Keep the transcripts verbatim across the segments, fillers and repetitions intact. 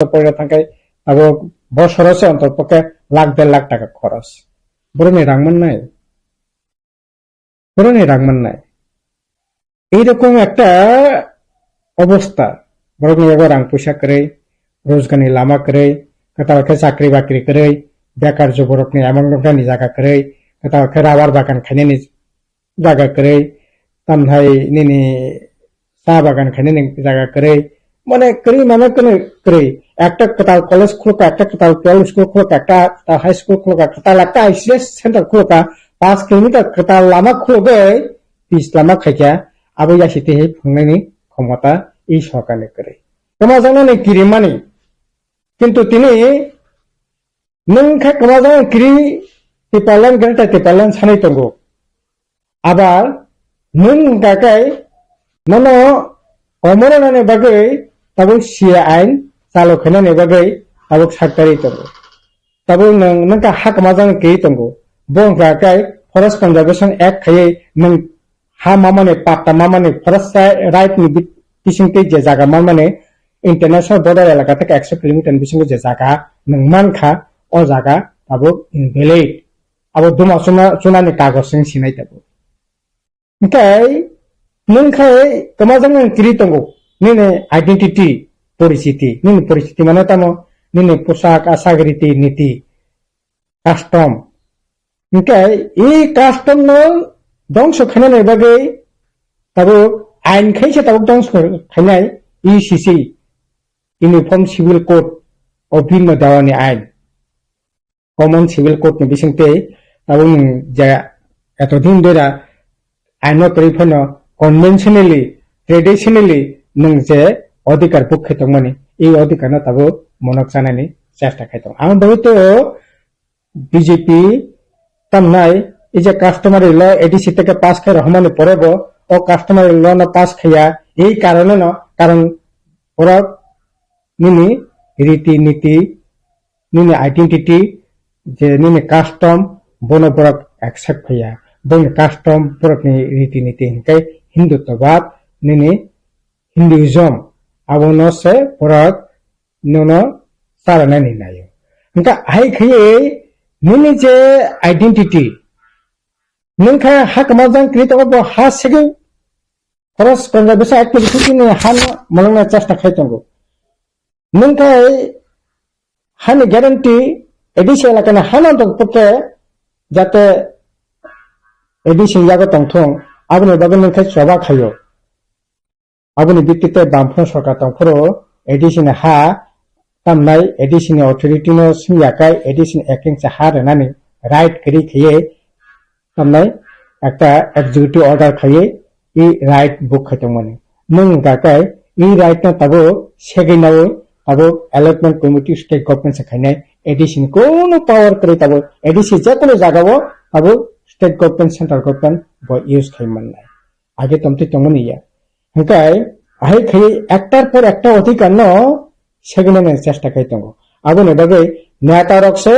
porina thangkhe abo bosoro se ontor pokhe lakh der lakh taka khoros. Boroni rang mannai. Boroni rang mannai. Ei rokom ekta obosta, borokni yago rang puisa kwrwi, rojgarni lama kwrwi, kwtal khe chakri bakri kwrwi, bekar juborokni amang nokdani jaga kwrwi, kwtal khe rabar bagan khainani jaga kwrwi, tamthai nini cha bagan khainani jaga kwrwi, mane kwrwi mane kwrwi kwrwi. Ekta kwtal college khulukha, ekta kwtal P L school khulukha, ekta kwtal high school khulukha, kwtal ekta I C S center khulukha, paanch kilometer kwtal lama khulugwi pis lama khaikha, abo yasi twi hai phungnani khomota i sorkarni kwrwi. Kwmajaknani kirimani. Kintu tini nwng khe kwmajaknani kiri Tipraland, Greater Tipraland sanwi tongo. Abar nwng hwnkha khe nono komornani bagwi tabuk C A ain chalu khainani bagwi tabuk saktari tongo. Tabuk nwng, nwng kha ha kwmajaknani kiri tongo. Bo hwnkha khe Forest Conservation Act khaiwi nwng ha mamani, patta mamani, forest ri-, right ni bi-, bisingtwi je jaga mamani, international border elaka theke ekso kilometer ni bisingo je jaga nwng mankha, o jaga tabuk invalid. Abo duma chuna, chunani kagoj se sinai tabuk. Hwnkhe nwng khai kwmajaknani kiri tongo, nini identity, porichiti, nini porichiti mane tamo, nini poshak, ashak, riti niti, custom. Hwnkhe e custom no dongso khainani bagwi tabuk ain khaisa tabuk dongso khainai U C C, Uniform Civil Code of Bhima Dawani ain. Common Civil Code ni bisingtwi tabuk nwng je etodin dera aino kwrwi phano conventionally, traditionally nwng je odhikar bukhe tongmani, e odhikar no tabuk monok chanani chesta khai tongo. Ang bagwi to B J P tamnai, e je customary law A D C theke pass khai rohormani pore bo o customary law no pass khaiya, ei karone no, karon borok nini riti niti, nini identity, je nini custom, bono borok accept khaiya. Boni custom, borokni riti niti hinkhe Hinduttabad, nini Hinduism, abono se borok nono charanani naio. Hwnkhe hai khaiwi nini je identity, nwng khe ha kwmajaknani kiri tongo, bo ha segwi Forest Conservation Act ni bisingtwi nini hano mwlwngna chesta khai tongo. Nwng khe hani guarantee A D C elakani hano tongthokkhe jate A D C ni yago tongthung, aboni bagwi nwng khe choba khaio. Aboni bitti tei bamphano sorkar tongphuru A D C ni ha tamnai, A D C ni authority no swngya khe A D C ni acting cha ha rwnani right kwrwi khaiwi tamnai ekta executive order khaiwi e right book khai tongmani. Nwng hwnkha khe e right no tabuk segwi naui tabuk allotment committee state government se khainai, A D C ni kunu power kwrwi tabuk A D C jekunu jagao tabuk state government, central government bo use khai mannai. Age tomtwi tongmani ya. Hwnkhe ahai khai ektar por ekta odhikar no segwi nani chesta khai tongo. Aboni bagwi neta rok se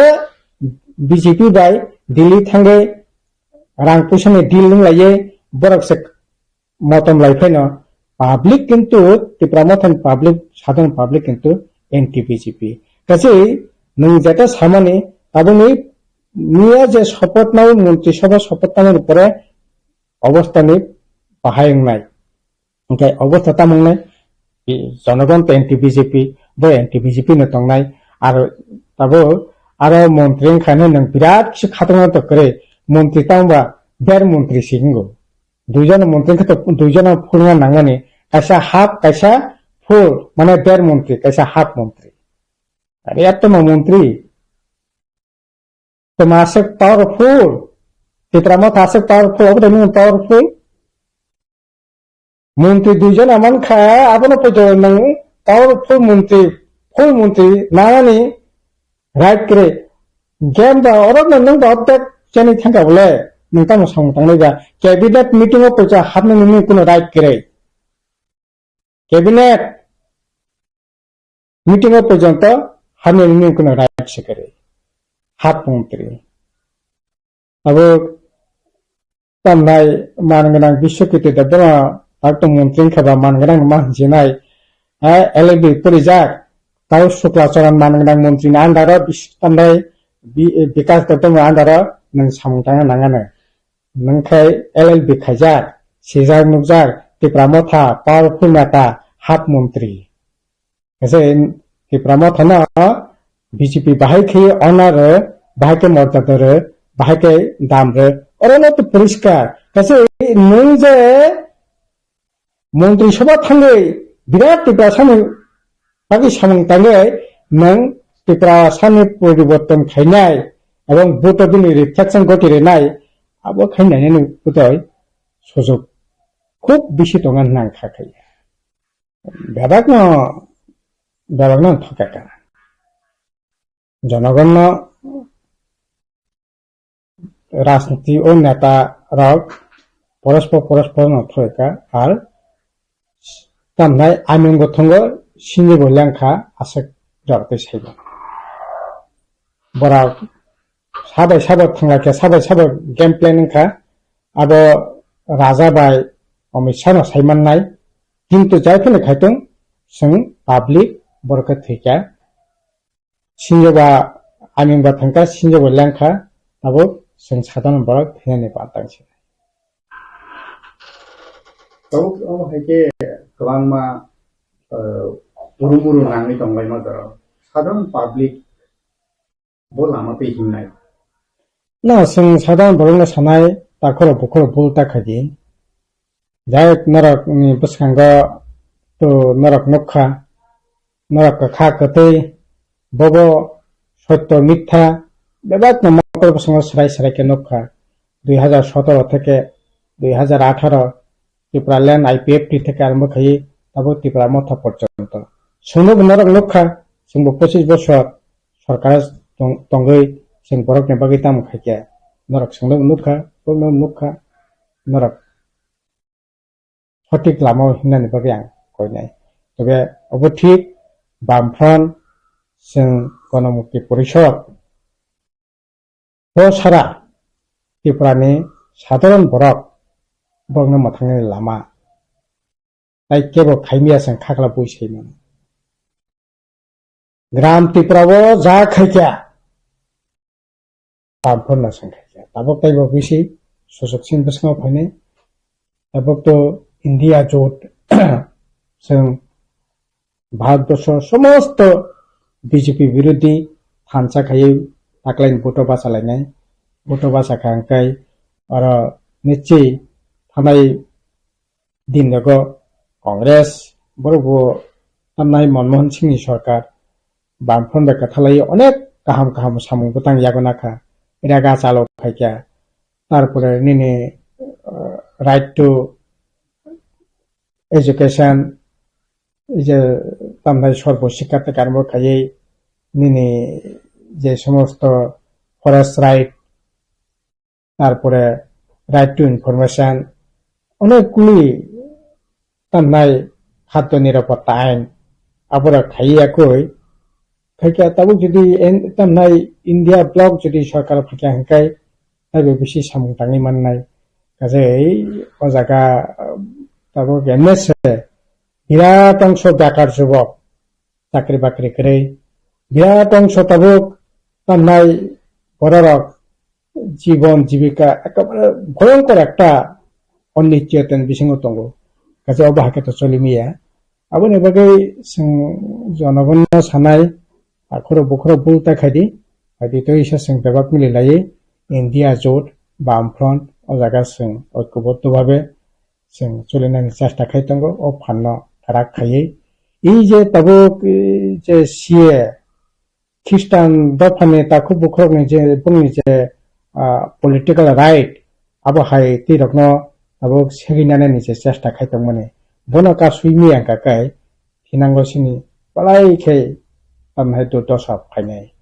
B J P bai Delhi thangwi rang puisa ni deal wng laiwi borok se motom lai phaino public kintu Tipra Mothani public, sadharon public kintu anti B J P. Kachi nwng jeta samani tabukni miya je sopoth nao montri sabha sopoth tamani pore obostha ni bahai wngnai. Hwnkhe obostha tamo wngnai? Jonogon to anti B J P, bo anti B J P no tongnai. Aro tabuk aro montri wngkha hwnwi nwng birat kisa khatungna to kwrwi. Montri tamo ba der montri si wngo. Duijon montri wngkha to duijon full wngna nangmani. Kaisa half, kaisa full, mane der montri, kaisa half montri. Are eto no montri. Toma aswk powerful. Tipra Motha aswk powerful, obo de nini powerful. Montri duijon aman kha, abono poito nang powerful montri, full montri, nangani right kre. Game ba, oro no nang ba otek chani thangka bole, nang tamo samung tangnai ba. Cabinet meeting o poito hapna nini kuno right kre. Cabinet meeting o porjonto hamya ni nini kuno right se kwrwi. Hap montri. Abo tamnai man gwnang Biswakirti Debbarma, tak tong montri wngkha ba man gwnang ma hinjinai. Ha, L L B porijak. Tau Shukla Charan manwi nang montri ni under o bis-, tambai bi-, Bikas Debbarma under o nwng samung tangna nangano. Nwng khe L L B khaijak, sijak nukjak, Tipra Motha, powerful neta, hap montri. Kaisa Tipra Motha no B J P bahai khe honor rw, bahai khe morjada rw, bahai khe dam rw. Oro no to poriskar. Kaisa nwng je Montri Sabha thangwi birat Tiprasani bagwi samung tangwi nwng Tiprasani poriborton khainai ebong vote bini reflection goti rwnai abo khainai nini budoi sujok khub bisi tongo hwnna ang kha khai. Bebakno, bebakno thokeka. Jonogonno rajniti o neta rok porospor porospor no thoi ka ar tamnai aming bo thongo sinjo bo lengkha aswk jora tei saibo. Borok sabai sabo thangla khe sabai sabo game plan wngkha abo raja bai Amit Shah no sai mannai kintu jai phano khaitung chwng public borok khe thwikha. Sinjoba aming ba thangkha, sinjoba lengkha, tabuk chwng sadharon borok thwinani pantang se. Tabuk omo hai khe kwbangma, eh, buru buru nangwi tonglaima jorao. Sadharon public bo lama twi himnai. Na, chwng sadharon borokno sanai, takhoro bukhoro bul ta khaidi. Jai norok ni bwskango to norok nukha, norok kwkha kwtwi, bobo sotto mitha bebak no mokol bwskango swrai swrai khe nukha. Dui hazar sotoro theke dui hazar atharo Tipraland I P F T theke arombo khaiwi tabuk Tipra Motha porjonto. Chwngno bo norok nukha, chwngbo pochis bosor sorkar tong-, tongwi chwng borokni bagwi tamo khaikha. Norok chwngno nukha, borokno nukha, norok sothik lama o himnani bagwi ang koinai. Tebe obo thik, Bamfront, chwng Ganamukti Porishod, bo sara Tripura ni sadharon borok, borokno mwthangni lama tai kebo khaimya chwng khakla bui sai mano. Gram Tripura o ja khaikha, Bamfront no chwng khaikha. Tabuk taibo bisi susuk sin bwskango phainai. Tabuk to India jot chwng Bharatbosho somosto B J P birodhi thansa khaiwi taklaini vote o bachalainai. Vote o bachakha hwnkhe oro nichi thanai din rogo Congress borok bo tamnai Manmohan Singh ni sorkar Bamfront bai kwthalai onek kaham kaham samung bwtang yago nakha, rega chalo phaikha, tarpore nini, uh, right to education, je tamnai sorbo sikha te karmo khaiwi nini je somosto forest right, tarpore right to information, onek kuli tamnai khadyo nirapotta ain, aborok khaiwi yakui, khaikhe tabuk jodi en-, tamnai India bloc jodi sorkar phaikha hwnkhe, taibo bisi samung tangwi mannai. Kaje o jaga, tabuk M S A birat ongso bekar jubok, chakri bakri kwrwi. Birat ongso tabuk tamnai bororok jibon jibika ekabare bhoyonkor ekta onnichchayotani bisingo tongo. Kaisa obo hai khe to choli maya. Aboni bagwi chwng jonogonno sanai, akhoro bukhoro bul ta khaidi, haidi to isa chwng bebak mili laiwi India jot, Bamfront, o jaga chwng oikoboddo bhabe chwng cholinani chesta khai tongo, o phanno kwrak khaiwi. I je tabuk, i je C A, Khristan dophani takhuk bukhukni je, bongni je, ah, political right, abo hai twi rokno tabuk seginani je chesta khai tongmani. Bono kasui miya wngkha khe, thinango sini balai khe tamhai durdosa phainai.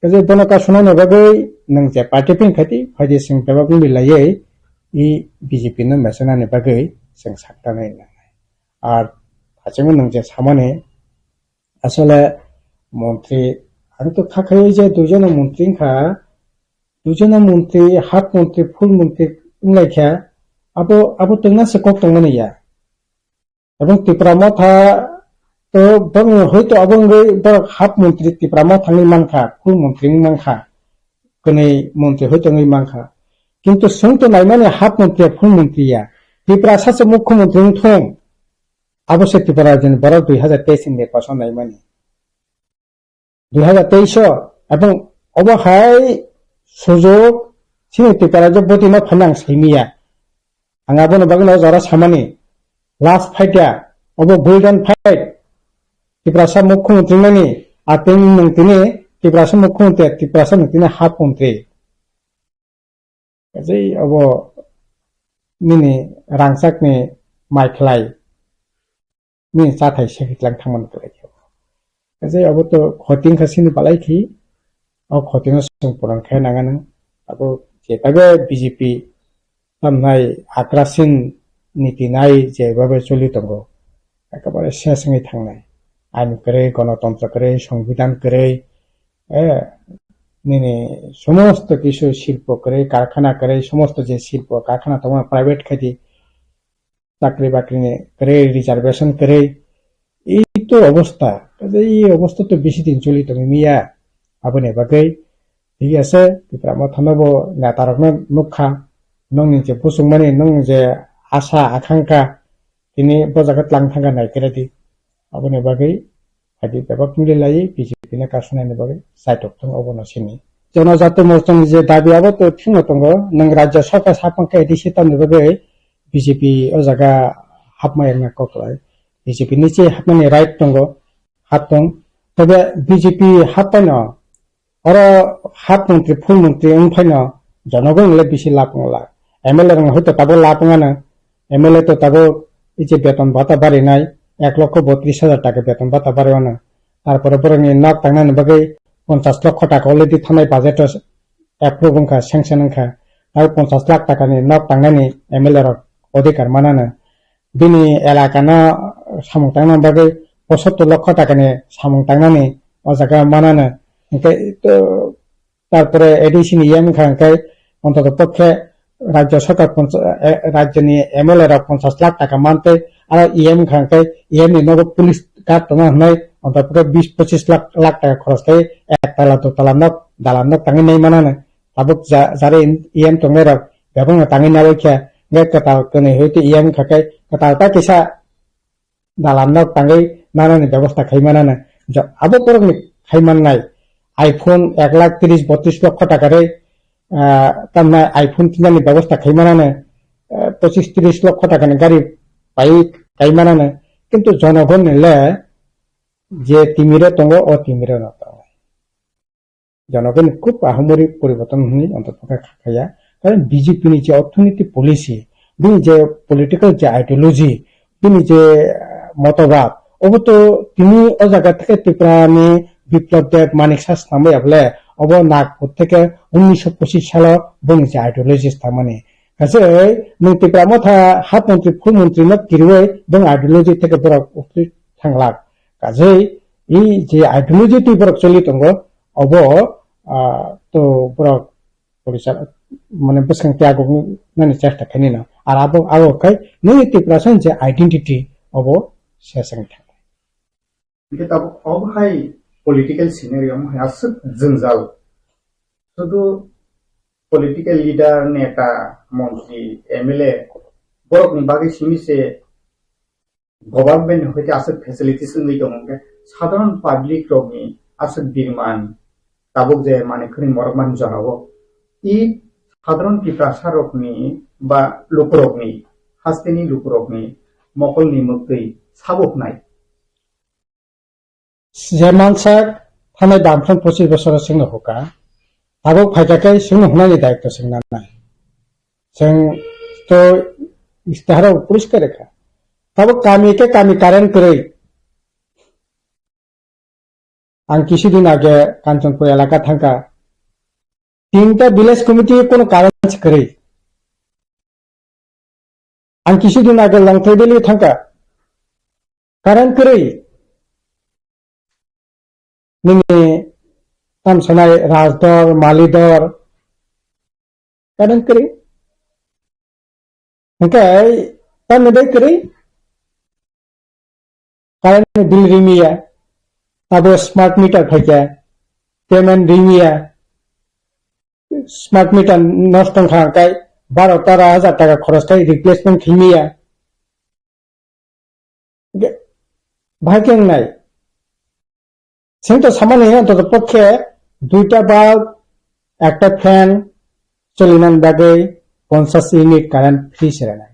Kaje bono kasunani bagwi nwng je party pin khaidi, phaidi chwng bebak wngwi laiwi i B J P no mesenani bagwi chwng saktanai nangnai. Ar hachingwi nwng je samani asole montri, ang to kha khaiwi je duijono montri wngkha, duijono montri, half montri, full montri wnglaikha, abo, abo twngna se kok tongmani ya. Ebong Tipra Motha To bang hoito abo wngwi borok half montri Tipra Motha wngwi mankha, full montri wngwi mankha, kwnwi montri hoito wngwi mankha. Kintu chwng to naimani half montri ya, full montri ya. Tiprasa se mukhyamantri wngthung. Abo se Tripura rajyoni borok dui hazar teis ni nirbason naimani. Dui hazar teis o, ebong obo hai sujok chini Tripura rajyo botino phanang saimiya. Ang abono bagwino jora samani, last fight ya, obo golden fight. Tiprasa mukhyamantri nani, ateng nung tini, Tiprasa mukhyamantri, Tiprasa nung tini half montri. Kaje obo nini rangchakni mai khlai, nini chathai sekitlang thangmani khlai khe. Kaje obo to khoting kha sini balai khi, o khoting no sung puran khe nangani. Abo je tabe B J P tamnai akrasin niti nai je babe choli tongo. Ekabare ses wngwi thangnai. Ain kwrwi, gonotontro kwrwi, songbidan kwrwi, eh, nini somosto kisu silpo kwrwi, karkhana kwrwi, somosto je silpo karkhana tongo private khaidi, chakri bakri ni kwrwi, reservation kwrwi, ei to obostha, kaje ei obostha to bisi din choli tongwi miya, aboni bagwi thik ase, Tipra Motha no bo neta rok no nukha, nongni je buchung mani, nong je asa akhangkha, tini bo jaga tlang thangkha nai khe redi, aboni bagwi Adi bebak mili lai B J P no kasunani bagwi saitok thung obo no sini. Jonojati Morcha ni je dabi abo to thwngno tongo, nwng Rajya Sarkar saphang khe A D C tamni bagwi B J P o jaga hapma yakna kok lai. B J P ni che hapmani right tongo, hap tong. Tobe B J P happaino oro half montri, full montri wng phaino jonogon le bisi lab wng la. M L A rok hoito tabuk lab wng ano, M L A to tabuk ije beton bata barinai ek lokho botris hajar taka beton bata bari ano. Tarpore borokni nok tangnani bagwi ponchas lokho taka already thanai budget o approve wngkha, sanction wngkha. Aro ponchas lakh takani nok tangnani M L A rok odhikar manano. Bini elakano samung tangna bagwi posottor lokho takani samung tangnani o jaga manano. Hwnkhe to tarpore A D C ni E M wngkha hwnkhe ontoto pokhe Rajya Sarkar poncha-, eh, rajyoni M L A rok ponchas lakh taka mantwi, aro E M wngkha hwnkhe E M ni nogo police guard tongna hwnwi ontoto pokhe bis pochis lakh, lakh taka khoros khe ek tala dui tala nok, dalan nok tangwi nai manano. Tabuk ja-, jara E M tongnai rok bebakno tangwi nabai khe, hwnkhe kwtal kwnwi hwitwi E M wngkha khe kwtal ta kisa dalan nok tangwi nanani bebosta khai manano. Jo-, abo borokni khai mannai iPhone ek lakh tris botris lokho taka rwi, ah, tamna iPhone tinani bebosta khai manano, ah, pochis tris lokho takani gari pai kai manano. Kintu jonogonni le je timiro tongo, o timiro no tongo. Jonogoni khub ahumori poriborton hwnwi ontoto khe kha khaya. Karon B J P ni je orthonoiti policy, bini je political je ideology, bini je, ah, motobad, obo to tini o jaga theke Tripura ni Biplab Deb, Manik Saha swnamwi abole, obo Nagpur theke unisho pochis salo bini je ideology swnamani. Kaje nwng Tripura Motha half montri, full montri no kiriwi bini ideology theke borok uktwi thanglak. Kaje i je ideology twi borok choli tongo, obo, ah, to borok police mane bwskang tei aguk nani chesta khaini no. Ar abo, abo khai nini Tiprasa ni je identity obo sesang thang. Hingke tabuk obo hai political scenario omo hai aswk jwngjal. Sudu political leader, neta, montri, M L A borokni bagwi simi se government ni hoite aswk facilities wngwi tongo, hwnkhe sadharon public rokni aswk birman tabuk je manwi khwnwi morok mani jorao i sadharon Tiprasa rokni ba lukurokni, hasteni lukurokni mokolni mwktwi sabo hwnai. Je mansak thanai damphang pochis bosoro chwngno huka, tabuk phaikha khe chwngno hunani daitw chwng nanai. Chwng to istiharo poriskar kha. Tabuk kami khe kami current kwrwi. Ang kisi din age Kanchanpur elaka thangkha. Tinta village committee kono current kwrwi. Ang kisi din age Longthai Valley thangkha. Current kwrwi. Nini tamsanai Rajdor, Malidor. Current kwrwi. Hingke tamni bai kwrwi. Current ni bill rimiya, abo smart meter phaikha, payment rimiya, smart meter nosto wngkha hwnkhe baro tera hajar taka khoros khai replacement khaimiya. Bahai khe wngnai. Chwng to samani hino to pokhe duita bulb, ekta fan cholinani bagwi ponchash unit current free se rwnai.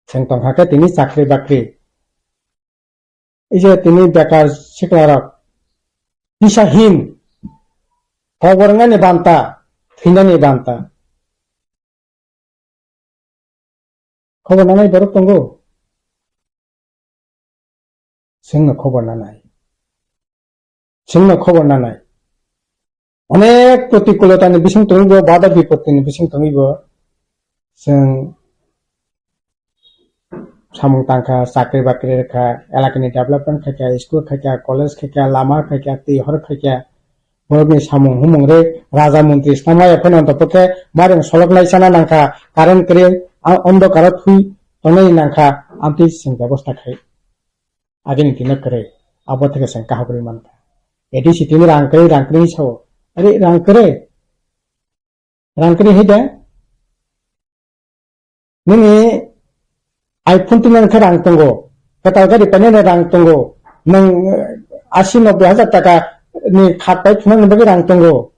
Chwng tongkha khe tini chakri bakri. Ije tini bekar siklarok disahin, kobor wngnani banta, thwinani banta. Khobor nanai borok tongo? Chwngno khobor nanai. Chwngno khobor nanai. Onek protikulotani bising tongwi bo, bada bipottini bising tongwi bo. Chwng samung tangkha, chakri bakri rwkha, elakani development khaikha, school khaikha, college khaikha, lama khaikha, twi hor khaikha. Borokni samung humung rwi raja montri swnamaya phano ontopokhe mairung solok nai chana nangkha, current kwrwi, a-, ondokaro thwi tongnai nangkha, amtwi chwng bebosta khai. Agini dino kwrwi, abo theke chwng kaham rwi mankha. A D C tini rang kwrwi, rang kwrwi sao. Are rang kwrwi? Rang kwrwi hai da? Nini iPhone tini khe rang tongo. Kwtal gari painani rang tongo. Nwng, eh, asi nobbai hajar taka ni khat pai phunani bagwi rang tongo.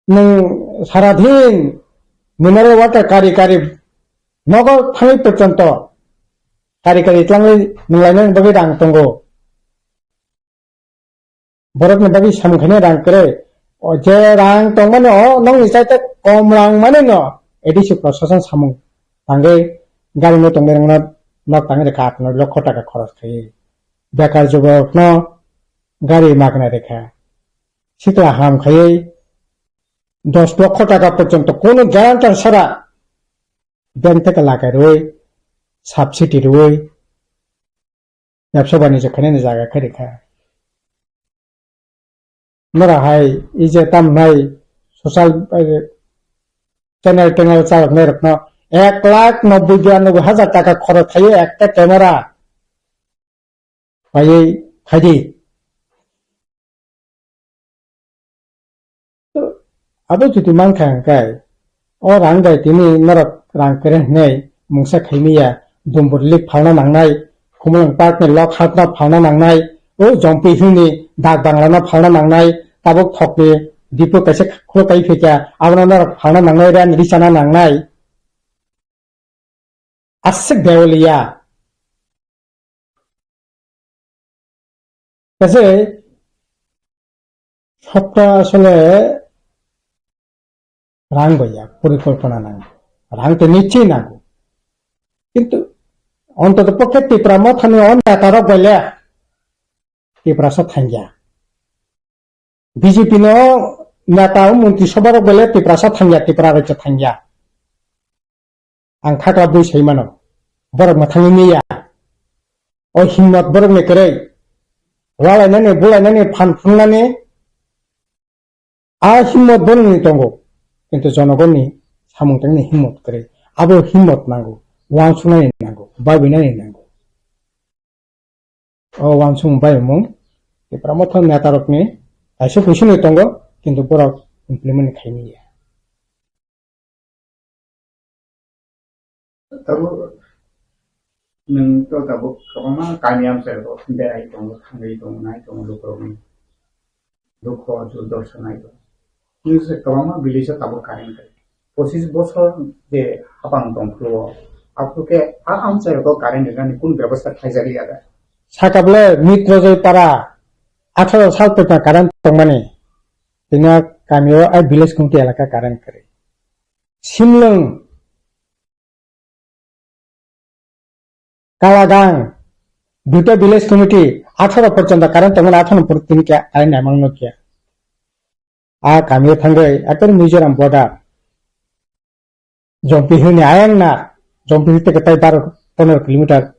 Nwng saradin mineral water kari kari nogo thangwi porjonto kari kari tlangwi nwnglainani bagwi rang tongo. Borokni bagwi samung khainai rang kwrwi. O je rang tongmani o nokni chaita kom rang mani no A D C prosason samung tangwi gari no tongmani rokno nok tangwi rwkha aat noi lokho taka khoros khaiwi. Bekar juborokno gari magna rwkha. Sikla ham khaiwi dos lokho taka porjonto kono guarantor sara bank theke lakai rwui, subsidy rwui, Bebsa banijyo khainani jaga khe rikha. Nora hai, ije tam nai, social, eh, channel tenel chaloknai rokno ek lakh nobboi biyanoboi hajar taka khorok khaiwi ekta camera paiwi phaidi. Abo jodi mankha hwnkhe, o rang bai tini norok rang kwrwi hwnwi mungsa khaimiya, Dumbur Lake phalna nangnai, Khumulwng Park ni lok hatno phalna nangnai, o Jompi Hill ni Dak Bangla no phalna nangnai, tabuk thokni Dipo kaisa khulok kai phaikha, abono norok phalna nangnai, ren richana nangnai. Aswk dewaliya. Kaise sopta asole rang bai ya, porikolpona nango. Rang to nichoi nango. Kintu ontoto pokhe Tipra Mothani o neta rok bai le Tiprasa thangya. B J P no neta o montri sobha rok bai le Tiprasa thangya, Tipra rajyo thangya. Ang khakla bui sai mano. Borok mwthangwi miya. O himmat borokni kwrwi. Walainani, bulainani, phan phungnani. A himmat borokni tongo. Kintu jonogonni samung tangni himmat kwrwi. Abo himmat nango. Wansuknani nango. Babinani nango. O wansukmung bai mung. Tipra Motha neta rokni kaisa kuisini tongo. Kintu borok implement khaimya. Tabuk nwng to tabuk kwbangma kami amchai rok berai tongo, thangwi tongo, nai tongo, lukurokni dukho durdosa nai tongo. Nwng se kwbangma village o tabuk current kwrwi. Pochis bosor je hapang tong phuru o, aphuru khe a amchai rok current rwnani kunu bebosta khlaijak liya da? Saka bole Mitrojoy para atharo sal phaikha current tongmani. Tini kami o ai village committee elaka current kwrwi. Simlwng, Kalagang, duita village committee, atharo porjonto current tongmani, atharo por tini khe current naimang nukya. A kami o thangwi, ekdom Mizoram border. Jompi Hill ni ayang na, Jompi Hill teke tai baro pondro kilometer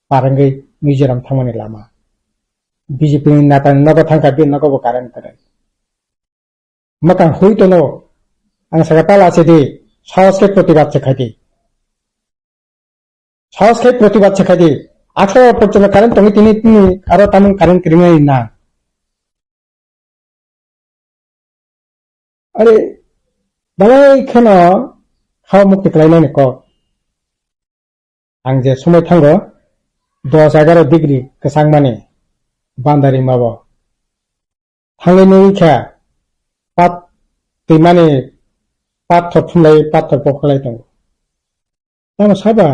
par wngwi Mizoram thangmani lama. B J P ni neta ni nogo thangkha, bini nogo bo current kwrwi. Mwkang hui tono, ang saka tala se di, sahos khe protibad se khai di. Sahos khai protibad se khai di. Atharo porjonto current tongwi tini tini aro tamung current kiringnai na. Are, balai kheno hao mukti khlainani kok. Ang je somoi thango, dos egaro degree kwchangmani bandari mabo. Thangwi nugwi kha, pat twimani pathor thumlai, pathor pokhlai tongo. Tamo saba?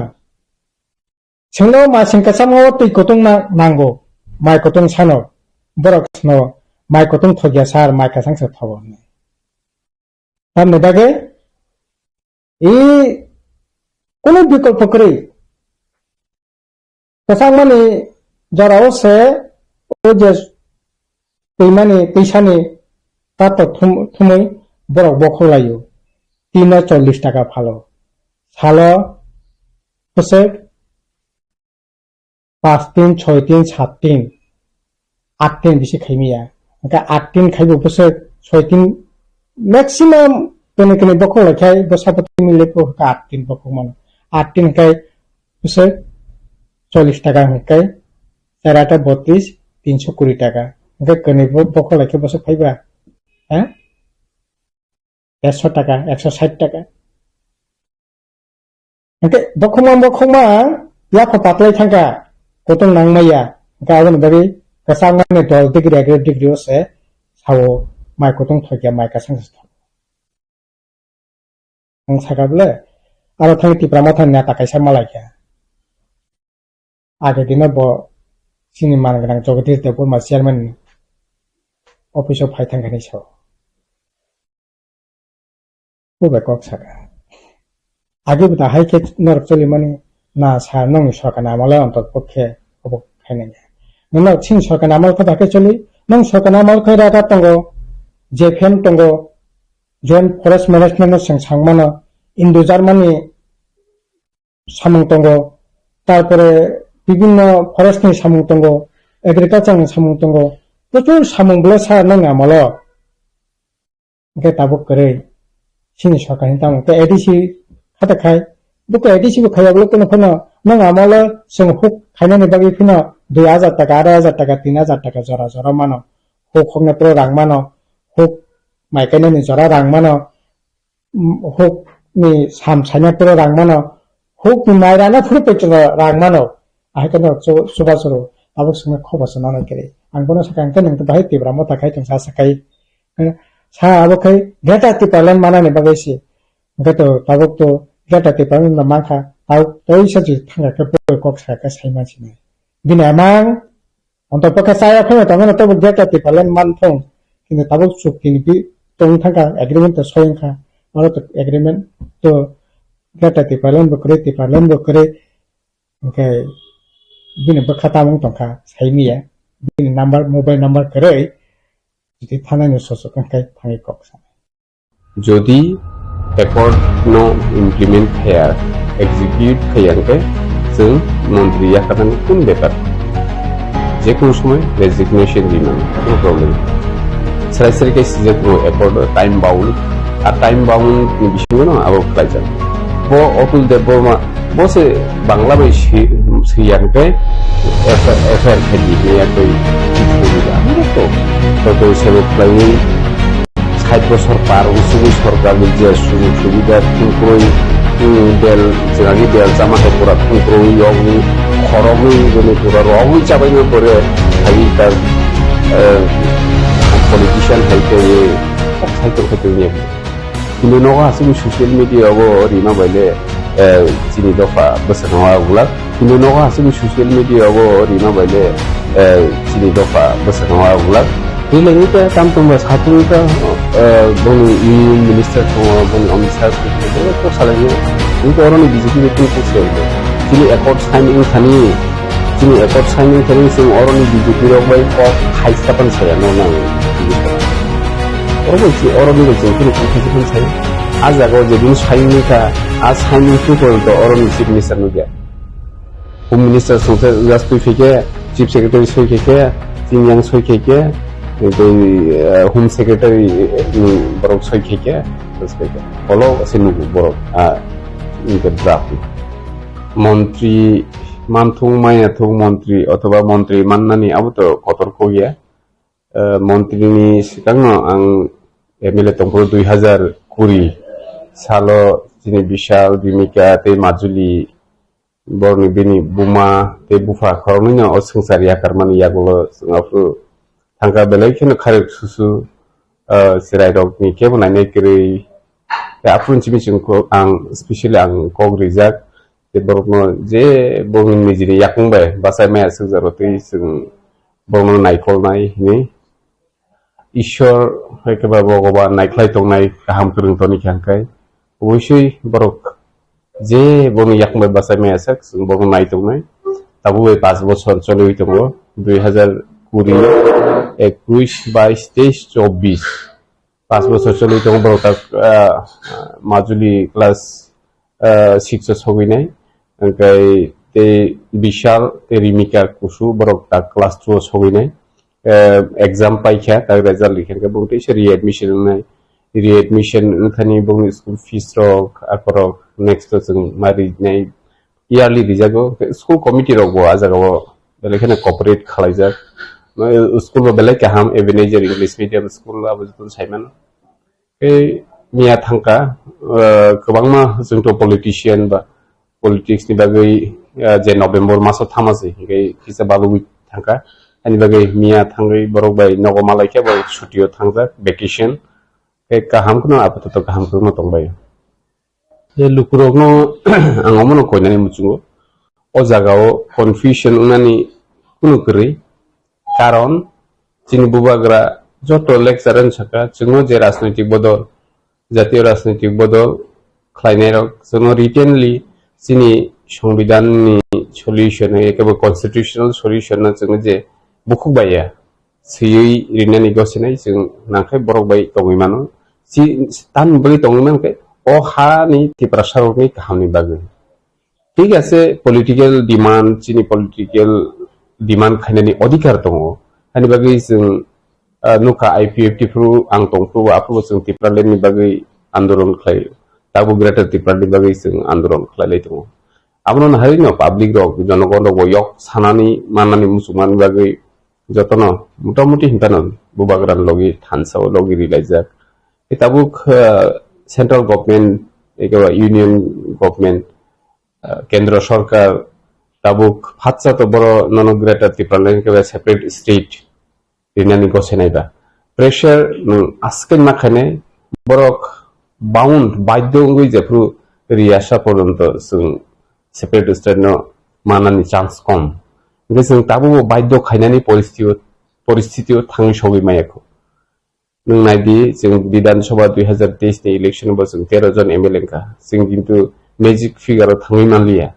Chwngno masing kwchangma o twi kutung na-, nango, mai kutung sano, borok sano, mai kutung thokya sar, mai kwchang se thogo hwnwi. Tamni bagwi, i, kunu bikolpo kwrwi. Kwchangmani jorao se, o je twimani, twisani tato thum-, thumwi borok bokhok laio. Tino chollish taka phalo. Salo bwswk pas tin, soi tin, sat tin, at tin bisi khaimaya. Hwnkhe at tin khaibo bwswk soi tin maximum kene kene bokhok lai khai bwsa bo tin le ko hwnkhe at tin bokhok mano. At tin khai bwswk chollish taka hwnkhe char ata botris, tinso kuri taka. Hwnkhe kene bo-, bokhok lai khe bwswk phaiba? Ha? Ekso taka, ekso sait taka. Hwnkhe bokhokma bokhokma yapha patlai thangkha, kutung nangmaya. Hwnkhe aboni bagwi kwchangmani dos degree, egaro degree o se sao mai kutung thokya, mai kwchang se thok. Ang sakha bole, aro thang Tipra Motha ni neta kaisa malaikha. Age dino bo chini man gwnang Jagadish Debbarma chairman ni office o phai thangkha hinwi sao. Bo bai kok sakha. Age bo da hai khe norok cholimani na sa nongni sorkar ni amolo ontok pokhe obo khainai. Nwngnok chini sorkar ni amol khe da khe choli, nong sorkar ni amol khe raga tongo, J F M tongo, Joint Forest Management no chwng sangmano, Indo Germany samung tongo, tarpore bibinno forest ni samung tongo, agriculture ni samung tongo, prochur samung bwle sa nang amolo. Hwnkhe tabuk kwrwi, chini sorkar ni tamo tei A D C khata khai, buko A D C bo khaiya bwle kunu phano nang amolo chwng huk khainani bagwi phino dui hajar taka, arai hajar taka, tin hajar taka jora jora mano, huk hokna pro rang mano, huk mai kainani jora rang mano, huk ni sam saina phuru rang mano, huk ni mai rana phuru petrol rang mano, ahai kheno chu-, chubachu rw, tabuk swngna khobo se nanai kwrwi. Ang bono sakha, hwnkhe nwng to bahai Tipra Motha khai tong sa sakai. Sa abo khai Greater Tipraland manani bagwi se. Hwnkhe to tabuk to Greater Tipraland no mankha, tabuk toisa je thangkha khe bo kok sakha sai mansinai. Bini amang Ontok bwkha chaya phano tongmano tei bo Greater Tipraland man thung, kintu tabuk chukti ni bi tong thangkha, agreement to soi wngkha, oro to agreement to Greater Tipraland bo kwrwi, Tipraland bo kwrwi, hwnkhe bini bwkha tamung tongkha, saimiya, bini number, mobile number kwrwi, jodi thanai no sosok wngkhe thangwi kok sa. Jodi accord no implement khaya, execute khaya hwnkhe chwng montri yakarnani kunu bepar. Jekunu somoi resignation rinani kunu problem. Srai srai khe sijak bo accord time bound, a time bound ni bisingo no abo khlaijak. Bo Atul Debbarma Bo se Bangla bai si, si ya hwnkhe F I R khe di ya tei to to to sebo khlaiwi sait bosor par wngsugo sorkar ni je sujog subida thungkroi, um, bel, jwnani bel chama hai pura thungkroi yogwi khorogwi bini pura rogwi chabaima pore hai ta, eh, politician hai tei kok sai tongkha tongya. Kintu nogo aswk social media o rima bai le, eh, chini dopha bwswk no wngwlak. Kintu nogo aswk social media o rima bai le, eh, chini dopha bwswk no wngwlak. Tei le wngkha tam tongma satung wngkha, eh, boni union minister tongo, boni Amit Shah tongo, boni kok salainai. Wngkha oroni B J P ni twi kok se wngkha. Chini accord sign wngthani, chini accord sign wngthani chwng oroni B J P rok bai kok khaisa pan saya no nang. Oro bai si, oro ni bai chwng phano kok khaisa phano sai. A jaga o je din sign ni kha, a sign ni tu porjonto oro ni chief minister nugya. Home minister song se just twi phai khe, chief secretary soi khai khe, chini yang soi khai khe, tei, eh, home secretary ni borok soi khai khe, just khai khe. Olo se nugo borok, ah, ni ke draft. Montri manthung, maya thung montri othoba montri mannani abo to kotor kok ya. Eh, montri ni swkangno ang M L A tongphuru dui hazar kuri salo chini Bishal, Dimika tei Majuli borokni bini buma tei bupha khoroknwino o swngchar yakarmani yagulo chwng aphuru thangkha belai kheno khairok susu, eh, chwrairokni kebo nainai kwrwi. Tei aphuru chini chwng kok, ang specially ang kok rijak tei borokno je borokni nijini yakung bai bachai maya swkjak rw twi chwng borokno naikolnai hwnwi Ishwar hai khe ba Bhogoban naikhlai tongnai kaham kwrwng toni khe hwnkhai obosoi borok je borokni yakung bai bachai maya sak chwng borokno nai tongnai. Tabuk bai paanch bochor choliwi tongo, dui hazar kuri, ekush, bais, teis, chobbish. Paanch bochor choliwi tongo borok tak, ah, Majuli class, ah, six o sogwi nai. Hwnkhai tei Bishal tei Rimika Kusu borok tak class two o sogwi nai. Eh, exam paikha, tak result rikha khe bung teisa readmission wngnai. Readmission wngthani bungni school fees rok, akorok next o chwng ma rinai yearly rijago. School committee rok bo ah jagao belai kheno cooperate khwlaijak. School bo belai kaham, Ebenezer English Medium School abo joto sai mano. Tei miya thangkha, eh, kwbangma chwngto politician ba politics ni bagwi, eh, je November maso thama se, hingke kisa balugwi thangkha. Ani bagwi miya thangwi borok bai nogo malaikhe borok chuti o thangjak, vacation. Tei kaham kheno apatot kaham kheno tongbai. Tei lukurokno ang omono koinani muchungo. O jagao confusion wngnani kunu kwrwi. Karon chini bubagra joto lecturer saka chwngno je rajnoitik bodol, jatiyo rajnoitik bodol khlainairok chwngno writtenly chini songbidanni solution ekebo constitutional solution no chwngno je bukhuk baiya swiwi rinani gosinai chwng nangkhai borok bai tongwi mano. Chi-, tamni bagwi tongwi mankhe o hani Tiprasarokni kahamni bagwi. Thik ase, political demand, chini political demand khainani odhikar tongo. Hani bagwi chwng, ah, nukha I P F T phuru ang tongphuru, aphuru chwng Tipraland ni bagwi andolon khlai, tabuk Greater Tipraland ni bagwi chwng andolon khlailai tongo. Abono naharino public rok, jonogon rok bo yok sanani mannani muchungmani bagwi jotono motamuti hinkhano bubagrani logi thansa o logi rilaijak. Tei tabuk, ah, central government, eke ba union government, ah, kendro sorkar tabuk phatsa to boro nono Greater Tipraland khe separate state rinani gosenai ba. Pressure nwng aswk ma khainai borok bound, baidhyo wngwi jephru riyasa porjonto chwng separate state no manani chance kom. Hingke chwng tabukbo baidhyo khainani poristitio, poristitio thangwi sogwi maya kho. Nwng nai di, chwng Bidhan Sabha dui hazar teis ni election bo chwng tero jon M L A wngkha. Chwng kintu magic figure o thangwi manliya.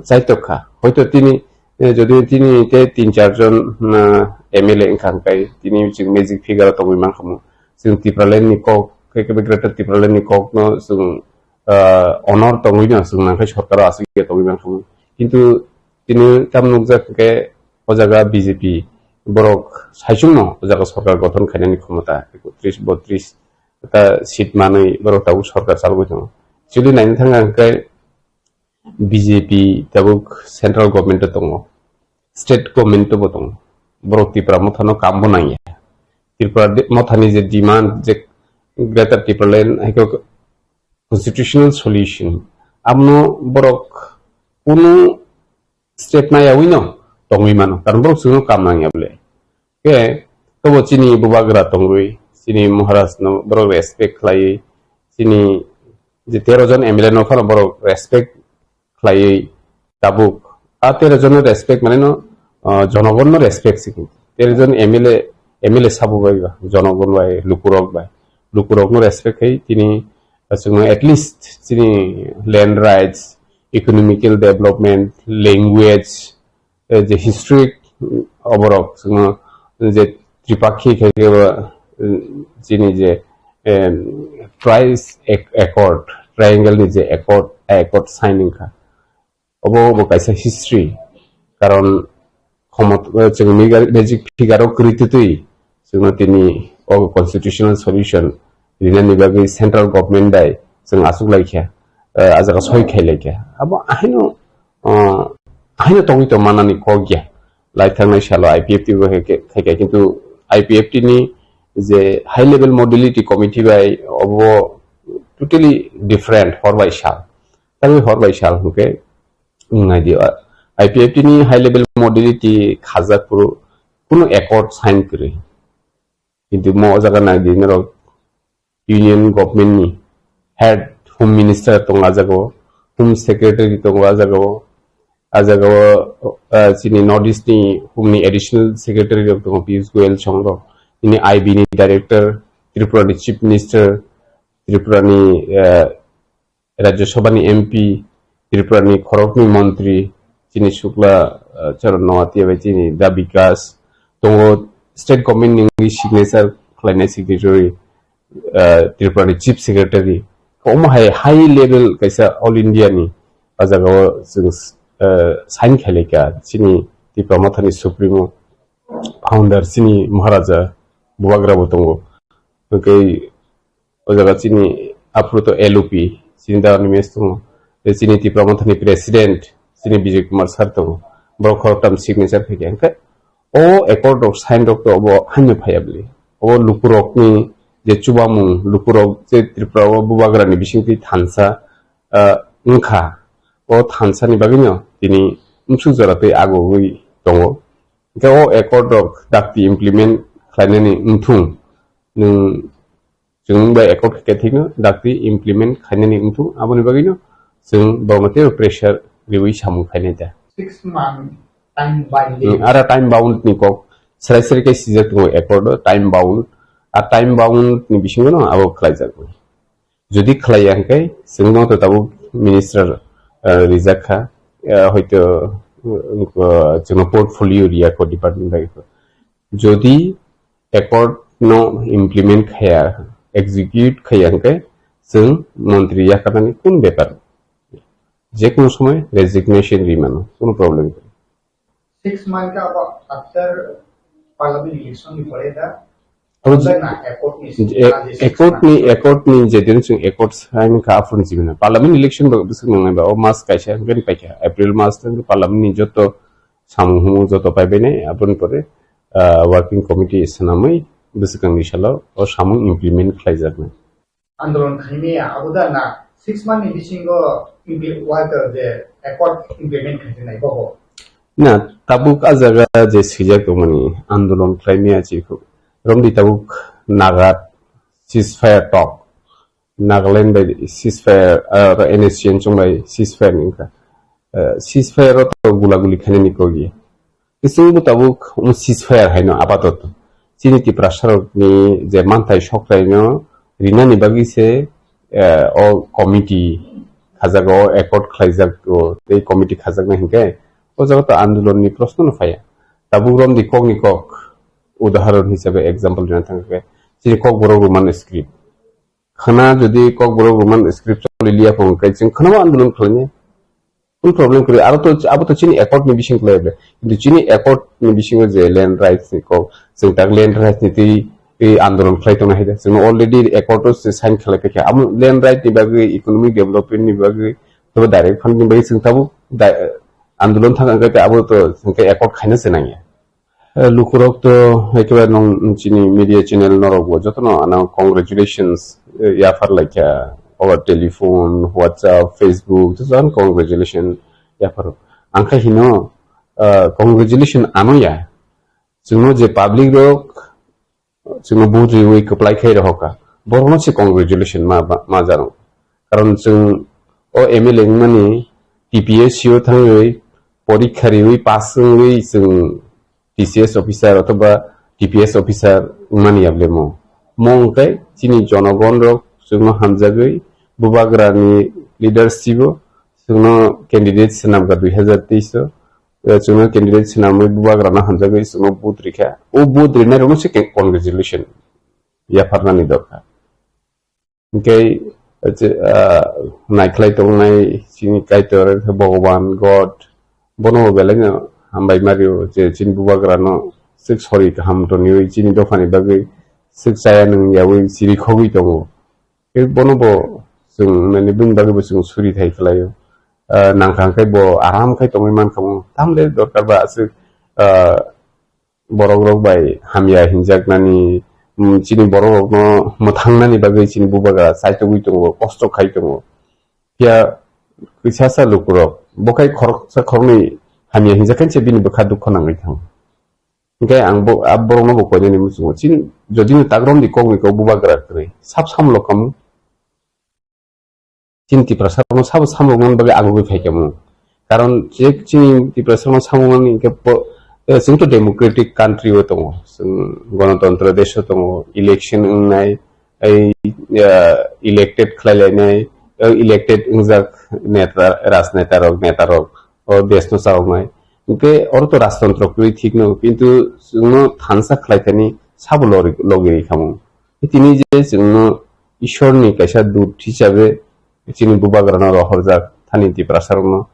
Chaitok kha. Hoito tini, eh, jodi tini te tin char jon, ah, M L A wngkha hwnkhe tini chwng magic figure o tongwi mankha mo. Chwng Tipraland ni kok, khe khe Greater Tipraland ni kok no chwng, ah, honor tongwi no chwng nangkhe sorkar o aswk ya tongwi mankha mo. Kintu tini tam nukjak hwnkhe o jaga B J P borok saichung no o jaga sorkar gothon khainani khomota ekotris botris ta seat manwi borok tabuk sorkar chalogwi tongo. Chwli naina thangkha hwnkhe B J P tabuk central government o tongo, state government o bo tongo. Borok Tipra mothano kam bo nangya. Tripura de-, mothani je demand je Greater Tipraland hai khe constitutional solution, abono borok kunu step nayawino tongwi mano, karon borok chwngno kam nangya bole. Khe tobo chini bubagra tongwi, chini Maharaj no borok respect khlaiwi, chini je tero jon M L A no phano borok respect khlaiwi tabuk. A tero jon no respect mane no, ah, jonogon no respect si. Tero jon M L A, M L A sabo bai ba, jonogon bai, lukurok bai. Lukurok no respect khai tini, ah, chwngno at least chini land rights, economical development, language, eh, je historic, mm, oborok chwngno je Tripakhi khe khe, eh, chini je, em, Trice Ac-, Accord, Triangle ni je Accord, a Accord signing kha. Obo bo kaisa history. Karon khomot-, eh, chwng miga-, magic figure o kwrwi twtwi chwngno tini o constitutional solution rinani bagwi central government bai chwng achuk lai kha, eh, a jaga soi khai lai kha. Abo ahaino ah, haino tongwi tong manani kok ya. Lai thangnai salo I P F T bo hai khe, khai khe, kintu I P F T ni je high level modality committee bai obo totally different hor bai sal. Tamo hor bai sal hwnkhe, wng nai di, ah, I P F T ni high level modality khajak phuru kunu accord sign kwrwi. Kintu mo o jaga nai di norok Union Government ni head Home Minister tongo a jaga o, Home Secretary tongo a jaga o, a jaga o, ah, chini North East ni Home ni Additional Secretary rok tongo, Piyush Goyal song rok, chini I B ni Director, Tripura ni Chief Minister, Tripura ni, ah, Rajya Sabha ni M P, Tripura ni khoroknwi montri, chini Shukla, ah, Charan Noatia bai chini Da Bikas tongo, state government ni signature khlainai signatory, ah, Tripura ni chief secretary. Omo hai high level kaisa all India ni o jaga o chwng, ah, sign khailai kha chini Tipra Motha ni supremo founder chini Maharaja Bubagra bo tongo. Hwnkhe o jaga chini aphuru to L O P, chini da Animesh tongo, tei chini Tipra Mothani president, chini Bijoy Kumar sir tongo, borok khoroktham signature khaikha. Hwnkhe o accord rok sign rok to obo haino phaiya bwle. Obo lukurokni je chubamung, lukurok je Tripura o bubagrani bisingtwi thansa, ah, wngkha, o thansani bagwino tini msuk jora twi agogwi tongo. Hwnkhe o accord rok dakti implement khlainani wngthung, nwng Chwng bai accord khe thikno dakti implement khainani wngthung, aboni bagwino chwng borokno teibo pressure riwi samung khainai da. Six month time bound. Hmm, ara time bound ni kok serai serai khe sijak tongo accord o time bound. A time bound ni bisingo no abo khlaijak. Jodi khlaiya hwnkhe chwng no to tabuk minister, eh, rijak kha, eh, hoito, eh, chwngno portfolio riya kho department bai kho. Jodi accord no implement khaya, execute khaya hwnkhe chwng montri yakarnani kun bepar. Je kunu somoi resignation ri mano, kunu problem kwrwi. Six month ka abo after parliament election ni pore da. Abo je- Accord ni, accord ni, accord ni je din chwng accord sign kha aphuru ni simi na. Parliament election ba bwswk nangnai ba, o mas kaisa hwnkhe ni paikha. April mas tang parliament ni joto samung humung joto paibainai, aboni pore, ah, working committee swnamwi bwswkangni salo o samung implement khlaijaknai. Andolon khaimaya abo da na six month ni bisingo impli-, work je accord implement khaijaknai bobo? Na, tabuk a jaga je swijak tongmani andolon khlaimaya chikho. Romdi tabuk Naga ceasefire talk. Nagaland bai ceasefire, ah, N S C N chwng bai ceasefire ni wngkha. Ah, ceasefire o to gula guli khainani kok ya. Chwng bo tabuk um ceasefire haino apatoto. Chini Tiprasa rokni je manthai sokrai no rinani bagwi se, ah, o committee khajago, o accord khlaijago, tei committee khajaknai hinkhe o jaga to andolon ni proshno no phaiya. Tabuk romdi kok ni kok, udahoron hisabe example rina thangkhe chini Kokborok Roman script. Khana jodi Kokborok Roman script choli liya phone kai chwng khana andolon khlainai. Full problem kwrwi. Aro to, abo to chini accord ni bising khlai ble. Kintu chini accord ni bisingo je land rights ni kok, chwng tak land rights ni twi, twi andolon khlai tongna hai da. Chwng already accord o se sign khlai paikha. Amo land right ni bagwi, economic development ni bagwi, to direct fund ni bagwi chwng tabuk da-, andolon thang kha abo to chwng khe accord khaina se nangya. Eh, lukurok to ekebarenw chini media channel norokbo jotono ano congratulations, eh, yaphar laikha, over telephone, WhatsApp, Facebook, jotono congratulation yapharo. Angkha hino, eh, congratulation ano ya. Chwngno je public rok, chwngno vote riwi kwplai khai rohorkha. Borokno se congratulation ma, ma, ma jano. Karon chwng o M L A wngmani T P S C o thangwi porikha riwi pass wngwi chwng T C S officer othoba T P S officer wngmani yablemo. Mo wngkhe chini jonogon rok chwngno hamjagwi bubagrani leadership o chwngno candidate swnamkha dui hazar teis o, eh, chwngno candidate swnamwi bubagrano hamjagwi chwngno vote rikha. O vote rinai rokno se ke-, congratulation yapharnani dorkar. Hwnkhe, ah, naikhlai tongnai chini Kaitor, Bhogoban, God, bono bo belai no hambai mario je chini bubagrano swk sori kaham rwniwi chini dophani bagwi swk chaya nung yaui chirikhogwi tongo. Tei bono bo chwng, mane, bini bagwi bo chwng suri thai khlaio. ah, nangkha hwnkhe bo aram khai tongwi mankha mo. Tamle dorkar ba aswk, ah, borok rok bai hamya hinjaknani, mm, chini borok rokno mwthangnani bagwi chini bubagra chaitogwi tongo, kosto khai tongo. Phiya kisa sa lukurok bo khai khoroksa khoroknwi hamya hinjakhe se bini bwkha dukho nangwi thango. Hingke ang bo, a borokno bo koinani muchungo. Chini jodi no tagromdi kokni kok bubagra kwrwi. Sab samlo kamu. Chini Tiprasa rokno sabo samroknani bagwi ang ugwi phaikha mo. Karon je chini Tiprasa rokno samroknani hingke po, eh, chwng to democratic country o tongo. Chwng gonotontro desh o tongo. Election wngnai, ei, eh, elected khlai lainai, eh, elected wngjak neta, rajneta rok, neta rok. O desh no chawknai. Hingke oro to rajtantro kwrwi thik no, kintu chwngno thansa khlai thani sabo lori-, logi ri khamu. Tini je chwngno Ishorni kaisa dut hisabe chini bubagrano rohorjak thani Tiprasarokno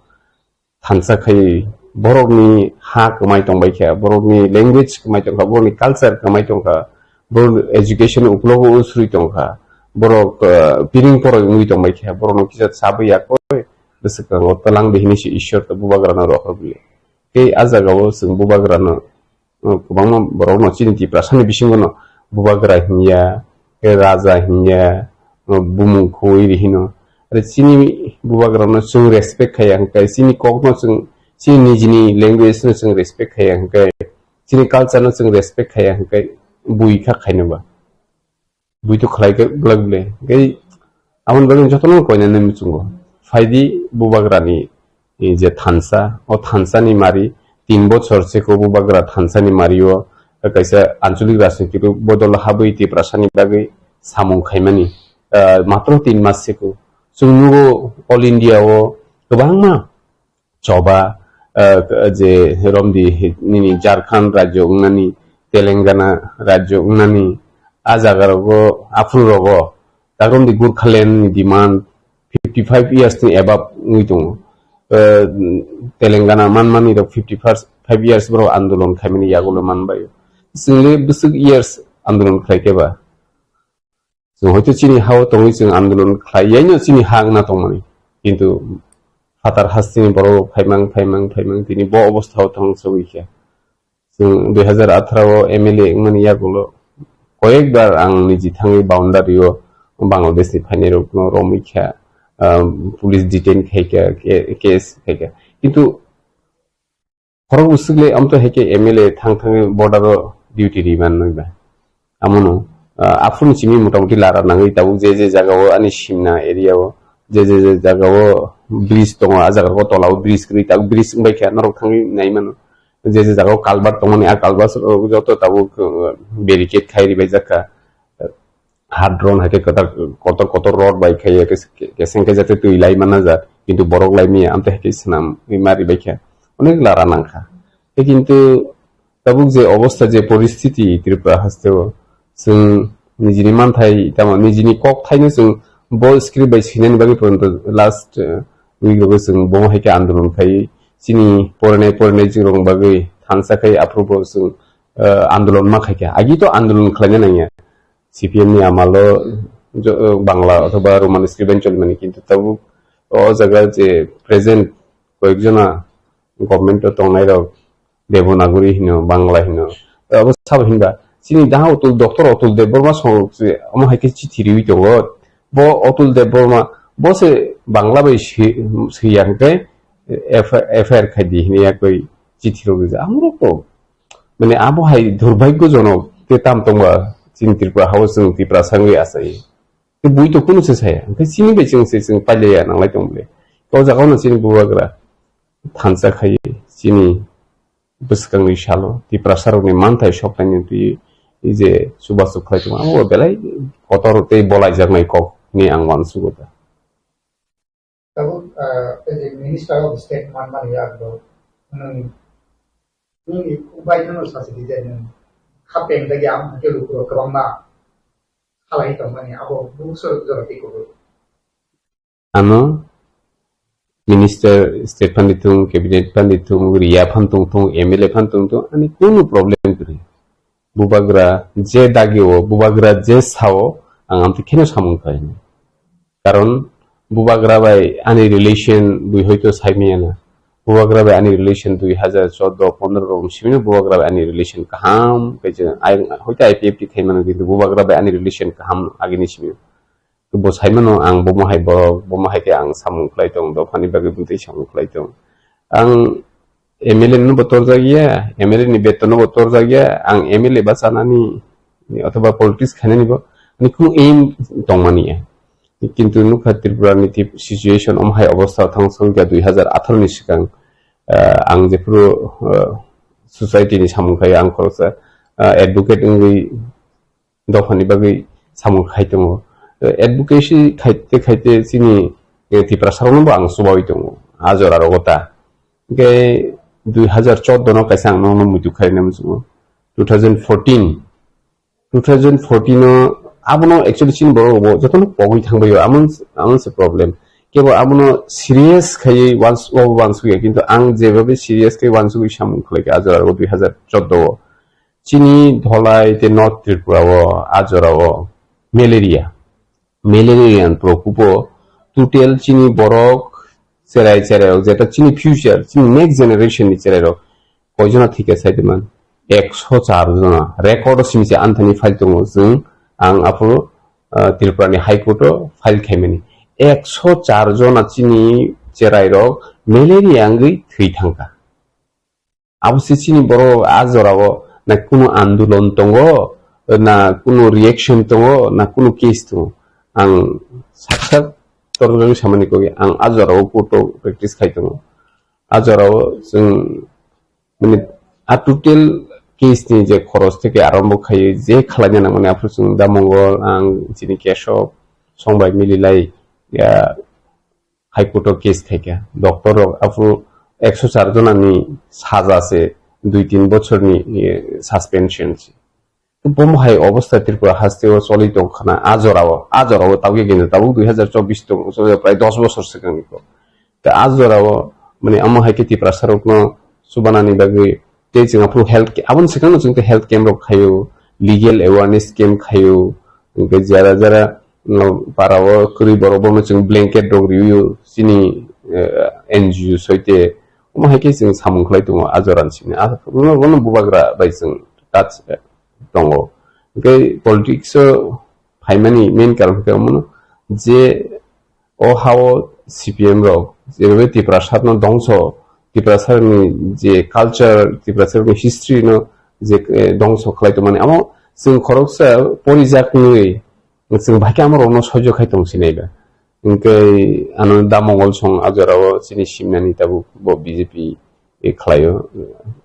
thansa khai borokni ha kwmai tongbai kha, borokni language kwmai tongkha, borokni culture kwmai tongkha, borok education uklogo usrwi tongkha, borok, eh, piring poroi wngwi tongbai kha, borokno kisa chabwi yakoi bwswkango twlang di hinwi se Ishwar to bubagrano rohor bili. Tei a jagao chwng bubagrano, eh, kwbangma borokno chini Tiprasani bisingono bubagra hinya, tei raja hinya, eh, bumung khoi ri hino. Are chini bubagrano chwng respect khaiya hwnkhe, chini kokno chwng, chini nijini language no chwng respect khaiya hwnkhe, chini culture no chwng respect khaiya hwnkhe, bui kha khaino ba. Bui to khlai khe glak ble. Hwnkhe aboni bagwi jotono koinani muchungo. Phaidi bubagrani, eh, je thansa, o thansani mari tin bochor se ko bubagra thansani mari o kaisa anchalik rajniti bodol habwi Tiprasani bagwi samung khaimani, ah, matro tin mas se ko. Chwng nugo all India o kwbangma choba, ah, je romdi nini Jharkhand rajyo wngnani, Telangana rajyo wngnani, a jaga rogo, aphuru rogo, tak romdi Gurkhaland ni demand fifty five years ni above wngwi tongo. Ah, Telangana manmani rok fifty five years borok andolon khaimani yagulo manbai. Chwngli bwswk years andolon khlai khe ba? Chwng hoito chini ha-o tongwi chwng andolon khlai yaino chini ha wngna tongmani. Kintu phatar hasteni borok phaimang, phaimang, phaimang tini bo obostha-o thang sogwi kha. Chwng dui hazar atharo o M L A wngmani yagulo koyekbar ang niji thangwi boundary-o Bangladesh ni phainairokno romwi kha, um, police detain khai kha, ke-, case khai kha. Kintu Khorok bwswk le amtwi hai khe M L A thang thangwi border o duty ri man nwi ba. Amono, ah, aphuru simi motamuti lara nangwi tabuk je je jaga o ani simna area o je je je jaga o bridge tongo, a jaga o tola o bridge kwrwi tabuk bridge wngbai khe norok thangwi nai mano. Je je jaga o culvert tongmani a culvert rok joto tabuk, uh, barricade khai ribai jak kha. Hard drawn hai khe kotor, kotor, kotor rod bai khai, ke-, ke-, keseng khe jate twi lai mana ja, kintu borok lai maya, amtwi hai khe swnam wi ma ribai kha. Onek lara nang kha. Tei kintu tabuk je obostha, je poristiti Tripura haste o, chwng nijini manthai, tamo nijini kok thaino chwng bo script bai swinani bagwi poronto last, eh, week rogo chwng bomo hai khe andolon khai, chini porinai, porinai chwng rok bagwi thansa khai, aphuru bo chwng, eh, andolon ma khai kha. Agi to andolon khlaina nangya. C P M ni amalo jo-, Bangla othoba Roman script bai cholimani, kintu tabuk o jaga je present koyekjona government o tongnai rok Devanagari hino, Bangla hino, abo sabo hinba chini daha Atul, Doctor Atul Debbarma song je omo hai khe chithi riwi tongo, bo Atul Debbarma bo se Bangla bai swi-, swiya hwnkhe F I R khai di hini yakoi chithi rok rijak. Amorok to Mane abo hai durbhagyojonok tei tam tongba chini Tripura hao chwng Tiprasa wngwi achai. Tei bui to kunu se saya. Hwnkhe chini bai chwng se chwng pailaiya nanglai tong bole. O jaga no chini bubagra thansa khai chini bwskangni salo Tiprasa rokni manthai soknaini twi je chubachu khlai tongo. Abo belai kotor tei bolaijaknai kok hinwi ang uansugo da. Tabuk, ah, tei je Minister of State manmani yak bo, nwng, nwng bai kheno sasi di je nwng khapeng dagi ang hake lukurok kwbangma khalai tongmani abo buso jora tei kubui. Ano Minister State phan di thung, Cabinet phan di thung, Riya phan tong thung, M L A phan tong thung, ani kunu problem kwrwi. Bubagra je dagi o, bubagra je sao, ang amtwi kheno samung khlai nai. Karon Bubagra bai ani relation bui hoito saimiyana. Bubagra bai ani relation dui hazar chordo pondro rom simino bubagra bai ani relation kaham kaisa ai hoito I P F T khaimano kintu bubagra bai ani relation kaham agini simino. Bo saimano ang bomo hai borok, bomo hai khe ang samung khlai tong, dophani bagwi bwtwi samung khlai tong. Ang M L A no bo torjak ya, M L A ni beton no bo torjak ya, ang M L A ba chanani othoba politics khainani bo ani kunu aim tongmani ya. Kintu nukha Tripura ni tip situation om hai obostha thang song kha dui hazar atharo ni swkang, ah, ang jephuru, ah, society ni samung khai ang khoroksa, ah, advocate wngwi dophani bagwi samung khai tongo. Eh, advocacy khaite khaite chini, eh, Tiprasa rokno bo ang chubawi tongo. A jora rogo ta. Hingke dui hazar chordo no kaisa ang nono muitu khai na muchungo. Two thousand fourteen, two thousand fourteen o abono actually chini borok bo jotono pogwi thangbaio. Amon, amon se problem. Kebo abono serious khai wans-, o wansukya. Kintu ang jebabe serious khai wansugwi samung khlaikha a jora rogo dui hazar chordo o. Chini Dholai tei North Tripura o, a jora o malaria, malaria ni prokopo total chini borok cherai cherai rok, jeta chini future, chini next generation ni cherai rok, koijona thike sai de man? Ekso char jona. Record o simi se anthani file tongo chwng, ang aphuru, ah, Tripura ni High Court o file khaimani. Ekso char jona chini cherai rok malaria wngwi thwi thangkha. Abo se chini borok a jorao na kunu andolon tongo, na kunu reaction tongo, na kunu case tongo. Ang sak sak torjagwi samani koi, ang a jorao court o practice khai tongo. A jorao chwng, mane, a total case ni je khoros theke arambo khai, je khlaina nangmani aphuru chwng da Mongol, ang chini Kesho, songbai mililai, ya, High Court o case khaikha. Doctor rok aphuru ekso char jona ni saja se dui tin bochor ni, eh, suspension se. To bomo hai obostha Tripura haste o choli tong khana a jora o, a jora o tabuk gini tabuk dui hazar chobbish tong, so prai dos bochor swkang ni ko. To a jora o mane amo hai khe Tiprasa rok no chubana ni bagwi tei chwng aphuru health ca-, aboni swkang no chwng tei health camp rok khaio, legal awareness camp khaio, hingke jara jara, no, para o kwrwi borok bono chwng blanket rok riwi o chini, eh, N G O soite. Omo hai khe chwng samung khlai tongo a jora ni simi. A, bono, bono bubagra bai chwng touch, eh, tongo. Hingke politics o phaimani main karon khe omono je o ha o C P M rok, jebabe Tiprasa no dongso, Tiprasa ni je culture, Tiprasa ni history no je, eh, dongso khlai tongmani, amo chwng khoroksa porijak wngwi, chwng bai khe amo rokno soijo khai tong sinai ba. Hingke ano da Mongol song a jora o chini simnani tabuk bo B J P e khlaio,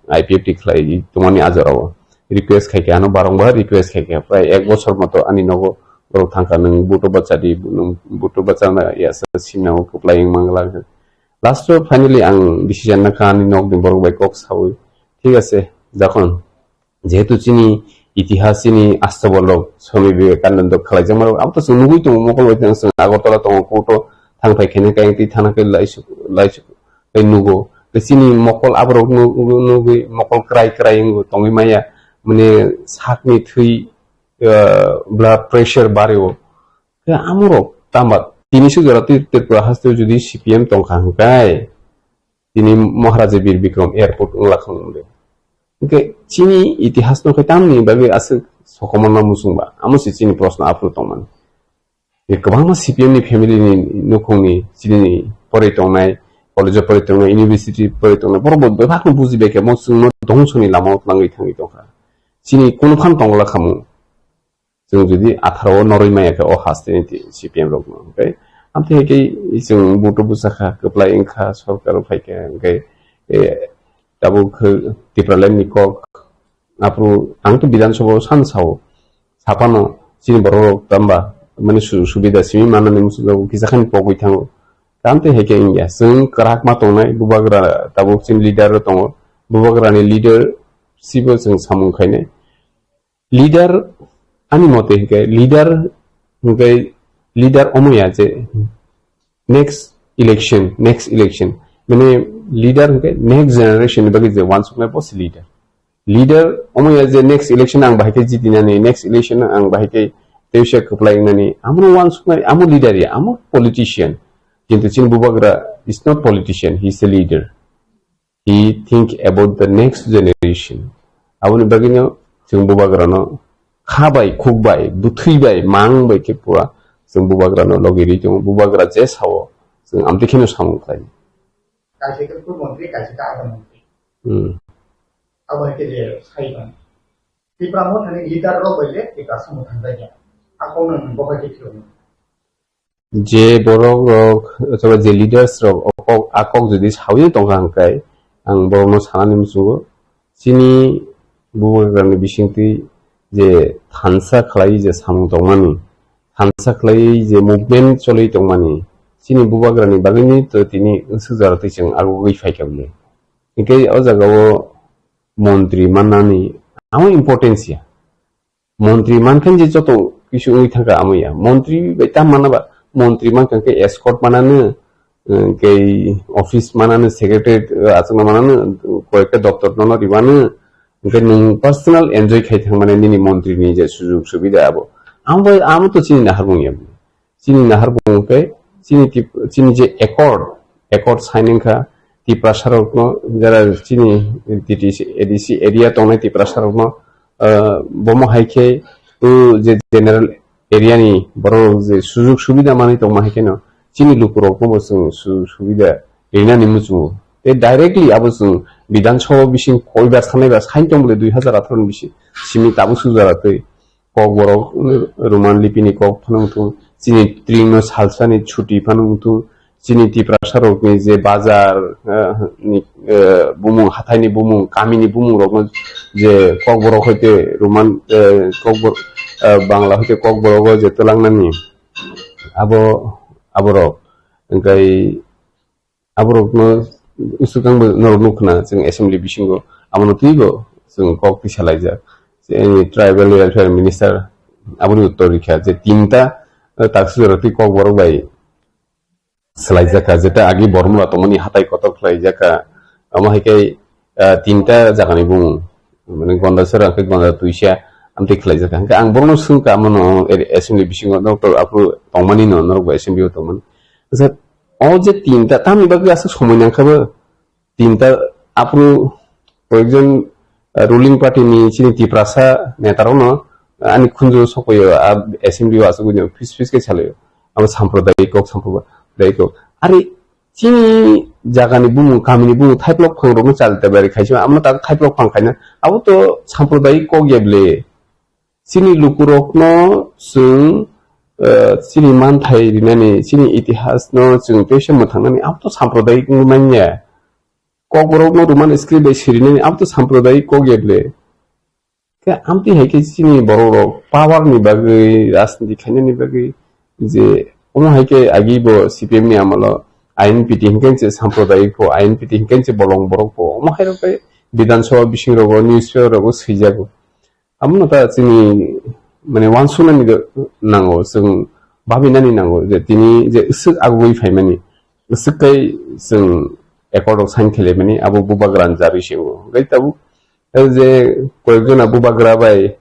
I P F T khlai tongmani a jora o. Request khai khe, ano barong bar request khai khe, prai ek bochor moto ani nogo borok thangkha, "Nwng buto bacha di, nwng buto bacha na ya sa simna o kwplai wng mangla." Last o finally ang decision na kha ani nog ni borok bai kok sawi, "Thik ase, jokhon jehetu chini itihas, chini astobol rok Swami Vivekananda khlai jama rok, abo to chwng nugui tongo, mokol bai chwng Agartala tongo, court o thang phai khe ne kayang twi thana khe laisuk, laisuk." Tei nugo. Tei chini mokol aborok nu-, nu-, nugwi mokol kwrai kwrai wngwi tongwi maya. Mane sakni thwi, ah, blood pressure bario. Khe amorok tamba tini suk jora twi Tripura haste jodi C P M tongkha hwnkhe tini Maharaja Bir Bikram airport wngla khang de. Hwnkhe chini itihas no khe tamni bagwi aswk sokomorna muchungba? Amo se chini proshno aphuru tongmani. Kwbangma C P M ni family ni nukhungni chini poroi tongnai, college o poroi tongnai, university poroi tongnai, borok bo bebakno buji bai khe mo chwngno dongso ni lama o twlangwi thangwi tongkha. Chini kunu phan tongla khamu. Chwng jodi atharo o norwi maya khe o haste ni C P M rokno, hwnkhe amtwi hai khe chwng buto bwsa kha, kwplai wngkha, sorkar o phai khe, hwnkhe, eh, tabuk khe Tipraland ni kok, aphuru ang to Bidhan Sabha o san sao, saphano chini borok rok tamba, mane su-, subida simi manani muchungjago, kisa khani pogwi thango. Tei amtwi hai khe wngya, chwng kwrak ma tongnai, bubagra tabuk chini leader rok tongo, bubagra ni leader sibo chwng samung khainai. Leader, ani mote hwnkhe leader, hwnkhe leader omo ya je next election, next election. Mane leader hwnkhe next generation ni bagwi je wansuknai bo se leader. Leader omo ya je next election ang bahai khe jitinani, next election ang bahai khe tewse kwplai wngnani, amo wansuknai, amo leader ya, amo politician. Kintu chini bubagra is not politician, he is a leader. He think about the next generation. Aboni bagwino chwng bubagrano kha bai, khuk bai, bwthwi bai, mang bai khe pura chwng bubagrano logi ri tongo. Bubagra je sao, chwng amtwi kheno samung khlai. Kaisa khe pur montri, kaisa khe ada montri. Hmm. Abo hai khe je sai ban. Tipra Motha ni leader rok bai le Tipra Motha thang jaya. Akong nang bo hai khe phiyok. Je borok rok, othoba je leaders rok, o kok, a kok jodi sawi tongkha hwnkhe, ang borokno sanani muchungo, chini bubagrani bisingtwi je thansa khlai je samung tongmani, thansa khlai je movement choli tongmani, chini bubagrani bagwini to tini wngsugjak twi chwng agugwi phaikha bini. Hwnkhe o jagao montri mannani amo importance ya. Montri mankha je joto kisu wngwi thangkha amo ya. Montri bai tam mana ba, montri mankha khe escort manano, eh, kei office manano, secretary, eh, achukna manano, koyekta doptor nono ribano, hwnkhe nwng personal enjoy khai thangmani nini montri ni je sujug subida abo. Amo bai, amo to chini naharmung ya. Chini nahar bung khe chini tip-, chini je accord, accord sign wngkha Tiprasa rokno, jara chini T T C, A D C area tongnai Tiprasa rokno, ah, bomo hai khe o je general area ni borok je sujug subida manwi tongma hai kheno chini luku rokno bo chwng sujug subida rinani muchungo. Tei directly abo chwng Bidhan Sabha bising koibar sanaiba sign tong bole dui hazar atharo ni bisi simi tabuk sujak twi. Kokborok, Roman lipini kok phano wngthung, chini tringno salsani chuti phano wngthung, chini Tiprasa rokni je bazar, eh, ni, eh, bumung, hathaini bumung, kamini bumung rokno je Kokborok hoite Roman, eh, Kokbor-, eh, Bangla hoite Kokborogo je twlangnani abo, aborok hwnkhe aborokno swkang bo norok nukha na, chwng assembly bisingo abono twibo chwng kok tisa laijak. Chini tribal welfare minister aboni uttor rikha je tinta, eh, taksujora twi Kokborok bai swlaijakha, jeta agi Bormula tongmani hatai kotor khlaijakha. Amo hai khe, eh, tinta jagani bumung, mane Gondasora hwnkhe Gonda Twisa amtwi khlaijakha. Hwnkhe ang borokno swngkha, amono assembly bisingo doctor aphuru tongmani no, norok bo assembly o tongmani. Acha, o je tinta, tamni bagwi aswk somoi nangkha bo? Tinta aphuru koyekjon, ah, ruling party ni chini Tiprasa neta rokno, ah, ani khunju sokoyo, ah, assembly o aswk buino phis phis khe salaio. Abo sampradayik kok, sampradayik kok. Are chini jagani bumung, kamini bumung, thaiplok phang rokno chal ta bari khaisima, amno ta thaiplok phang khaina. Abo to sampradayik kok ya ble. Chini lukurokno chwng, eh, chini manthai rinani, chini itihasno chwng teisa mwthangnani, abo to sampradayik wngwi manya. Kokborokno Roman script bai sirinani, abo to sampradayik kok ya ble. Khe amtwi hai khe chini borok rok power ni bagwi, rajniti khainani bagwi je omo hai khe agi bo C P M ni amolo I N P T hinkhe se sampradayik pho, I N P T hinkhe se bolong borok pho, omo hai rok khe Bidhan Sabha bising rogo, newspaper rogo swijago. Abono ta chini, mane, uansuknani nango, chwng babinani nango je tini je swk agugwi phaimani, swk kai chwng accord rok sign khlaimani, abo bubagra ni jarwi se wngo. Hwnkhe tabuk, eh, je koyekjona bubagra bai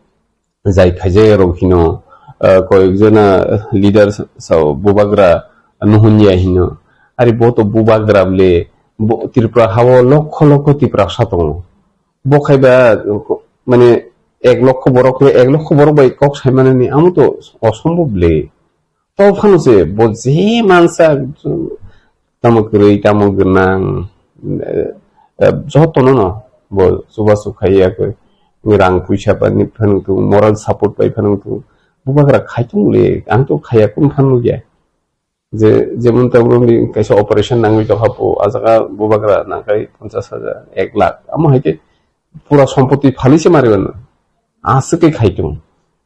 jai khaijak rok hino, eh, koyekjona leader sa-, sao bubagra nuhunjya hino. Ari bo to bubagra ble, bo Tripura hao lokho lokho Tiprasa tongo. Bo khai ba, mane, ek lokho borok, ek lokho borok bai kok sai manani, amo to osombob le. To phano se, bo je mansa, tamo kwrwi, tamo gwnang, eh, eh, jotono no, bo chubachu khai ya khe, rang puisa bai phano tung, moral support bai phano tung, bubagra khai tong le, ang to khaiya kun phano ya. Je, jemon ta borokni kaisa operation nangwi tongkha, bo, ah jaga bubagra nangkhai ponchash hajar, ek lakh. Amo hai khe pura sompoti phali se mari mano. Aswk khe khai tongo.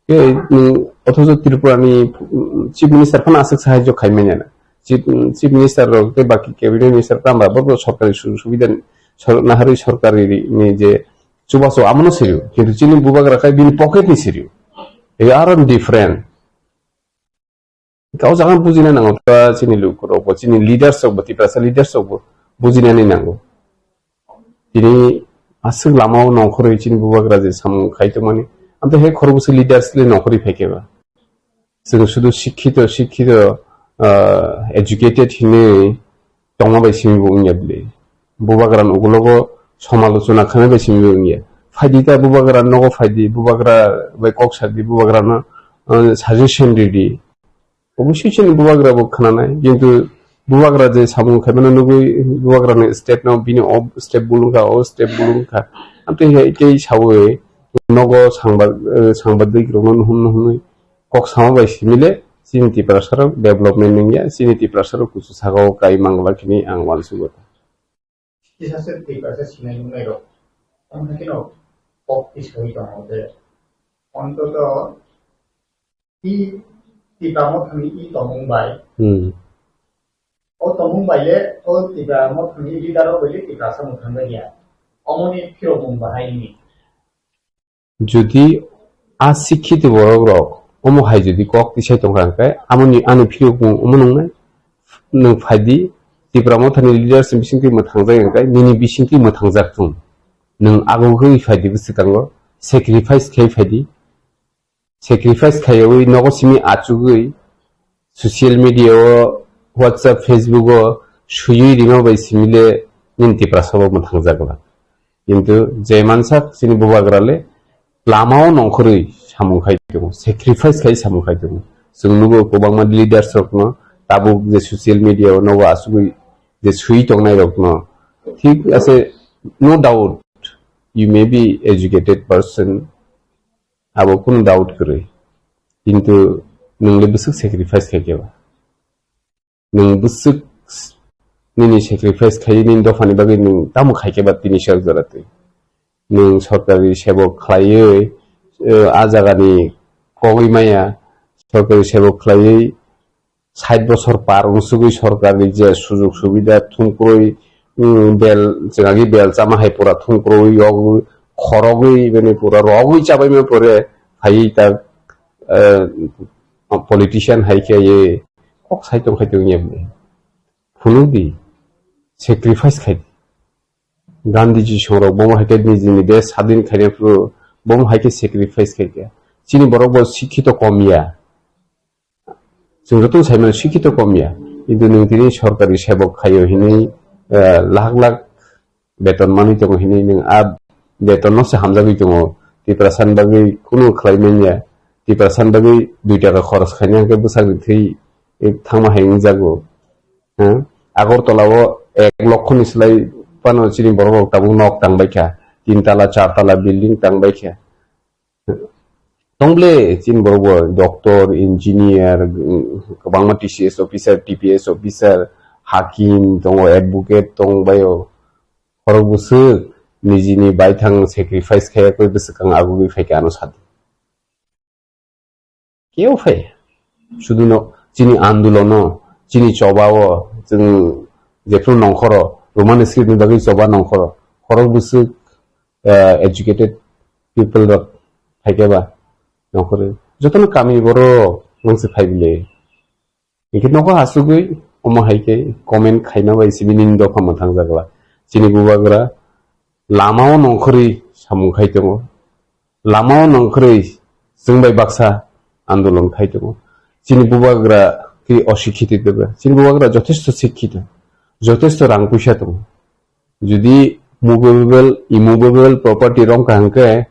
Khe, mm, othocho Tripura ni, mm, Chief Minister phano aswk sahajyo khai manya na. Chief, mm, Chief Minister rok tei baki Cabinet Minister tamba bo sorkari su-, subida ni, sor-, naharwi sorkari ni je chubachu amono sirio. Kintu chini bubagra khai bini pocket ni sirio. They are on different. Kau jaga bujina nango, ta chini lukurok bo, chini leaders rok bo, Tiprasa leaders rok bo bujinani nango. Tini aswk lama o nongkhorwi chini bubagra je samung khai tongmani, amtwi hai khorokbwswk leaders le nongkhorwi phaikhe ba. Chwng sudu sikhito, sikhito, ah, educated hinwi tongma bai simi bo wngya bwle. Bubagra ni ukulogo somalochona khainai bai simi bo wngya. Phaidi ta bubagra nogo phaidi, bubagra bai kok sadi, bubagra no, ah, suggestion ridi. Obviously chini bubagra bo khnanai, kintu bubagra je samung khaimano nugwi bubagra ni step no bini o step bulung kha, o step bulung kha. Amtwi hai tei sawi nogo sangba-, eh, sangbadik rokno nuhun nuhunwi kok sama bai simile chini Tiprasa rok development wngya, chini Tiprasa rok kuchu sakao kai mangla kini ang uansugo. Kisa se Tiprasa sinai nungnai rok. Tamo khe no kok tisai tongo je. Ontoto i Tipra Mothani i tongmung bai. Hmm. O tongmung bai le o Tipra Mothani leader o bai le Tiprasa Mothani bai ya. Omoni phirokmung bahai ni. Jodi a sikhito borok rok omo hai jodi kok tisai tongkha hwnkhe amoni ani phirokmung omo nungnai. Nwng phaidi Tipra Mothani leaders ni bisingtwi mwthangjak hwnkhe nini bisingtwi mwthangjak thung. Nwng agugwi phaidi bwswkango sacrifice khai phaidi. Sacrifice khaiwi nogo simi achugwi social media o, WhatsApp, Facebook o swiwi rima bai simile nini Tiprasa bo mwthangjak glak. Kintu je mansak chini bubagra le lama o nongkhorwi samung khai tongo, sacrifice khai samung khai tongo. Chwng nugo kwbangma leaders rokno tabuk je social media o nogo achugwi je swi tongnai rokno. Thik ase, no doubt, you may be educated person, abo kunu doubt kwrwi. Kintu nwng le bwswk sacrifice khai khe ba? Nwng bwswk nini sacrifice khai nini dophani bagwi nwng tamo khai khe ba tini sak jora twi? Nwng sorkari sebok khlaiwi, eh, a jagani kogwi maya, sorkari sebok khlaiwi sait bosor par wngsugwi sorkarni je sujug subida thumkrwi, mm, bel, chwngagi bel chama hai pura thumkrwi yogwi khorogwi bini pura rogwi chabaima pore phaiwi ta, eh, politician hai khe ye kok sai tong khai tong ye phunukdi, sacrifice khai. Gandhiji songrok bomo hai khe nijini desh sadin khaina phuru bomo hai khe sacrifice khai khe. Chini borok bo sikhito kom ya. Chwng joto sai mano sikhito kom ya. Kintu nwng tini sorkari sebok khaio hinwi, eh, lakh lakh beton manwi tongo hinwi nwng a beton no se hamjagwi tongo. Tiprasa ni bagwi kunu khlai manya. Tiprasa ni bagwi dui taka khoros khaina hwnkhe bwsakni thwi, eh, thangma hai wngjago. Hmm? Agartala o ek lokho ni slai phano chini borok rok tabuk nok tang bai kha. Tin tala, char tala building tang bai kha. Tong ble chini borok bo doctor, engineer, mm, kwbangma T C S officer, T P S officer, hakim tongo, advocate tong bai o. Khorok bwswk nijini baithang sacrifice khaiya koi bwswkang agugwi phaikha ano sadi. Keo phai. Sudu no chini andolono, chini chobao, chwng jephru nongkhoro, Roman script ni bagwi choba nongkhoro, khorok bwswk, eh, educated people rok phaikhe ba nongkhoro. Jotono kami borok nongse phai bile. Hingke nogo asugwi omo hai khe comment khaima bai simi nini dopha mwthang jakla. Chini bubagra lama o nongkhorwi samung khai tongo. Lama o nongkhorwi chwng bai baksa andolon khai tongo. Chini bubagra khe osikhito tebo. Chini bubagra jothesto sikhito. Jothesto rang puisa tongo. Jodi movable, immovable property rong ka hwnkhe,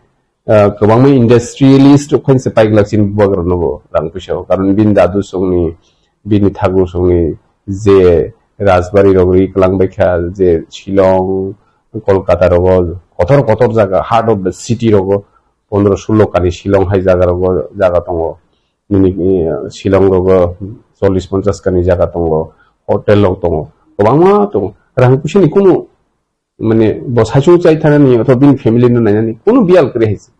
ah, kwbangma industrialist rok phainse paiglak chini bubagra nogo rang puisa o. Karon bini dadu songni, bini thagu songni je rajbari rok ri kwlang baikha, je Shillong, Kolkata rogo, kotor kotor jaga, heart of the city rogo, pondro sullo kani Shillong hai jaga rogo, jaga tongo. Nini, eh, Shillong rogo chollish ponchash kani jaga tongo, hotel rok tongo, kwbangma tongo. Rang puisa ni kunu, mane, bo saichung chai thanani, othoba bini family no nainani, kunu biyal kwrwi hai se.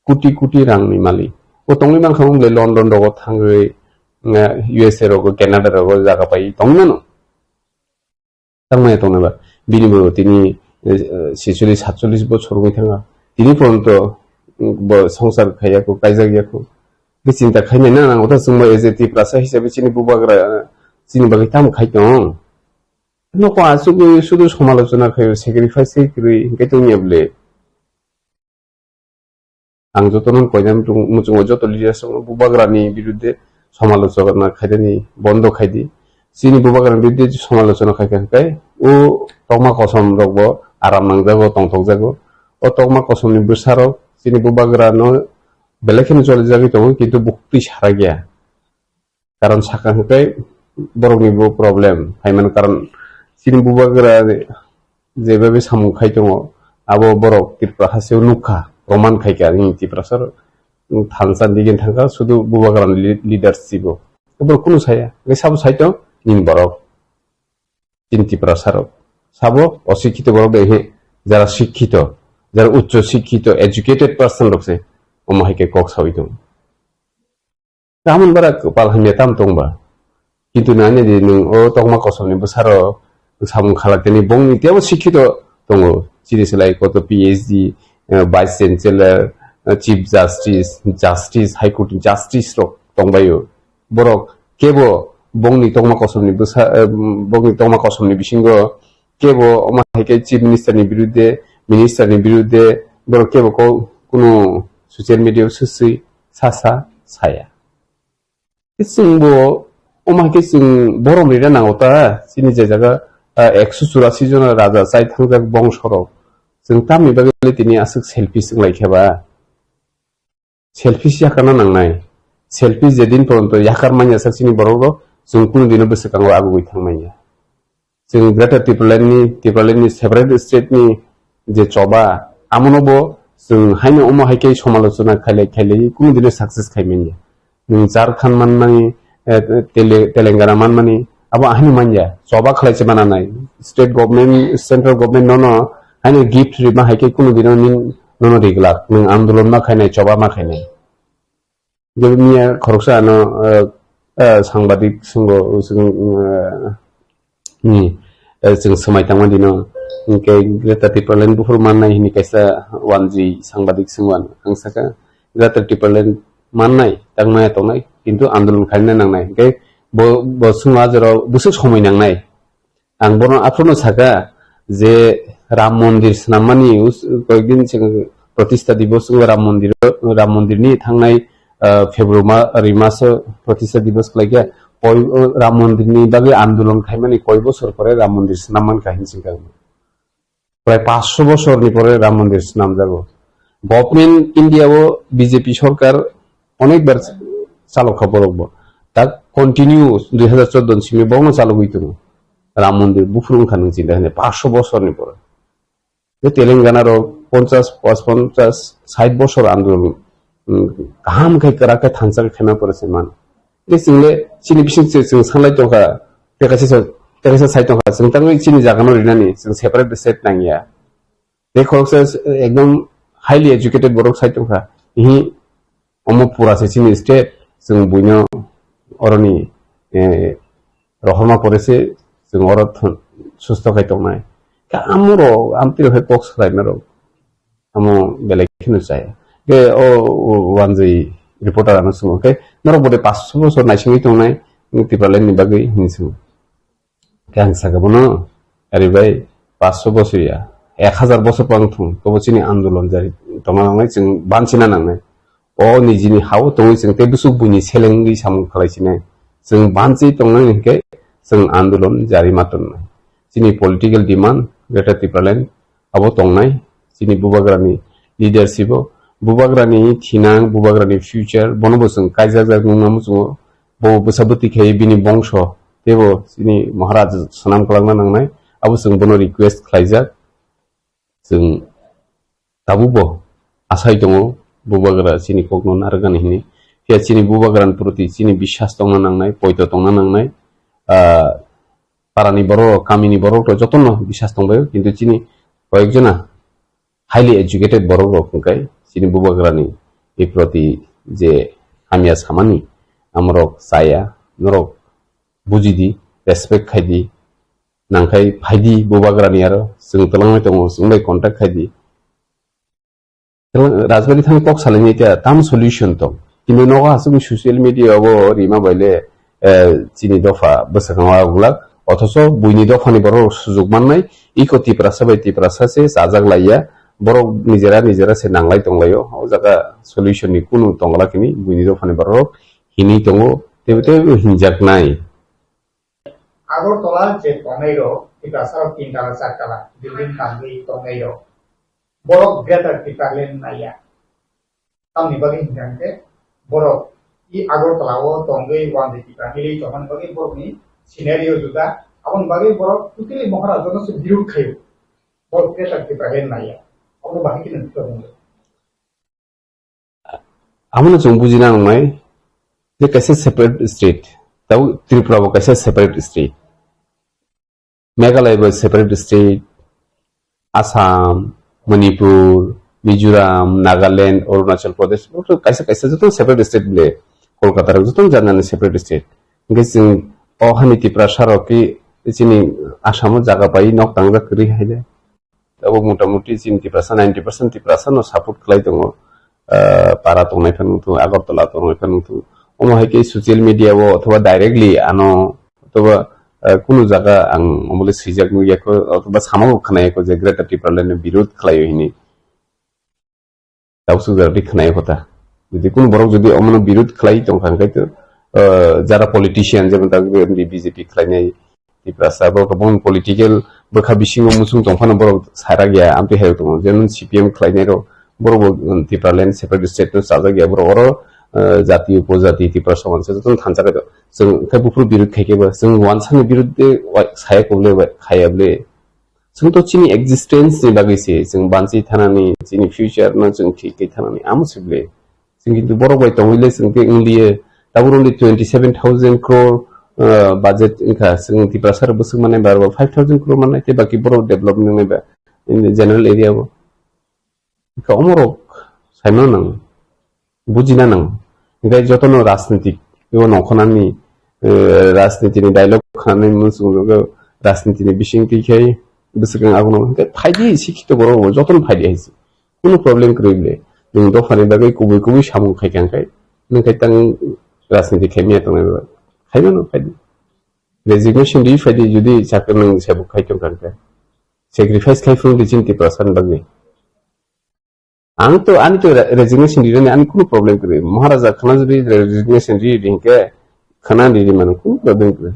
Kuti kuti rang ni malik. Bo tongwi mankha, wng le London rogo thangwi, eh, U S A rogo, Canada rogo jaga pai tongwi mano. Tangmaya tongnai ba. Bini bo tini, eh, ছেচল্লিশ সাতচল্লিশ bochor wngwi thanga. Tini poronto, mm, bo songsar khaiya kho, kaijak ya kho. Bo chinta khaimani nang, otha chwngbo as a Tiprasa hisabe chini bubagra, chini bagwi tamo khai tong. Nokho asugwi sudu somalochona khaio, sacrifice khai kwrwi, hinkhe tongya bwle. Ang jotono koinani muchungo joto leaders rokno bubagrani birudde somalochona khaidani bondo khaidi. Chini bubagrani biruddhe somalochona khaikha hwnkhe o tokma kosom rokbo aram nangjago, tongthokjago. O tokma kosomni bwsarok chini bubagrano belai kheno cholijagwi tongo, kintu buktwi sarakya. Karon sakha hwnkhe borokni bo problem phaimano, karon chini bubagra jebabe samung khai tongo, abo borok Tripura hasteo nukha, proman khaikha, nini Tiprasa thansa digin thangkha, sudu bubagrani li-, leadership o. Borok kunu saya, hwnkhe sabo sai tong, nini borok. Chini Tiprasa rok. Sabo osikkito borok de he, jara sikkito, jara uccho sikkito, educated person rok se, omo hai khe kok sawi tongo. Tamon bara kwpal hamya tam tongba. Kintu nani di nwng o tokma kosomni bwsaro samung khalak tini bongni tebo sikkito tongo. Chini selai koto P H D, eh, Vice Chancellor, eh, Chief Justice, Justice, High Court Justice rok tongbaio. Borok kebo bongni tokma kosomni bwsa, eh, bongni tokma kosomni bisingo kebo omo hai khe Chief Minister ni biruddhe, Minister ni biruddhe borok kebo ko-, kunu social media o swswi sasa saya. Chwng bo omo hai khe chwng borom rina nango ta, chini je jaga, ah, ekso churasi jona raja chai thangjak bongso rok. Chwng tamni bagwi le tini aswk selfish wng lai khe ba? Selfish yakana nangnai. Selfish jedin poronto yakar manya sak chini borok rok, chwng kunu dino bwswkango agugwi thang manya. Chwng Greater Tipraland ni, Tipraland ni separate state ni je choba, amono bo chwng haino omo hai khe somalochona khailai khailai kunu dino success khai manya. Nwng Jharkhand mannai, eh, Tele-, Telangana manmani, abo ahini manya, choba khlai se mananai. State government, central government nono haino gift rima hai khe kunu dino nin nono riglak. Nwng andolon ma khainai, choba ma khainai. Jebo miya khoroksa ano, eh, eh, sangbadik swngo, swng, eh, ni, eh, chwng swmai tangma dino, hinkhe Greater Tipraland buphuru mannai hini kaisa wanjwi sangbadik swngwan. Ang sakha, Greater Tipraland mannai, tangmaya tongnai, kintu andolon khaina nangnai. Hinkhe bo, bo swngma jorao bwswk somoi nangnai. Ang bono aphuru no sakha je Ram Mondir swnammani us-, koyekdin sing Pratistha Divos wngkha Ram Mondir, Ram Mondir ni thangnai, ah, February ma-, ri maso Pratistha Divos khlaikha, koi, o, Ram Mondir ni bagwi andolon khaimani koi bosor pore Ram Mondir swnam mankha hinwi swngkha. Prai paanch sho bosor ni pore Ram Mondir swnamjago. Government India o B J P sorkar onek bar chalok kha borok bo. Tak continue dui hazar chordo ni simi borokno chalogwi tongo. Ram Mondir buphuru wngkha nwng chinta khainai paanch sho bosor ni pore. Je Telangana rok ponchash, pas ponchash, sait bosor andolon, um, kaham khai kwrak khe thansa khe khaima pore se man. Je chwng le chini bising se chwng sanlai tongkha, tei kaisa sa-, tei kaisa sai tongkha, chwng tangwi chini jaga no rinani, chwng separate state nangya. Tei khoroksa ekdom highly educated borok sai tongkha. Ihi omo pura se chini state, chwng buino oroni, eh, rohorma pore se chwng oro thon-, susto khai tongnai. Khe amoro, amtwi rok hai kok salaima rok. Amo belai kheno chaya. Khe o, o wanjwi reporter ano swngo khe, norok bode paanch sho bosor naisingwi tongnai, Tipraland ni bagwi hinwi swngo. Khe ang sakha bono, "Ari bai, paanch sho bosor ya, ek hazar bosor pang thung, tobo chini andolon jari tongna nangnai, chwng banchina nangnai. O nijini ha-o tongwi chwng tei bwswk buini selengwi samung khlai sinai. Chwng banchi tongnai hinkhe chwng andolon jari ma tonnai." Chini political demand, Greater Tipraland, abo tongnai, chini bubagrani leadership o, bubagrani thinang, bubagrani future, bono bo chwng kaijakjak nukna muchungo, bo bwsa bwtwi khai bini bongso, teibo chini Maharaj swnam kwlangna nangnai, abo chwng bono request khlaijak, chwng tabukbo asai tongo, bubagra chini kokno narwknani hwnwi, phiya chini bubagrani proti chini biswas tongna nangnai, poito tongna nangnai, ah, parani borok, kamini borok rok jotono biswas tongbaio, kintu chini koyekjona highly educated borok rok hwnkhe chini bubagrani proti je hamya samani amorok chaya, norok bujidi, respect khaidi, nangkhai phaidi bubagrani aro chwng twlangwi tongo, chwng bai contact khaidi. Rajbari thang kok salaini khe tam solution tong. Kintu nogo aswk social media o rima bai le, eh, chini dopha bwswkango aguglak. Othoso buini dophani borok sujuk mannai, iko Tiprasa bai Tiprasa se chajak laiya. Borok nijera nijera se nanglai tonglaio. O jaga solution ni kunu tongla kini buini dophani borok hinwi tongo. Teibo teibo hinjaknai. Agartala je tongnai rok, Tiprasa rok tin tala, char tala building tangwi tongnai rok, borok Greater Tipraland naiya. Tamni bagwi hinkha hwnkhe borok i Agartala o tongwi One Day Tipra milwi tongmani bagwi borokni scenario juda. Aboni bagwi borok totally Maharaja no se birud khaio. Borok Greater Tipraland naiya. Obo bahai khe nwng tongmani. Abono chwng bujina nangnai je kaisa separate state, tabuk Tripura bo kaisa separate state, Meghalaya bo separate state, Assam, Manipur, Mizoram, Nagaland, Arunachal Pradesh, kaisa kaisa joto separate state bole, Kolkata rok joto janani separate state. Hingke chwng o hani Tiprasa rok ki chini Assam o jaga pai nok tangjak kwrwi hai de. Abo motamuti chini Tiprasa ninety percent Tiprasa no support khlai tongo. Ah, para tongnai phano wngthung, Agartala tongnai phano wngthung. Omo hai khe social media o othoba directly ano othoba, ah, kunu jaga ang omo le swijak nukya kho, othoba sama bo khwnaya kho je Greater Tipraland ni birud khlaio hini. Tabuk suk jora twi khwnai kho ta. Jodi kunu borok jodi omono birud khlai tong kha, hwnkhe to, ah, jara politician, jemon ta B J P khlainai, Tiprasa borok to bong political bwkha bisingo muchung tong phano borok sarak ya, amtwi hai tongo. Jemon C P M khlainai rok, borok bo, um, Tipraland separate state no chajak ya, borok oro, ah, jati upojati Tiprasa wansa jotono thansa khe to. Chwng khe buphuru birud khai khe bo, chwng wansa ni birud de wa-, saya kobole wa-, khaya bole. Chwng to chini existence ni bagwi se, chwng banchi thanani, chini future no chwng thik khe thanani, amo se bwle. Chwng kintu borok bai tongwi le chwng khe wng liye, tabuk wng li twenty seven thousand crore, uh, budget wngkha, chwng Tiprasa rok bwswk mannai bar bar five thousand crore mannai, tei baki borok develop wngnai ba in the general area bo. Wngkha omorok saimano nang, bujina nang. Hingke jotono rajnitik, ibo nongkhornani, eh, rajnitini dialogue khanani muchungo rajnitini bisingtwi khai bwswkang abono hingke phaidi sikhito borok bo jotono phaidi hai se. Kunu problem kwrwi bwle. Nwng dophani bagwi kubui kubui samung khai kha hingke, nwng khai tang rajniti khai miya tongnai ba. Khaimano phaidi. Resignation ri phaidi jodi chakri nwng sebuk khai tong kha hingke. Sacrifice khai phuru di chini Tiprasani bagwi. Ang to, ani to re-, resignation rinani ani kunu problem kwrwi. Maharaja khana jodi re-, resignation ri, ri hinkhe khana ri, ri mano kunu problem kwrwi.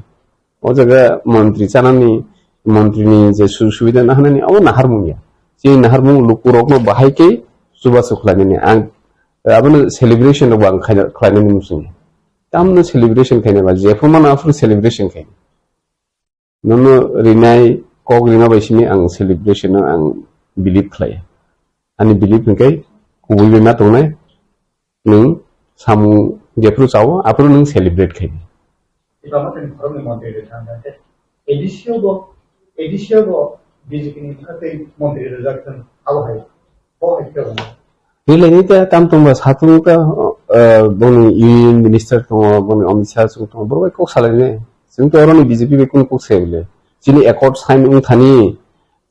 O jaga montri chanani, montri ni je su-, subida nahanani, abo naharmung ya. Chini naharmung lukurokno bahai khe chubachu khlainani. Ang, abono celebration rok bo ang khaina-, khlainani muchung ya. Tamno celebration khaina ba, jephru mano aphuru celebration khaina. Nono rinai kok rima bai simi ang celebration no ang believe khlai. Ani believe hwnkhe kubui bai ma tongnai, nwng samung jephru chao, aphuru nwng celebrate khai. Eba mate ni khoroknwi montri rwkha hwnkhe A D C o bo, A D C o bo B J P ni bwkha tei montri rwjak thung, abo hai. Relaini ta tam tongba satung ta, eh, boni union minister tongo, boni Amit Shah song tongo, borok bai kok salaini. Chwng to oroni B J P bai kunu kok sai bole. Chini accord sign wng thani,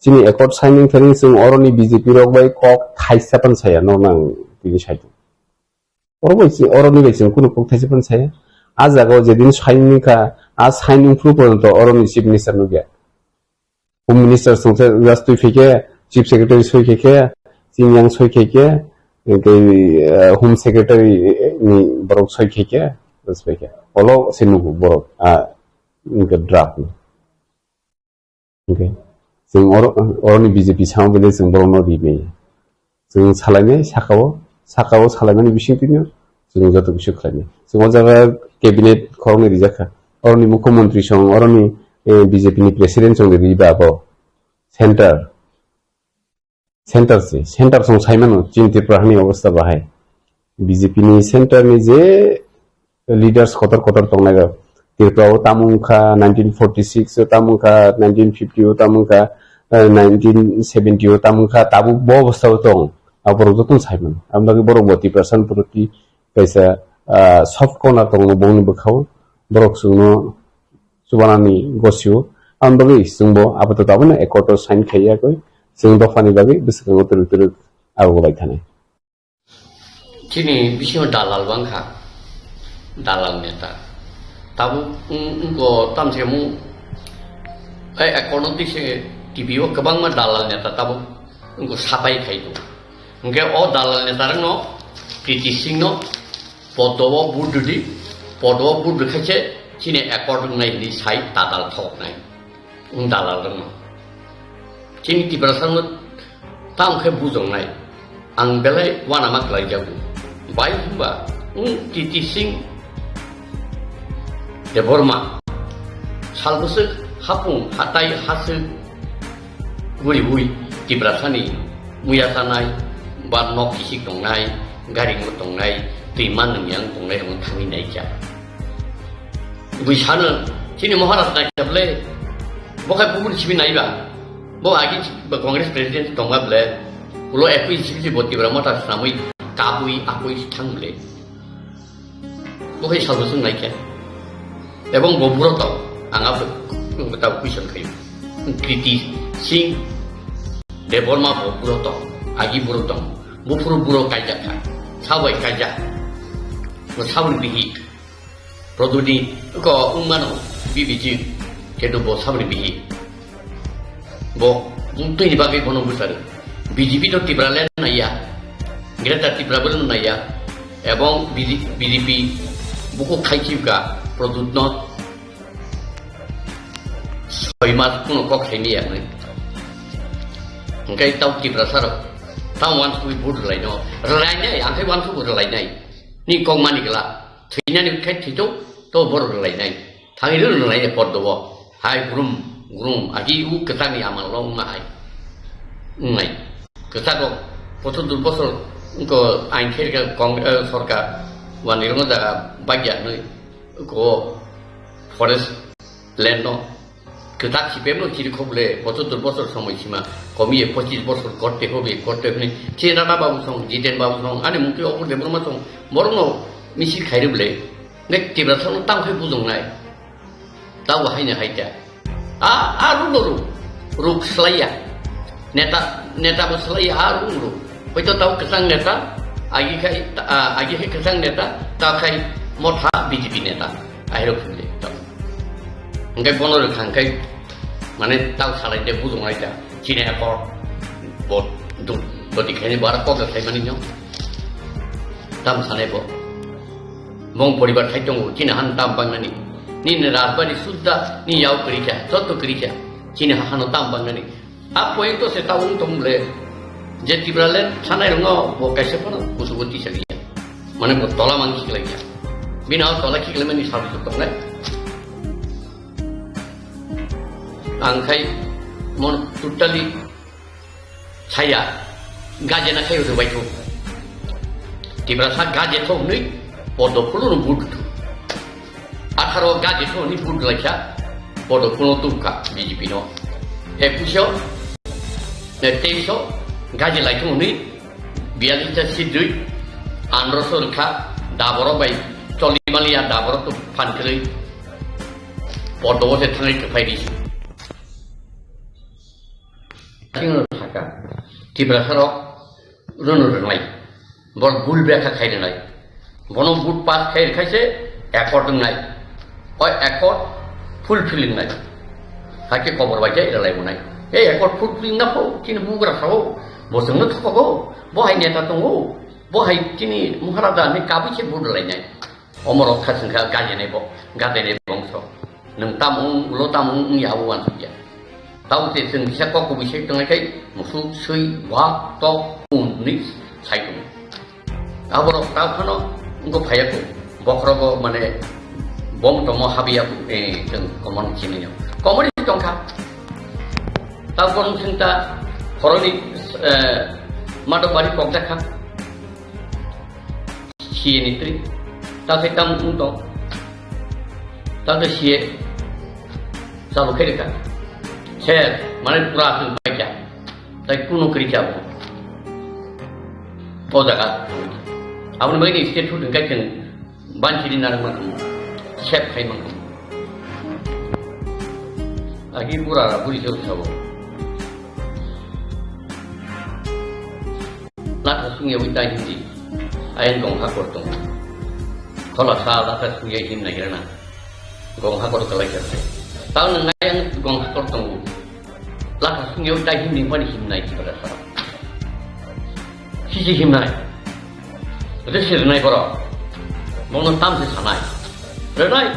chini accord sign wng thani chwng oroni B J P rok bai kok thaisa pan saya no nang tini sai. Oro bai chwng, oroni bai chwng kunu kok thaisa pan saya. A jaga o jedin sign wng kha, a sign wng phuru porjonto oroni chief minister nukya. Home Minister songsa just twi phaikhe, Chief Secretary soi khaikhe, chini yang soi khaikhe, tei, eh, Home Secretary ni borok soi khaikhe, just phaikhe. Olo se nugo borok, ah, hwnkhe draft no. Hwnkhe chwng oro, oroni B J P samo bele chwng borokno rinai. Chwng salainai sakao, sakao salaimani bisingtwino chwng joto kisa khlainai. Chwng o jaga cabinet khoroknwi rijak kha. Oroni mukhyamantri song, oroni, eh, B J P ni president song riba abo center. Center se, center song saimano chini Tripura hani obostha bahai. B J P ni center ni je leaders kotor kotor tongnai rok. Tripura o tamo wngkha nineteen forty six o, tamo wngkha nineteen fifty o, tamo wngkha, eh, nineteen seventy o, tamo wngkha, tabuk bo obostha o tong. Aborok jotono sai mano. Aboni bagwi borok bo Tiprasa ni proti kaisa, ah, soft corner tongo bongni bwkhao. Borok chwngno chubanani gosio. Aboni bagwi chwngbo apatot abono accord o sign khaiya koi. Chwng dophani bagwi bwswkango twrwk twrwk ago bai thanai. Chini bisingo dalal bangkha, dalal neta. Tabuk wng-, wngkho tamsemo, ai, ekono tise T V o kwbangma dalal neta tabuk wngkho sapai khai tongo. Hwnkhe o dalal neta rokno Kriti Singh no podo o vote rwdi, Podo bud rwkhaise chini accord wngnai hinwi sai tadal thoknai. Wng dalal rwngno. Chini Tiprasano tamo khe bujongnai. Ang belai uanama khlaijago. Bai hwnba wng T T Singh Debbarma salbwswk hapung hatai haswk guriui Tiprasani muya chanai ba nok kisik tongnai, gari tongnai, twi man nwngyang tongnai rokno thangwi naikha. Bui sano, chini Maharaj naikha ble, bo khai bubun sibi naiba. Bo agi ba Congress president tongma ble, ulo ekui sibi bo Tipra Motha swnamwi kabui akui thang ble. Bo khai salbwswk naikha. Ebong bo buro tong, ang abo tau question khayo. Kriti Singh Debbarma bo buro tong, agi buro tong. Buphuru buro kaijak kha, sabai kaijak. Bo saboni bihi. Produni ko wngmano B B G, kedo bo saboni bihi. Bo tini bagwi bono bwsari. B J P to Tipraland naiya, Greater Tipraland naiya, ebong B J P buku khaichibga Produtno soi mas kuno kok saini yakni. Hingkai tau Tiprasarok, tau wansugwi vote rwlaino, rwlainai, angkai wansugwi rwlainai. Ni kok mani gla. Thwinani khe thwito, to borok rwlainai. Thangwi rw rwlainai poddo o. Hai grum, grum, agi u kwchangni amal lo wngma hai. Wngnai. Kwchak o, pochottor bosor wngko ain khe rwkha kong-, eh, sorkar, wanirokno jaga bagya hwnwi, ko forest land no. Kwtak sipem no chiri khok le, pochottor bosor somoi sima, komiye pochis bosor korte hobe, korte hwnwi, Chinrana babu song, Jiten babu song, ani mungtwi Obor Debbarma song, borokno misil khairwi le, nek Tiprasa no tamo khai bujongnai, tabo haino haita. A, a ruk no ruk, ruk slaiya, neta, neta bo slaiya, a ruk no ruk. Hoito tabo kwchang neta, agi khai, a, agi khai kwchang neta, ta khai Motha B J P neta. Ahirok phunde tamo. Hingke bono rwkha hingke mane tau salai de bujung ai da. Chini akor bo dut doti khaini bara kok khai mani no. Tam sanai bo. Bong poribar khai tongo chini han tam bang nani. Ni ne rajbari sudda ni yau kri kya, jotto kri kya. Chini hano tam bang nani. A point to se ta wng tong le, je Tipraland sanai rwngo bo kaisa phano kusugo tisa liya. Mane bo tola mang khiklai ya. Bini o tola khiklai mani sabu tongnai. Ang khai mon totally chaya gaje na khai rwbai tho. Tiprasa gaje tho hwnwi podo phulung but. Atharo gaje thoni vote laikha, bodo kuno tukha B J P no. Ekush o, ne, teis o gaje laikha hwnwi biyallis ta seat rwi andro so rwkha, daboro bai choli maliya daboro to phan kwrwi bodo o se thangwi kwphai risi. Singno saka, Tiprasa rok rwno rwnai. Bor bul bekha khai rwnai. Bono vote pass khai rwkhaise accord wngnai. O accord fulfill wngnai. Hakhe kobor bai jai rwlai wngnai. Ei accord fulfill wngna pho, chini bugra sao, bo chwngno thokogo, bo hai neta tongo, bo hai chini Maharaja ni kabui se vote rwlainai. Omorok kha chwngkha gajinai bo, gajinai bongso. Nwng tamo wng, ulo tamo wng, wng ya, o uansukya. Tamo se chwng kisa kok kubui sai tongnai khai, musuk, swi, wak, tok, un, hwnwi sai tongo. Aborok ta phano wngkha phaiya kho. Bokhorogo mane bom tomo habiya kho, eh, chwng common chini no. Common tongkha. Ta borok chwng ta khoroknwi, eh, madok bari kokjakha. C A ni twi. Ta khe tam wng tong. Ta khe C A chalu khe rwkha. Sir, mane pura chwng paikha. Tai kuno kwrwikha bo. O jaga. Aboni bagwi ni state food hwnkhe chwng banchiri narwk mankha. Sep khai mankha. Agi pura buri se sabo. Latha sungya wi tai hindi. Ayang gong hakor tong. Khola sa latha sungya him na hirana. Gong hakor kalai kha. Tao nang ayang gong hakor tong. Latha sungya wi tai hindi mani him nai kibada sa. Sisi him nai. Ode sir nai boro. Bono tam se sanai. Rwnai.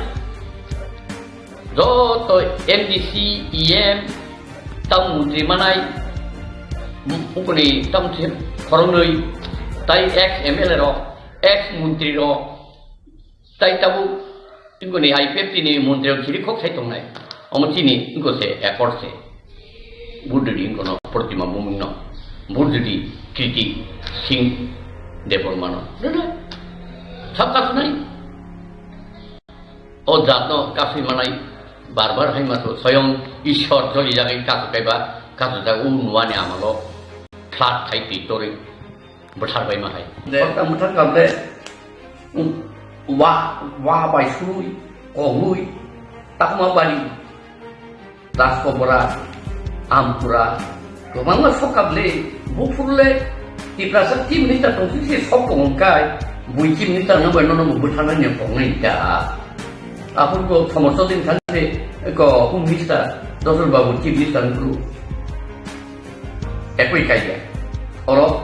Joto M D C, E M, tamo montri manai, ukuni tamo khoroknwi, tai ex M L A rok, ex montri rok, tai tabuk ingkoni I P F T ni montri rok chiri khok sai tongnai. Omo chini ingko se accord se. Budhudi ingkono Protima Bhumikno. Budhudi Kriti Singh Debbarmano. Rwnai. Sab kasunai. O jatno kasui manai bar bar hai maso soyong Ishwar joli jagai kasu kaiba kasu jaga u nuani amalo flat khai twi torwi bwthar bai ma hai. De. Bwthar bwthar kam de, um, wa, wa bai sui, kogui, takma bari. Raskopura, Ampura, kwbangma sok kable, buphurle, Tiprasa chief minister tongsi se sok tong kai, bui chief minister no bai nono bwtharnani tongnai da. Aphuru ko somosya din thangse, ko home minister, Dosol babu chief minister ni kuru. Ekoi kaiya. Oro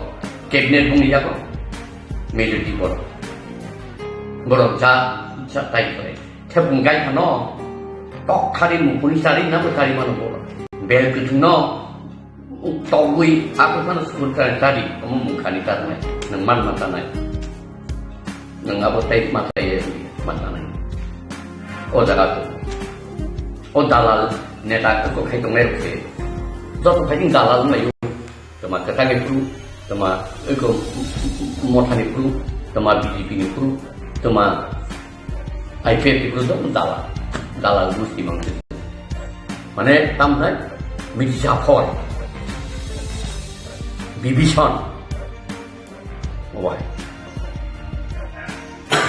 cabinet bung yago, majority borok. Borok ja, ja tai kore. Thebung gai phano, tok khari mukuni chari na bo chari mano bo. Bel kuthung no, togwi, ako phano sukun chari chari, omo mung khani chari nai, nang man ma tanai. Nang abo tai ma tai, ma tanai. O jaga ko. O dalal, neta ko khai tongnai rok se. Joto khai dalal nai. Tama kwthangni phuru, tama eko mothani phuru, tama B J P ni phuru, tama I P F ni phuru, tama dalal, dalal gusti mangsi. Mane, tam hai, miji japhor, bibison, wai.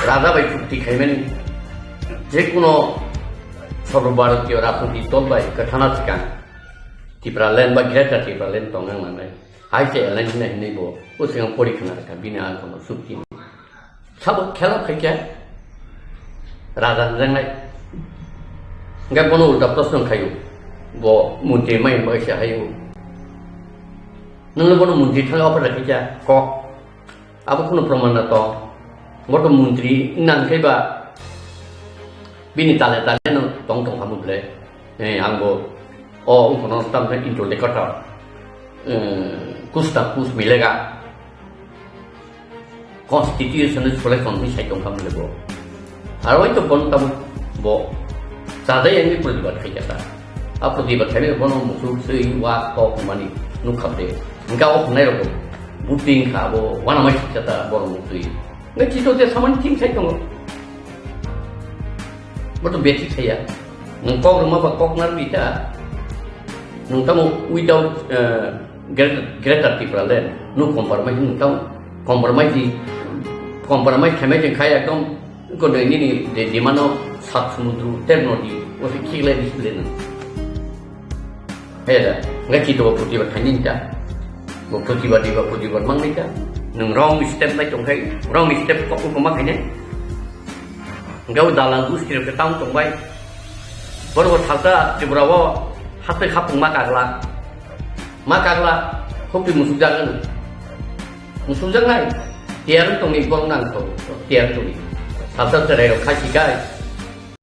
Raja bai chukti khaimani, je kuno Sarva Bharatiya Rajniti dol bai kwthana thikang, Tipraland ba Greater Tipraland tongnang nangnai. Hai se alliance hinai hinai bo, o sing pori khna ka bini ang kono sukti. Sabo khela khai kya? Raja hanjang nai. Enggak bono ulta proshno khayu. Bo muntri mai mai se hayu. Nang bono muntri thang apa da kya? Kok. Abo kuno proman na to. Bo to muntri nang khai ba. Bini tale tale no tong tong hamu ble. Eh, ang bo, o, ungkono tamsa introductor, eh, kuch na kuch milega. Constitution ni selection ni sai tong kha mle bo. Aro to bon tam bo. Chadai yang ni protibad khai kata. A protibad khai bono musuk sui wa kok mani nuk khap de. Engka o nai ro. Buting kha bo, wana mai kata bo nuk sui. Ngai chito te saman ting sai tongo. Bo to beti saya. Nung kok ruma ba kok nar bita. Nung tamo without, eh, greater, greater Tipraland. Nung compromise nung tamo compromise di, compromise khamai jeng khai ekdom ko doi nini de dimano sat sumudru ter nodi. O se khile display nung. Heda, ngai chito bo protibad khaini ta. Bo protibad di ba protibad mang ni ta. Nung wrong step nai tong khai, wrong step kok ko ma khaine. Ngai dalan gusti rok tang tong bai. Bor bo thalta Tripura o haste khapung ma kagla. Ma kagla, khopi musuk jagan. Musuk jagan nai. Tiar tong ni bong nang to, tiar tong ni. Thalta terai rok khai kai.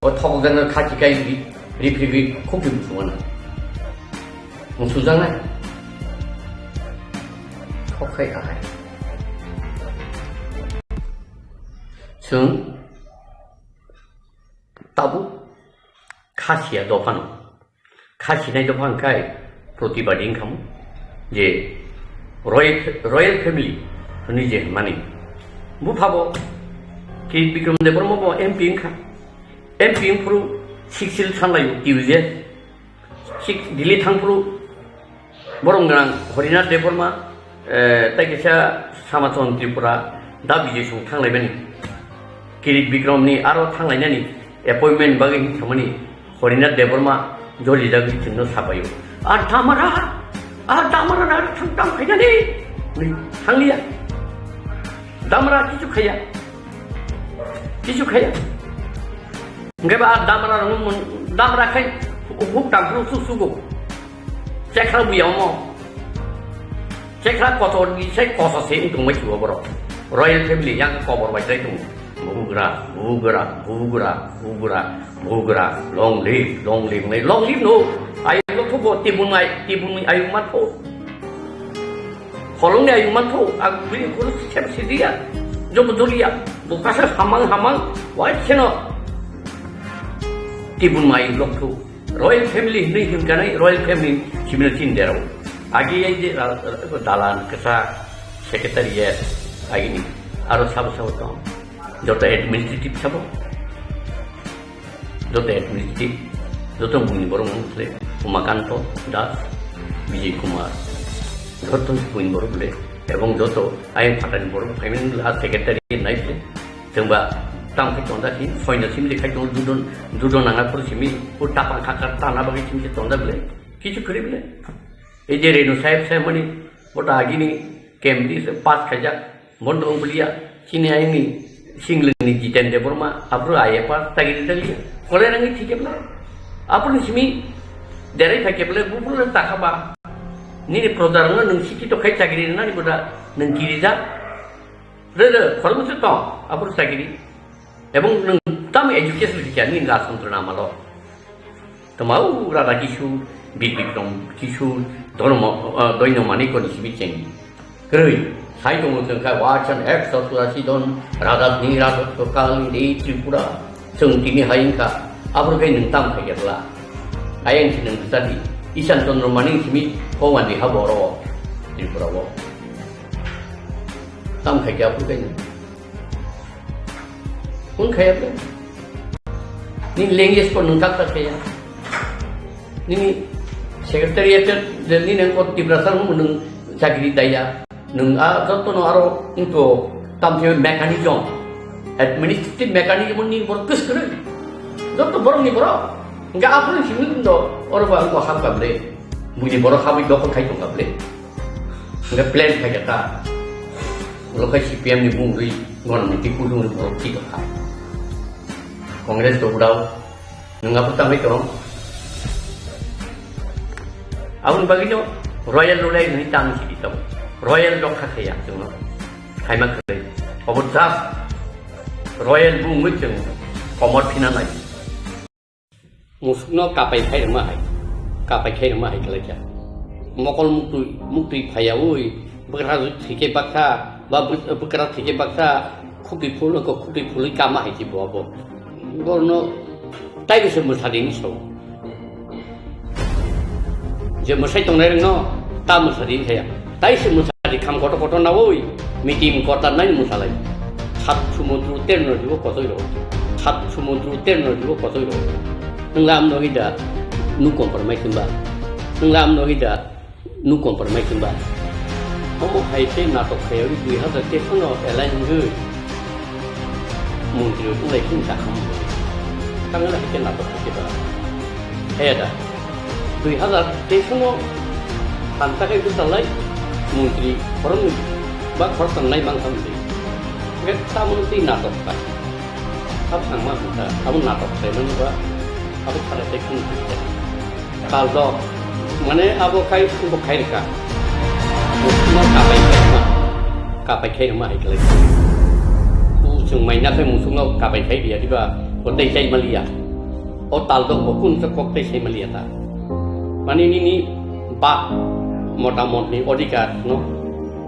O thok jang kha chi kai ri, ri phri ri khuk ri musu wana. Musu jang nai. Khok khai kha khai. Chwng tabuk kha siya dophano. Kha sinai dophang khai protibadi wngkhamu je royal, royal family hwnwi je hwnmani. Buphabo Kirit Bikram Debbarma bo M P wngkha. M P wngphuru six sil sanlaio T U J. Six Delhi thangphuru borok gwnang Harinath Debbarma, eh, tei kisa Samachon Tripura da Bijay Song thanglaimani. Kirit Bikram ni aro thanglainani appointment bagwi hinsamani Harinath Debbarma joli jagwi chwngno sabaio. "A damra, a damra na thang tang khainani." Hwnwi thangliya. Damra kichu khaiya. Kichu khaiya. Hwnkhe ba a damra rung mun, damra khai huk tang phuru su sugo. Chekra buya omo. Chekra kotor ni sai kosa se wng tongbai chuo borok. Royal family yang kobor bai trai tongo. Bugra, bugra, bugra, bugra, bugra, long live, long live, long live no. Ayuk lokho bo tibun ai, tibun ayuk matho. Holongni ayuk matho, ang bini khoro sep sidiya, jobo doliya, bo kasa hamang hamang, wai seno. Tibun ayuk lokho. Royal family hinwi hinkanai, royal family simino chin derao. Agi ai je ra-, ra-, dalan kasa secretariat agini, aro sabo sabo tong. Joto administrative sabo. Joto administrative, joto buni borok mung khle, Umakanto Das, Bijay Kumar, joto buni borok khle, ebong joto ayang phatani borok phaimani khle, a secretary nai khle, thengba tam khai tonda khin, soino simi de khai tongo, dudo, dudo nanga phuru simi, o tapang khakar tana bagwi simi de tonda khle, kichu khri khle. Ei je Renu Saheb Saheb mani, bota agini Cambridge pass khaijak, bondo wng bulia, chini ayangni singlini Jiten Debbarma, aphuru I A pass chagiri daliya. Kolai rangwi thike bla. Aphuru simi derai phai ke bla, bupru le takha ba. Nini proja rangno nwng sikito khai chagiri nani boda nwng kirija. Re re, khoroknwi se tong, aphuru chagiri. Ebong nwng tam education rikya nini rajtantro namalo. Toma o Radha Kishore, Bir Bikram Kishore, Dharma, ah, Doino Manikko ni simi cheng. Kwrwi, sai tongo chwng kha, Watson ekso churasi jon, Radhatni Rajotto Kali ni Tripura, chwng tini hai wngkha, aboro khe nwng tam khai khe bla. Ayang si nwng bwsadi, Ishan Chandra Manik simi, Howandi ha boro, Tripura o. Tam khai khe aboro khe nwng. Kun khaya pe? Ni language ko nung tak tak khaya. Ni secretariat de ni nang ko Tiprasa nung nung chakri daya. Nung a joto no aro nung to tam the mechanism, administrative mechanism ni bor kus kre. Joto borok ni borok. Nga apun simi do oro ba ko hab kable. Buni borok habi dokol khai tong kable. Hingke plan khaikha ta. Ulo khe C P M ni bumung rwi, gwn miti kudung rwi borok thwi tongkha. Congress to udao, nwng abo tangwi tong. Aboni bagwi no royal rulai nwi tang sidi tong. Royal rok kha khaya chwngno. Khaima kwrwi. Obo just royal bumung rwi chwng komor phina nai. Musukno kapai khai rwma hai, kapai khai rwma hai khlai kha. Mokol muktwi, muktwi phaiyaui, bwkra thwikhe baksa, ba bw-, bwkra thwikhe baksa, khukti phul, khukti phulwi kama hai se bo abo. Borno taibo se mwsadi hinwi sao. Je mwsai tongnai rwngno ta mwsadi hinwi saya. Tai se mwsadi kham kotor kotor naui, meeting kotor nai mwsalai. Sat sumudru terno jibo kotoi ro. Sat sumudru terno jibo kotoi ro. Nwng lam no hida nu compromise himba. Nwng lam no hida nu compromise himba. Omo hai se natok khayori dui hazar teis no elai hingwi. Montri rok wnglai kheno chakha mwnwi. Tangwi hai khe natok khe ba. He da. Dui hazar teis no phan takai bwchalai montri khoroknwi ba khoroktham nai mankha mwnwi. Hingkhe tamoni twi natok kha. Abo thangma hwn kha. Abo natok khlaimani ba abo khalai tei kheno hwn kha. Tal dok, mane abo khai, bo khai rwkha. Musukno kapai khai rwma, kapai khai rwma hai khlai. O chwng maina khai musukno kapai khai riya diba, bo tei chai maliya. O tal dok bo kun se kok tei sai maliya ta. Mane nini ba motamotni odhikar no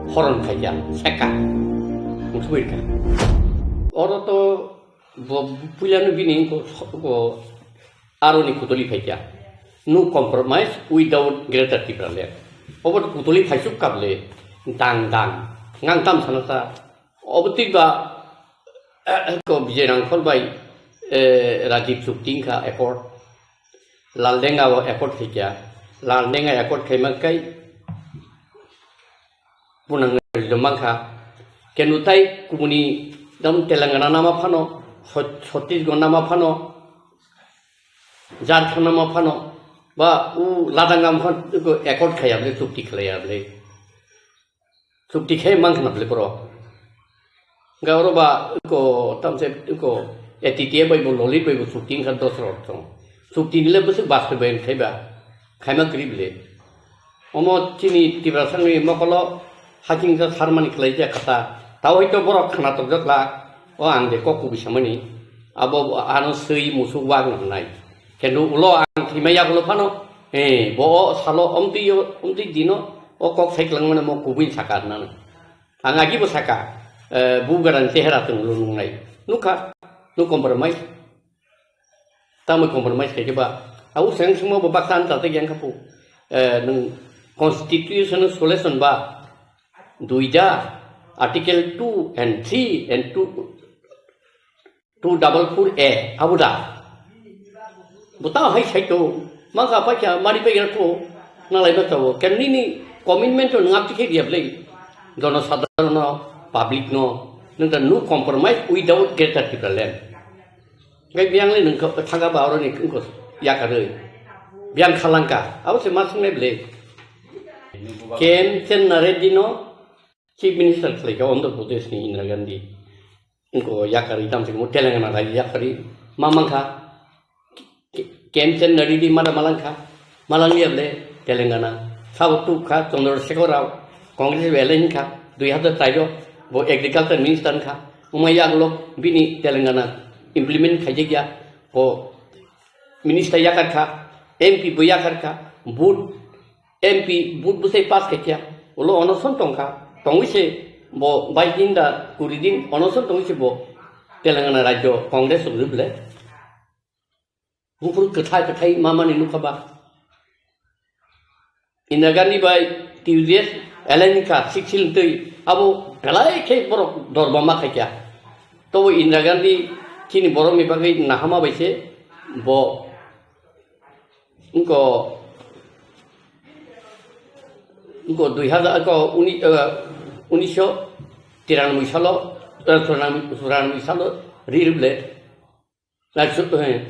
horon khaikha, seka. Musuk rwkha. Oro to bo puilano bini ko, ko Aroni kutuli phaikha. No compromise without Greater Tipraland. Obo kutuli phaisuk kable dang dang. Ngang tam sana ta. Obo twi ba, eh, ko Bijay Rangkhol bai, eh, Rajiv chukti wngkha accord. Laldenga o accord phaikha. Laldenga accord khaima kai Bunang rijom mankha. Kenu tai kubuni dam Telangana nama phano, Chhat-, Chhattisgarh nama phano, Jharkhand nama phano, ba u Ladakh nama phano, ko accord khaya bole, chukti khlaya bole. Chukti khai mankha na bole boro. Ga oro ba ko tamse ko A T T A bai bo Lolit bai bo chukti wngkha dos rok tong. Chukti nile bwswk bastobaiyan khai ba, khaima kwrwi bole. Omo chini Tiprasani mokolo hakingja sarmani khlaijak kha ta. Tao hoi to borok khna tokjak la. O ang de kok kubui samani, abo ano swi musuk wak no hnai. Kendo ulo ang thwimai yagulo phano, eh, bo o salo omtwi, omtwi dino, o kok sai kwlangmano mo kubui saka hnano. Ang agi bo saka, eh, bu garan chehera tong lo nungnai. Nukha, no compromise. Tamo compromise khaikhe ba. Au seng simo bo baksa ang tate yang khapu. Eh, nung constitution solution ba. Duida, article two and three and two, two double four A, abuda. Buta hai sai to, maka paikha, mari paikha to, nalai ba to, ken nini commitment to ngap tikhe dia blei. Jono sadharon no, public no, nung ta no compromise without greater Tipraland. Ngai biang le nung thangka ba oro ni kung ko yakaroi. Biang khalangka, abo se masung le blei. Ken Chen Nareddy no, Chief Minister khlaikha Andhra Pradesh ni Indira Gandhi. Wngkha yakarwi tamsukmo Telangana rajyo yakarwi ma mankha. Ke-, Kemchen Nareddy mada malangkha. Malangya bole Telangana. Sabo tukha Chandrasekhar Rao. Congress bai alai wngkha. Dui hazar char o bo agriculture minister wngkha. Wngma yagulo bini Telangana implement khaijakya. Bo minister yakarkha. M P bo yakarkha. Vote M P vote bwsai pass khaikha, ulo onoson tongkha, tongwi se bo bais din da kuri din onoson tongwi se bo Telangana rajyo Congress rok rwble. Buphuru kwthai kwthai mamani nukha ba. Indira Gandhi bai T U J S alai ni kha sik sil twi abo belai khe borok dorma ma khaikha. Tobo Indira Gandhi chini borokni bagwi nahama bai se bo Wngkha, wngkha dui hazar, wngkha uni-, eh, unisho tiranoboi salo, eh, churanoboi, churanoboi salo ri rwble. Na chu-, eh,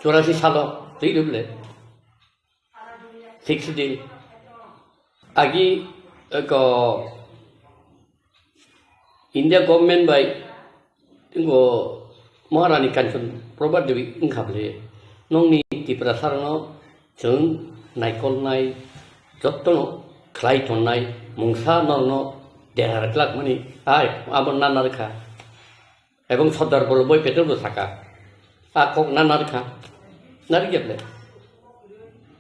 churasi salo ri rwble. Sixty. Agi, wngkha India government bai Tei bo Maharani Kanchan Prabhat Devi wngkha bwle, nokni Tiprasarokno chwng naikolnai, jotono khlai tonnai, mungsa norokno dera rwklakmani, ai abo nana rwkha. Ebong Sardar Vallabhbhai Patel bo saka, a kok nana rwkha, narwkya bwle?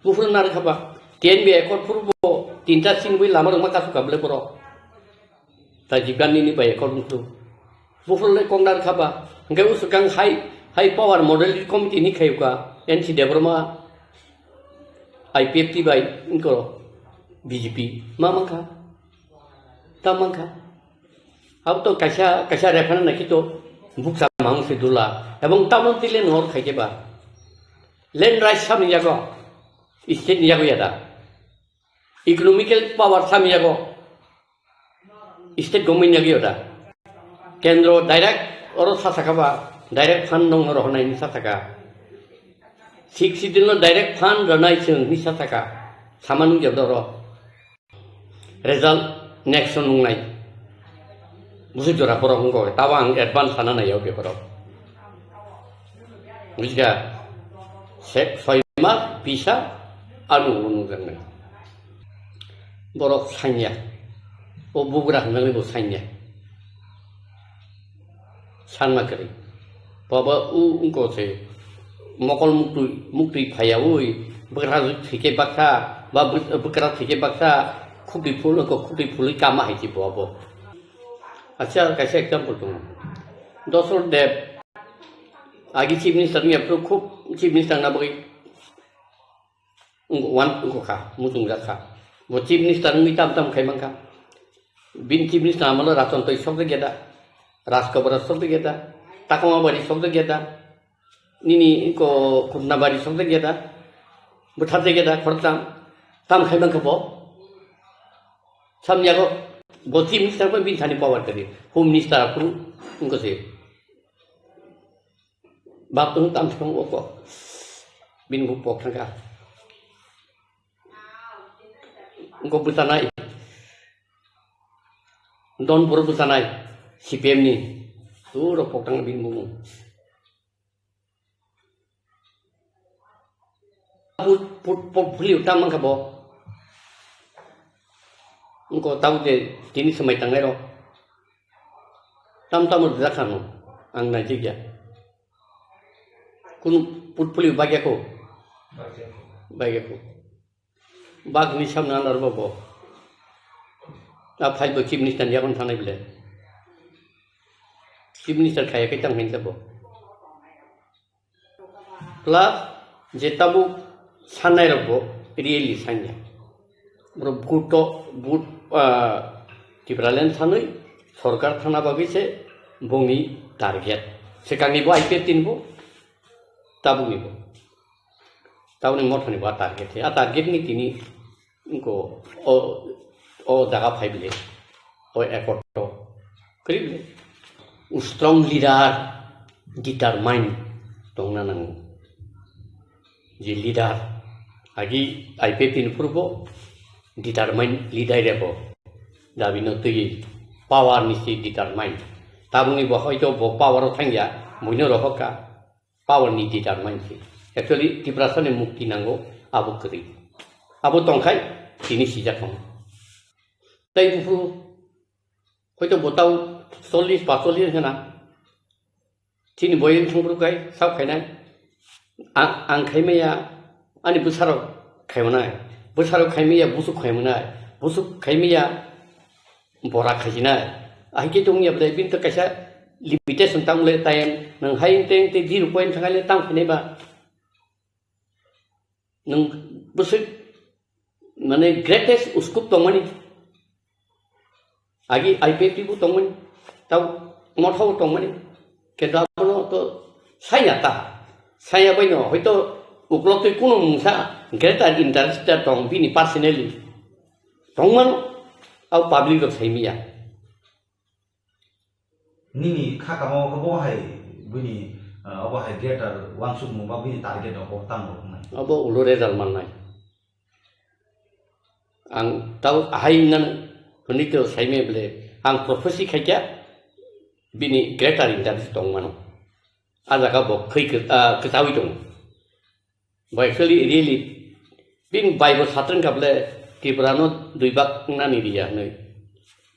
Buphuru narwkha ba, T N V accord phuru bo tinta sinwi lama rwma kasukha bwle borok. Rajiv Gandhi ni bai accord wngkhu. Buphuru le kok narwkha ba. Hwnkhe usukang high, high power model committee ni khayuka N C Debbarma I P F T bai wngkha B J P. Ma mankha? Ta mankha? Abo to kaisa, kaisa referendum nai khe to bukcha mang se dula. Ebong tamo tile nor khai khe ba. Land rights samni yago. State ni yago yada. Economical power samni yago. State government yagwi oda. Kendro direct oro sa saka ba, direct fund nong oro honai ni sa saka. Sixth Schedule no direct fund rwnai chwng ni sa saka. Sama nung jabda oro. Result next nung nai. Busi jora borok wngkha, tabo ang advance sana nai o beparo. Bujikha, se-, soi mas, bisa, ano nung nung nai. Borok sanya. O bugra hwnwi bo sanya. Sanma kwrwi. Baba u wngko se mokol muktwi, muktwi phaiyawi bwkra thwikhe baksa, ba bw-, bwkra thwikhe baksa khukri phul wngko, khukri phulwi kama hai se bo abo. Acha kaisa example tongo. Dosrot Deb agi chief minister wngya phuru khub chief minister na bagwi Wng-, wan wngkha, muchungjak kha. Bo chief minister wngwi tam tam khai mankha. Bini chief minister amolo Raton Toi sokjak ya da, Rajkobra sokjak ya da, Takoma Bari sokjak ya da, nini wngkha Khutna Bari sokjak ya da, bwtharjak ya da, khoroktham tam khai mankha bo. Samni yago bo chief minister bai bini thani power kwrwi, home minister aphuru wngkha se. Bap tong tam thang o kok. Bini bo pok thangka. Wngkha bwchanai. Donpuro bwchanai. C P M ni. Puro pok thang bini bo. Put, put, portfolio tam wngkha bo. Wngkha tamo je tini swmai tangnai rok. Tam tamo rijak kha no, ang naijak ya. Kunu portfolio bagya ko? Bagya ko. Bagni samna anar bo bo. A file bo Chief Minister ni yakon thangnai bile. Chief Minister khaya khe tang hinsa bo. Plus je tabuk sannairokbo really sanya. Borok vote to, vote, ah, Tipraland sanwi sorkar thana bagwi se bongni target. Swkangnibo I P F T nibo, tabuknibo. Tabukni mothanibo a target se. A target ni tini Wngkho o, o jaga phai bile, o accord to kwrwi bile. Strong leader, determine tongna nango. Je leader, agi I P F T ni purbo determine leader rebo. Dabi no twi power ni si determine. Tabukni bo hoito bo power o thangya, buino rohor ka. Power ni determine se. Actually, Tiprasa ni mukti nango, abo kwrwi. Abo tongkhai, tini sijak tongo. Tai buphuru, hoito bo tau chollish, panchollish hwna. Chini boyeng thangphuru kai, sab khainai. Ang, ang khaimaya, ani bwsarok khaimanai. Bwsarok khaimaya, busuk khaimanai. Busuk khaimaya, bora khaijinai. Ahai khe tongya bwlai bini to kaisa limitation tang le time nwng hai teng te zero point thangai le tang phinai ba. Nwng bwswk mane greatest uskup tongmani. Agi I P F T bo tongmani. Tau motha bo tongmani. Kintu abono to saya ta. Saya bai no hoito uklok twi kuno mungsa greater interest tong bini personally. Tongmano, au public rok saimiya. Nini kha kamo khe bo hai bini, ah, obo hai greater wansukmung ba bini target rok bo tang rok nai. Abo ulo result mannai. Ang tau ahai nang hwnwi to saimai bwle ang prophecy khaikha bini greater interest tongmano. A jaga bo khwi kwt-, ah, kwchawi tongo. Bo actually really bini bai bo satrwng kha bwle Tripura no dui bak nani riya hwnwi.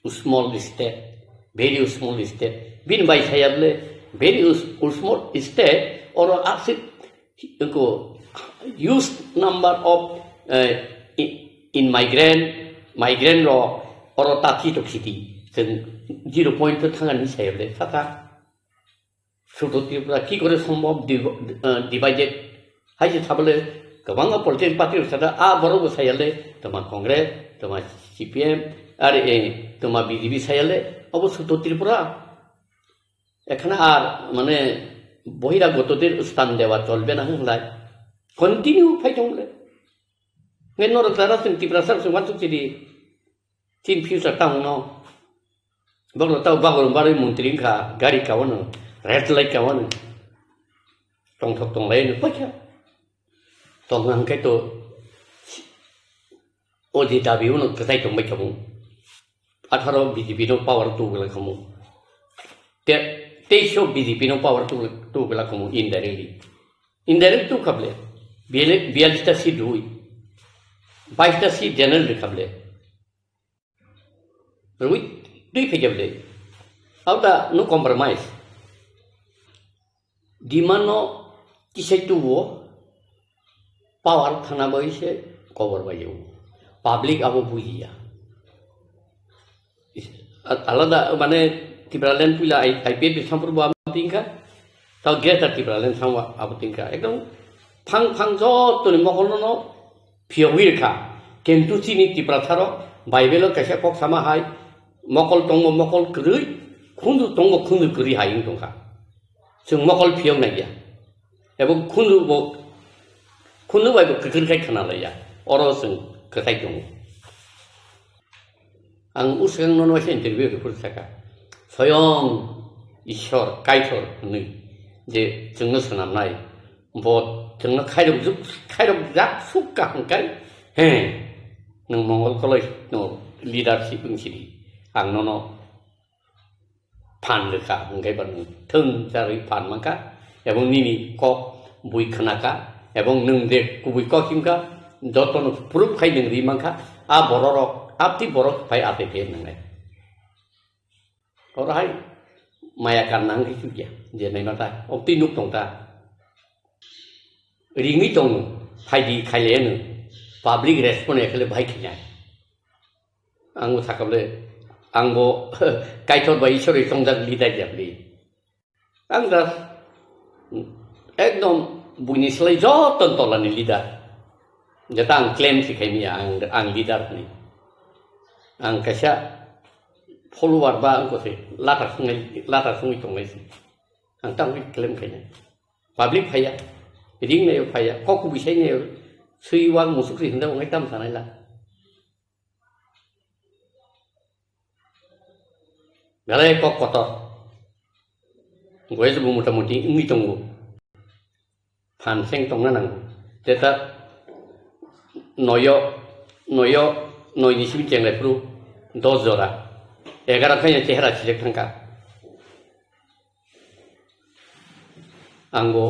Small state, very small state. Bini bai saya bwle very s-, small state, oro aswk ko huge number of, eh, i-, immigrant, migrant rok oro ta khito khiti. Chwng zero point to thangani saya bwle saka. Sudo Tripura ki kore sombhob div-, eh, divided? Hai se sabole kwbangma political party rok sada, a borok bo sayale, toma Congress, toma C P M, are, eh, toma B J P sayale, obo Sudo Tripura. Ekhana ar, mane, বহিরাগতদের স্থান দেওয়া চলবে না hwnlai. Continue phai tong le. Nge norok jara chwng Tiprasa rok chwng uansuk chidi. Chin future tamo no. Bokno tao bagor barwi montri wngkha, gari kawano, red light kawano. Tongthok tonglai no paikha. Tongna hwnkhe to o je dabi uno kwtai tongbai kamo. Atharo B J P no power tubula kamo. Te, teisho B J P no power tubula kamo indirectly. Indirect tu khable. Bial-, bialista si dui. Baista si general de khable. Rwi twi phaikhe bwle. Auda no compromise. Demand no kisai tuo power thana bai se kobor bai o. Public abo bujiya. Is-, a-, alada mane Tipraland puila I-, I P F ni sampur bo abo tingkha. Tao Greater Tipraland sangwa abo tingkha. Ekdom phang phang jotoni mokol no phiyogwi rwkha. Kintu chini Tiprasarok Bible-o kaisa kok sama hai, mokol tongo mokol kwrwi, khunju tongo khunju kwrwi hai wng tongkha. Chwng mokol phiyok naiya. Ebo khunju bo, khunju bai bo kwthwr khai khna laiya. Oro chwng kwthai tongo. Ang uswkang nono waisa interview rwphuru saka, soyong Ishwar Kaitor hwnwi je chwngno swnamnai, bo chwngno khairok juk, khairok jak suk kaham kai, he, nwng Mongol Koloi no leadership wng sidi, ang nono phan rwkha, hwnkhe ba nwng thwng charwi phan mankha, ebong nini kok bui khwnakha, ebong nwng je kubui kok himkha, jotono proof khai nwng ri mankha, a bororok, apti borok phai atwi khe nwngnai. Oro hai maya karna wngkhe chukya, je naima ta, oktwi nuk tong ta. Ringwi tong, phaidi khailaiya nw, public respond ya khe le bahai khainai. Ang bo sakha bole, ang bo Kaitor bai Ishwar bai tongjak leader ya bole. Ang da ekdom buini slai joto tolani leader. Jeta ang claim si khaimya ang, ang leader ni. Ang kaisa follower ba ang kose lata sungai, lata sungwi tongnai si. Ang tamo claim khainai. Public phaiya, ring nayo phaiya, kok kubui sai nayo, swi wak musuk ri hinda ongai tam sanai la. Belai kok kotor. Goya se bo mota moti wngwi tongo. Phan seng tongna nango. Teta noyo, noyo, noi ni simi chenglai phuru dos jora. Egaro khaina chehra sijak thangkha. Ang bo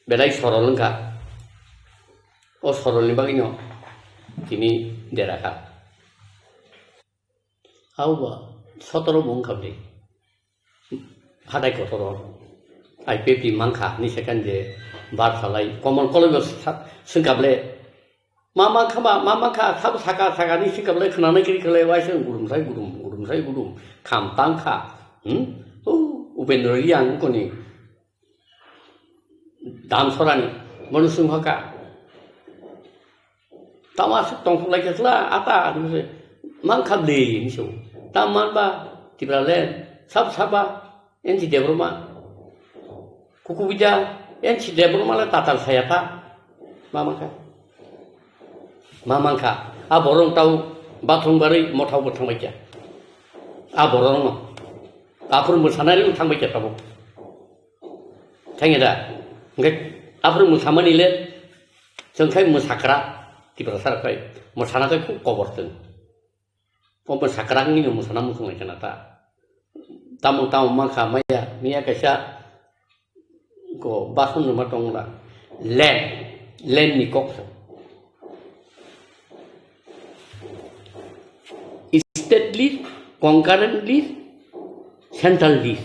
belai sorol wngkha. O sorolni bagwino tini derakha. Auba sotoro bo wngkha bwle. Hatai kotoro I P F T mankha ni second je bar salai komon koloi bo sa-, swngkha bwle. Ma mankha ba, ma mankha, sabo saka, saka ni swngkha bwle khwnanai kiri khalai waisa gudum sai gudum, gudum sai gudum, kham tangkha. Hmm? O Upendra Reang koni. Dam sorani, bono swng hoka. Tama aswk tongthok lai khe chwla, ata, mankha bwle, hinwi sio. Tam man ba, Tipraland, sab saba, N C Debbarma. Kukubida, N C Debbarma le tatal saya ta. Ma mankha. Ma mankha. A borok tau bathong barwi mothao bo thangbai kha. A borok no. Aphuru mwsanai le thangbai kha tabuk. Thangya da? Hwnkhe aphuru mwsamani le chwng khai mwsakra, Tiprasa rok khai mwsana khai khub kobor chwng. O mwsakra wngwi no mwsana muchung lai khna ta. Tamo tamo mankha maya, miya kaisa ko bason rwma tong la. Land, land ni kok sa. State list, concurrent list, central list.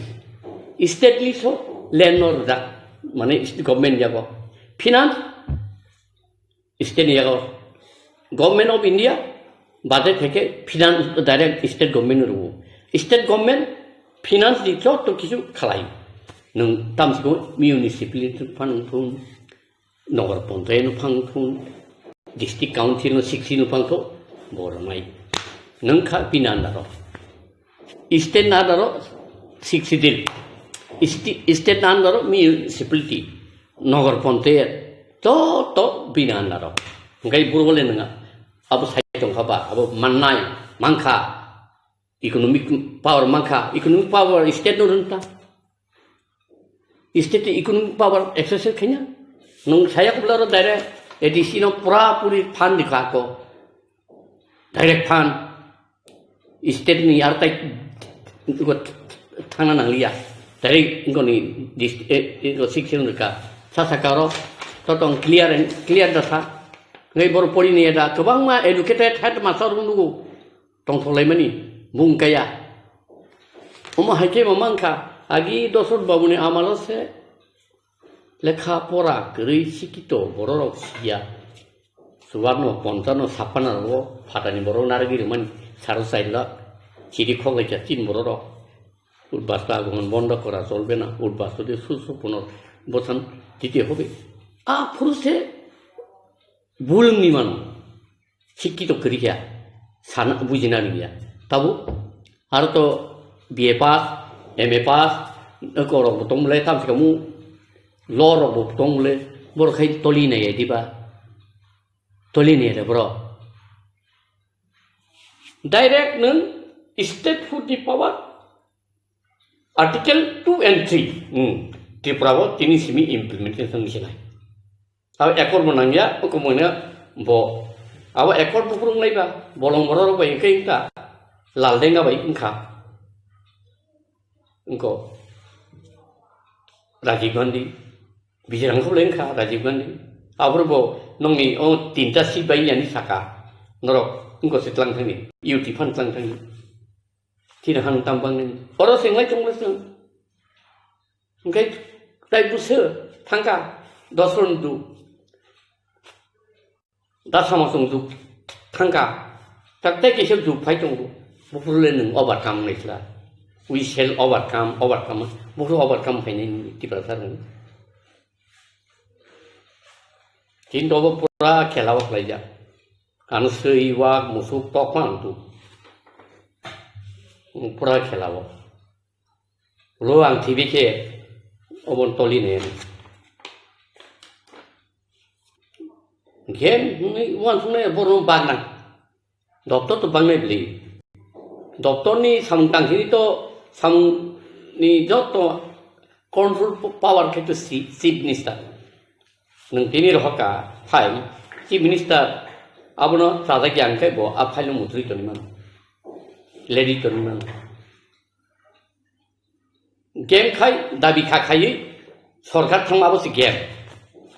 State list ho land no rwjak, mane government yago. Finance state ni yago. Government of India budget theke finance direct state government no rwo. State government finance ni joto kichu khalai. Nwng tamsiko municipality phan thung. Nogor Panchayat no phang thun, District Council no sixty no phang tho, bo rwnai. Nwng kha bini under o. State ni under o sixty din. Sti-, state ni under o municipality, Nogor Panchayat, joto bini under o. Hwnkhe buro le nwnga, abo sai tongkha ba, abo mannai, mankha, economic power mankha, economic power state no rwngkha. State ni economic power exercise khaina. Nwng saya kubla ro direct A D C no pura puri fund di kha ko. Direct fund. State ni ar tai ko thangna nangliya. Direct ko ni dis-, eh, eh, ko six rwkha. Sa sa karo. To tong clear and clear da sa. Ngai bor pori ni da. Kwbangma educated headmaster rung nugo. Tongthok laimani. Bung kaya. Omo hai khe bo mankha, agi Dosrot Babuni amalo se lekha pora kwrwi sikito bororok siya. Chubarno, ponchano, saphanarokbo phatani borok narwgwi rwmani saro chai lakh. Chiri khoklaikha tin bororok. Udbas ka agomon bondo kora cholbe na, udbas jodi susu punor bosan dite hobe. Aphuru se bul wngwi mano. Sikkito kwrwi kha, sana bujina rwya. Tabuk aro to B A pass, M A pass, eko rok bo tong bwle, tam se kamu law rok bo tong bwle, borok khai toli nai ya diba? Toli nai ya de borok. Direct nwng statehood ni power, Article two and three, hmm, Tripura o tini simi implementation wngwi sinai. Abo accord bo nangya, oko mona bo, abo accord bo phuru wngnai ba, bolong borok rok bai wngkha, wngkha, Laldenga bai wngkha, wngkha Rajiv Gandhi, Bijirang khublai wngkha Rajiv Gandhi. Aboro bo nokni o tinta seat bai yani saka, norok wngkha se tlang thangni, U T phan tlang thangni. Chini han tam bang nini. Oro sing lai tong lai sing. Hingke tai buso thangka dosron du. Da sama song du thangka. Tak tai kisa du phai tong du. Bufuru le nung overcome nai sila. We shall overcome, overcome. Bufuru overcome phai nai nini Tiprasa rung. Tin dobo pura khela wak lai ja. Ano sui wak musuk tok man tu. Pura khela wak. Lo ang T V khe obon toli ne. Game ni wan sunai borno bagna. Doctor to bangnai bli. Doctor ni samung tangkini to samung ni joto control power khe to si-, chief minister. Nung tini rohoka phai chief minister abono chajak yang khe bo a phai no mutri toni mano. Lady toni mano. Game khai dabi kha khaiwi sorkar thangma abo se game.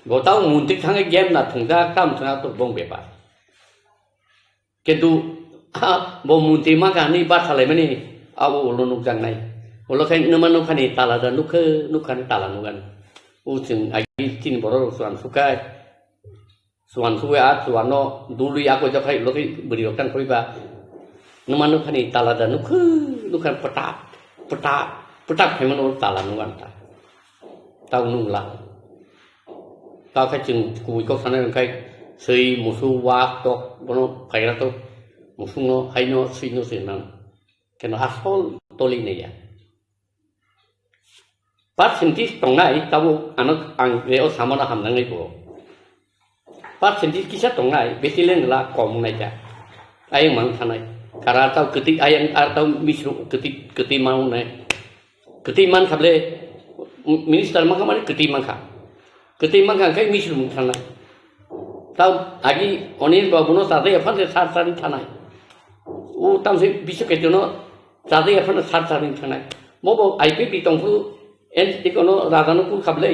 Bo tao muntri thangwi game na thwngjak tam thwna to bong bepar. Kintu bo muntri ma kha hwnwi bathalaimani abo ulo nukjaknai. Ulo khai nwma nukhani tala da nukhe nukhani tala nugan. U chwng agi chini borok rok chuan sukai. Chuan suwi a chuan no dului ako jokhai logi bwrwi rok tang koi ba. Nwma nukhani tala da nukhe nukhan pwtak pwtak pwtak phaimano tala nugan ta. Tao nungla. Tao khe chwng kubui kok sanai wngkhai swi musu wak tok bono phaira tok musungno haino swino se nang. Keno asol toli naiya. Percentage tongnai tabuk ano ang reo samano hamnangnai bo. Percentage kisa tongnai besi lengla kom wngnai kha. Ayang mang thanai. Kara tao kwtwi ayang ar tao misru kwtwi kwtwi mang wngnai. Kwtwi man kha ble minister mang kha mani kwtwi man kha. Kwtwi man kha khai misru mung thanai. Tao agi Anil Babu no tadai aphan se sar sar thanai. U tamse bisu ketu no tadai aphan sar sar thanai. Mobo I P P tongphuru N T T kono raja no kur kha ble.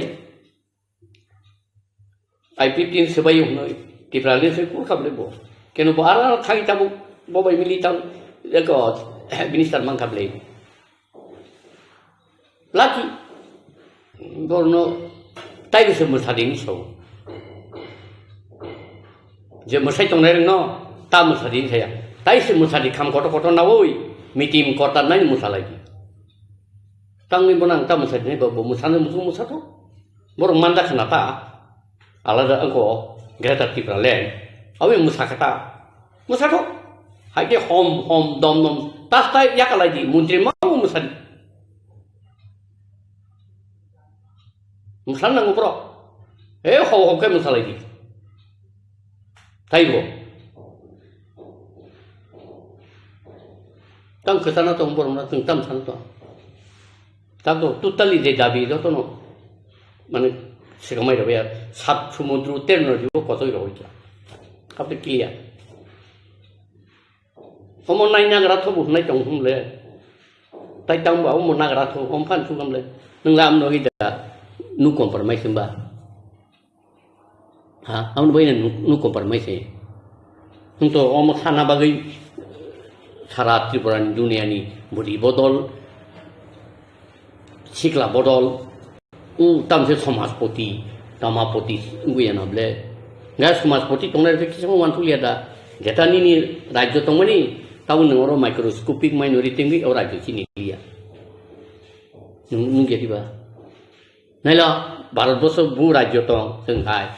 I P T ni swbai hwnwi Tipraland se kur kha ble bo. Keno bo ara thai tabuk bo bai mili tam eko minister mang kha ble. Laki borno tai se mwsadi ni so. Je mwsai tongnai rengno ta mwsadi ni saya. Tai se mwsadi kham koto koto nawi mitim kota nai mwsalai. Tangwi bono ang ta mwsadi nai bo mwsana musu mwsato. Borok manda khna ta. Alada angko Greater Tipraland. Awi mwsakha ta. Mwsato. Haike hom hom dom dom. Tas tai yakalai di. Muntri ma mwsadi. Mwsana nango bro. E ho ho ke mwsalai di. Taibo. Tang kwchana tong borok na chwng tam sana tong. Tang to totally je dabi joto no. Mane sikamai rok ya sat sumudru ter no jibo kotoi rok ya. Kape clear. Omo nai nagra tho bo nai tong hum le. Tai tang ba omo nagra tho om phan sugam le. Nung lam no ida nu compromise ba. Ha, ang bai nu, nu compromise se. Hwng to omo sana bagwi sara Tripura ni dunia ni budi bodol, sikla bodol, u tamse somajpoti, tamapoti wngwi ya na ble. Ga somajpoti tongnai rok kisa uansuk ya da. Jeta nini rajyo tongmani, tabo nwng oro microscopic minority wngwi o rajyo chini ya. Nwng, nwng ya diba? Naila, Bharatborsho bu rajyo tong, chwng hai.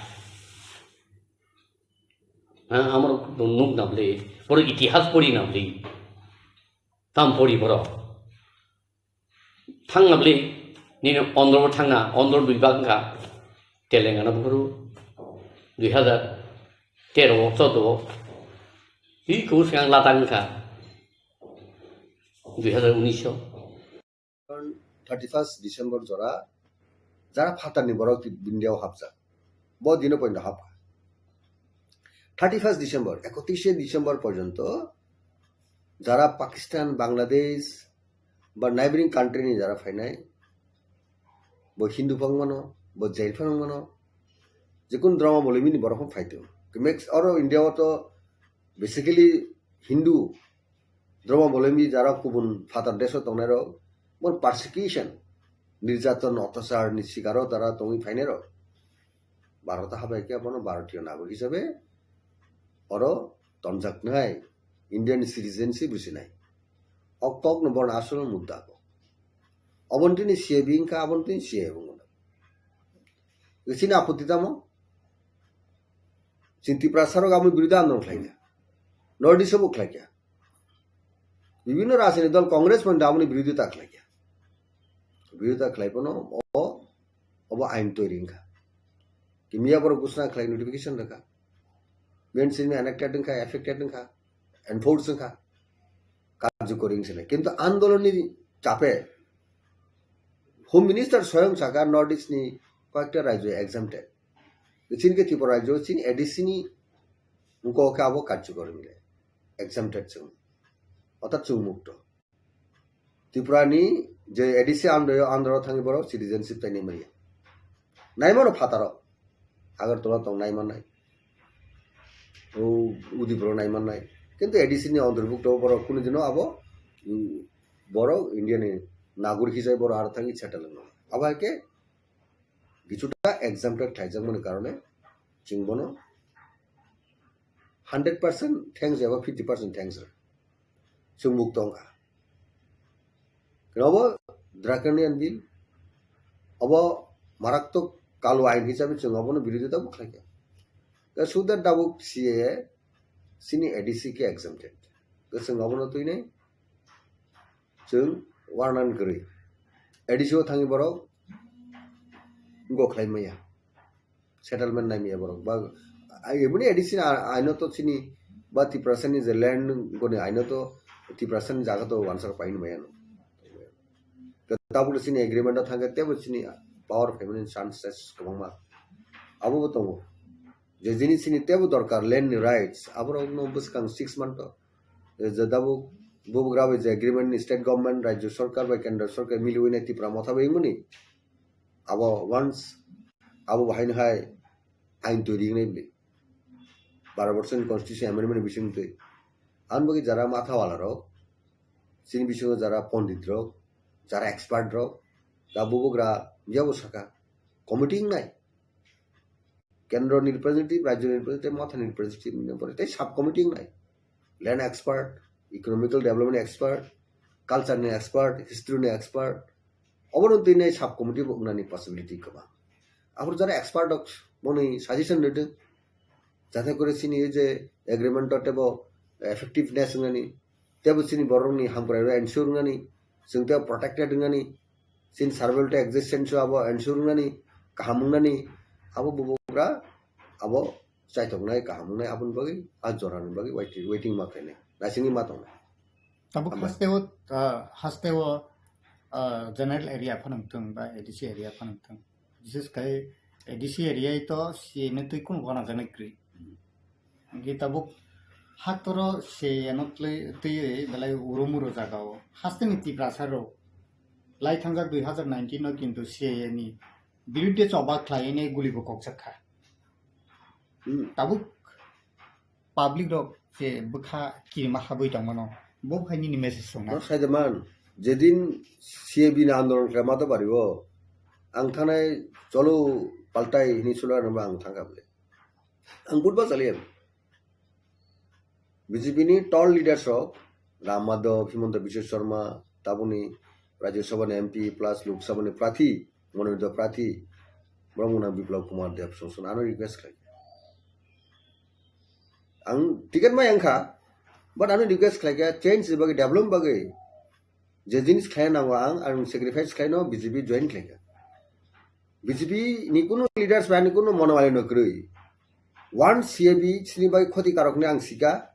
Ha, amoro nuk na bwle, borok itihas pori na bwle. Tam pori borok. Thang na bwle, nini Andhra bo thang na, Andhra dui bag wngkha. Telangana buphuru, dui hazar tero o, choudo o. Hi kubu swkang Ladakh wngkha. Dui hazar unis o. Thirty first December jora jara phatarni borok India o hapjak. Bo dino poino hapkha. Thirty first December, ekotrishe December porjonto jara Pakistan, Bangladesh ba neighboring country ni jara phainai, bo Hindu phang mano, bo Jain phang mano, jekun drama boloi bini borok phang phaito. Mix oro India o to basically Hindu Droma bolemi jara kubun phatar deso tongnai rok, bon persecution, nirjaton, otyachar ni sikaro tara tongwi phainai rok. Bharat habai khe bono Bharatiyo nagor hisabe oro tonjaknai, Indian citizenship rwsinai. O kok no bono asol mudda ko. Oboni tini C A B wngkha, aboni tini C A A wngkha. Chini apotti tamo? Chini Tiprasa rok aboni biruddhe andolon khlaikha. North East o bo khlaikha. Bibhinno rajniti dol Congress pon aboni biruddhita khlaikha. Biruddhita khlai pono o, obo ain toiri wngkha. Kimya borok gusna khlai notification rwkha. Bini simi enacted wngkha, effected wngkha, enforce wngkha. Karjokori wngsinai. Kintu andolonni chape Home Minister soyong saka North East ni koyekta rajyo exempted. Chini khe Tripura rajyo chini A D C ni wngkok khe abo karjokori wngya. Exempted chwng. Orthat chwng mukto. Tripura ni je A D C andro, andro thangwi borok citizenship tai nai manya. Naimano phataro. Agartala tong nai mannai. O Udipuro nai mannai. Kintu A D C ni antorbhukto borok kunu dino abo, mm, borok India ni nagorik hisabe borok aro thangwi settle wngno. Abo hai khe Kichuta exempted khlaijakmani karone chwng bono hundred percent thanks eba fifty percent thanks rw. Chwng mukto wngkha. Khe obo draconian bill, obo maraktok kalu ain hisabe chwng obono birodita bo khlaikha. Khe suda dabuk C A A chini A D C khe exempted. Khe chwng obono twinai chwng warnan kwrwi. A D C o thangwi borok go khlai maya. Settlement nai maya borok. Ba, ai, eboni A D C ni a-, aino to chini ba Tiprasa ni je land goni aino to Tiprasa ni jaga to wansar paini maya no. Tabuk chini agreement o thangkhe tebo chini power phaimani chances kwbangma. Abo bo tongo. Je jinis chini tebo dorkar land ni rights, aborok no bwskang six month o, je tabuk bubagra bai je agreement ni state government, rajyo sarkar bai kendra sarkar miliwi nai Tipra motha bai wngmani. Abo once, abo bo haino hai ain toiri wngnai bini. Baro borsoni constitution amendment bising twi. Ang bagwi jara mathawala rok, chini bisingo jara pondit rok, jara expert rok, da bubagra yabo saka, committee wngnai. Kendro ni representative, rajyo ni representative, motha ni representative, tei sub committee wngnai. Land expert, economical development expert, culture ni expert, history ni expert, obono twi nai sub committee bo wngnani possibility kwbang. Aphuru jara expert rok boni suggestion rwdwk, jate kore chini ei je agreement o tebo effectiveness wngnani, tebo chini borokni hamkrai rok ensure wngnani, chwng tebo protected wngnani, chini survival tei existence o abo ensure wngnani, kaham wngnani, abo bubagra abo chaithoknai, kaham wngnai, aboni bagwi a jorani bagwi waiting, waiting ma khainai, naisingwi ma tongnai. Tabuk Hambai. Hasteo, ah, hasteo, ah, general area phano wngthung ba A D C area phano wngthung. Bises khai A D C area to C A A ni twi kunu gana gana kwrwi. Hwnkhe tabuk haktoro C A A no twi, twi belai uro muro jaga o. Hasteni Tiprasa rok lai thangjak dui hazar nineteen no kintu C A A ni biruddhe choba khlaiwi guli bo kokjak kha. Hmm. Tabuk public rok je bwkha kirima habwi tongmano, bo hai nini message songna. No sai de man, jedin C A B ni andolon khlai ma to bari o, ang thanai cholo paltai hini sula nang ba ang thangkha bole. Ang budba chaliya. B J P ni tall leaders rok, Ram Madhav, Himanta Biswa Sarma, taboni Rajya Sabha ni M P plus Lok Sabha ni prathi, mononito prathi, borok mung nang Biplab Kumar Deb song song ano request khlai. Ang ticket mai ang kha, but ano request khlai kha, change ni bagwi, development bagwi, je jinis khlai nango ang, ang sacrifice khlai no B J P join khlai kha. B J P ni kunu leaders ba ni kunu monowali no kwrwi. One C A B chini bai khoti karok ni ang sika.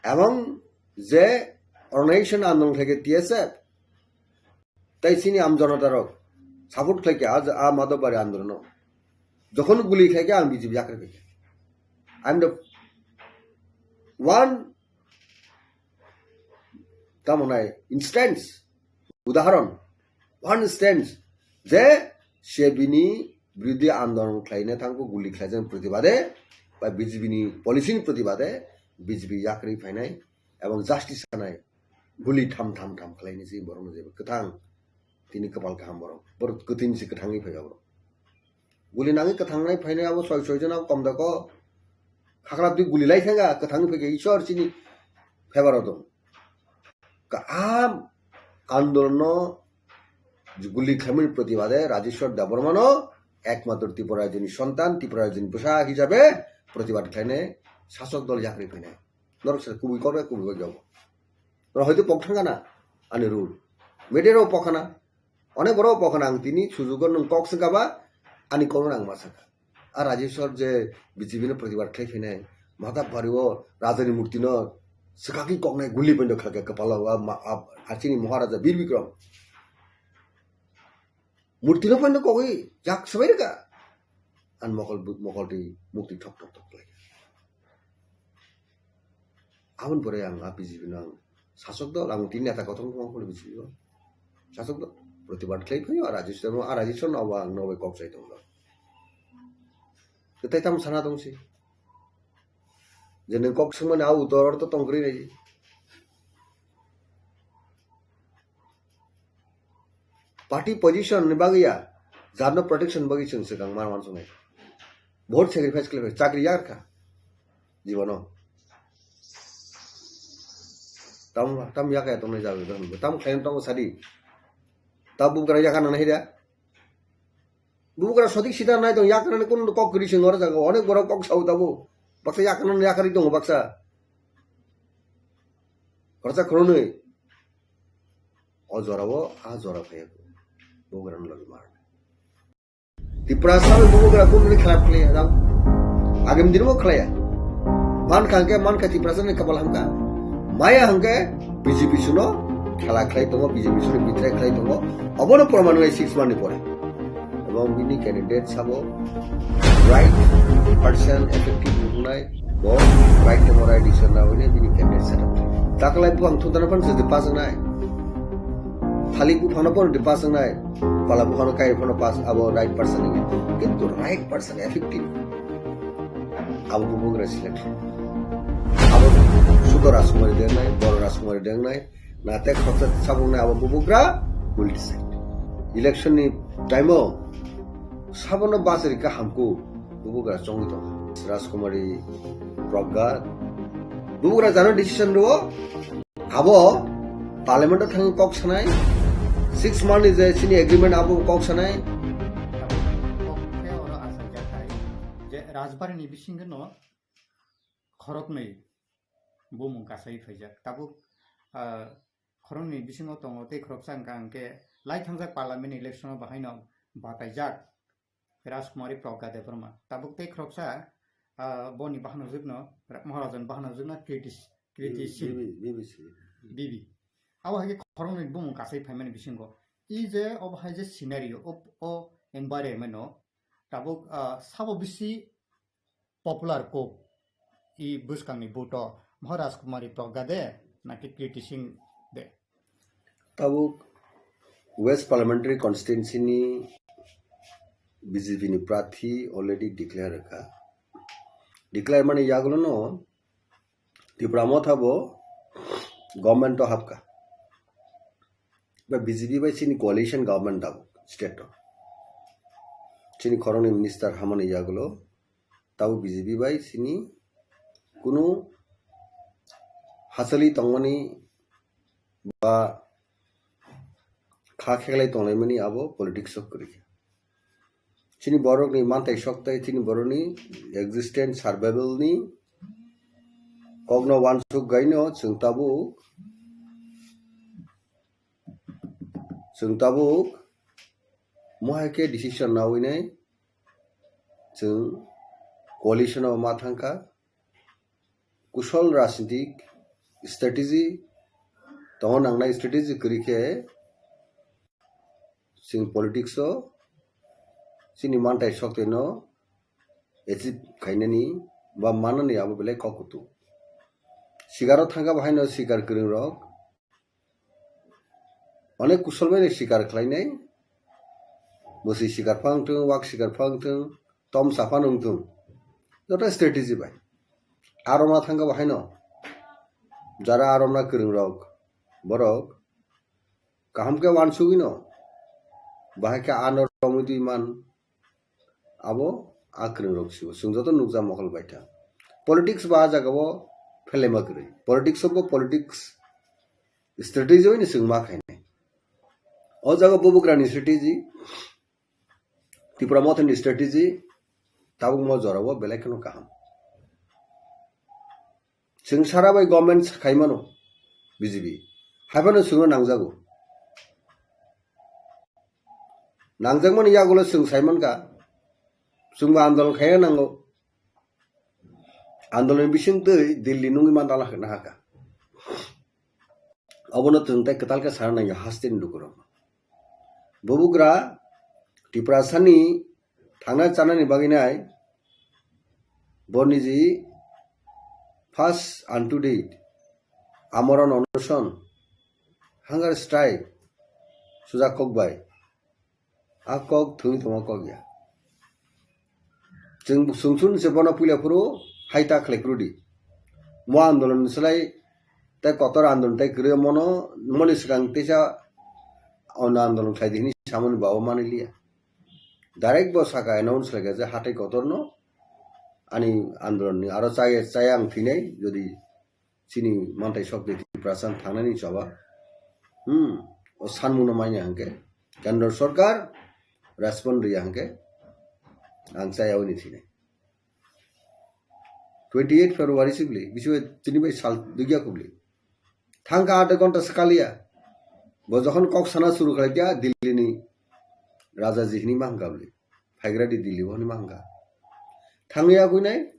Ebong je organization andolon khlai khe T S F, tai chini am jonota rok support khlai khe a, a Madhav Bari andolon no. Jokhon guli khlai khe ang B J P yakri khlai khe. I am the one, tamo nai, instance, udaharon, one instance, je C A B ni biruddhe andolon khlaina thangkhe guli khlaijak protibade, ba B J P ni policy ni protibade, B J P yakri phainai, ebong justice sanai guli tham tham tham khlaini si borokno jeba kwthang tini kwpal kaham borok. Borok kwthwini si kwthangwi phaiya borok. Guli nangwi kwthangnai phainai abo soi soi jona kom da ko. Khakra twi guli lai thanga kwthangwi phaikhe Ishwar chini favor o dong. Ka-, a andolonno guli khlaimani protibade Rajeshwar Debbarmano ekmatro Tripura rajyoni sontan, Tripura rajyoni bwsa hisabe protibad khlainai sasok dol yakarwi phainai. Norok se kubui kok, kubui kok jobo. Norok hoito pok thangana ani rule. Media rok pok khana. Onek borok pok khana ang tini sujugo nwng kok swngkha ba ani kokno ang ma sakha. A Rajeshwar je B J P no protibad khlai phainai, Madhab Bari o Rajani murti no swkakwi koknai guli poindo khlakhe kwpalo a ma-, a, a chini Maharaja Bir Bikram. Murti no poindo kogwi jak swbai rwkha. An mokol bu-, mokol twi mukti thok thok thok khlai. Aboni pore ang a B J P no ang sasok dol, ang tini neta kothom kothom ang B J P o. Sasok dol, protibad khlai phaio, a Rajeshwar, a Rajeshwar no abo ang nobai kok sai tongo. Tei tamo sana tong si. Je nwng kok swngmani a utor to tong kwrwi nai. Party position ni bagwi ya, jarno protection bagwi chwng swkang mar uansuknai. Bahut sacrifice khlai, chakri yakar kha jibono. Tam, tam yakaya tongnai jaga, tam khlaina tongo sadi. Ta bugra yakar nang nahi da. Bugra sodik sida nai tong, yakar nani kun kok kwrwi sing oro jaga, onek borok kok sao tabo. Baksa yakar nani yakari tongo baksa. Khoroksa khoroknwi. O jorao a jora phaiya. Bugrano logi mar. Tiprasa bai bubagra kunu ni khlai khlaiya, jang. Agam din bo khlaiya. Man kha hwnkhe, man kha Tiprasa ni kapal hamkha. Maya hwnkhe B J P suno khela khlai tongo, B J P suno betray khlai tongo. Obono proman wngnai six month ni pore. Ebong bini candidate sabo right person effective wngnai. Bo right temo right decision na hwini bini candidate set up. Taklai buphang thutana phan se de pass wngnai. Thalik buphang no pon de pass wngnai. Pala buphang no kai phan pass abo right person ni. Kintu right person effective. Abo bubagra selection. Abo sudo Rajkumari dengnai, boro Rajkumari dengnai. Na te khoroksa sabung nai abo bubagra multi side. Election ni time o sabono bachari ka hamku bubagra chongwi tongo. Rajkumari Pragga bubagra jano decision rwo abo parliament o thangwi kok sanai. Six month ni je chini agreement abo kok sanai. Kok khe oro asai jathai je Rajbari ni bisingo no khoroknwi bumung kasai phaijak. Tabuk, ah, khoroknwi bisingo tongo tei khoroksa wngkha hwnkhe lai thangjak parliament election o bahaino bataijak Rajkumari Pragga Debbarma. Tabuk tei khoroksa, ah, boni bahanojwkno, Ra-, Maharajan bahanojwkno Kriti, Kriti Singh. Bibi, Bibi Singh. Bibi. Abo hai khe khoroknwi bumung kasai phaimani bisingo. I je obo hai je scenario, o, o environment o tabuk, ah, sabo bisi popular kok i bwskangni buto Maharaj Kumari Pragga de naki Kriti Singh de? Tabuk West Parliamentary Constituency ni B J P ni prathi already declare kha. Declare mani yagulo no Tipra Motha bo government o hapkha. Ba B J P bai chini coalition government tabuk state o. Chini khoroknwi minister hamani yagulo tabuk B J P bai chini kunu hachali tongmani ba kha kheklai tonglaimani abo politics o kwrwi. Chini borokni manthai sokthai, chini borokni existence survival ni kokno uansuk gaino chwng tabuk, chwng tabuk mohai khe decision nawi nai chwng coalition o ma thangkha. Kusol rajnitik strategy tongo, nangnai strategy kwrwi khe chwng politics o chini manthai sokthai no achieve khainani ba manani abo belai kok kutu. Sikaro thangkha bo haino sikar kwrwng rok onek kusol bai sikar khlainai, bwswi sikar phang thung, wak sikar phang thung, tom saphano wng thung, joto strategy bai. Aro ma thangkha bo haino Jara aromna kwrwng rok, borok kaham khe uansugwi no, bahai khe ano romwi twi man, abo a kwrwng rok sibo. Chwng joto nukjak mokol bai tha. Politics bo a jaga o phelema kwrwi. Politics o bo politics strategy bai no chwng ma khainai. O jaga bubugrani strategy, Tipra Mothani strategy, tabuk mo jora o belai kheno kaham. Chwng sara bai government khaimano B J P. Haiphano chwngno nangjago. Nangjakmani yagulo chwng saimankha, chwngbo andolon khaina nango. Andolon bisingtwi Delhi nungwi mandala hwna hakha. Obono chwng tei kwtal khe sana nangya hasteni lukurok. Bubugra Tiprasani thangna chanani bagwi nai, bo niji first and to date amorano onoson, hunger strike, sujak kok bai. A kok thwngwi tongma kok ya. Chwng sungsun se bono puila phuru hai ta khlai phuru di. Mo andolon ni slai tei kotor andolon tei kwrwi mono, moni swkang teisa ono andolon khlai di hwnwi samani babo manwi liya. Direct bo saka announce khlai kha je hatai kotor no ani andolon ni aro chaya, chaya ang thwinai jodi chini mantai sok de Tiprasa thangnani choba. Hmm, o sanmungno manya hangke. Kendra Sarkar respond riya hangke. Ang chaya uni thine. Twenty eight February sibli, bisi bai chini bai sal dugya kubli. Thangka aat ghonta sakaliya. Bo jokhon kok sana suru khlai kya Delhi ni Raja ji hini mahangka bli. Phaigra di Delhi bo hini mahangka. Thangya kuinai,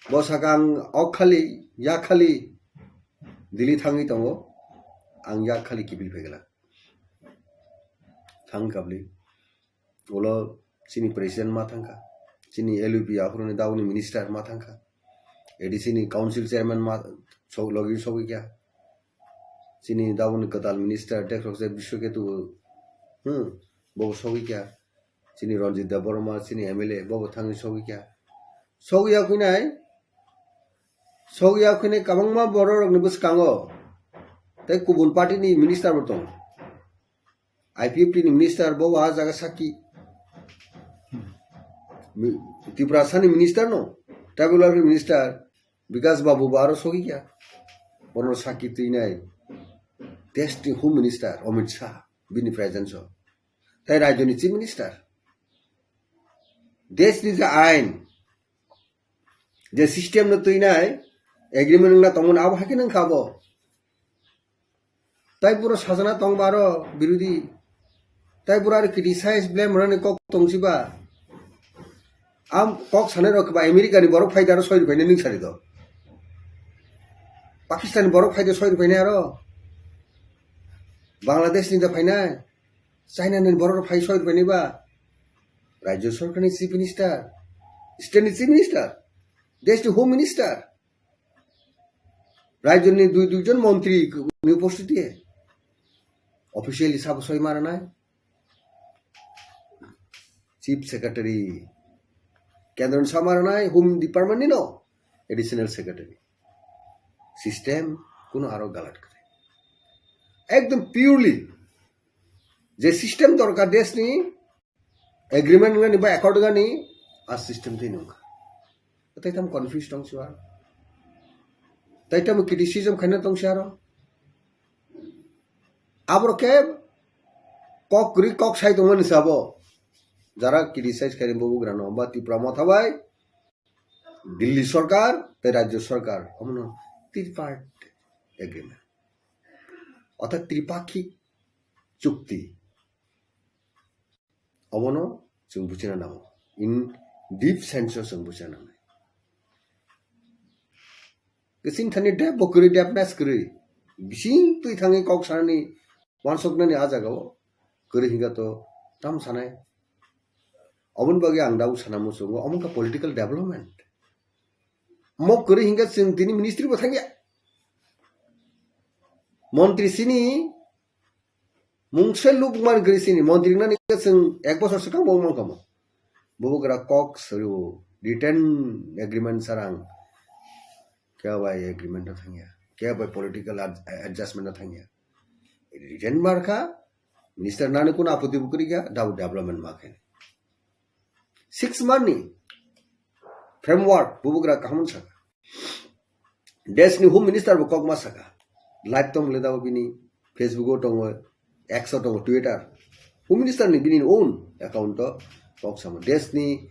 Bo saka ang ok khali, yak khali, Delhi thangwi tongo, ang yak khali kiphil phaikha. Thang kabli, ulo chini president ma thangkha, chini L U P aphuruni dauni minister ma thangkha, A D C ni council chairman ma so-, logi sogwi kha, chini dauni kwtal minister dekhok se Biswaketu, hmm, bo sogwi kha. Chini Ranjit Debbarma, chini M L A, bobo thangwi sogwi kha. Sogwi ya khuinai, sogwi ya khuinai kwbangma borok rokni bwskango. Tei kubun party ni minister bo tongo. I P F T ni minister bobo a jaga sakki. Mi-, Tiprasa ni minister no, tribal welfare minister Bikash Babu bo aro sogwi kha. Bono sakki twinai. Desh ni Home Minister Amit Shah, bini presence o. Tei rajyoni chief minister. Desh ni je ain, je system no twinai, agreement wngna tongmani abo hai khe nang kha bo. Tai puro sajana tong baro birodi. Tai puro aro criticize blame rani kok tong siba. Am kok sanai rok ba America ni borok phai daro soi rupai ni ning sari do. Pakistan ni borok phai do soi rupai ni aro. Bangladesh ni da phainai, China ni borok phai soi rupai ni ba, Rajya Sarkar ni Chief Minister, State ni Chief Minister, Desh ni Home Minister, Rajya ni dui dui jon montri ni upostiti, officially sabo soi maranai, Chief Secretary, Kendra ni samaranai, Home Department ni no, Additional Secretary. System kuno aro galat kare. Ekdom purely je system dorkar desh ni agreement gani ba accord gani a system tei nungkha. Tai tam confuse tong siwa. Tai tam criticism khaina tong siaro. Abro ke kok kri kok sai tongmani sabo. Jara criticize khaini bubugrano ba Tipra Motha bai Delhi Sarkar tei Rajya Sarkar, omono tripartite agreement. Orthat tripakhik chukti. Omono chwng buchina nango. In deep sense o chwng buchina nangnai. Kising thani dep bo kwrwi, depness kwrwi. Bising twi thangwi kok sanani, wansuknani a jagao kwrwi hinga to tam sanai. Oboni bagwi ang dau sana muchungo, omo wngkha political development. Mo kwrwi hinga chwng tini ministry bo thangya. Montri sini mungse lubman kwrwi sini, montri nani chwng ek bosor swkang bo wngmang kamo. Bubugra kok suru, written agreement sarang. Kya bai agreement o thangya. Kebo political ad-, adjustment no thangya. Resign markha, minister nani kuno apoti bo kwrwikha, dabo development ma khe. Six month ni framework bubugra kaham sakha. Desh ni Home Minister bo kokma sakha. Live tong le dabo bini Facebook o tongo, X o tongo, Twitter. Home Minister ni bini own account o kok samo. Desh ni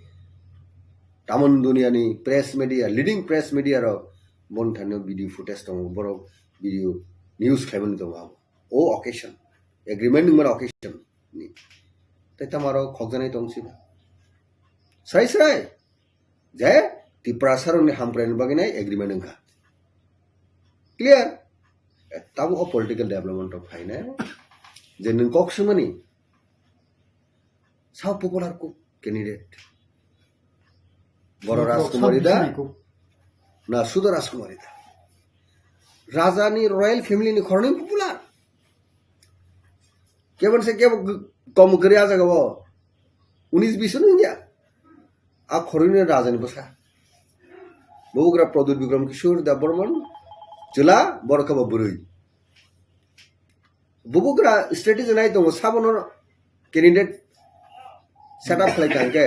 tamon dunia ni press media, leading press media rok bon thani video footage tongo, borok video news khlaimani tongo abo. O occasion, agreement wngmani occasion ni. Tai tamaro khokjanai tong siba. Srai srai. Je Tiprasa rokni hamkraini bagwi nai agreement wngkha. Clear? Eh, tabuk o political development rok phainai. Je nwng kok swmani. Sao popular kuk candidate. Boro Rajkumari da? Na Sudo Rajkumari da? Raja ni royal family ni khoroknwi popular. Kebon se kebo g-, kom gri aja gabo. Unis bisun ya. A khoroknwi raja ni bwsa. Bubugra Pradyut Bikram Kishore Debbarman. Chwla borok khe bo bwrwi. Bubugra strategy nai tongo, sabono candidate set up khlai kha hwnkhe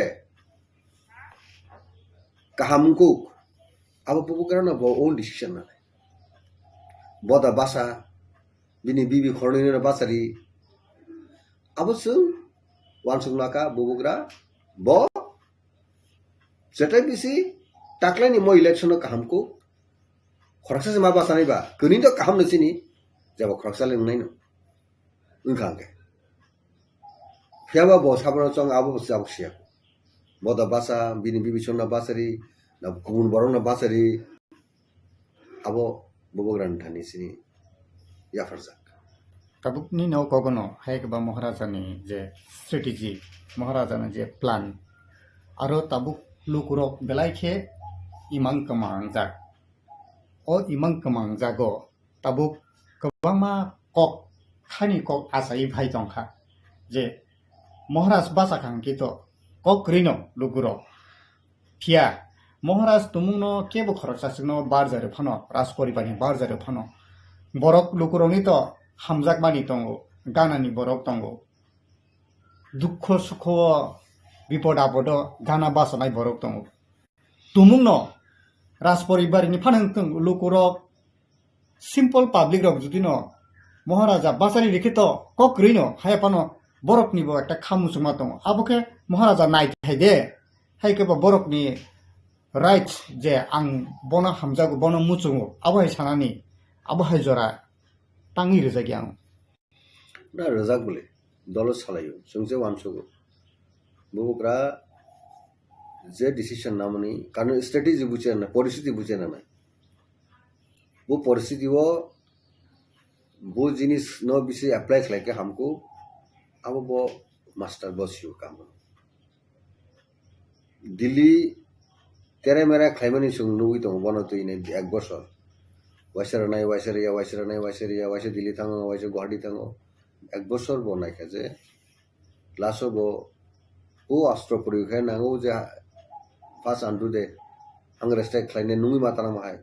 kaham wngkuk. Abo bubugra no bo own decision nanai. Boda basa, bini bibi khoroknwi no bachari. Abo chwng uansuk naka bubugra bo Jetai bisi taklaini mo election no kaham kuk. Khoroksa se ma bachanai ba, kwnwi to kaham no chini, jabo khoroksa le wngnai no. Wngkha hwnkhe. Phiyaba bo sabono chong abo bo jabo siya. Boda bacha, bini bibi chwngno bachari, na kubun borokno bachari, abo bubagrani thani chini yapharjak. Tabukni no kogono hai khe ba Maharaja ni je strategy, Maharaja ni je plan, aro tabuk lukurok belai khe imang kwmangjak. O imang kwmangjago tabuk kwbangma kok, khani kok achai phai tongkha je Maharaj bacha kha hwnkhe to kok kwrwi no lukurok. Phiya Maharaj tumungno kebo khoroksa chwngno barjari phano, Rajporibarni barjari phano. Borok lukurokni to hamjakmani tongo, ganani borok tongo. Dukho sukho, bipod apodo gana bachanai borok tongo. Tumungno Rajporibarni phano wngtong lukurok, simple public rok jodi no Maharaja bachari rikhe to kok kwrwi no haya phano borok ni bo ekta kha muchungma tongo. Abo khe Maharaja nai thai de, hai khe bo borok ni right je ang bono hamjago, bono muchungo, abo hai sanani, abo hai jora tangwi rijak ya ang. Na rijak bole, dolo salaio, chwng se uansugo. Bubagra je decision namani, karon strategy buche na, poristiti buche na nai. Bo poristiti o, bo jinis no bisi apply khlai khe hamkuk, abo bo master bo sio kamo. Delhi tere mere khlaimani chwng nugwi tongo bono twi nai ek bosor. Waisa rwnai, waisa rwya, waisa rwnai, waisa rwya, waisa Delhi thango, waisa Guwahati thango. Ek bosor bo naikha je last o bo o astro puri khe nango je first andu de ang respect khlainai nungwi ma tanang hai.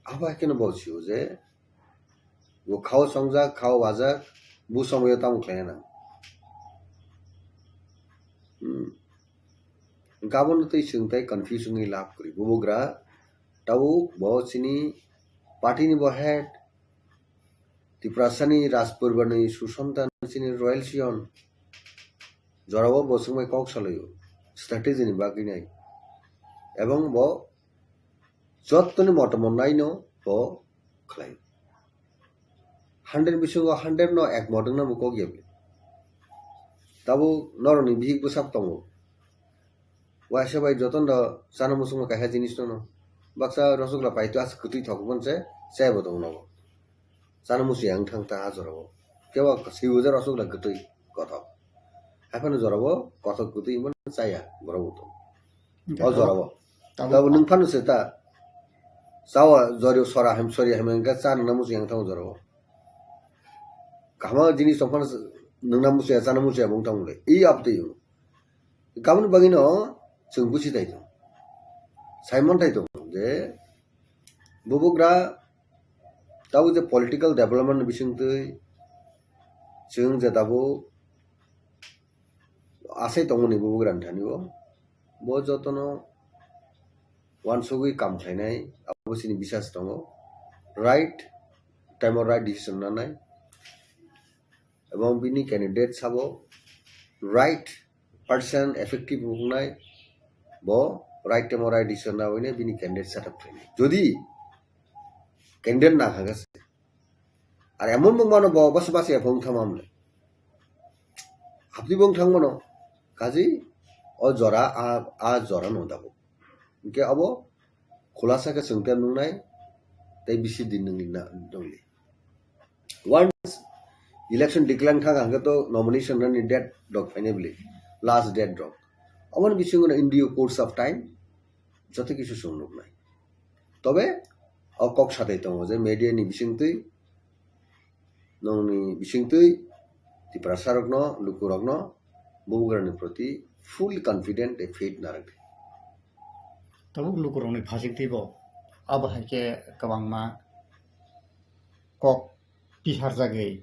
Abo hai kheno bo sio je bo khao songjak, khao wajak, bo somoyo tamo khlaina nang. Hmm. Gabon tei chwng tei confuse wngwi lab kwrwi. Bubagra tabuk bo chini party ni bo head, Tiprasani Rajporibarni susontan chini royal scion. Jorao bo swngbai kok salaio, strategy ni bagwi nai. Ebong bo jottoni motomo naino bo khlai. Hundred bisingo hundred no ek mot wngna bo kok ya bwle. Tabuk norokni bihik bwsak tongo. Waisa bai jotono chana muchungma kaisa jinis no. Baksa rosogla paito as kwtwi thok hwnse chai bo tong nogo. Chana muchung yang thang ta a jorao. Kebo swi ujar rosogla kwtwi kothok. Haphano jorao kothok kwtwi hwnba chaya borok bo tong. O jorao. Tabuk nwng phano se ta. Chawa jori sora hem sori hem engka cha nangna muchung yang thango jorao. Kahma jinis tong phano nangna muchung ya chana muchung ya bung thango le. I abtwi. Kaboni bagwino chwng buchi tai tong. Simon tai tong je bubugra Tabuk je political development ni bisingtwi chwng je tabuk asai tongmani bubagrani thani o, bo jotono uansugwi kam khlainai, abo chini bisas tongo. Right time o right decision nanai, ebong bini candidate sabo right person effective wngnai, bo right time o right decision nawi bini candidate set up khlainai. Jodi candidate na kha khe se, ar emon bo mano bo bas bas ephong thangma mle. Hapdi bong thangmano, kaji o jora, a, a jora no dabo. Hingke abo khulasa khe chwng te nungnai, tei bisi din nungli na, nungli. Once election declare thang hangke to nomination ni date rok phainai bili, last date rok. Aboni bisingo no in due course of time joto kisu chwng nuknai. Tobe o kok satai tongo je media ni bisingtwi, nongni bisingtwi Tiprasa rokno, luku rokno bubagrani proti full confident tei faith narwk di. Tabuk lukurokni phasingtwi bo abo hai khe kwbangma kok tiharjagwi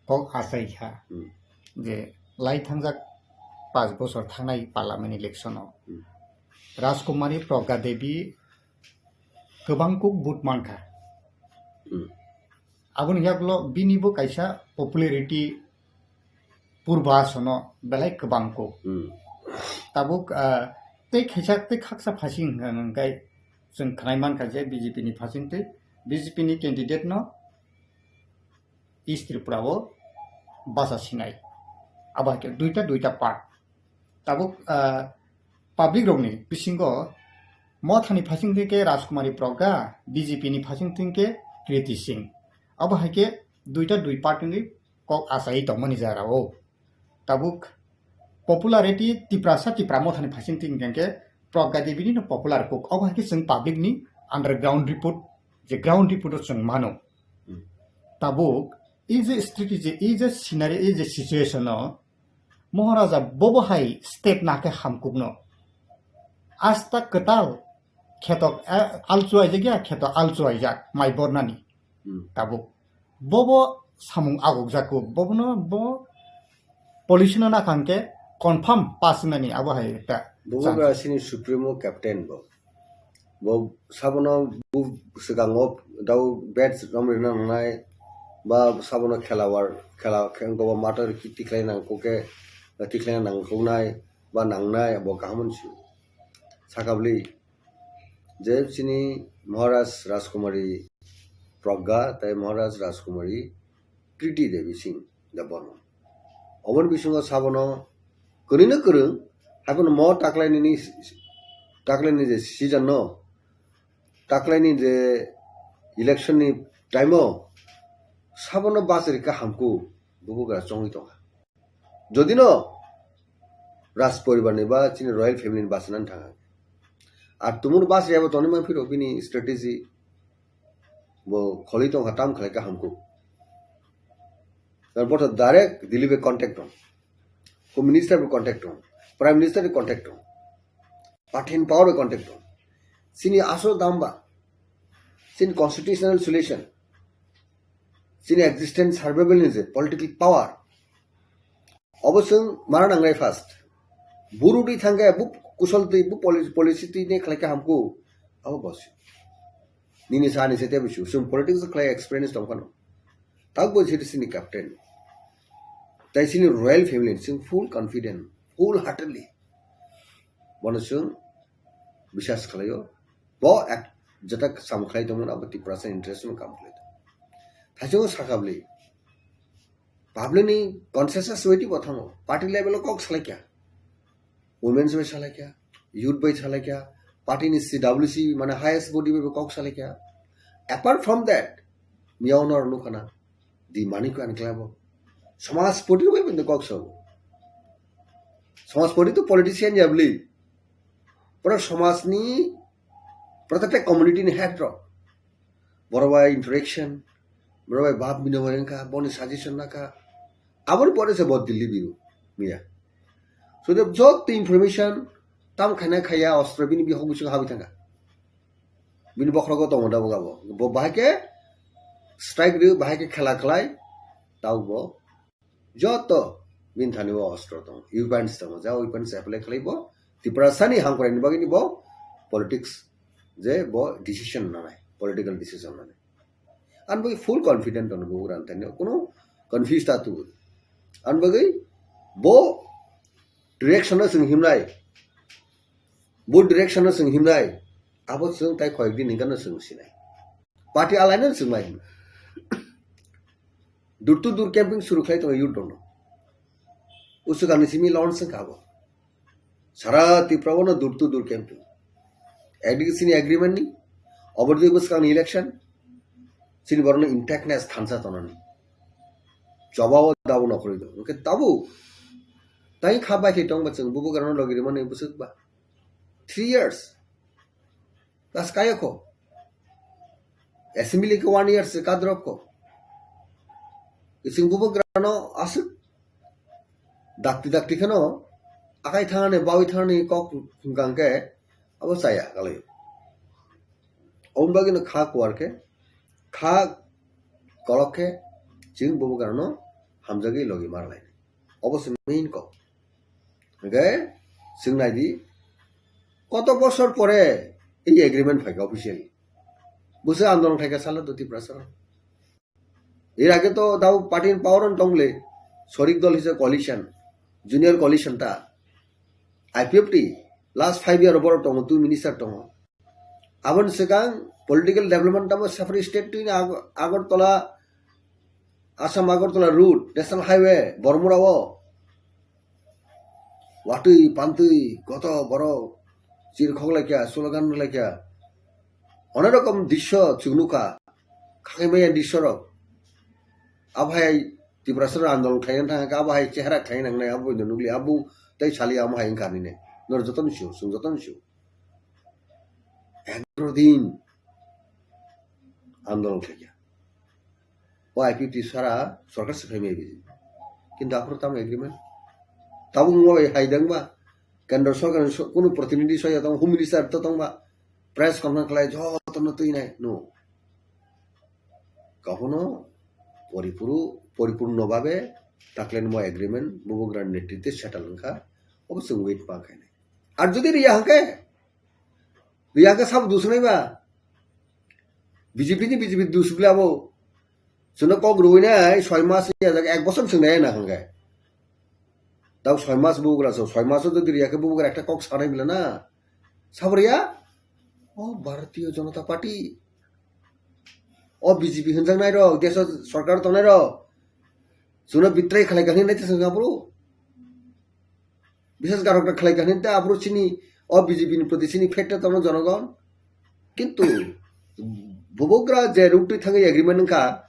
kok achai kha Hmm. je lai thangjak panch bochor thangnai parliament election o Hmm. Rajkumari Pragya Devi kwbang kuk vote mankha. Hmm. Aboni yaklo bini bo kaisa popularity purba sono belai kwbang kuk. Hmm. Tabuk, ah, tei khaisa tei khaksa phasing hwnkhe chwng khnai mankha je B J P ni phasing tei B J P ni candidate no East Tripura o bacha sinai. Abo hai khe duita, duita part. Tabuk, ah, public rokni bisingo Mothani phasing twi khe Rajkumari Pragya, B J P ni phasing twi khe Kriti Singh. Abo hai khe duita dui part wngwi kok achai tongmani jara o. Tabuk popularity Tiprasa Tipra Mothani phasing twi hwnkhe Pragya Devi ni no popular kok. Abo hai khe chwng public ni underground report, je ground report o chwng mano. Hmm. Tabuk, ei je strategy, ei je scenario, ei je situation o, Maharaja bobo hai step na khe hamkuk no. Asta kwtal kheto, eh, alchu aijak ya, kheto alchu aijak, mai bornani. Hmm. Tabuk. Bobo samung aguk jaku, bobono bo policy no nakhang khe confirm pass nani abo hai ekta Bubagra chance. Sini supremo captain bo. Bo sabono bu swkango dau bat rom rina nangnai, ba sabono khela war, khela khe wngkha bo mator ki tikhlai nangkuk khe, tikhlai nangkuknai, ba nangnai, bo kaham wngsi. Sakabli, je chini Maharaj Rajkumari Pragya tei Maharaj Rajkumari Kriti Devi Singh Debbarma. Oboni bisingo sabono kwrwino kwrwng, haiphano mo taklaini ni, taklaini je season no, taklaini je election ni time o sabono bachari kha hamkuk bubagra chongwi tongkha. Jodi no Raj poribar ni ba chini royal family ni bachana thanga. Ar tumung bachari abo tongwi mangphiro bini strategy bo kholi tongkha tam khlai kha hamkuk. Tar bo to direct Delhi bai contact tong. Ko minister bai contact tong. Prime minister bai contact tong. Party in power bai contact tong. Chini asol dam ba. Chini constitutional solution. Chini existence survival ni je political power. Obo chwng mana nangnai first. Buru di thangkhe bu kusol twi bu poli-, policy twi ne khlai kha hamkuk. Abo bosi. Nini sa ni se tebo su. Chwng politics khlai experience tong phano. Tak bo chiri chini captain. Tai chini royal family chwng full confident, full heartedly. Bono chwng biswas khlaio. Bo ek jeta sam khlai tongmani abo Tiprasa interest no kam khlai tong. Thaichungo sakabli. Public ni consensus waiting bo thango. Party level o kok salai kya. Women's bai salai kya. Youth bai salai kya. Party ni C W C mane highest body bai kok salai kya. Apart from that, miya ono rwnu khana. Di mani ko ani klabo. Samaj party bai bende kok sabo. Samaj party to politician ya bli. Pura samaj ni, protected community ni head rok. Borok bai interaction, borok bai bab binimoi wngkha, boni suggestion nakha. Aboni pore se bo Delhi biru, miya. So the joto information, tam khaina khaya, ostro bini bihok bisingo habwi thangkha. Bini bokhrogo tongo da bo gabo. Bo bahai khe Strike rw, bahai khe khela khlai, tau bo joto bini thani o ostro tongo, weapons tongo, ja weapons apply khlai bo Tiprasani hamkrai ni bagwi ni bo politics je bo decision nanai, political decision nanai. Ang bagwi full confident tongo bo ran thani, kuno confuse ta tu. Ang bagwi bo direction no sing himnai, bo direction no sing himnai, abo sing tai khoyek din hingkano sing sinai. Party alai no sing mai himnai. Door to door campaign suru khlai tongo youth rokno. Usukani simi launch wngkha abo. Sara Tripura o no door to door campaign. Ekdike chini agreement ni, obor dui bwskang ni election, chini borok no intactness thansa tonani. Choba o dabo nokhorwi do. Hwnkhe tabu tai kha bai khe tongba chwng bubagra no logi rimani bwswk ba. Three years. Kas kaya kho. Assembly ke one year se kadrop kho. Ising bubagra no aswk dakti dakti kheno akai thangani bawi thangani kok hwnkang khe abo chaya kalai. Oboni bagwi no kha kuar khe, kha kolok khe chwng bubagra no hamjagwi logi mar lai. Obo se main kok. Hwnkhe chwng nai di, koto bosor pore ei agreement phaikha officially. Bwswk andolon khaikha salo do Tiprasa. Er age to dau party ni power on tongle, sorik dol hisa coalition, junior coalition ta, I P F T, last five year borok tongo, two minister tongo. Aboni swkang political development tamo separate state twi Ag-, Agartala, Assam Agartala route, national highway, Bormura o. Watwi, pantwi, koto borok, chirkhok laikya, slogan laikya. Onek rokom drisyo chwng nukha, khakhai maya drisyo rok. Abo hai Tiprasa andolon khlaina thangkha, abo hai chehra khlaina nangnai, abo nukli, abo tei sali amo hai wngkha nini. Nor jotono sio, chwng jotono sio. Egaroh din andolon khaikha. O I P F T sara sorkar se phaimai bini. Kintu aphuru tamo agreement? Tabuk mo hai dangba? Kendra sorkar ni so-, kunu protinidhi soya tong, home minister to tongba? Press conference khlai jotono twinai no. Kahono poripuru-, poripurno babe taklen mo agreement bubagra netritwe settle wngkha. Obo chwng wait ma khainai. Ar jodi riya hwnkhe, riya hwnkhe sabo dusnai ba? B J P ni B J P dusugla abo. Chwngno kok rwinai soi mas ya jaga ek bosor chwng nai na hwnkhe. Tau soi mas bubagra so, soi mas jodi riya khe bubagra ekta kok sanai bila na. Sabo riya? O Bharatiya Janata Party. O B J P hwnjaknai rok, deso sorkar tongnai rok. Chwngno betray khlai kha hwnwi naitha chwng aphuru. Biswas garok khlai kha hwnwi ta aphuru chini o B J P ni proti chini fate tongno jonogon. Kintu bubagra je route twi thangwi agreement wngkha,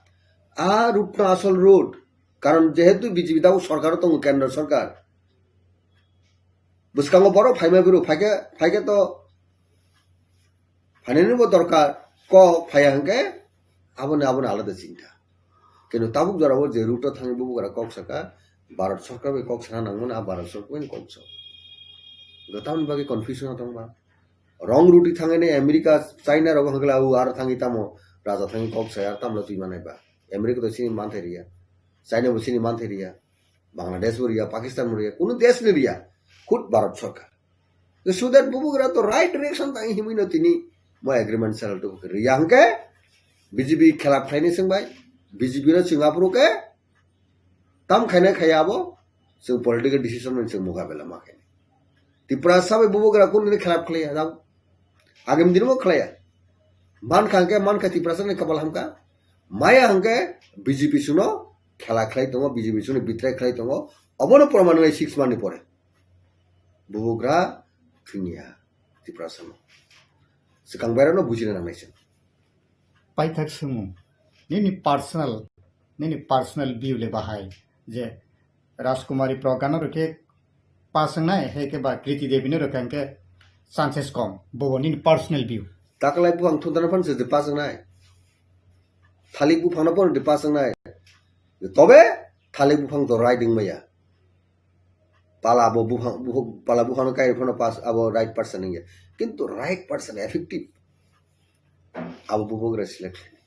a route no asol route. Karon jehetu B J P dao sorkar tongo, kendra sorkar. Bwskango borok phaima phuru phaikhe, phaikhe to phainani bo dorkar, kok phaiya hwnkhe aboni, aboni alada chinta. Kintu tabuk jorao je route o thangwi bubagra kok saka, Bharat sorkar bai kok sana nangmani, a Bharat sorkar bai kok sa. Tamoni bagwi confusion o tongba. Wrong route thangwi America, China rogo hwnkhe aro thangwi tamo raja thangwi kok saya, tamno twi manai ba. America to chini manthai riya, China bo chini manthai riya, Bangladesh bo riya, Pakistan bo riya, kunu desh ni riya, khud Bharat sorkar. So that bubagra to right direction tang himwi no tini mo agreement sal to riya hwnkhe B J P khelap khlaini swngbai, B J P no chwng aphuru khe tam khaina khaya abo, chwng political decision mani chwng mukabela ma khaini. Tiprasa bai bubagra kunu ni khelap khlaiya, jao. Agam din mo khlaiya. Man kha hwnkhe, man kha Tiprasa ni kapal hamkha. Maya hwnkhe B J P suno khela khlai tongo, B J P suno betray khlai tongo. Obono proman wngwi six month ni pore. Bubagra thwngya Tiprasa no. Swkang bairano bujina nangnai se. Paithak swngmung. Nini personal, nini personal view le bahai je Rajkumari Pragya no rwkhe pass wngnai, hai khe ba Kriti Devi no rwkha hwnkhe chances kom. Bobo nini personal view. Taklai buphang thunthana phano se pass wngnai. Thalik buphang no phano pass wngnai. Tobe thalik buphang to right wngmaya. Pala bo buphang, buh-, pala buphang no kai phano pass abo right person wngya. Kintu right person effective. Abo bubagra select khlainai.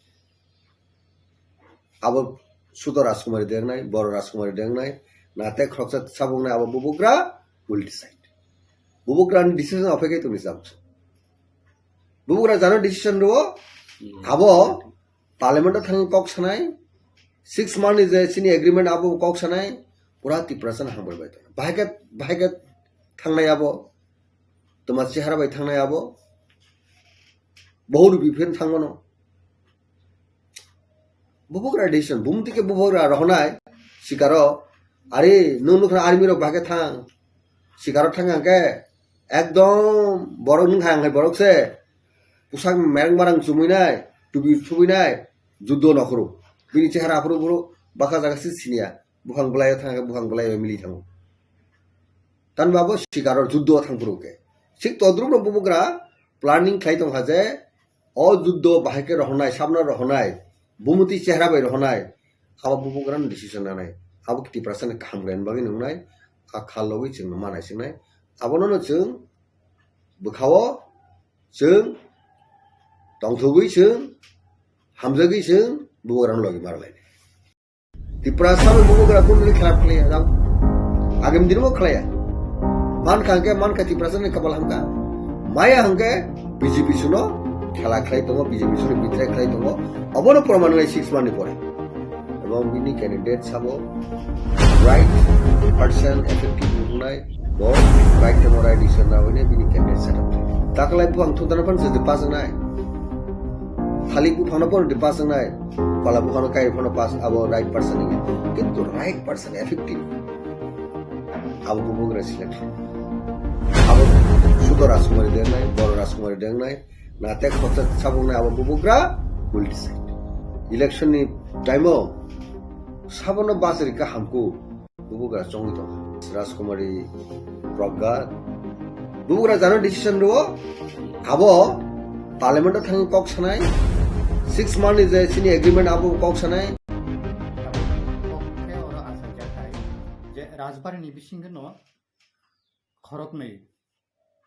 Abo Sudo Rajkumari dengnai, Boro Rajkumari dengnai, na tei khoroksa sabuknai abo bubugra will decide. Bubugrani decision ophai khe tongni cham. Bubugra jano decision rwo, abo parliament o thangwi kok sanai, six month ni je chini agreement abo kok sanai, pura Tiprasa no hambai bai tongna. Bahai khe, bahai khe thangnai abo, toma chehara bai thangnai abo, bohur biphin thangmano. Bubugra decision, bumti khe bubugra rohonai, sikaro, ari nung nukha army rok bahai khe thang, sikaro thang hangkhe, ekdom borok nung hai borok se, pusak mereng marang chumui nai, tubi thubui nai, juddo nokhoro, bini chehara aphuru buro, baka jaga si sinia, buphang belai thang hangkhe buphang belai mili thango. Tanba bo sikaro juddo thang phuru khe. Sik todruk no bubugra planning khlai tong kha je, o juddo bahai khe rohonai, sabno rohonai, bumuti chehra bai rohonai, abo bubugra no decision nanai. Abo Tiprasa ni kaham rwna bagwi nungnai, a khal logwi chwng no manai swngnai. Abono no chwng bwkhao chwng tongthogwi chwng hamjagwi chwng bubugra no logi marlainai. Tiprasa bo bubugra kunu khilaf khlaiya, jao. Agam din bo khlaiya. Man kha hwnkhe, man kha Tiprasa ni kapal hamkha. Maya hwnkhe B J P suno khela khlai tongo, B J P suno betray khlai tongo. Obono proman wngwi six month ni pore. Ebong bini candidate sabo right person effective wngnai. Bo right temo right isor na hwine bini candidate set up khlai. Taklai buphang thudana phan se de pass wngnai. Thalik buphang no pon de pass wngnai. Pala buphang no kai phano pass abo right person ni. Kintu right person effective. Abo bubugra selection. Abo Sudo Rajkumari dengnai, Boro Rajkumari dengnai. Na tek khoksa sabungnai abo bubugra will decide. Election ni time o sabono bachari ka hamku. Bubugra chongwi tong. Rajkumari Pragga. Bubugra jano decision rwo. Abo parliament o thangwi kok sanai. Six month ni je chini agreement abo kok sanai. Khe oro asajak hai je Rajbari ni bisingo no khoroknwi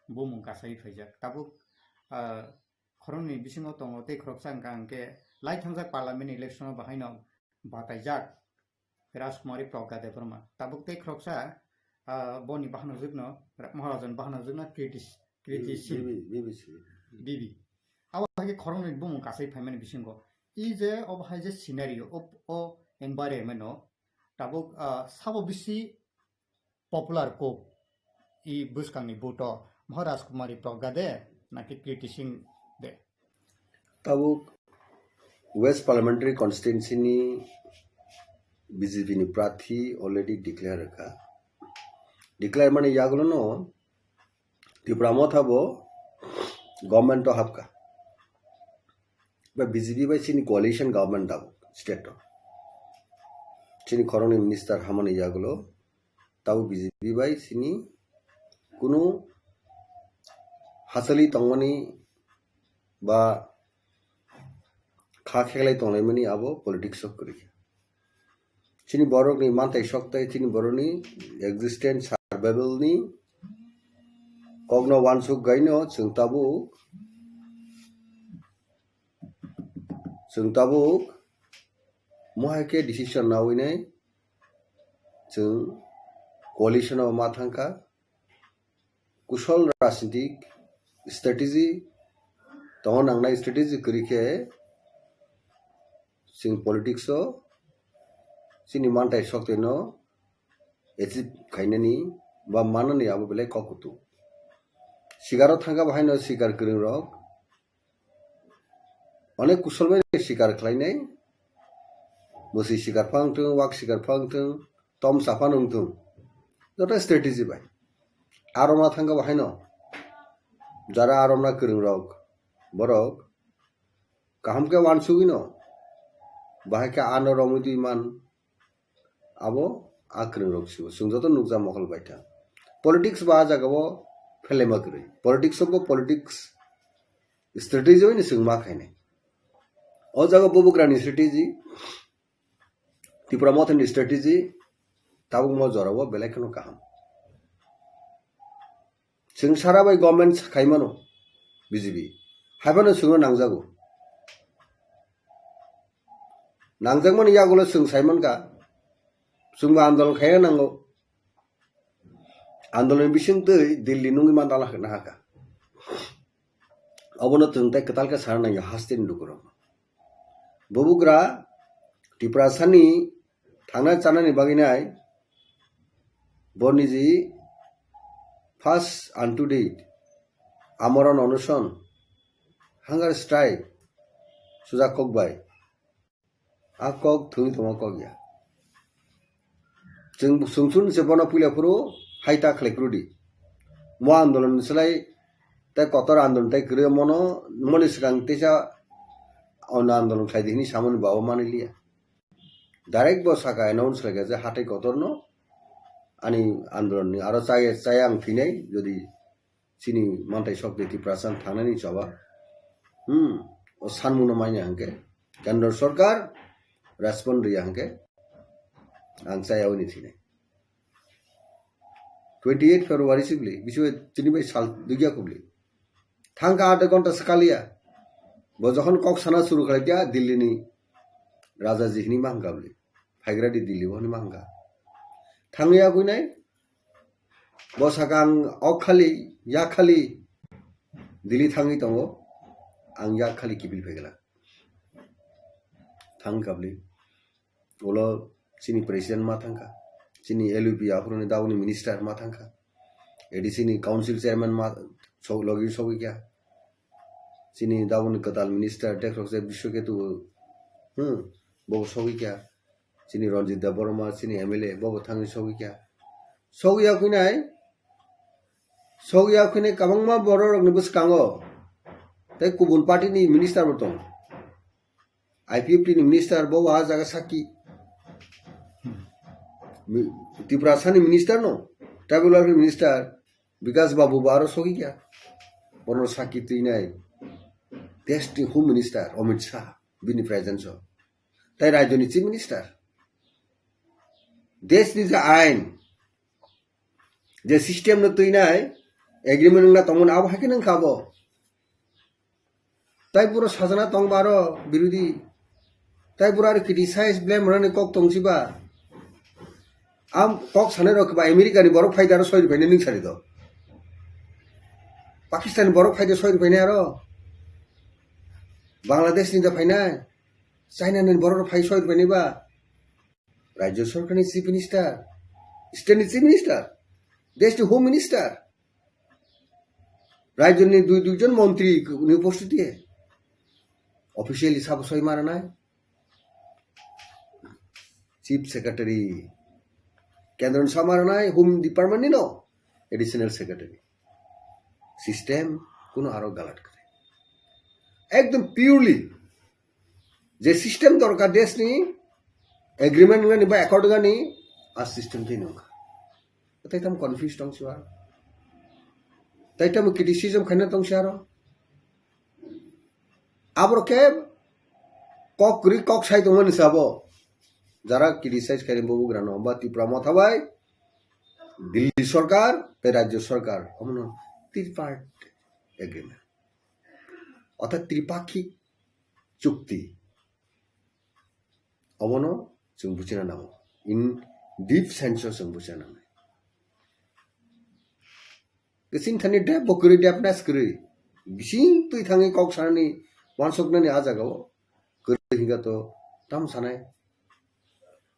bumung kasai phaijak. Tabuk, ah, khoroknwi bisingo tongo tei khoroksa wngkha hwnkhe lai thangjak parliament election o bahaino bataijak. Rajkumari Pragga Debbarma. Tabuk tei khoroksa, ah, boni bahanojwkno, Ra-, Maharajan bahanojwkno Kriti, Kriti Singh. B B, B B C. B B. Abo hai khe khoroknwi bumung kasai phaimani bisingo. I je obo hai je scenario, o, o environment no tabuk, ah, sabo bisi popular kok i bwskangni vote o Maharaj Kumari Pragga de naki Kriti Singh de? Tabuk West Parliamentary Constituency ni B J P ni prathi already declare kha. Declare mani yagulo no Tipra Motha bo government o hapkha. Ba B J P bai chini coalition government tabuk state o. Chini khoroknwi minister hamani yagulo tabuk B J P bai chini kunu hachali tongmani ba kha kheklai tonglaimani abo politics o kwrwi. Chini borokni manthai sokthai, chini borokni existence survival ni kokno wansuk gaino chwng tabuk, chwng tabuk mohai khe decision nawi nai chwng coalition o ma thangkha. Kusol rajnitik strategy tongo nangnai, strategy kwrwi khe chwng politics o chini manthai sokthai no achieve khainani ba manani abo belai kok kutung. Sikaro thangkha bo haino sikar kwrwng rok onek kusol bai sikar khlainai, mwswi sikar phang thung, wak sikar phang thung, tom sa phano wng thung, joto strategy bai. Aromna thangkha bo haino jara aromna kwrwng rok, borok kaham khe wansugwi no bahai khe ano romwi twi man. Abo a kwrwng rok sibo chwng joto nukjak mokol bai ta. Politics ba a jaga o phelema kwrwi. Politics o bo politics strategy bai no chwng ma khainai. O jaga bubugra ni strategy, Tipra Motha ni strategy, tabuk mo jora o belai kheno kaham. Chwng sara bai government khaimano B J P. Haiphano chwngno nangjago. Nangjakmani yagulo chwng saimankha, chwngbo andolon khaina nango. Andolon bisingtwi Delhi nungwi mandala hwnna hakha. Obono chwng tei kwtal khe sana nangya hasteni lukurok. Bubugra Tiprasani thangna chanani bagwi nai bo niji first and to date amorona onoson, hunger strike sujak kok bai. A kok thwngwi tongma kok ya. Chwng sungsung se bono puila phuru hai ta khlai phuru di. Mo andolon ni slai tei kotor andolon tei kwrwi mono moni swkang teisa ono andolon khlai di hwnwi samani bawa mani liya. Direct bo saka announce khlai kha je hatai kotor no ani andolon ni aro chaya chaya ang thinai jodi chini mantai sok de Tiprasa thangnani choba. Hmm, o sanmungno manya hangke. Kendra Sarkar respond riya hangke. Ang chaya oni thine. Twenty eight February sibli, biswe chini bai sal dugya kubli. Thangka adha ghonta sakalia. Bo jokhon kok sana suru khlai kya Delhi ni Raja ji hini mahangka bli. Phaigra di Delhi bo hini mahangka. Thangya kuinai. Bo saka ang ok khali, yak khali Delhi thangwi tongo, ang yak khali kiphil phaigwlak. Thang kabli, ulo chini president ma thangkha, chini L U P aphuruni dauni minister ma thangkha, A D C ni council chairman ma sok-, logi sogwi kha, chini dauni kwtal minister Dekrokse Biswaketu, hmm, bo sogwi kha. Chini Ranjit Debbarma, chini M L A, bobo thangwi sogwi kha. Sogwi ya kuinai, sogwi ya kuinai kwbangma borok rokni bwskango. Tei kubun party ni minister bo tongo. I P F T ni minister bo ah jaga sakki. Mi-, Tiprasa ni minister no, tribal welfare minister Bikas Babu bo aro sogwi kha. Bono sakki twinai. Desh ni home minister Amit Shah, bini presence o. Tai rajyo ni chief minister. Desh ni je ain, je system no twinai, agreement wngna tongmani abo hai khe nang kha bo. Tai puro sajana tong baro birodi. Tai puro aro criticize blame rani kok tong si ba. Am kok sanai rok ba America ni borok phai daro soi rupai ni ning sari do. Pakistan ni borok phai de soi rupai ni aro. Bangladesh ni da phainai, China ni borok phai soi rupai ni ba. Rajya Sarkar ni Chief Minister, State ni Chief Minister, Desh ni Home Minister, Rajya ni dui dui jon montri ni upostiti, officially sabo soi maranai, Chief Secretary, Kendra ni samaranai, Home Department ni no, Additional Secretary. System kuno aro galat kare. Ekdom purely je system dorkar desh ni agreement wngani ba accord wngani a system twi nungkha. Tai tam confuse tong siwa. Tai tam criticism khaina tong siaro. Abro ke kok kwrwi kok sai tongmani sabo. Jara criticize khaini bo bugrano ba Tipra Motha bai Delhi Sarkar tei Rajya Sarkar omono tripartite agreement. Orthat tripakhik chukti. Obono chwng buchina nango. In deep sense o chwng buchina nango. Kwchwng thani dep bo kwrwi, depness kwrwi. Bising twi thangwi kok sanani, wansuknani a jagao kwrwi hingka to tam sanai.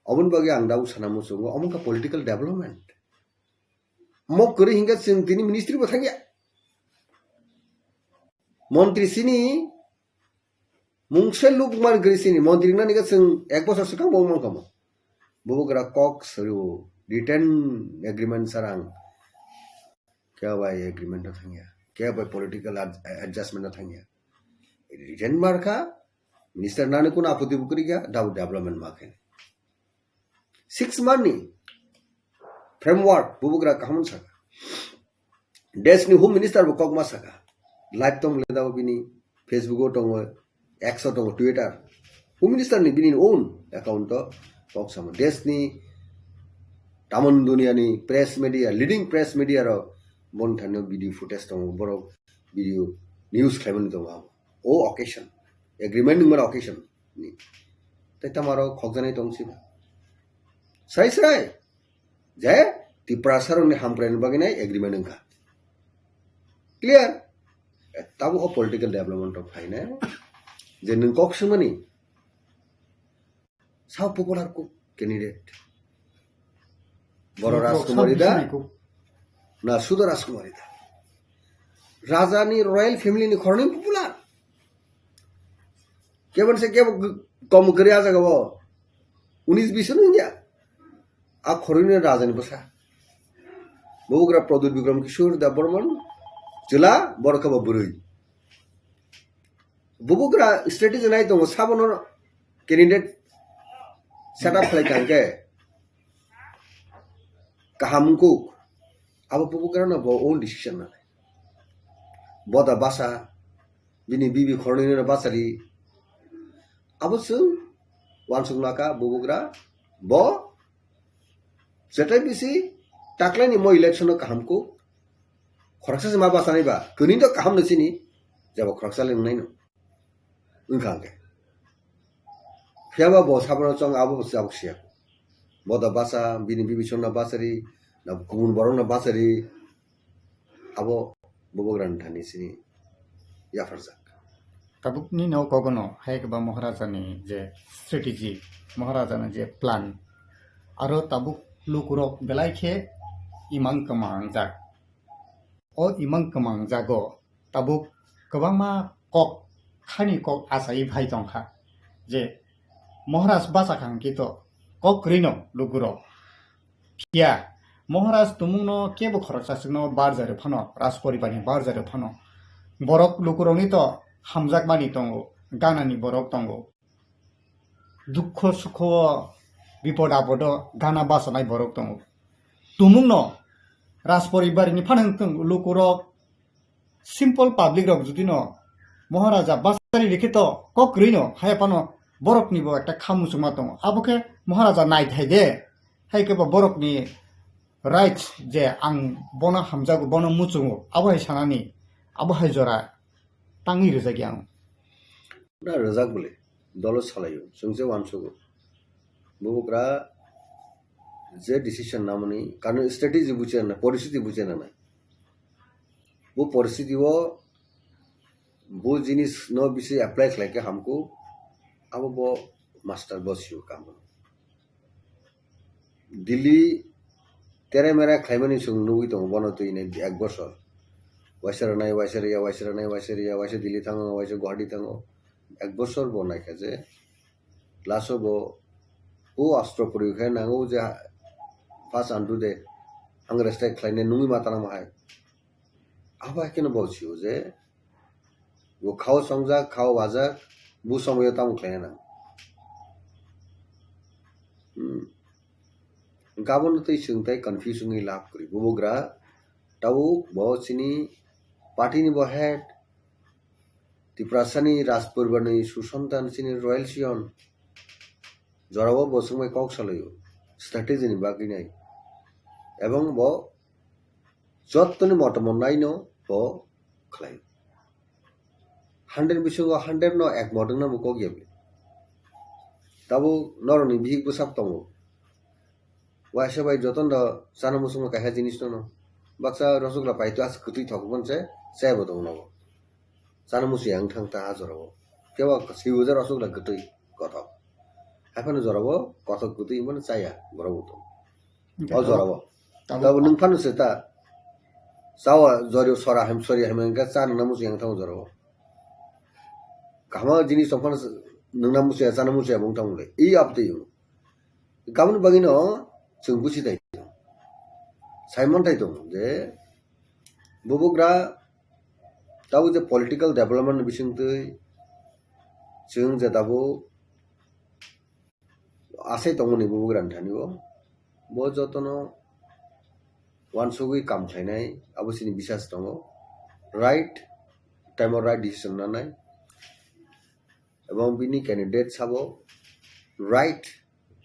Oboni bagwi ang dau sana muchungo, omo wngkha political development. Mo kwrwi hingka chwng tini ministry bo thangya. Montri sini mungse luk man kwrwi sini, montri nani ka chwng ek bosor swkang bo wngmang kamo. Bobo gra kok suru, written agreement sarang. Kya bai agreement no thangya, kya bai political ad-, adjustment no thangya. Written marka, minister nani kuna apoti bukri kya, dau development ma khe. Six month ni framework bubugra kaham saka. Desh ni Home Minister bo kokma saka. Live tong le dao bini Facebook o tongo, X o tongo, Twitter. Home Minister ni bini own account o kok sama. Desh ni tamon dunia ni press media, leading press media ro bon thani video footage tongo, borok video news khlaimani tongo abo. O occasion, agreement wngmani occasion ni. Tei tamo aro khokjaknai tong siba. Sai srai. Je Tiprasa rokni hamkraini bagwi nai agreement wngkha. Clear? Tabuk o political development rok phainai. Je nwng kok swngmani. Sao popular kok candidate. Boro Rajkumari da. Na sudo Rajkumari da. Raja ni royal family ni khoroknwi popular. Kebon se kebo g-, kom kwrwi ah jaga o. Unis bish no wngya. A khoroknwi raja ni bwsa. Bubagra Pradyut Bikram Kishore Debbarman. Chwla borok khe bo bwrwi. Bubagra strategy nai tongo, sabono candidate set up khlai kha hwnkhe kaham wngkuk. Abo bubagrano bo own decision nanai. Bo da basa, bini bibi khoroknwino bachari. Abo chwng uansuk naka bubagra bo jetai bisi taklaini mo election o kaham kuk. Khoroksa se ma bachanai ba, kwnwi to kaham no chini, jabo khoroksa le wngnai no. Wngkha hwnkhe. Phiya ba bo sabono chong abo bo chabuk siya. Bo da bacha, bini bibi sonna bachari, na kubun borok no bachari, abo bubagra ni thani chini yapharjak. Tabukni no kogono hai khe ba Maharaja ni je strategy, Maharaja ni je plan, aro tabuk lukurok belai khe imang kwma wngjak. O imang kwma wngjago tabuk kwbangma kok, khani kok achai phai tongkha je Maharaj bachakha hwnkhe to kok kwrwino lukurok. Phiya Maharaj tumungno kebo khoroksa chwngno barjari phano, Rajporibarni barjari phano. Borok lukurokni to hamjakmani tongo, ganani borok tongo. Dukho sukho, bipod apodo gana bachanai borok tongo. Tumungno Rajporibarni phano wngtong lukurok, simple public rok judino Maharaja bachari rikhe to kok kwrwino haya phano boroknibo ekta kha muchungma tongo. Abo khe Maharaja naithai de, hai khe bo borokni rights je ang bono hamjago, bono muchungo, abo hai sanani, abo hai jora tangwi rwjak ya ang. Na rwjak bwle, dolo salaio, chwng se uansugo. Bubagra je decision namani, karon strategy buchina na, poristiti buchina na. Bo poristiti o bo jinis no bisi apply khlai khe hamkuk, abo bo master bo sio kamo. Delhi tere mere khlaimani chwng nugwi tongo bono twi nai ek bosor. Waisa rwnai, waisa rwya, waisa rwnai, waisa rwya, waisa Delhi thango, waisa Guwahati thango. Ek bosor bo naikha je last o bo o astro poriyo khe nango je first andu de ang respect khlainai nungwi ma tanamo hai. Abo hai kheno bo sio je bo khao songjak, khao wajak, bo somoyo tamo khlaina nang. Hmm. Hwnkhe abono twi chwng tei confuse wngwi lab kwrwi. Bubagra tabuk bo chini party ni bo head, Tiprasani Rajporibarni susontan chini royal scion. Jorao bo chwngbai kok salaio, strategy ni bagwi nai. Ebong bo jottoni motomo naino bo khlai. Hundred bisingo hundred no ek model no bo kok ya bwle. Tabuk norokni bihik bwsak tongo. Waisa bai jotono chana muchungma kaisa jinis no. Baksa rosogla paito as kwtwi thok bon se, se bo tong nogo. Chana musi yang thang ta ha jorao. Kebo sibo je rosogla kwtwi kothok. Haphano jorao kothok kwtwi hwnba chaya borok bo tong. O jorao. Tabuk nwng phano se ta. Chawa jori sora hem sori hem engka chana musi yang thang jorao. Kahma jinis tong phano nwng na musi ya, chana musi ya bong thang le. I abtwi. Kamoni bagwino chwng busi tai. Sai manthai tongo je bubagra tabuk je political development ni bisingtwi chwng je tabuk asai tongmani bubagra ni thani o. Bo jotono uansugwi kam khlainai abo chini bisas tongo. Right time o right decision nanai. Ebong bini candidate sabo right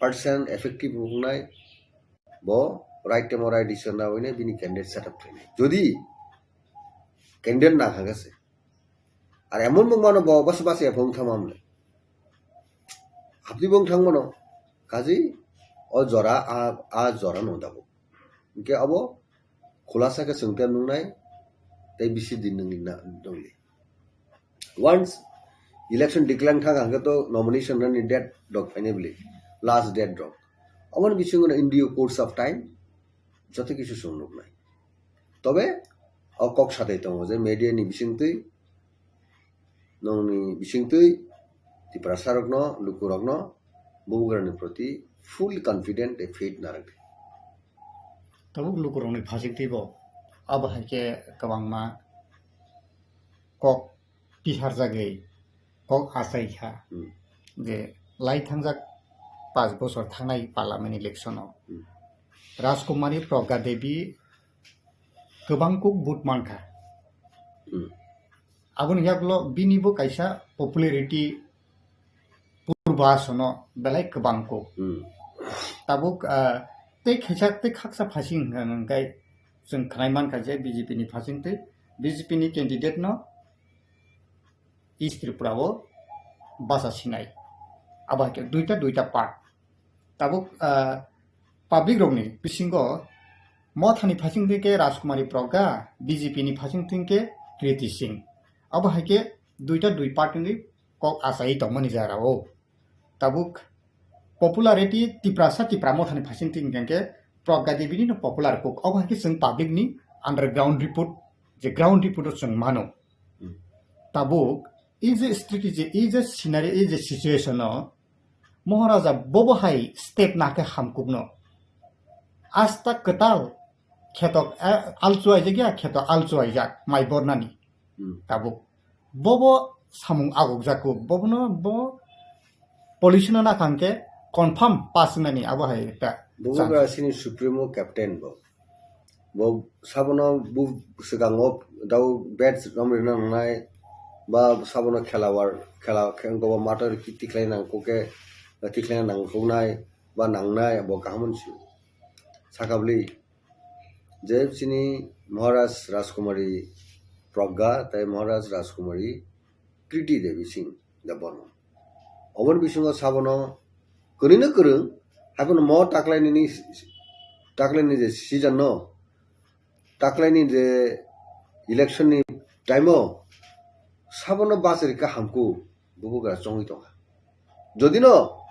person effective wngnai, bo right time o right decision na hwnwi bini candidate set up khlainai. Jodi candidate na kha se, ar emon bo mano bo bas bas ephong thama mle. Abdi bong thang mano. Kaji o jora, a, a jora no dabo. Hingke abo khulasa khe chwng tei nungnai, tei bisi din nungli na, nungli. Once election declare thang hangke to nomination nani date rok phainai bili, last date rok. Aboni bisingo no in due course of time joto kisu chwng nuknai. Tobe o kok satai tongo je media ni bisingtwi, nongni bisingtwi Tiprasa rokno, luku rokno Bubagrani proti full confident tei faith narwkdi. Tabuk lukurokni phasingtwi bo abo hai khe kwbangma kok tiharjagwi kok achai kha Hmm. je lai thangjak panch bochor thangnai parliament election o Hmm. Rajkumari Pragga Devi kwbang kuk vote mankha. Hmm. Aboni yaklo bini bo kaisa popularity purba sono belai kwbang kuk. Hmm. Tabuk, ah, tei khaisa tei khaksa phasing hwnkha hwnkhe chwng khnai mankha je B J P ni phasing tei B J P ni candidate no East Tripura o bacha sinai. Abo hai khe duita duita part. Tabuk, ah, public rokni bisingo Mothani phasing thwng khe Rajkumari Pragga, B J P ni phasing thwng khe Kriti Singh. Abo hai khe duita dui part wngwi kok achai tongmani jara o. Tabuk popularity Tiprasa Tipra Mothani phasing thwng khe Pragga Devi ni no popular kok. Abo hai khe chwng public ni underground report, je ground report o chwng mano. Hmm. Tabuk, ei je strategy, ei je scenario, ei je situation o, Maharaja bobo hai step na khe hamkuk no. Asta kwtal kheto, eh, alchu aijak ya, kheto alchu aijak, mai bornani. Hmm. Tabuk. Bobo samung aguk jakuk, bobo no bo policy no nakhang khe confirm pass nani abo hai ekta Bubagra chance. Sini supremo captain bo. Bo sabono bu swkango dau bat rom rina nangnai, ba sabono khelawar, khela khe wngkha bo mator ki tikhlai nangkuk khe, tikhlai nangkuknai, ba nangnai, bo kaham si. Sakabli, je chini Maharaj Rajkumari Pragga, tai Maharaj Rajkumari Kriti Devi Singh. Da bono. Oboni bisingo sabono kwrwino kwrwng, haiphano mo taklaini ni, taklaini je season no, taklaini je election ni time o sabono bachari ka hamkuk Bubagra chongwi tongkha. Jodi no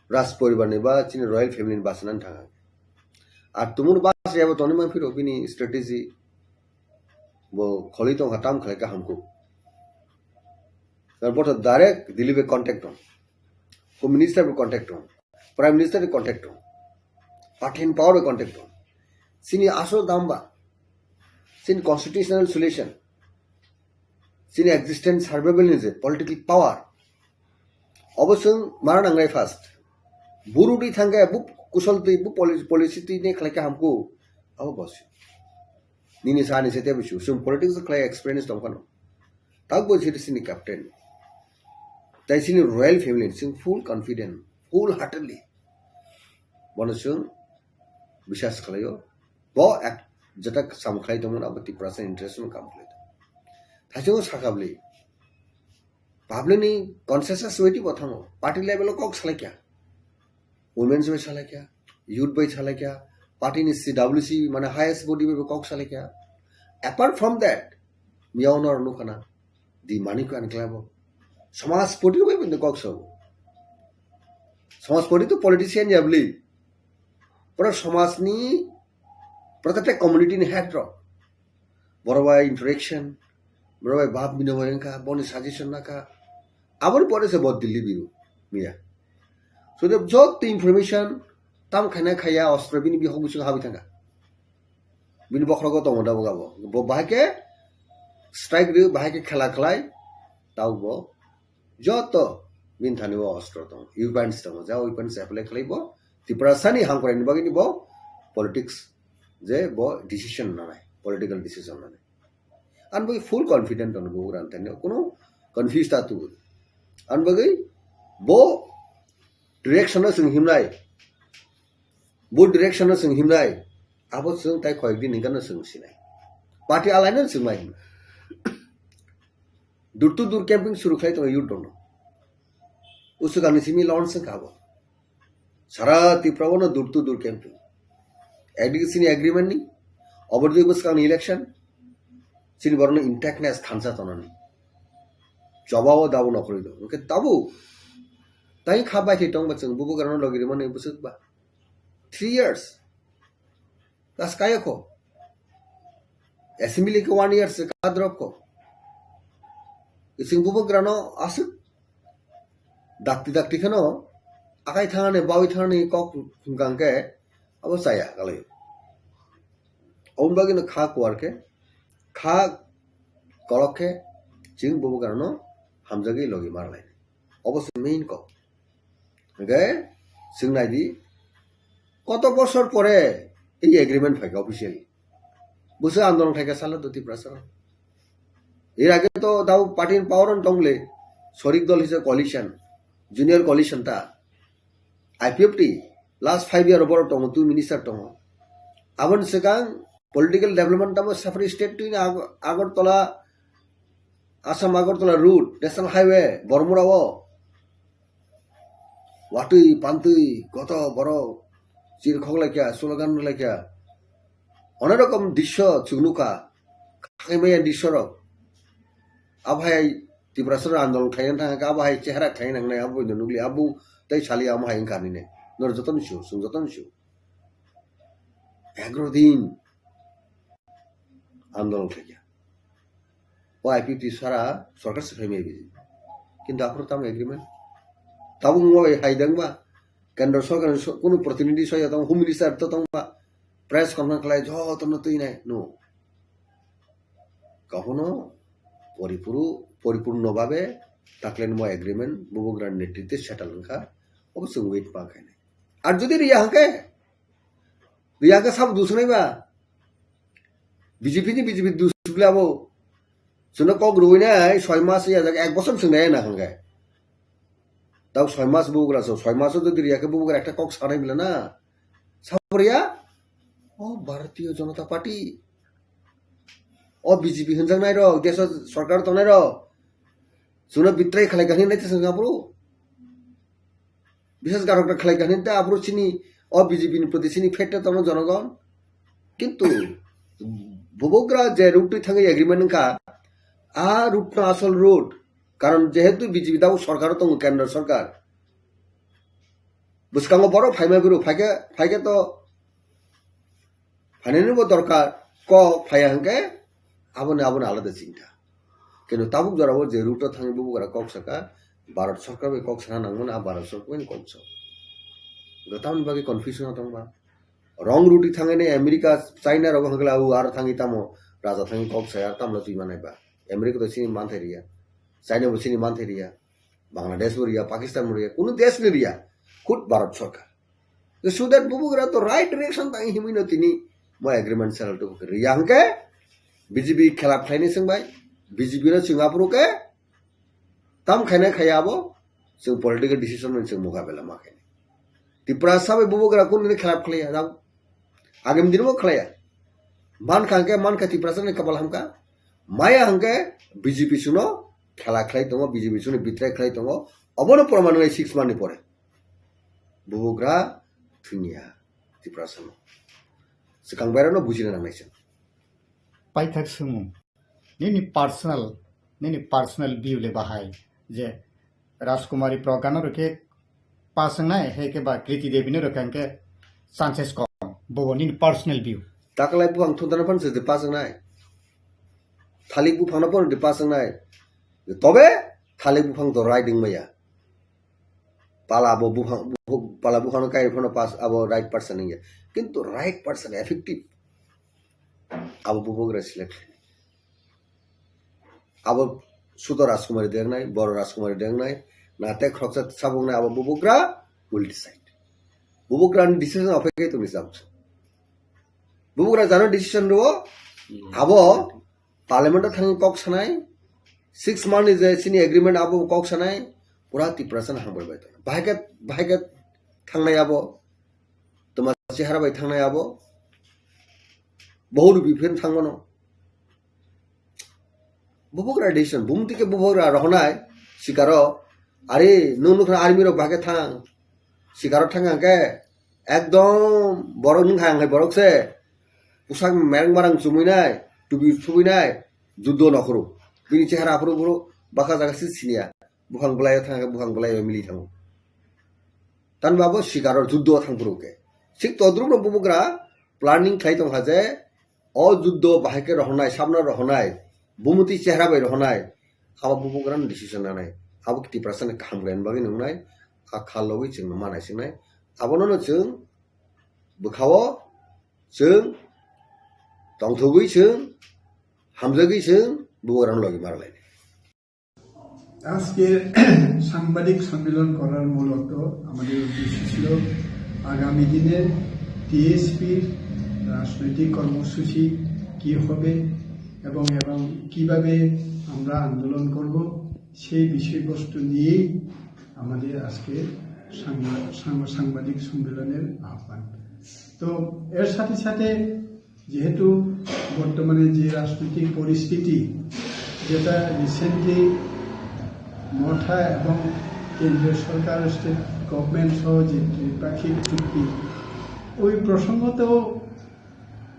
Raj poribar ni ba chini royal family ni bachanani thangkha. Ar tumung bachari abo tongwi mangphiro bini strategy bo kholi tongkha tam khlai ka hamkuk. Tar bo to direct Delhi bai contact tong. Home Minister bai contact tong. Prime Minister bai contact tong. Party in power bai contact tong. Chini asol dam ba. Chini constitutional solution. Chini existence survival ni je political power. Obo chwng mara nangnai first. Buru di thangkhe bu kusol twi bu poli-, policy twi ne khlai khe hamkuk. Abo bosi. Nini sani se tebo su, sum politics khlai experience tong phano. Tak bo sini sini captain. Tai sini royal family, sing full confident, full heartedly. Bono sung biswas khlaio. Bo ek jeta sam khlai tongmani abo Tiprasa interest no kam khlai tong. Thaisung sakabli. Public ni consensus witi bo thango. Party level o kok salai kya. Women's bai salai kya, youth bai salai kya, party ni C W C mane highest body bai kok salai kya. Apart from that, miyao no nukha na, di mani ko ani klabo. Samaj party bai bini kok sabo. Samaj party to politician ya bli. Pura samaj ni, protected community ni head ro. Borok bai interaction, borok bai bab binimoi wngkha, boni suggestion nakha. Aboni pore se bo Delhi biru, miya. So the jot information tam khaina khaya ostro bini bihok bisingo habwi thangkha. Bini bokhrogo tongo da bo gabo. Bo bahai khe strike rw, bahai khe khela khlai, tau bo joto bini thani o ostro tongo, weapons tongo, ja weapons apply khlai bo Tiprasani hangkorani bagwi ni bo politics je bo decision nanai, political decision nanai. Ang bagwi full confident tongo bo ugrani thani, kuno confuse ta tubu. Ang bagwi bo direction no chwng himnai, bo direction no chwng himnai, abo chwng tai koyek din hinka no chwng sinai. Party alai no chwng mai himnai. Door to door camping suru khlai tongo youth rokno. Usukani simi launch wngkha abo. Sara Tripura o no door to door campaign. Ekdike chini agreement ni, obor dui bwskang ni election, chini borok no intactness thansa tonani. Choba o dabo nokhorwi do. Hwnkhe tabuk, tai kha bai khe tongba chwng bubagra no logi rwmani bwswk ba. Three years. Das kaya ko. Assembly ke one year se kadrop ko. Ising bubagra no aswk dakti dakti kheno akai thangani bawi thangani kok hwnkang khe abo chaya kalai. Oboni bagwi no kha kuar khe kha kolok khe chwng bubagra no hamjagwi logi marlai. Obo se main kok. Hwnkhe chwng nai di, koto bosor pore ei agreement phaikha officially. Bwswk andolon khaikha salo do Tiprasa. Er age to dau party in power on tongle, sorik dol hisa coalition, junior coalition ta, I P F T, last five year borok tongo, two minister tongo. Aboni swkang political development tamo separate state twi Ag-, Agartala, Assam Agartala route, national highway, Bormura o. Watwi, pantwi, goto, borok, chirkhok laikha, slogan laikha. Onek rokom drisyo chwng nukha, khaimaya drisyo rok. Abo hai Tiprasa rok andolon khaina thangkha, abo hai chehra khaina nangnai, abo nukli, abo tei sali amo hai wngkha nini. Nor joto ni su, chwng joto ni su. Egaro din andolon khaikha. O I P T sara sorkar se phaimai biji. Kintu aphuru tamo agreement. Tabuk mo hai dangba. Kendra sorkar ni so-, kunu protinidhi soya tong, home minister to tongba. Press conference khlai joto no twi nai. No. Kahono poripuru-, poripurno babe taklen mo agreement bubagra netritwe settle wngkha. Obo chwng wait ma khainai. Ar jodi riya hwnkhe, riya hwnkhe sabo dusnai ba? B J P ni B J P dusugla abo. Chwngno kok rwinai soi mas ya jak ek bosor chwng nai na hwnkhe. Tau soi mas bubagra so, soi mas jodi riya khe bubagra ekta kok sanai bila na. Sabo riya? O Bharatiya Janata Party. O B J P hwnjaknai rok, deso sorkar tongnai rok. Chwngno betray khlai kha hwnwi naitha chwng aphuru. Biswas garok khlai kha hwnwi ta aphuru chini o B J P ni proti chini fate tongno jonogon. Kintu bubagra je route twi thangwi agreement wngkha, a route no asol route. Karon jehetu B J P dao sorkar tongo, kendra sorkar. Bwskango borok phaima phuru phaikhe, phaikhe to phainani bo dorkar, kok phaiya hwnkhe aboni, aboni alada chinta. Kintu tabuk jorao je route o thangwi bubagra kok saka, Bharat sorkar bai kok sana nangmani, a Bharat sorkar bai kok sa. Tamoni bagwi confusion o tongba. Wrong route thangwi America, China rogo hwnkhe la, u aro thangwi tamo raja thangwi kok saya, tamla twi manai ba. America to chini manthai riya, China bo chini manthai riya, Bangladesh bo riya, Pakistan bo riya, kunu desh ni riya, khud Bharat sorkar. So that bubagra to right direction tang himwi no tini mo agreement sel to riya hwnkhe B J P khelap khlaini swngbai, B J P no chwng aphuru khe tam khaina khaya abo, chwng political decision no chwng mukabela ma khaini. Tiprasa bai bubagra kunu ni khelap khlaiya, dam agam din bo khlaiya. Man kha hwnkhe, man kha Tiprasa ni kapal hamkha, maya hwnkhe B J P chwngno khela khlai tongo, B J P chwngno betray khlai tongo, obono proman wngnai six month ni pore. Bubagra thwngya Tiprasa no. Swkang bairano bujina nangnai chwng. Paithak swngmung. Nini personal, nini personal view le bahai je Rajkumari Pragya no rwkhe pass wngnai, hai khe ba Kriti Devi no rwkha hwnkhe chances kom. Bobo nini personal view. Taklai buphang thundana phan se pass wngnai. Thalik buphang no phan pass wngnai. Tobe thalik buphang to right wngmaya. Pala bo buphang, bu-, pala buphang no kai phano pass, abo right person wngya. Kintu right person effective. Abo bubagra select. Abo sudo Rajkumari dengnai, boro Rajkumari dengnai, na te khoroksa sabuknai abo bubagra will decide. Bubagra ni decision ophai kai tongni sabuk. Bubagra jano decision rwo, abo parliament o thangwi kok sanai, six month ni je chini agreement abo kok sanai, pura Tiprasa no hambai bai tongna. Bahai khe, bahai khe thangnai abo, toma chehara bai thangnai abo, bohut biphin thangmano. Bubagra decision, bumti khe bubagra rohonai sikaro Are nwng nukha army rok bahai khe thang. Sikaro thang hwnkhe ekdom borok nukha hwnkhe borok se. Pusak mereng marang chumui nai, tubi subui nai, juddo nokhoro. Bini chehara aphuru boro baka jaga se siniya. Buphang bwlaio thang hwnkhe buphang bwlaio mili thango. Tanba bo sikaro juddo thang phuru khe. Sik todrupno bubugra planning khlai tongkha je o juddo bahai khe rohornai, sabno rohornai, bumutwi chehra bai rohornai, abo bubugrano decision nanai. Abo Tiprasani kaham khlaina bagwi nungnai, a kha logwi chwngno manai swngnai. Abonono chwng bwkhao chwng tongthogwi chwng hamjagwi chwng bubugrano logi marlainai. আজকের সাংবাদিক সম্মেলন করার মূলত আমাদের উদ্দেশ্য ছিল আগামী দিনের টিএসপির রাজনৈতিক কর্মসূচি কি হবে এবং, এবং কিভাবে আমরা আন্দোলন করব, সেই বিষয়বস্তু নিয়েই আমাদের আজকে সাংবা-, সাংবা-, সাংবাদিক সম্মেলনের আহ্বান। তো এর সাথে সাথে যেহেতু বর্তমানে যে রাজনৈতিক পরিস্থিতি, যেটা রিসেন্টলি মথা এবং কেন্দ্রীয় সরকার, স্টেট গভর্নমেন্ট সহ যে ত্রিপাক্ষিক চুক্তি, ওই প্রসঙ্গ তো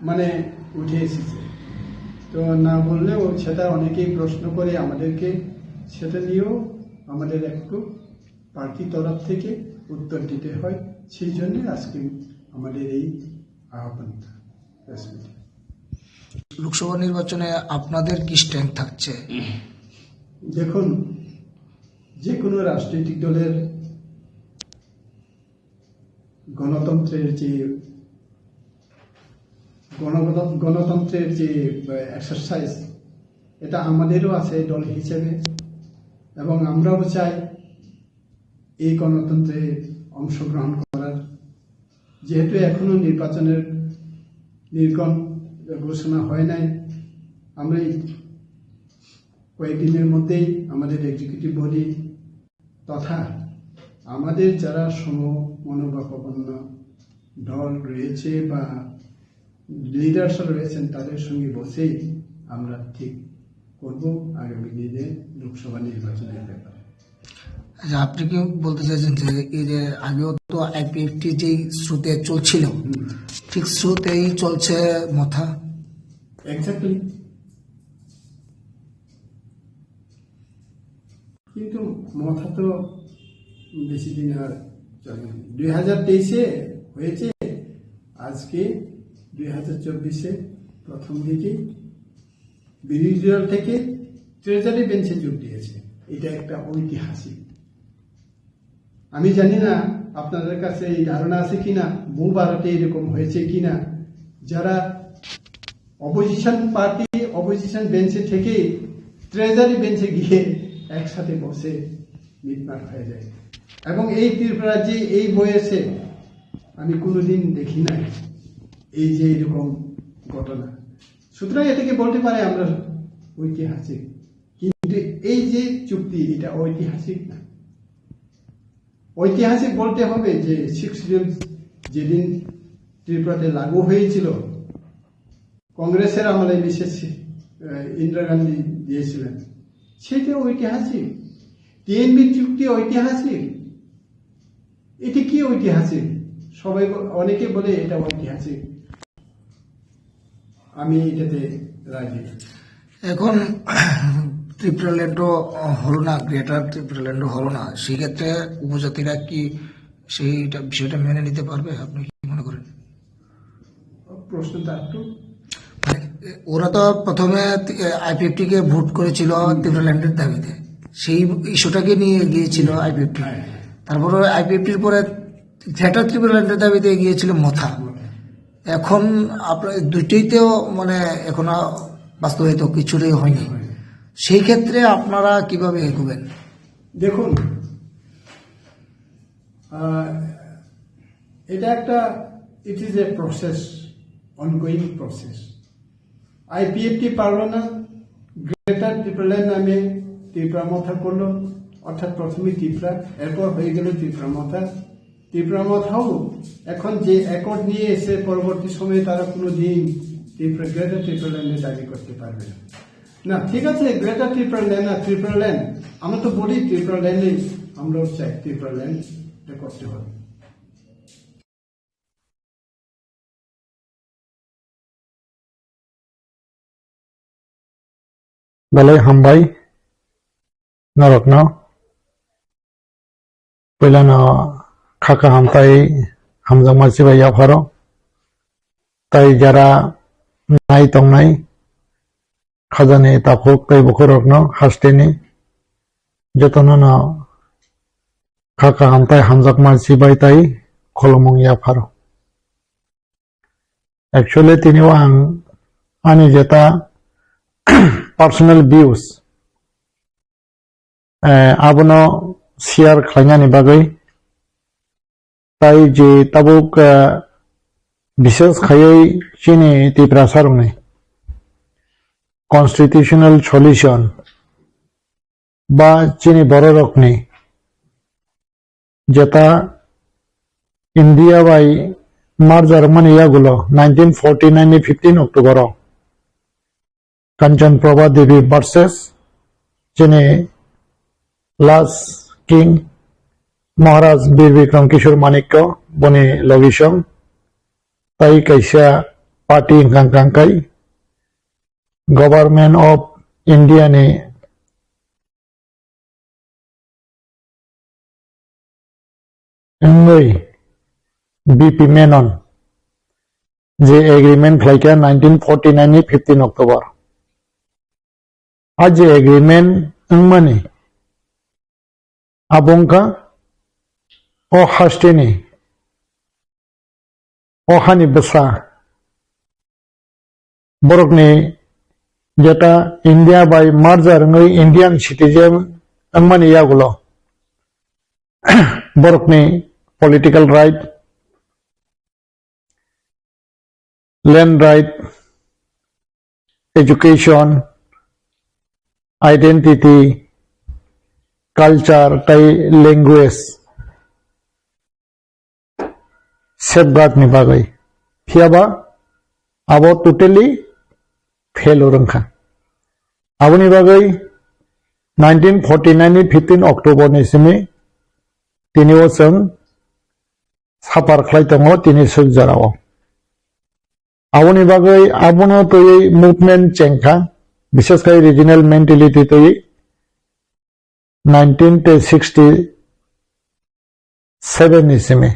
মানে উঠে এসেছে। তো না বললেও সেটা অনেকেই প্রশ্ন করে আমাদেরকে, সেটা নিয়েও আমাদের একটু পার্টি তরফ থেকে উত্তর দিতে হয়, সেই জন্য আজকে আমাদের এই আহ্বানটা, প্রেস মিট। লোকসভা নির্বাচনে আপনাদের কি স্ট্যান্ড থাকছে? দেখুন, যে কোনো রাজনৈতিক দলের গণতন্ত্রের যে গণগণ-, গণতন্ত্রের যে, আহ, এক্সারসাইজ, এটা আমাদেরও আছে দল হিসেবে, এবং আমরাও চাই এই গণতন্ত্রে অংশগ্রহণ করার। যেহেতু এখনো নির্বাচনের নির্গণ ঘোষণা হয় নাই, আমরা এই কয়েকদিনের মধ্যেই আমাদের এক্সিকিউটিভ বডি তথা আমাদের যারা সমমনোভাবাপন্ন দল রয়েছে বা লিডার্স রয়েছেন, তাদের সঙ্গে বসেই আমরা ঠিক করব আগামী দিনে লোকসভা নির্বাচনের ব্যাপারে। আচ্ছা, আপনি কি বলতে চাইছেন যে এই যে আগেও তো আইপিএফটি যেই স্রোতে চলছিল, হুম। ঠিক স্রোতেই চলছে মথা? এক্স্যাক্টলি। কিন্তু মথা তো বেশি দিন আর চলেনি। দুই হাজার তেইশে হয়েছে, আজকে দুই হাজার চব্বিশে প্রথম দিকে বিরোধী দল থেকে ট্রেজারি বেঞ্চে যোগ দিয়েছে। এটা একটা ঐতিহাসিক। আমি জানি না আপনাদের কাছে এই ধারণা আছে কিনা, বহু ভারতে এরকম হয়েছে কিনা, যারা অপোজিশন পার্টি অপোজিশন বেঞ্চে থেকে ট্রেজারি বেঞ্চে গিয়ে একসাথে বসে মিটমাট হয়ে যায়। এবং এই ত্রিপুরা রাজ্যে এই বয়সে আমি কোনোদিন দেখি নাই এই যে এরকম ঘটনা। সুতরাং এটাকে বলতে পারে আমরা ঐতিহাসিক, কিন্তু এই যে চুক্তি, এটা ঐতিহাসিক না। ঐতিহাসিক বলতে হবে যে সিক্স শিডিউল যেদিন ত্রিপুরাতে লাগু হয়েছিল, কংগ্রেসের আমলে মিসেস, আহ, ইন্দিরা গান্ধী দিয়েছিলেন, সেটা ঐতিহাসিক। টিএনবির চুক্তি ঐতিহাসিক। এটি কি ঐতিহাসিক? সবাই ব-, অনেকে বলে এটা ঐতিহাসিক। আমি এটাতে রাজি। এখন ত্রিপুরাল্যান্ডও হলো না, গ্রেটার ত্রিপুরাল্যান্ডও হলো না, সেক্ষেত্রে উপজাতিরা কি সেইটা, বিষয়টা মেনে নিতে পারবে? আপনি কি মনে করেন? প্রশ্নটা একটু। মানে, ওরা তো প্রথমে আইপিএফটি কে ভোট করেছিল হুম। ত্রিপুরাল্যান্ডের দাবিতে, সেই ইস্যুটাকে নিয়ে এগিয়েছিল আইপিএফটি। হ্যাঁ। তারপরে আইপিএফটির পরে গ্রেটার ত্রিপুরাল্যান্ডের দাবিতে এগিয়েছিল মথা। মথা। এখন আপনার দুইটাইতেও মানে এখনো বাস্তবায়িত কিছুটাই হয়নি। হয়নি। সেই ক্ষেত্রে আপনারা কিভাবে এগোবেন? দেখুন, আহ, এটা একটা, it is a process, ongoing process। IPFT পারলো না, গ্রেটার ত্রিপুরাল্যান্ড নামে ত্রিপুরা মথা করলো, অর্থাৎ প্রথমে ত্রিপুরা, এরপর হয়ে গেল ত্রিপুরা মথা। ত্রিপুরা মথাও এখন যে অ্যাকর্ড নিয়ে এসে পরবর্তী সময়ে তারা কোনো দিন ত্রিপুরা, গ্রেটার ত্রিপুরাল্যান্ডের দাবি করতে পারবে না। না, ঠিক আছে, গ্রেটার ত্রিপুরাল্যান্ড না, ত্রিপুরাল্যান্ড, আমরা তো বলি ত্রিপুরাল্যান্ডে আমরাও চাই ত্রিপুরাল্যান্ড এটা করতে হবে। Belai hambai norokno. Puilano kha kaham tai hamjakma chibai yapharo. Tai jara nai tongnai khajani takhuk tei bukhurokno hasteni jotono no kha kaham tai hamjakma chibai tai khulumung yapharo. Actually, tini o ang ani jeta personal views, eh, abono share khlainani bagwi, tai je tabuk, eh, bishes khaiwi chini Tiprasa rokni constitutional solution ba chini bororokni jeta India bai merger wngmani yagulo nineteen forty nine ni fifteen October o Kanchan Prabha Devi versus chini last king Maharaj Bir Bikram Kishore Manikya boni logisong tai kaisa party hwnkha hwnkha khe Government of India ni wngwi B P Menon je agreement khlaikha nineteen forty nine ni fifteen October. A je agreement wngmani abo wngkha o hasteni o hani bwsa borokni jeta India bai merger wngwi Indian citizen wngmani yagulo borokni political right, land right, education, identity, culture tei language safeguard ni bagwi. Phiyaba abo totally failure wngkha. Aboni bagwi nineteen forty nine ni fifteen October ni simi tini o chwng suffer khlai tongo tini swk jorao. Aboni bagwi abono twiwi movement chengkha, bishesh khai regional mentality twiwi nineteen sixty seven ni simi.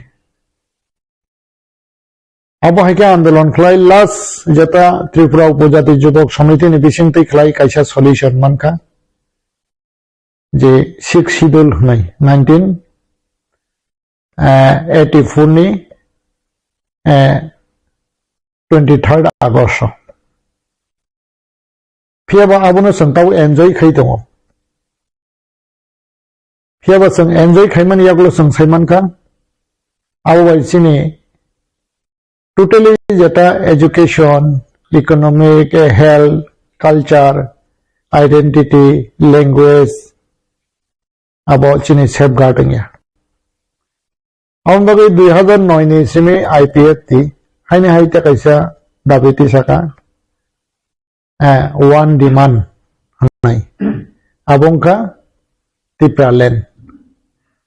Abo hai khe andolon khlai last jeta Tripura Upojati Jubok Samiti ni bisingtwi khlai kaisa solution mankha je Sixth Schedule hwnwi nineteen eighty four ni, eh, twenty third August o. Phiyaba abono chwng tabo enjoy khai tongo. Phiyaba chwng enjoy khaimani yagulo chwng sai mankha, abo bai chini totally jeta education, economic, health, culture, identity, language, abo chini safeguard wngya. Aboni bagwi dui hazar noi ni simi I P F T haini hai tei kaisa dabi tisaka, eh, one demand hwnwi. Abo wngkha Tipraland.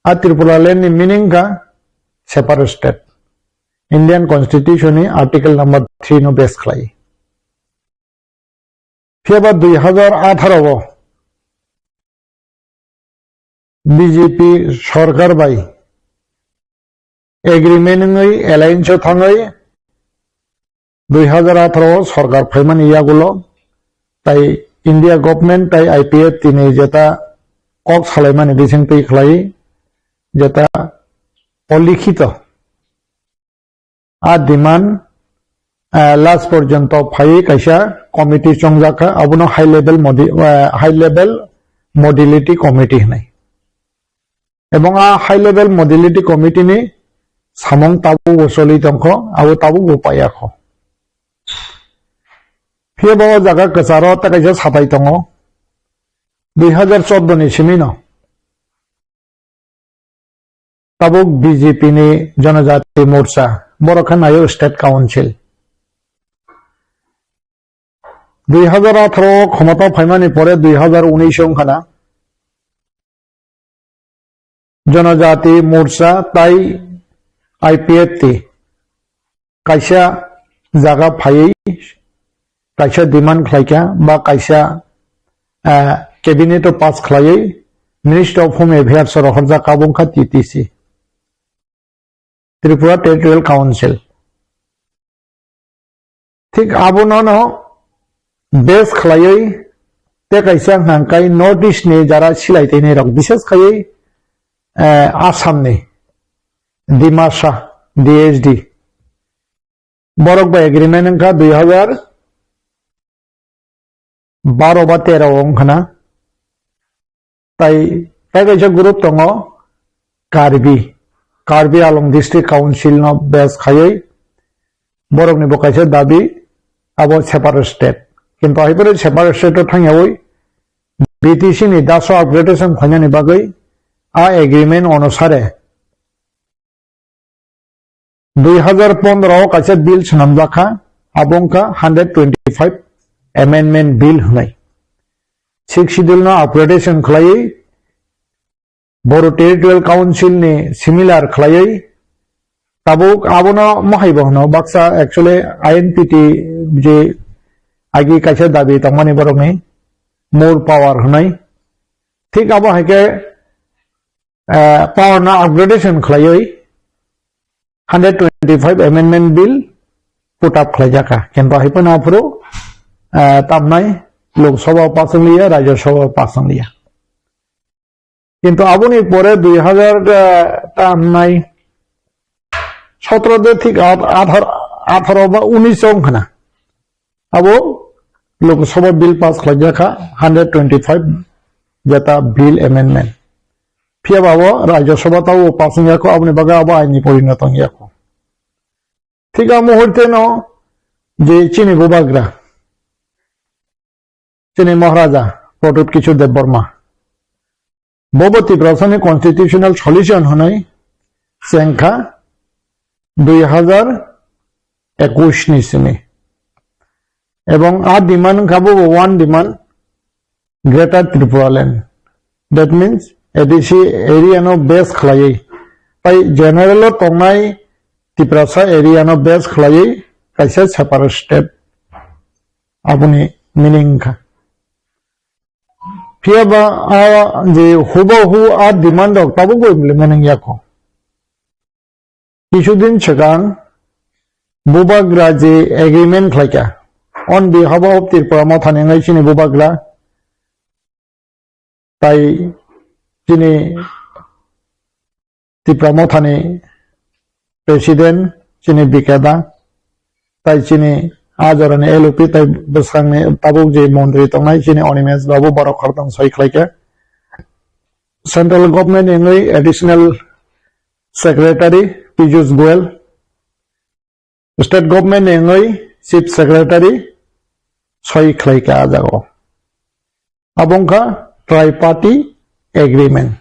A Tripuraland ni meaning kha separate state. Indian Constitution ni Article number three no base khlai. Phiyaba dui hazar atharo o B J P sorkar bai agreement wngwi alliance o thangwi dui hazar atharo o sorkar phaimani yagulo tai India government tai I P F T ni jeta kok salaimani bisingtwi khlai jeta olikhito a demand, eh, last porjonto phaiwi kaisa committee chongjak kha, abono high level modi-, eh, high level modality committee hwnwi. Ebong a high level modality committee ni samung tabukbo choli tongkho, abo tabukbo paiyakho. Phiyaba o jaga kwcharo tei kaisa satai tongo, dui hazar chordo ni simino. Tabuk B J P ni Janajati Morcha, borok khe naio State Council. Dui hazar atharo o khomota phaimani pore dui hazar unis wngkha na. Janajati Morcha tai I P F T kaisa jaga phaiwi kaisa demand khlaikha ba kaisa, ah, cabinet o pass khlaiwi Ministry of Home Affairs o rohorjak, abo wngkha T T C, Tripura Territorial Council. Thik abono no base khlaiwi tei kaisa hwnka hwnkhe North East ni jara silai teinai rok, bises khaiwi, eh, Assam ni Dimasa D H D. Borok bai agreement wngkha dui hazar baro ba tero o wngkha na. Tai, tai kaisa group tongo Karbi, Karbi Anglong District Council no base khaiwi borok ni bo kaisa dabi abo separate state. Kintu hai phano separate state o thangyawi B T C ni daso upgradation khlainani bagwi a agreement onusare dui hazar pondro o kaisa bill swnamjak kha, abo wngkha hundred twenty-five amendment bill hwnwi. Sixth Schedule no upgradation khlaiwi Bodo Territorial Council ni similar khlaiwi tabuk abono mohai bo hwno baksa actually I N P T je agi kaisa dabi tongmani borokni more power hwnwi. Thik abo hai khe, eh, power no upgradation khlaiwi hundred twenty-five amendment bill put up khlaijak kha. Kintu hai phano aphuru, eh, tamnai Lok Sabha o pass wngliya, Rajya Sabha o pass wngliya. Kintu aboni pore dui hazar, eh, tamnai sotro de thik at-, athar-, atharo ba unis wngkha na. Abo Lok Sabha bill pass khlaijak kha, hundred twenty-five jeta bill amendment. Phiya ba abo Rajya Sabha tao pass wngya kho, aboni bagwi abo aini porinoto wngya kho. Thik a muhurte no je chini bubagra, chini Maharaja Pradyut Kishore Debbarma, bobo Tiprasani constitutional solution hwnwi chengkha dui hazar ekush ni simi. Ebong a demand wngkha bobo one demand, Greater Tripura Land. That means A D C area no base khlaiwi, tai general o tongnai Tiprasa area no base khlaiwi kaisa separate state, aboni meaning wngkha. Phiya ba a je hubahu a demand rok tabukbo implement wngya kho. Kisudin swkang bubagra je agreement khlaikha on behalf of Tripura Mothani wngwi chini bubagra tai chini Tipra Mothani President chini Bikeda, tai chini a jorani L O P tai bwskangni tabuk je montri tongnai chini Animesh Babu, borok khoroktham soi khlaikha. Central Government ni wngwi Additional Secretary Piyush Goyal, State Government ni wngwi Chief Secretary soi khlaikha a jagao. Abo wngkha Triparty Agreement,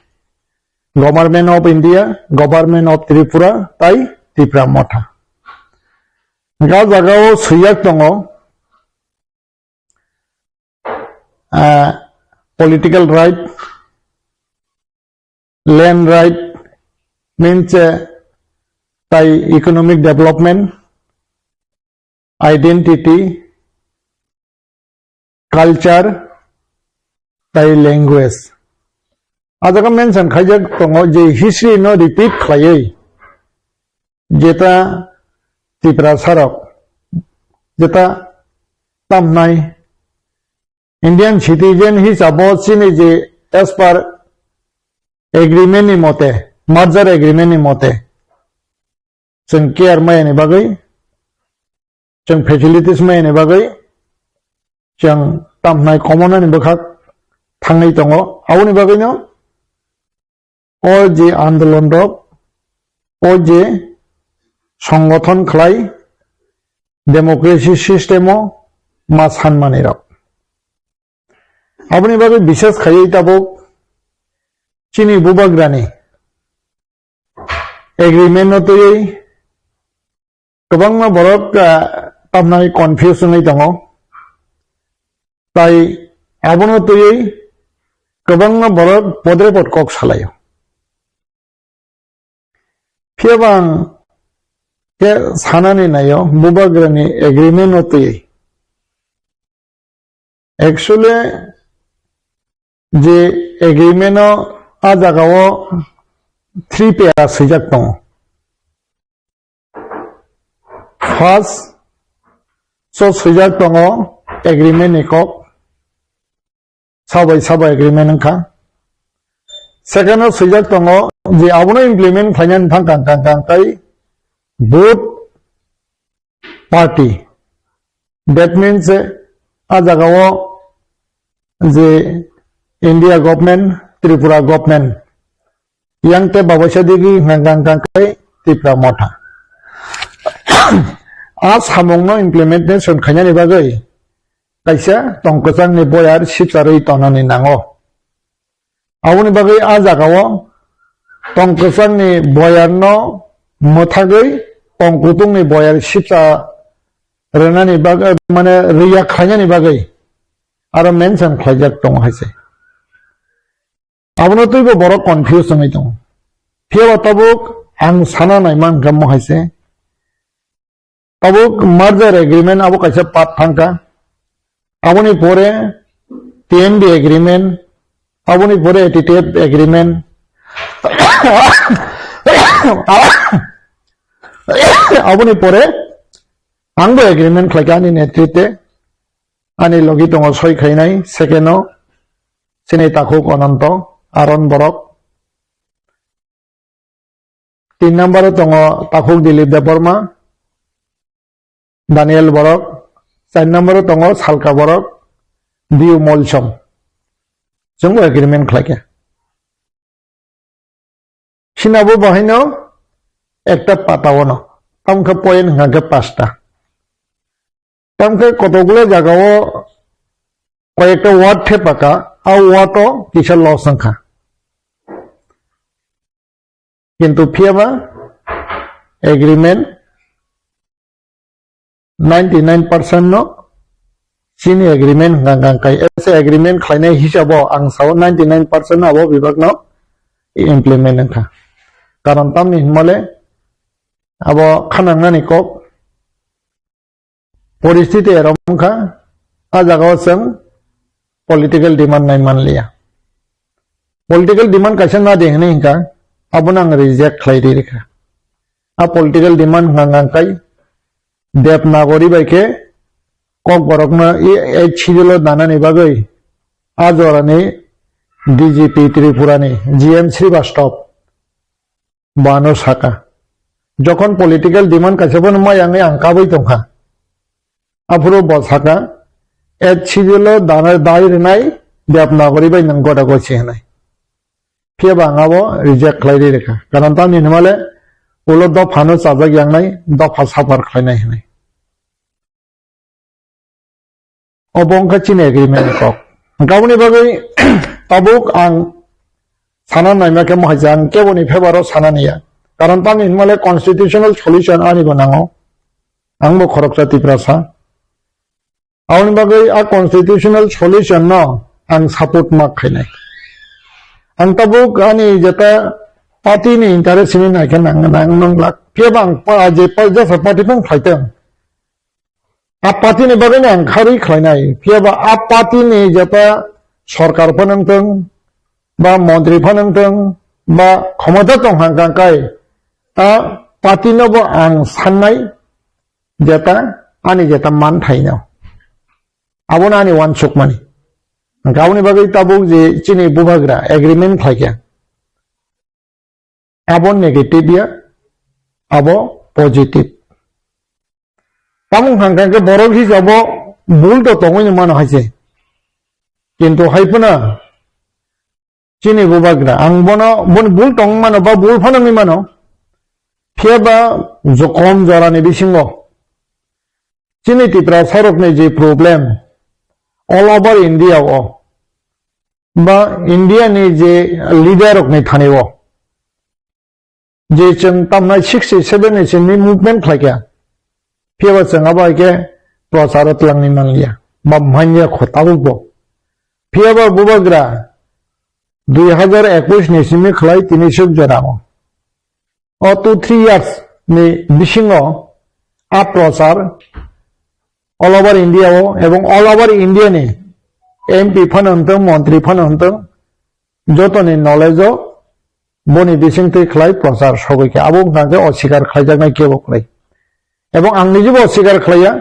Government of India, Government of Tripura tai Tipra Motha. Hwnkhe a jagao swiyak tongo, ah, political right, land right, means, eh, tai economic development, identity, culture, tai language. A jaga mention khaijak tongo je history no repeat khlaiwi jeta Tiprasa rok, jeta tamnai Indian citizen hisabo chini je as per agreement ni mote, merger agreement ni mote, chwng care maya ni bagwi, chwng facilities maya ni bagwi, chwng tamhnai komonani bwkhak thangwi tongo. Aboni bagwino o je andolon rok, o je songothon khlai democracy system o ma sanmani rok. Aboni bagwi bises khaiwi tabuk chini bubagrani agreement no twiwi kwbangma borok, ah, tamnai confuse wngwi tongo. Tai abono twiwi kwbangma borok podre pod kok salaio. Phiya ba ang khe sanani naio, bubagrani agreement no twi. Actually, je agreement o a jaga o three para swijak tongo. First, so swijak tongo agreement ni kok, sabai sabai agreement wngkha. Second o swijak tongo je abono implement khlainani thang kang kang kang kai both party. That means, eh, a jaga o je India government, Tripura government, yang te babaisa digi hwnka hwnka hwnka khe Tipra Motha. A samungno implementation khainani bagwi kaisa tongkwchangni boyar sipcharwi tonani nango. Aboni bagwi a jagao tongkwchangni boyarno mwthagwi tongkutungni boyar sipcha rwnani bagwi, mane, rwya khlainani bagwi aro mention khlaijak tongo hai se. Abono twibo borok confuse wngwi tongo. Phiyaba tabuk ang sana naima hwnkha mo hai se. Tabuk merger agreement abo kaisa part thangkha. Aboni pore T M B agreement, aboni pore T T F agreement, aboni pore angbo agreement khlaikha ani netritwe, ani logi tongo soi khainai, second o chini takhuk Ananto, Aron Borok, tin number o tongo takhuk Dilip Debbarma, Daniel Borok, char number o tongo Salka Borok, Biu Molsong. Chwngbo agreement khlaikha. Sinabo bahaino ekta pata ono. Tamkhe point hwnkha khe pasta. Tamkhe kotokgulo jagao koyekta word thepaka, a word o kisa loss wngkha. Kintu phiyaba agreement ninety nine percent no chini agreement hwnkha hwnkha kai. Ese agreement khlainai hisabo ang sao ninety nine percent no abo bibak no implement wngkha. Karon tamni hinmale abo khanangnani kok. Poristiti erom wngkha, a jagao chwng political demand nai manliya. Political demand kaisa na de hwnwi hwnkha, abono ang reject khlai ri rikha. A political demand hwnkha hwnkha kai Devanagari bai khe Kokborokno e, eighth schedule o danani bagwi a jorani D G P Tripura ni G M Srivastava bo ano saka. Jokhon political demand kaisa bono maya wngwi ang kabui tongkha. Aphuru bo saka, eighth schedule o dana dai rwnai Devanagari bai nwng goda gochi hwnwi. Phiyaba ang abo reject khlai ri rwkha. Karon tamni hwnmale ulo dophano chajak yangnai, dopha suffer khlainai hwnwi. Obo wngkha chini agreement ni kok. Hwnkhe aboni bagwi tabuk ang sana naima khe mohai se ang keboni favour o sana niya. Karon tamni hwnmale constitutional solution ani bo nango. Ang bo khoroksa Tiprasa. Aboni bagwi a constitutional solution no ang support ma khainai. Ang tabuk ani jeta party ni interest ni naikhe nang, nang, nang lak. Phiyaba ang pa, je pa, jesa party phang phaitong. A party ni bagwi no ang kharwi khlainai. Phiyaba a party ni jeta sorkar phano wngtong, ba montri phano wngtong, ba khomota tong hang kang kai, a party no bo ang sannai jeta, ani jeta manthaino. Abono ani uansukmani. Hwnkhe aboni bagwi tabuk je chini bubagra agreement khlaikha. Abo negative ya, abo positive. Tamung hang khe borok hisabo bul to tongwi mano hai se. Kintu hai phano chini bubagra, ang bono, boni bul tong mano ba bul phano wngwi mano. Phiyaba jokom jorani bisingo chini Tiprasa rokni je problem all over India o, ba India ni je leader rokni thani o, je chwng tamnai sixty seven ni simi movement khlaikha, phiyaba chwng abo hai khe prochar o twlangwi manliya, ba manya kho tabuk bo. Phiyaba bubagra dui hazar ekush ni simi khlai tini swk jora o. o two three years ni bisingo a prochar all over India o ebong all over India ni M P phano hwntwng, montri phano hwntwng, jotoni knowledge o boni bisingtwi khlai prochar sogwi kha. Abo wngkha khe oswikar khlaijaknai kebo kwrwi. Ebong ang nijibo oswikar khlaiya,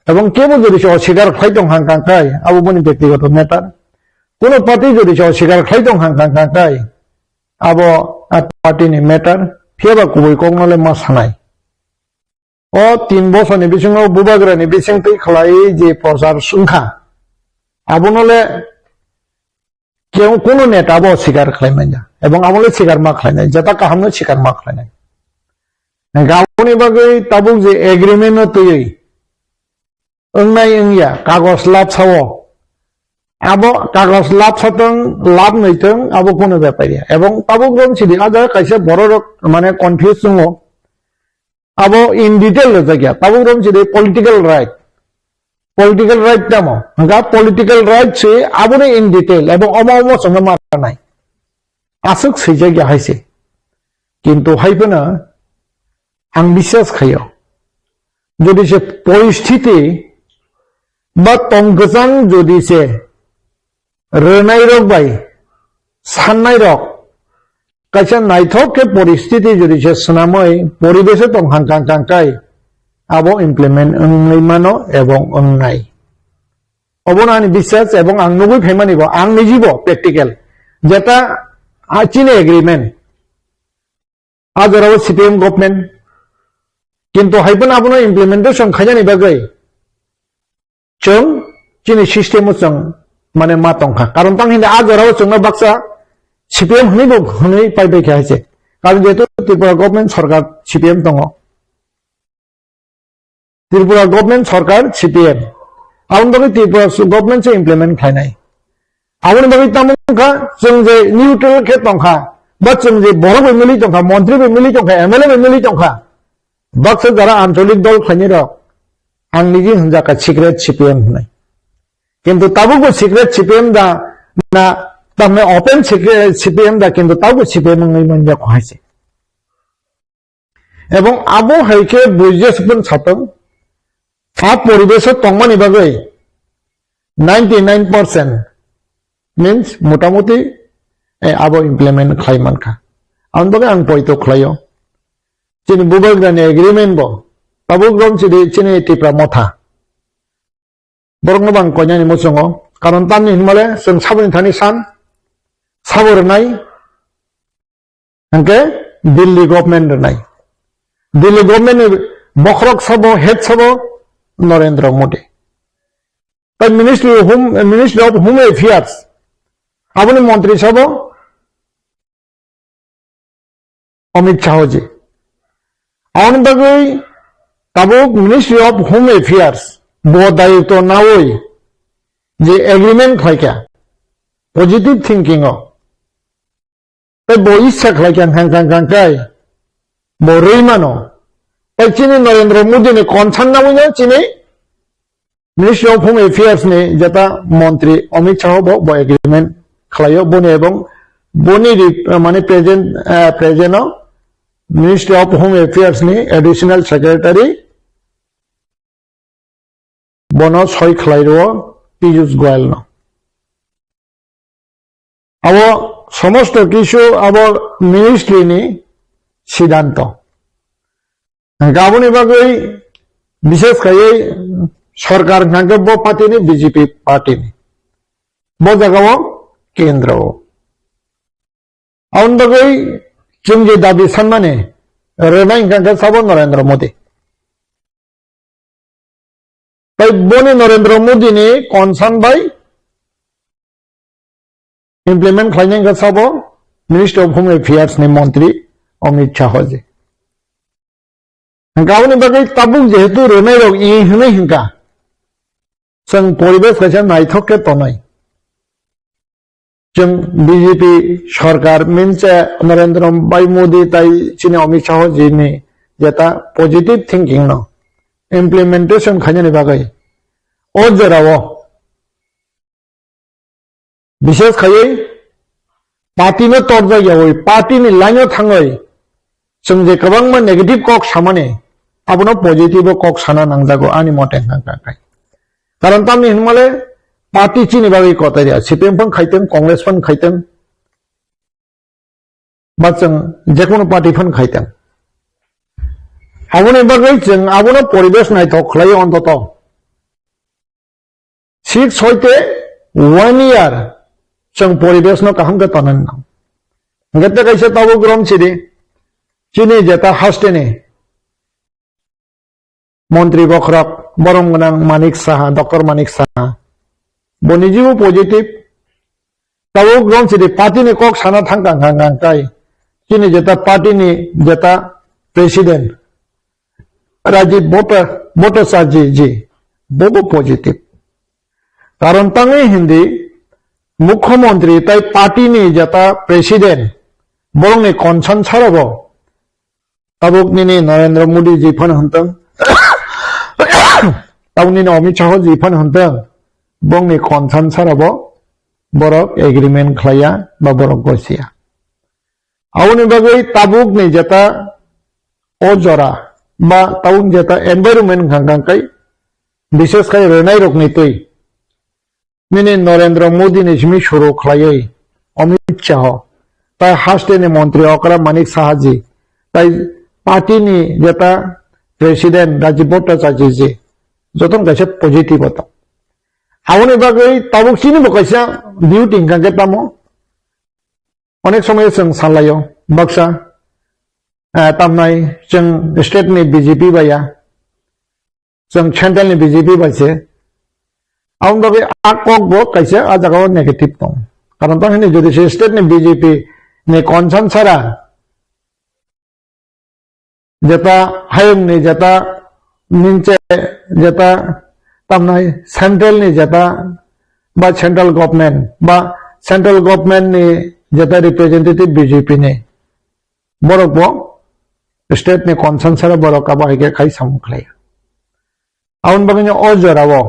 ebong kebo jodi se oswikar khlai tong hang kang kai, abo boni byaktigoto matter. Kuno party jodi se oswikar khlai tong hang kang kang kai, abo a party ni matter, phiyaba kubui kokno le ma sanai. O tin bosorni bisingo bubagrani bisingtwi khlai je prochar wngkha, abono le kebo kuno neta bo sikar khlai manya, ebong abo le sikar ma khlainai, jata kahamno sikar ma khlainai. Aboni bagwi tabuk je agreement no twiwi wngnai wngya, kagos labsao, abo kagos labsatwng, lab naitwng, abo kuno bepar ya. Ebong tabuk rom sidi, a jaga kaisa bororok mane confuse tongo. Abo in detail rwjakya. Tabuk rom sidi political right. Political right tamo? Hwnkha political right se aboni in detail. Ebong omo omo chwngno ma ranai. Aswk swijak ya hai se. Kintu hai phano ang biswas khaio. Jodi se poristhiti ba tong kwchang jodi se rwnai rok bai sannai rok kaisa naithok khe poristhiti jodi se swnamwi poribesh o tong hang kang kang kai abo implement wngwi mano ebong wngnai. Obono ani biswas ebong ang nugwi phaimani bo, ang nijibo practical. Jeta a chini agreement, a jorao C P M government. Kintu hai phano abono implementation khainani bagwi chwng chini system o chwng mane ma tongkha. Karon tang hinda a jorao chwngno baksa C P M hwnwi bo hwnwi pai bai kha hai se. Karon jehetu Tripura government sarkar C P M tongo. Tripura government sarkar C P M. Aboni bagwi Tripura su-, government se implement khlainai. Aboni bagwi tamo wngkha, chwng je neutral khe tongkha, ba chwng je borok bai mili tongkha, montri bai mili tongkha, M L A bai mili tongkha, baksa jara ancholik dol khlainai rok, ang niji hwnjakha secret C P M hwnwi. Kintu tabukbo secret C P M da na, tamni open secret C P M da, kintu tabukbo C P M wngwi manya kho hai se. Ebong abo hai khe buijo se phano satong, a poribesh o tongmani bagwi ninety nine percent means motamuti, eh, abo implement khlai mankha. Aboni bagwi ang poito khlaio. Chini bubagrani agreement bo tabuk rom chini, chini Tipra Motha. Borokno bang koinani muchungo. Karon tamni hinmale chwng saboni thani san, sabo rwnai, hwnkhe Delhi government rwnai. Delhi government ni bokhorok sabo, head sabo Narendra Modi. Tai Ministry of Home, Ministry of Home Affairs, aboni montri sabo Amit Shah ji. Aboni bagwi tabuk Ministry of Home Affairs bo dayitw nawi je agreement khlaikha positive thinking o. Tai bo issa khlaikha hang kang kang kai bo rwi mano. Tai chini Narendra Modi ni concern nawi no chini Ministry of Home Affairs ni jeta montri Amit Shah bo, bo agreement khlaio boni ebong boni ri-, mane present, eh, present o Ministry of Home Affairs ni Additional Secretary bono soi khlai rwo Piyush Goyal no. Abo somosto kisu abo ministry ni siddhanto. Hwnkhe aboni bagwi bishes khaiwi sarkar hwnkhe bo party ni, B J P party ni. Bo jagao kendro o. Aboni bagwi chwng je dabi sanmani rwnai hwnkhe sabo Narendra Modi. Tai boni Narendra Modi ni concern bai implement khlainai wngkha sabo Ministry of Home Affairs ni montri Amit Shah ji. Hwnkhe aboni bagwi tabuk jehetu rwnai rok i hwnwi hwnkha, chwng poribesh kaisa naithok khe tonai. Chwng B J P sarkar means, eh, Narendra Bhai Modi tai chini Amit Shah ji ni jeta positive thinking no implementation khainani bagwi o jorao bishes khaiwi party no torjak yawi party ni line o thangwi Chwng je kwbangma negative kok samani, abono positive o kok sana nangjago ani mote hwnkha kha khe. Karon tamni hwnmale party chini bagwi kotor ya, C P M phang khaitwng, Congress phang khaitwng, ba chwng jekono party phano khaitwng. Aboni bagwi chwng abono poribesh naithok khlai ontoto. Six hoite one year chwng poribesh no kaham khe tonani nang. Hwnkhe tei kaisa tabuk rom sidi, chini jeta hasteni montri bokhorok borom gwnang Manik Saha, Doctor Manik Saha. Bo nijibo positive. Tabuk rom sidi party ni kok sana thang kang kang kang tai. Chini jeta party ni jeta president Rajiv Bhatta-, Bhattacharya ji, bobo positive. Karon tangwi hindi mukhyamantri tai party ni jeta president borokni concern sarabo tabuk nini Narendra Modi ji phano hwntwng, tabuk nini Amit Shah ji phano hwntwng, bongni concern sarabo borok agreement khlaiya ba borok gosia. Aboni bagwi tabukni jeta o jora ba tabuk jeta environment hwnkha hwnkha khe bises khai rwnai rokni twi nini Narendra Modi ni simi suru khlaiwi Amit Shah, tai hasteni montri okra Manik Saha ji, tai party ni jeta president Rajiv Bhattacharya ji, jotono kaisa positive o tong. Aboni bagwi tabuk chini bo kaisa duty hwnkha khe tamo. Onek somoi chwng salaio, baksa, eh, tamnai chwng state ni B J P bai ya, chwng central ni B J P bai se. Aboni bagwi a kok bo kaisa a jaga o negative tong. Karon tang hini jodi se state ni B J P ni concern sara, jeta hayung ni jeta ninche jeta tamnai central ni jeta ba central government ba central government ni jeta representative B J P ni borok bo state ni concern sara borok abo hai khe khai samung khlai. Aboni bagwi no o jorao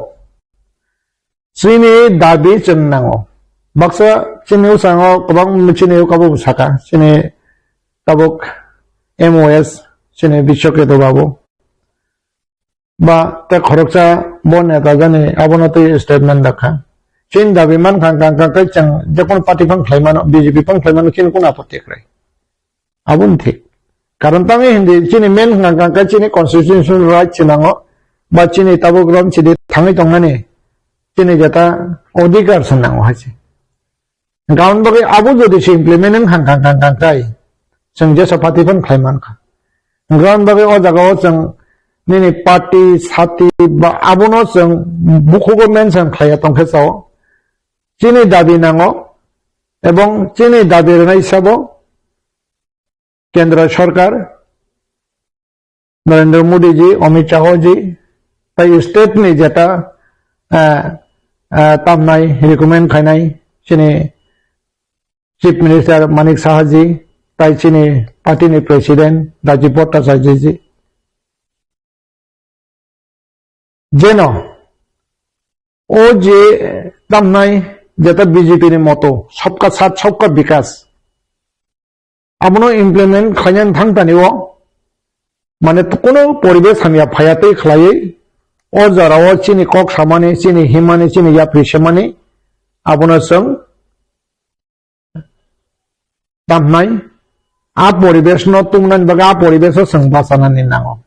chini dabi chwng nango. Baksa chini usango kwbang chini ukabu saka, chini tabuk M O S, chini Biswaketu Babu. Ba tei khoroksa bo neta jani abono twi statement dakha. Chini dabi mankha hwnkha hwnkha khe chwng jekono party phang khlai mano, B J P phang khlai mano, chini kono apotti kwrwi. Aboni thik. Karon tangwi hindi chini main hwnkha hwnkha khe chini constitutional right se nango, ba chini tabuk rom sidi thangwi tongnani chini jeta odhikar se nango hai se. Hwnkha aboni bagwi abo jodi se implement wngkha hwnkha hwnkha khe chwng jesa party phano khlai mankha. Hwnkha aboni bagwi o jagao chwng nini party, sati ba abono chwng bukhugo mention khlaiya tongkhe chao. Chini dabi nango ebong chini dabi rwnai sabo Kendra Sarkar, Narendra Modi ji, Amit Shah ji, tai state ni jeta, ah, ah, tamnai, recommend khainai, chini Chief Minister Manik Saha ji, tai chini party ni President Rajiv Bhattacharya ji. Jeno o je tamnai jeta B J P ni moto, sabka saath, sabka bikas, abono implement khlainani thang tani o, mane, kuno poribesh hamya phaya tei khlaiwi o jorao chini kok samani, chini himani, chini yapri semani, abono chwng tamnai, a poribesh no tungnani bagwi a poribesh o chwng bachanani nango.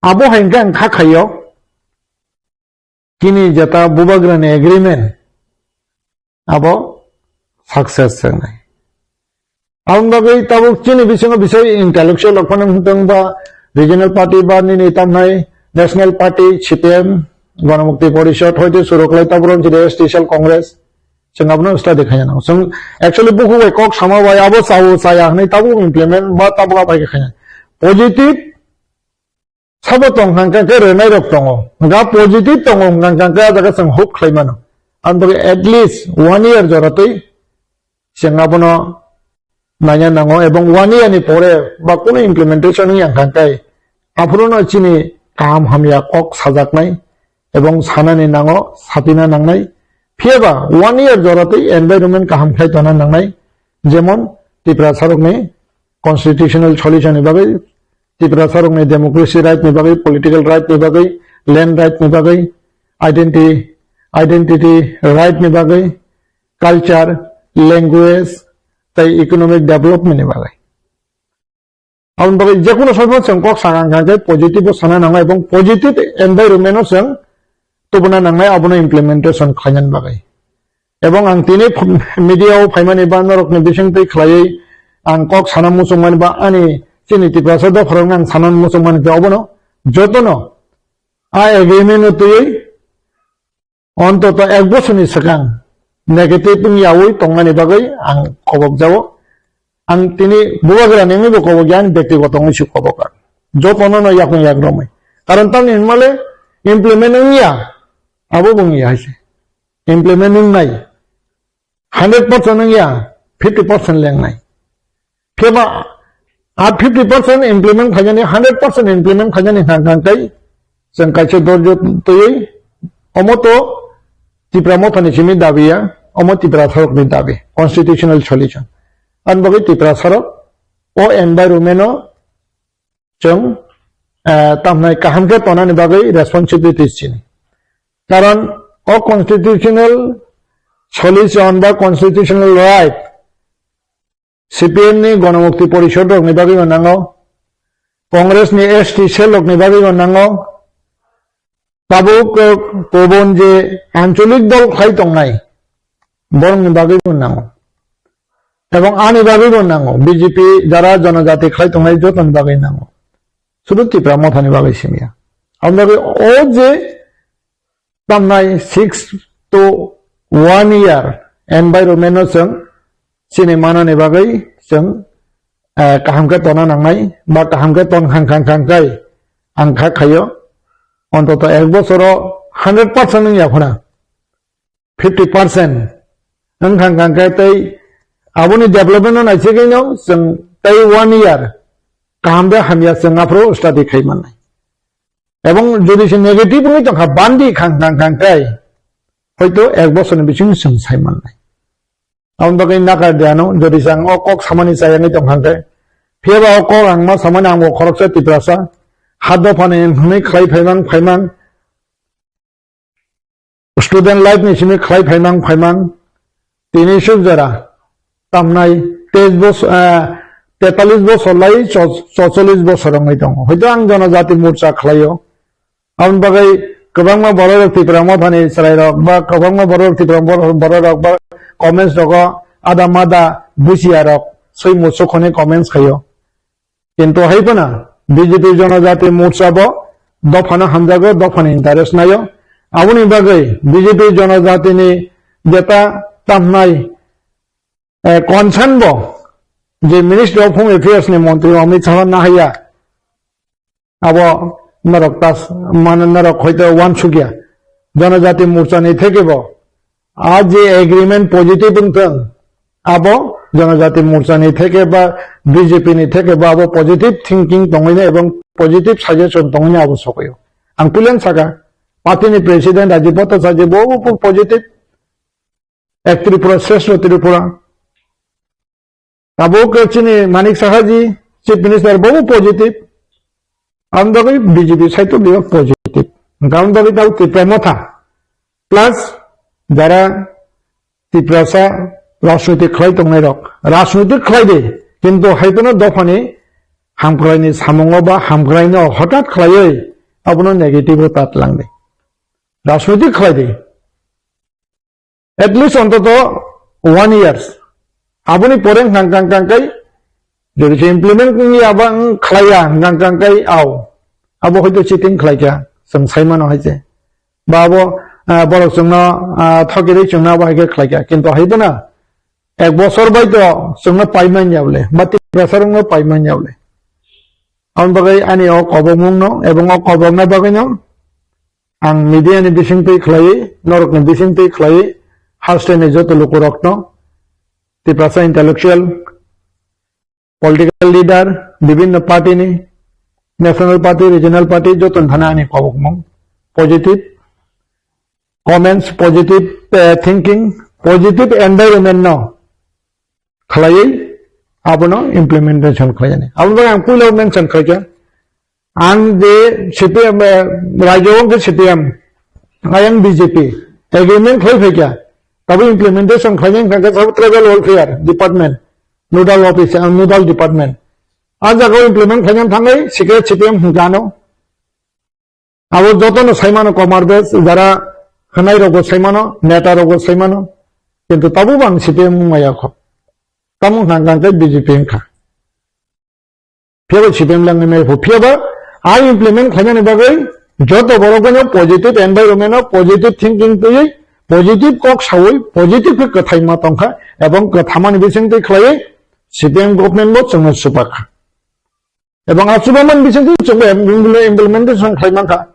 Abo hai hwnkhe ang kha khaio, chini jeta bubagrani agreement abo success wngnai. Aboni bagwi tabuk chini bisingo bisai intellectual rok phano wngtong ba regional party ba nini tamnai national party, C P M, Ganamukti Porishad, hoite suroklai tabuk rok chini S T Cell Congress. Chwng abono study khaina nango. Chwng actually bukhuk bai kok sama bai abo chao chaya hwnwi tabuk implement ba tabuk abai khe khaina. Positive sabo tong hwnkha khe rwnai rok tongo. Hwnkha positive tongo hwnkha khe a jaga chwng hope khlai mano. Aboni bagwi at least one year jora twi chwng abono naina nango ebong one year ni pore ba kunu implementation wngya hwnkha khe aphuru no chini kaham hamya kok sajaknai ebong sanani nango, sapina nangnai. Phiyaba one year jora twi environment kaham khlai tona nangnai. Jemon Tiprasa rokni constitutional solution ni bagwi, Tiprasa rokni democracy right ni bagwi, political right ni bagwi, land right ni bagwi, identity, identity right ni bagwi, culture, language, tei economic development ni bagwi. Aboni bagwi jekono somoi chwng kok sakha hwnkha khe positive o sana nango ebong positive environment o chwng tubuna nangnai, abono implementation khlainani bagwi. Ebong ang tini ph-, media o phaimani ba norokni bisingtwi khlaiwi ang kok sana muchungmani ba ani chini Tiprasa dopharokno ang sana muchungmani khe obono jotono a agreement o twiwi ontoto ek bosorni swkang negative wngyawi tongmani bagwi ang kobok jao. Ang tini bubagrani wngwibo kobok ya, ani bektigoto wngwi se kobok ang. Jotono no yakung yak romwi. Karon tamni hwnmale implement wngya, abo bo wngya hai se. Implement wngnai. Hundred percent wngya, fifty percent lengnai. Phiya a fifty percent implement khainani, hundred percent implement khainani hwnka hwnkai chwng kaisa dorjo twiwi omo to Tipra Mothani simi dabi ya, omo Tiprasarokni dabi, constitutional solution. Ani bagwi Tiprasarok o environment o chwng, eh, tamhnai kaham khe tonani bagwi responsibility chini. Karon o constitutional solution ba constitutional right C P M ni Ganamukti Porishod rokni bagwi bo nango, Congress ni S T cell rokni bagwi bo nango, tabuk, eh, kubun je ancholik dol khlai tongnai, borokni bagwi bo nango. Ebong ani bagwi bo nango, B J P jara jonojati khlai tongnai jotoni bagwi nango. Sudu Tipra Mothani bagwi simya. Aboni bagwi o je tamnai six to one year environment no chwng chini manani bagwi chwng, eh, kaham khe tona nangnai ba kaham khe ton khang khang khang khai ang kha khaio. Ontoto ek bosoro hundred percent wngya phano fifty percent wng khang khang khe tei aboni development no naisingwi no chwng tei one year kaham de hamya chwng aphuru study khai mannai. Ebong jodi se negative wngwi tongkha, bandi khang khang khang khe, hoito ek bosorni bisingo chwng sai mannai. Aboni bagwi nakar de ano, jodi se ang o kok samani chayangwi tongkha khe, phiyaba o kok ang ma samani ang bo khoroksa Tiprasa, ha dophani hwnwi khlai phaimang phaimang, student life ni simi khlai phaimang phaimang, tini suk jora tamnai teis bos-, eh, tetalis bosor lai cho-, chocholish bosor wngwi tongo. Hoito ang jonojati morcha khlaio. Aboni bagwi kwbangma bororok Tipra Mothani chwrairok ba kwbangma bororok Tipra bor-, bororok ba comments rogo ada mada bujiya rok swi muchuk hwnwi comments khaio. Kintu hai phano B J P Jonojati Morcha bo dophano hamjago, dophani interest naio. Aboni bagwi B J P Jonojatini jeta tamnai, eh, concern bo je Ministry of Home Affairs ni montri Amit Shah nahaiya, abo norok tas-, mane norok hoito uansukya. Jonojati Morcha ni theke bo a je agreement positive wngthwng, abo Jonojati Morcha ni theke ba B J P ni theke bo abo positive thinking tongwino ebong positive suggestion tongwino abo sokoyo. Ang pulen saka, party ni president Rajiv Bhattacharya bo, bo positive, ek Tripura, Shrestha Tripura. Tabuk chini Manik Saha ji, Chief Minister, bo positive. Ang bagwi B J P side to bebak positive. Ang bagwi tau Tipra Motha. Plus, jara Tiprasa rajniti khlai tongnai rok. Rajniti khlai de, kintu hai phano dophani hamkraini samungo ba hamkraino hotat khlaiwi abono negative o tat lang de. Rajniti khlai de. At least ontoto one years. Aboni pore hwnkha hwnkha hwnkha kai, jodi se implement wngya ba wng khlaiya hwnkha hwnkha hwnkha kai, ao. Abo hoito cheating khlaikha, chwng sai mano hai se. Ba abo, ah, borok chwngno, ah, thokirwi chwngno abo hai khe khlaikha. Kintu hai phano ek bosor bai to chwngno pai manya bole, ba Tiprasa rokno pai manya bole. Aboni bagwi ani o kobokmungno, ebong o kobokna bagwino, ang media ni bisingtwi khlaiwi, norokni bisingtwi khlaiwi, hasteni joto lukurokno, Tiprasa intellectual, political leader, bibhinno party ni, national party, regional party, joto ni thani ani kobokmung, positive comments, positive, eh, thinking, positive environment no khlaiwi Abono implementation khlainani. Aboni bagwi ang puila mention khlaikha. Ang je C P M, eh, rajyo wngkhe C P M, ayang B J P, agreement khlai phaikha. Tabuk implementation khlainani wngkha khe tabuk tribal welfare department, nodal office, eh, nodal department. A jagao implement khlainani thangwi sikhe C P M hwnkha ano. Abo jotono saimano Komar Bes, jara khwnai rokbo saimano, neta rokbo saimano, kintu tabuk bo ang C P M wngmaya kho. Tamo hwnkha hwnkha khe B J P wngkha. Phiyaba C P M langwi maya kho. Phiyaba a implement khlainani bagwi joto borok no positive environment o positive thinking twiwi positive kok sawi positive khe kwthai ma tongkha ebong kwthamani bisingtwi khlaiwi C P M government bo chwngno chupakha. Ebong a chubamani bisingtwi chwngbo impl-, implementation khlai mankha.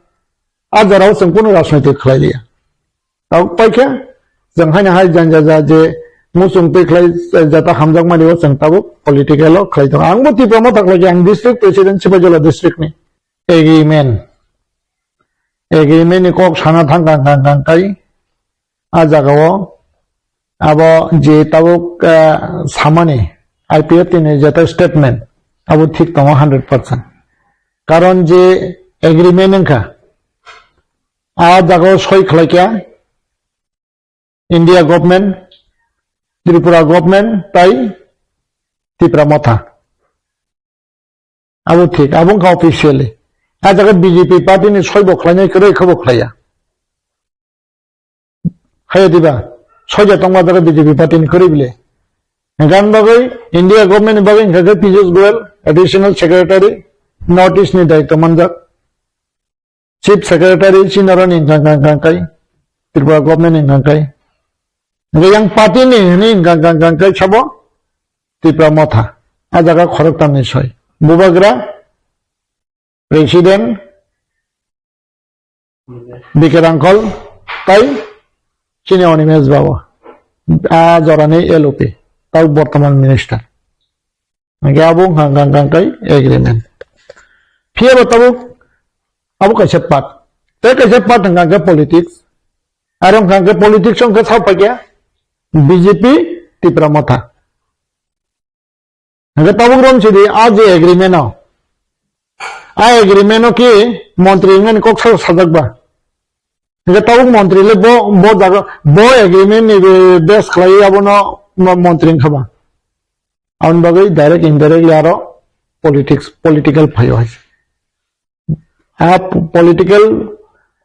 A jorao chwng kunu rajniti khlai liya. Tabuk paikha, chwng haino hai janja ja je muchung twi khlai jata hamjakmani o chwng tabuk political o khlai tongo. Angbo Tipra Motha khlai khe, ang district president Sipaijala district ni. Agreement. Agreement ni kok sana thang kang kang kang kai. A jagao abo je tabuk, ah, samani I P F T ni jeta statement abo thik tongo hundred percent. Karon je agreement wngkha, a jagao soi khlaikha India government, Tripura government tai Tipra Motha. Abo thik, abo wngkha officially. A jaga B J P party ni soi bo khlainai kwrwi khe bo khlaiya. Haya diba, soja tongma jaga B J P party ni kwrwi bile. Gan bagwi India government ni bagwi wngkha khe Piyush Goyal, additional secretary, North East ni daityo manjak. Chief Secretary chini oro ni wngkha kang kang kai, Tripura government ni wngkha kai. Hingke yang party ni hini wngkha kang kang kai sabo Tipra Motha. A jaga khoroktam ni soi. Bubagra, President, B K Rangkhol, tai chini Animesh Babu. A jorani L O P, tau bortoman minister. Hingke abo wngkha kang kang kai agreement. Phiya bo tabuk abo kaisa part. Tei kaisa part wngkha khe politics. Aro wngkha khe politics wngkha sao paikha B J P Tipra Motha. Hingke tabuk rom sidi a je agreement o. A agreement o ki montri wngmani kok sao sajak ba. Hingke tabuk montri le bo, bo jaga, bo agreement ni be base khlai abono mo-, montri wngkha ba. Aboni bagwi direct indirectly aro politics, political phaio hai. A p-, political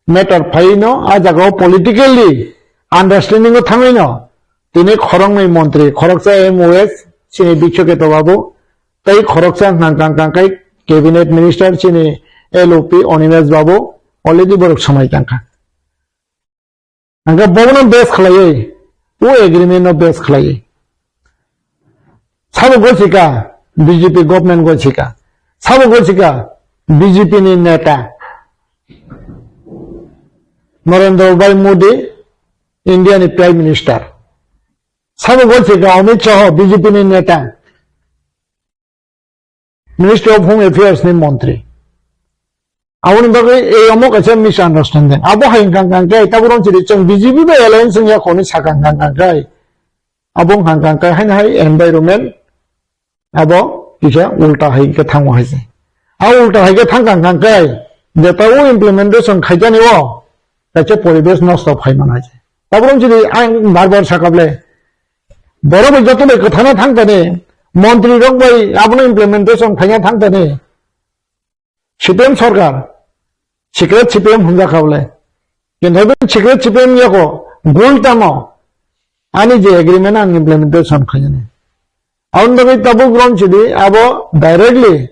matter phaino, a jagao politically understanding o thangwino tini khoroknwi montri, khoroksa M O S, chini Bikshoketa Babu, tei khoroksa hwnkha kang kang kai cabinet minister chini L O P Animesh Babu already borok swmai tangkha. Hingke bobono base khlaiwi, o agreement no base khlaiwi. Sabo gochika B J P government gochika. Sabo gochika B J P ni neta Narendra Bhai Modi, India ni Prime Minister. Sabo gochika Amit Shah, B J P ni neta. Ministry of Home Affairs ni montri. Aboni bagwi ei omo kaisa misunderstanding. Abo hai wngkha kang khe, tabuk rong chiri chwng B J P bai alliance wngya kho hwnwi sakha kang kang khe. Abo wngkha kang khe, haino hai environment abo kisa ulta hai khe thango hai se. A ulta hai khe thang kang kang khe, jeta o implementation khaijani o, kaisa poribesh nosto phai man hai se. Tabuk rong chiri ang bar bar sakha ble, borok bai joto bai kwthana thang tani, montri rok bai abono implementation khaina thang tani. C P M sarkar, secret C P M hwnjak kha bole. Kintu secret C P M yako gul tamo ani je agreement ang implementation khainani. Aboni bagwi tabuk rom sidi abo directly,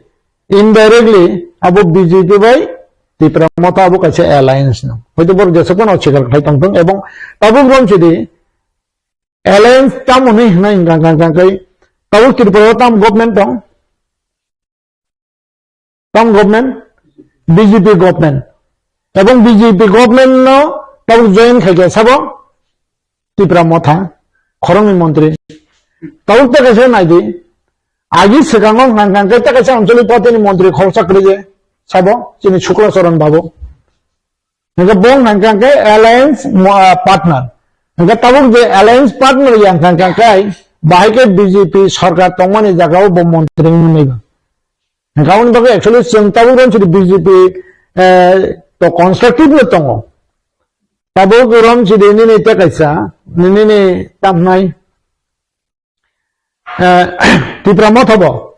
indirectly abo B J P bai Tipra Motha abo kaisa alliance no. Hoito borok jesok phano oswikar khlai tongthung ebong tabuk rom sidi alliance tamo hwnwi hwnwi hwnkha kang kang kai tabuk Tripura o tam government tong. Tamo government? B J P government. Ebong B J P government no tabuk join khaikha sabo Tipra Motha, khoroknwi montri. Tabuk ta kaisa naidi, agi swkango hwnkha hwnkha khe ta kaisa anchalik party ni montri khoroksa kwrwi je sabo chini Shukla Charan Babu. Hingke bo hwnkha hwnkha khe alliance mo-, ah, partner. Hingke tabuk je alliance partner ya hwnkha hwnkha khe Bahai khe B J P sarkar tongmani jagao bo montri wngwi ba. Hwnkhe aboni bagwi actually chwng tabuk rw chwng B J P, eh, to constructive no tongo. Tabuk rw chwng nini tei kaisa, nini tamnai, eh, Tipra Motha bo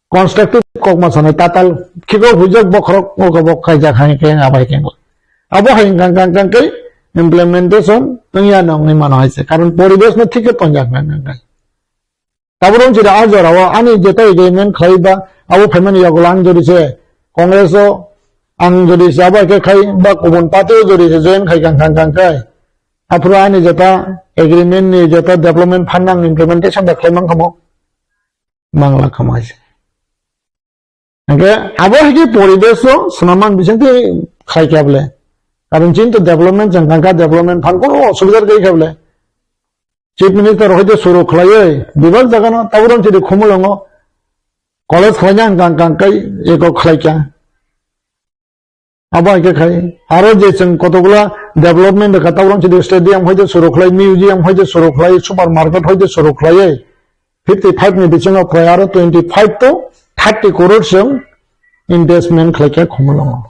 constructive kokma sanai tatal khiko hujak bokhorok oko bok khaijak hai khe abai khe. Abo hai kang kang kang khe implementation wngya nongni mano hai se. Karon poribesh no thik khe tonjak nang nang khe. Tabuk rw chwng a jorao ani jeta agreement khlai ba abo phaimani yagulo ang jodi se Congress o ang jodi se abo hai khe khai ba kubun party o jodi se join khai kang kang kang khe. Aphuru ani jeta agreement ni jeta development fund ang implementation da khlai mang khamo. Mangla khamo hai se. Hingke abo hai khe poribesh o swnamman bising twi khai khe able. Karon chini to development chang kang kha, development phan kono osubidar kai khe able. Chief Minister hoite suru khlaiwi bebak jaga no tabuk rw chwng khumulwngo college khlaina ang kang kang kai eko khlai kha. Abo hai khe khai. Aro je chwng kotokgula development rwkha, tabuk rw chwng stadium hoite suru khlai, museum hoite suru khlai, supermarket hoite suru khlaiwi fifty five ni bisingo prai aro twenty five to thirty crore chwng investment khlai khe khumulwngo.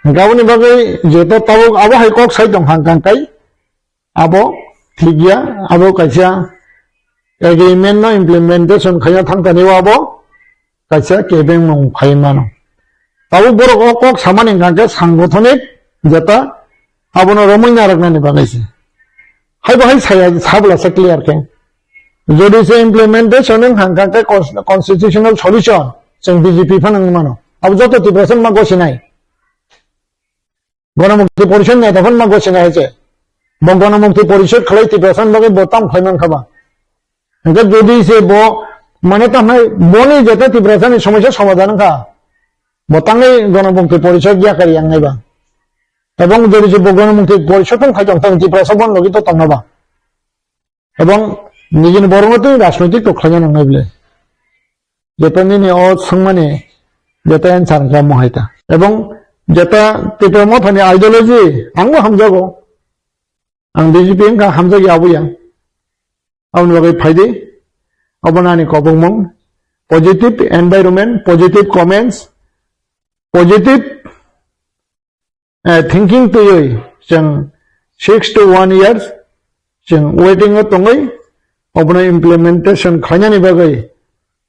Hingke aboni bagwi jeto tabuk abo hai kok sai tong kha hwnkhe abo thik ya, abo kaisa agreement no implementation khaina thang tani o abo kaisa kebengmung phai mano. Tabuk borok o kok samani hwnkhe sangothonic jeta abono romwi narwknani bagwi se. Hai bo hai saya sabla se clear khe. Jodi se implementation wng kha hwnkhe cons-, constitutional solution chwng B J P phano wngwi mano. Abo joto Tiprasa ma gosinai. Ganamukti Porishod neta phano ma gosinai hai se. Bo Ganamukti Porishod khlai Tiprasa bagwi bo tam khlai man kha ba. Hingke jodi se bo, mane, tamhai boni jeta Tiprasani somosya somadhan wngkha, bo tangwi Ganamukti Porishod yakari yangnai ba. Ebong jodi se bo Ganamukti Porishod tong khai tong tong Tiprasa bon logi to tongna ba. Ebong nijini borokno twi rajnoitik to khlaina nangnai bwle. Jeta nini o swngmani jeta answer wngkha mohai ta. Ebong jeta Tipra Mothani ideology angbo hamjago. Ang B J P wngkha hamjak ya abo ya. Aboni bagwi phaidi. Obo nani kobongmung. Positive environment, positive comments, positive, eh, thinking twiwi chwng six to one years chwng waiting o tongwi obono implementation khlainani bagwi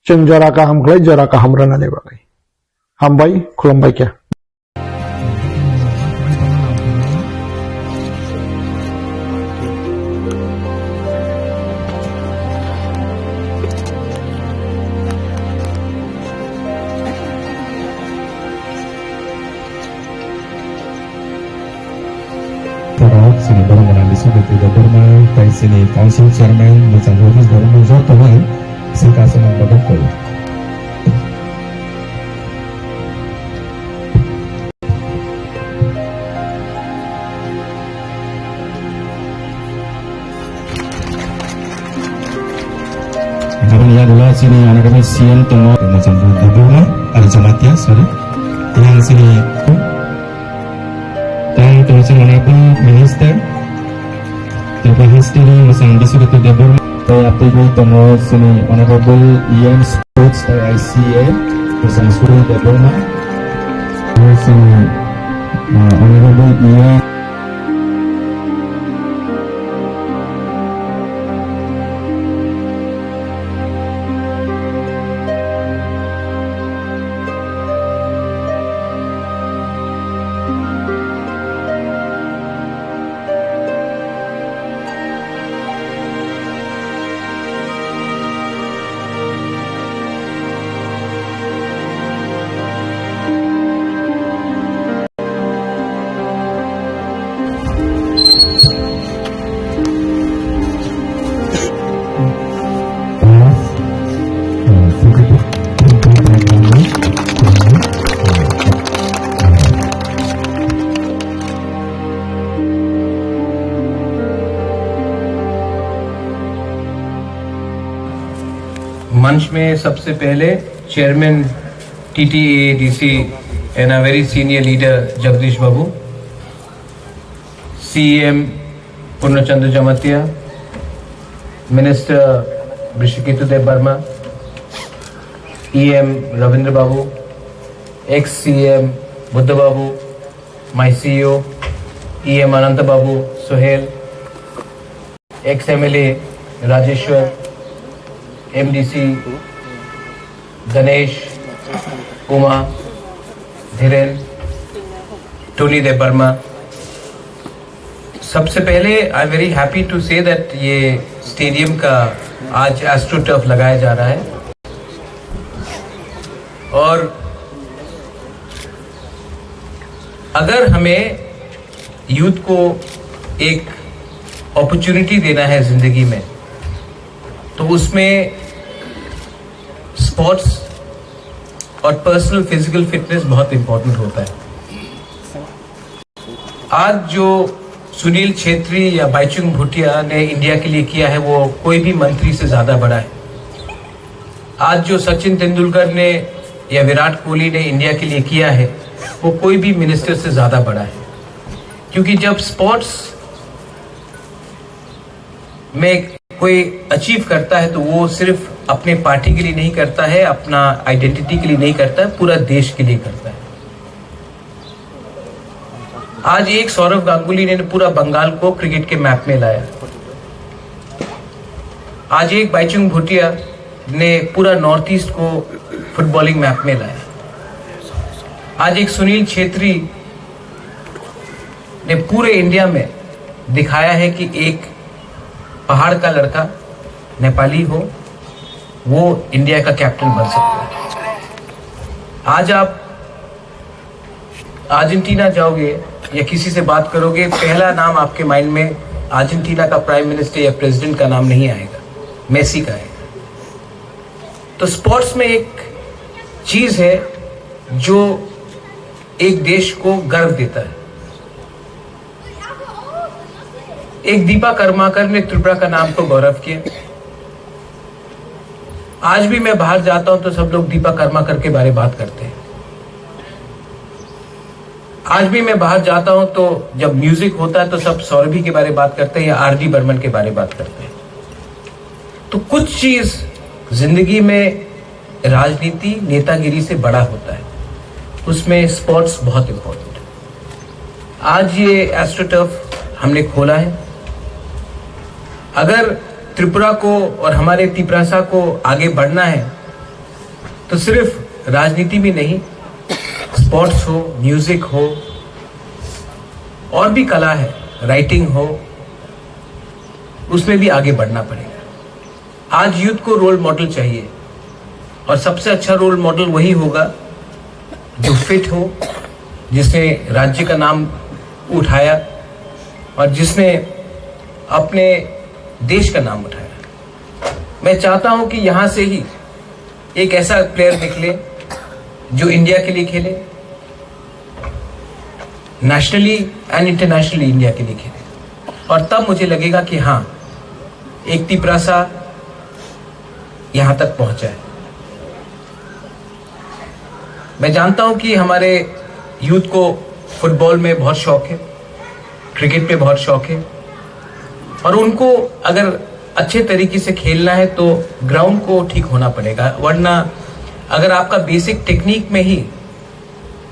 chwng jora kaham khlai jora kaham rwnani bagwi. Hambai, khulumbai khe. Borok chini borok mwnang Biswajit Debbarma tei chini council chairman Mwchang Jagdish Debbarma joto bai sika aswk nang bodol koi. Aboni yagulo chini honorable C M tongo, Mwchang Debbarma, ari Jamatia, sorry. Yang chini, yang tongo chini honorable minister, Tripura History, Mwchang Biswajit Debbarma. Tei atwigwi tongo chini honorable E M Sports tei I C A, Mwchang Suril Debbarma. Chini, uh, honorable E M मंच में सबसे पहले chairman T T A A D C and a very senior leader Jagdish Babu, C M Purna Chandra Jamatia, Minister Brishaketu Debbarma, E M Ravindra Babu, ex C M Buddha Babu, my C E O, E M Ananta Babu, Sohel, ex M L A Rajeshwar, M D C Ganesh, Uma, Dhiren, Tony Debbarma, सबसे पहले I am very happy to say that ये stadium का आज एस्ट्रोटर्फ लगाया जा रहा है। और अगर हमें यूथ को एक अपॉर्चुनिटी देना है जिंदगी में, तो उसमें स्पोर्ट्स और पर्सनल फिजिकल फिटनेस बहुत इंपॉर्टेंट होता है। आज जो सुनील छेत्री या बाईचुंग भूटिया ने इंडिया के लिए किया है, वो कोई भी मंत्री से ज्यादा बड़ा है। आज जो सचिन तेंदुलकर ने या विराट कोहली ने इंडिया के लिए किया है, वो कोई भी मिनिस्टर से ज्यादा बड़ा है। क्योंकि जब स्पोर्ट्स में कोई अचीव करता है, तो वो सिर्फ अपने पार्टी के लिए नहीं करता है, अपना आइडेंटिटी के लिए नहीं करता है, पूरा देश के लिए करता है। आज एक सौरव गांगुली ने पूरा बंगाल को क्रिकेट के मैप में लाया। आज एक बाईचुंग भूटिया ने पूरा नॉर्थ ईस्ट को फुटबॉलिंग मैप में लाया। आज एक सुनील छेत्री ने पूरे इंडिया में दिखाया है कि एक पहाड़ का लड़का नेपाली हो, वो इंडिया का कैप्टन बन सकता है। आज आप अर्जेंटीना जाओगे या किसी से बात करोगे, पहला नाम आपके माइंड में अर्जेंटीना का प्राइम मिनिस्टर या प्रेसिडेंट का नाम नहीं आएगा, मेसी का आएगा। तो स्पोर्ट्स में एक चीज है जो एक देश को गर्व देता है। एक दीपा कर्माकर ने त्रिपुरा का नाम को गौरव किया। आज भी मैं बाहर जाता हूं तो सब लोग दीपा कर्माकर के बारे में बात करते हैं। आज भी मैं बाहर जाता हूं तो जब म्यूजिक होता है तो सब सौरभी के बारे में बात करते हैं या आर डी बर्मन के बारे में बात करते हैं। तो कुछ चीज जिंदगी में राजनीति नेतागिरी से बड़ा होता है, उसमें स्पोर्ट्स बहुत इंपॉर्टेंट है। आज ये एस्ट्रोटर्फ हमने खोला है। अगर त्रिपुरा को और हमारे तिपरासा को आगे बढ़ना है तो सिर्फ राजनीति में नहीं, स्पोर्ट्स हो, म्यूजिक हो, और भी कला है, राइटिंग हो, उसमें भी आगे बढ़ना पड़ेगा। आज यूथ को रोल मॉडल चाहिए और सबसे अच्छा रोल मॉडल वही होगा जो फिट हो, जिसने राज्य का नाम उठाया और जिसने अपने देश का नाम उठाया। मैं चाहता हूं कि यहां से ही एक ऐसा प्लेयर निकले जो इंडिया के लिए खेले, नेशनली एंड इंटरनेशनली इंडिया के लिए खेले, और तब मुझे लगेगा कि हाँ, एक तिपरासा यहां तक पहुंचा है। मैं जानता हूं कि हमारे यूथ को फुटबॉल में बहुत शौक है, क्रिकेट में बहुत शौक है, और उनको अगर अच्छे तरीके से खेलना है तो ग्राउंड को ठीक होना पड़ेगा, वरना अगर आपका बेसिक टेक्निक में ही,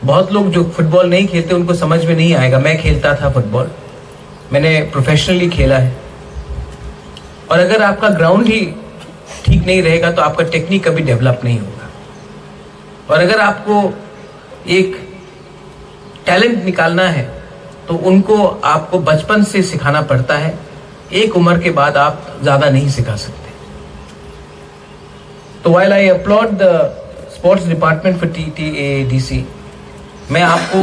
बहुत लोग जो फुटबॉल नहीं खेलते उनको समझ में नहीं आएगा। मैं खेलता था फुटबॉल, मैंने प्रोफेशनली खेला है, और अगर आपका ग्राउंड ही ठीक नहीं रहेगा तो आपका टेक्निक कभी डेवलप नहीं होगा। और अगर आपको एक टैलेंट निकालना है तो उनको आपको बचपन से सिखाना पड़ता है, एक उम्र के बाद आप ज्यादा नहीं सिखा सकते। तो while I applaud the sports department for T T A D C, मैं आपको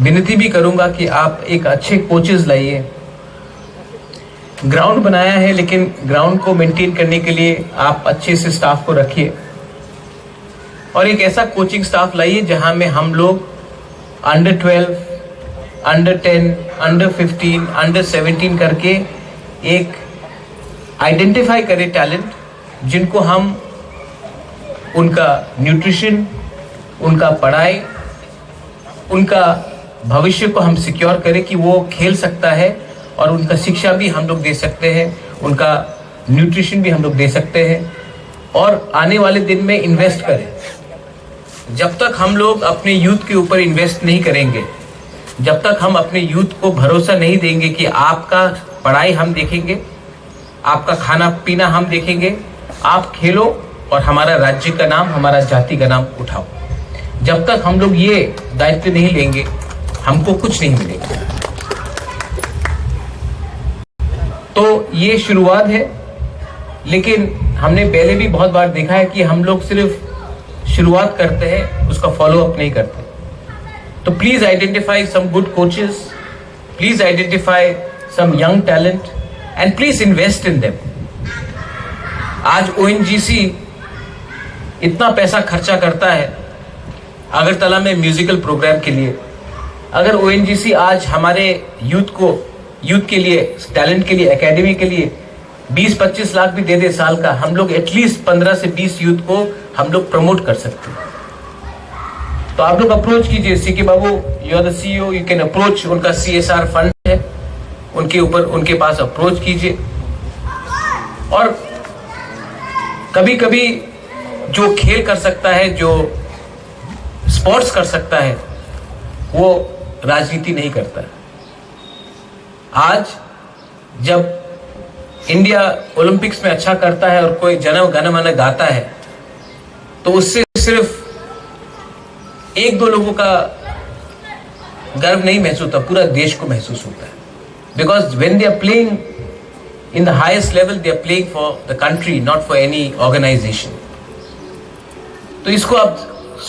विनती भी करूंगा कि आप एक अच्छे कोचेस लाइए। ग्राउंड बनाया है, लेकिन ग्राउंड को मेंटेन करने के लिए आप अच्छे से स्टाफ को रखिए, और एक ऐसा कोचिंग स्टाफ लाइए जहां में हम लोग under twelve, under ten, under fifteen, under seventeen करके एक आइडेंटिफाई करें टैलेंट, जिनको हम उनका न्यूट्रिशन, उनका पढ़ाई, उनका भविष्य को हम सिक्योर करें कि वो खेल सकता है, और उनका शिक्षा भी हम लोग दे सकते हैं, उनका न्यूट्रिशन भी हम लोग दे सकते हैं और आने वाले दिन में इन्वेस्ट करें। जब तक हम लोग अपने यूथ के ऊपर इन्वेस्ट नहीं करेंगे, जब तक हम अपने यूथ को भरोसा नहीं देंगे कि आपका पढ़ाई हम देखेंगे, आपका खाना पीना हम देखेंगे, आप खेलो और हमारा राज्य का नाम, हमारा जाति का नाम उठाओ। जब तक हम लोग ये दायित्व नहीं लेंगे, हमको कुछ नहीं मिलेगा। तो ये शुरुआत है, लेकिन हमने पहले भी बहुत बार देखा है कि हम लोग सिर्फ शुरुआत करते हैं, उसका फॉलो अप नहीं करते। तो please identify some good coaches, please identify some young talent and please invest in them. आज ओएनजीसी इतना पैसा खर्चा करता है अगरतला में म्यूजिकल प्रोग्राम के लिए। अगर ओएनजीसी आज हमारे यूथ को, यूथ के लिए, टैलेंट के लिए, एकेडमी के लिए बीस पच्चीस लाख भी दे दे साल का, हम लोग एटलीस्ट पन्द्रह से बीस यूथ को हम लोग प्रमोट कर सकते हैं। तो आप लोग अप्रोच कीजिए, सीके बाबू, you are the C E O, you can approach, उनका सीएसआर फंड है, उनके ऊपर, उनके पास अप्रोच कीजिए। और कभी कभी जो खेल कर सकता है, जो स्पोर्ट्स कर सकता है, वो राजनीति नहीं करता। आज जब इंडिया ओलंपिक्स में अच्छा करता है और कोई जन गण मन गाता है, तो उससे सिर्फ एक दो लोगों का गर्व नहीं महसूस होता, पूरा देश को महसूस होता है। Because when they are playing in the highest level, they are playing for the country, not for any organization. तो इसको आप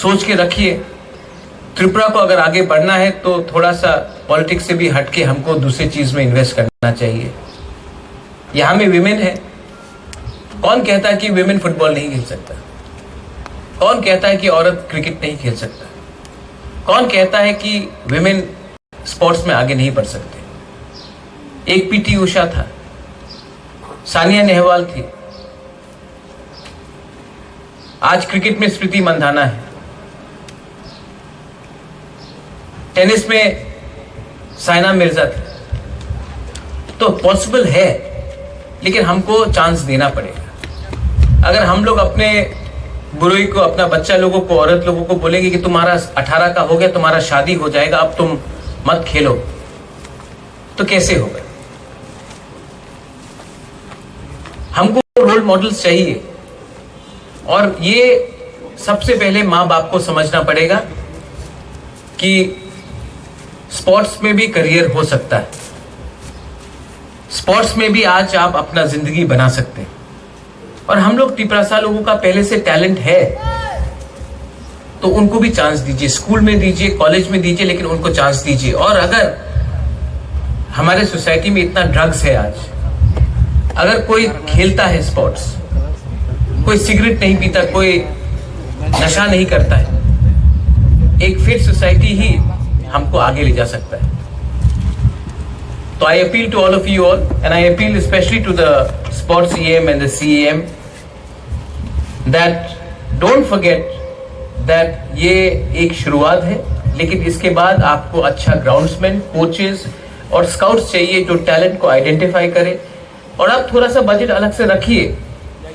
सोच के रखिए। त्रिपुरा को अगर आगे बढ़ना है तो थोड़ा सा पॉलिटिक्स से भी हटके हमको दूसरी चीज में इन्वेस्ट करना चाहिए। यहाँ में विमेन है, कौन कहता है कि विमेन फुटबॉल नहीं खेल सकता? कौन कहता है कि औरत क्रिकेट नहीं खेल सकता? कौन कहता है कि विमेन स्पोर्ट्स में आगे नहीं बढ़ सकते? एक पीटी उषा था, सानिया नेहवाल थी, आज क्रिकेट में स्मृति मंधाना है, टेनिस में साइना मिर्जा थी। तो पॉसिबल है, लेकिन हमको चांस देना पड़ेगा। अगर हम लोग अपने बुरोई को, अपना बच्चा लोगों को, औरत लोगों को बोलेंगे कि तुम्हारा अठारह का हो गया, तुम्हारा शादी हो जाएगा, अब तुम मत खेलो, तो कैसे होगा? हमको रोल मॉडल्स चाहिए। और ये सबसे पहले माँ बाप को समझना पड़ेगा कि स्पोर्ट्स में भी करियर हो सकता है, स्पोर्ट्स में भी आज आप अपना जिंदगी बना सकते हैं। और हम लोग तिपरासा लोगों का पहले से टैलेंट है, तो उनको भी चांस दीजिए, स्कूल में दीजिए, कॉलेज में दीजिए, लेकिन उनको चांस दीजिए। और अगर हमारे सोसाइटी में इतना ड्रग्स है आज, अगर कोई खेलता है स्पोर्ट्स, कोई सिगरेट नहीं पीता, कोई नशा नहीं करता है, एक फिट सोसाइटी ही हमको आगे ले जा सकता है। तो I appeal to all of you all, and I appeal especially to the sports E M and the C E M that don't forget that ये एक शुरुआत है, लेकिन इसके बाद आपको अच्छा ग्राउंड्समैन, कोचेस और स्काउट्स चाहिए जो टैलेंट को आइडेंटिफाई करें। और आप थोड़ा सा बजट अलग से रखिए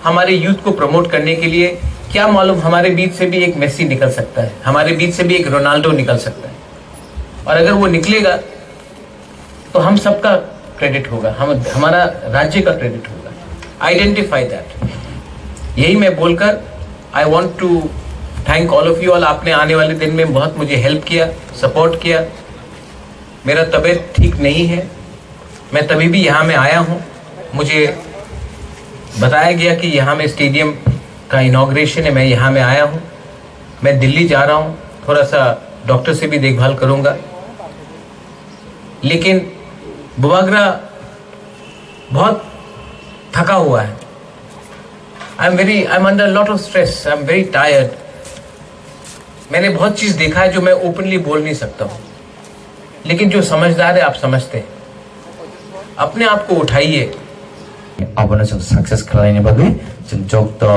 हमारे यूथ को प्रमोट करने के लिए। क्या मालूम, हमारे बीच से भी एक मेसी निकल सकता है, हमारे बीच से भी एक रोनाल्डो निकल सकता है। और अगर वो निकलेगा तो हम सबका क्रेडिट होगा, हम, हमारा राज्य का क्रेडिट होगा। Identify that. यही मैं बोलकर I want to thank all of you all। आपने आने वाले दिन में बहुत मुझे हेल्प किया, सपोर्ट किया। मेरा तबीयत ठीक नहीं है, मैं तभी भी यहाँ में आया हूँ। मुझे बताया गया कि यहाँ में स्टेडियम का इनॉग्रेशन है, मैं यहाँ में आया हूँ। मैं दिल्ली जा रहा हूँ, थोड़ा सा डॉक्टर से भी देखभाल करूँगा। लेकिन बुबागरा बहुत थका हुआ है। I am very, I am under lot of stress, I am very tired। मैंने बहुत चीज़ देखा है जो मैं ओपनली बोल नहीं सकता हूँ, लेकिन जो समझदार है आप समझते हैं। अपने आप को उठाइए, Abono chwng success khlaini bagwi chwng jokto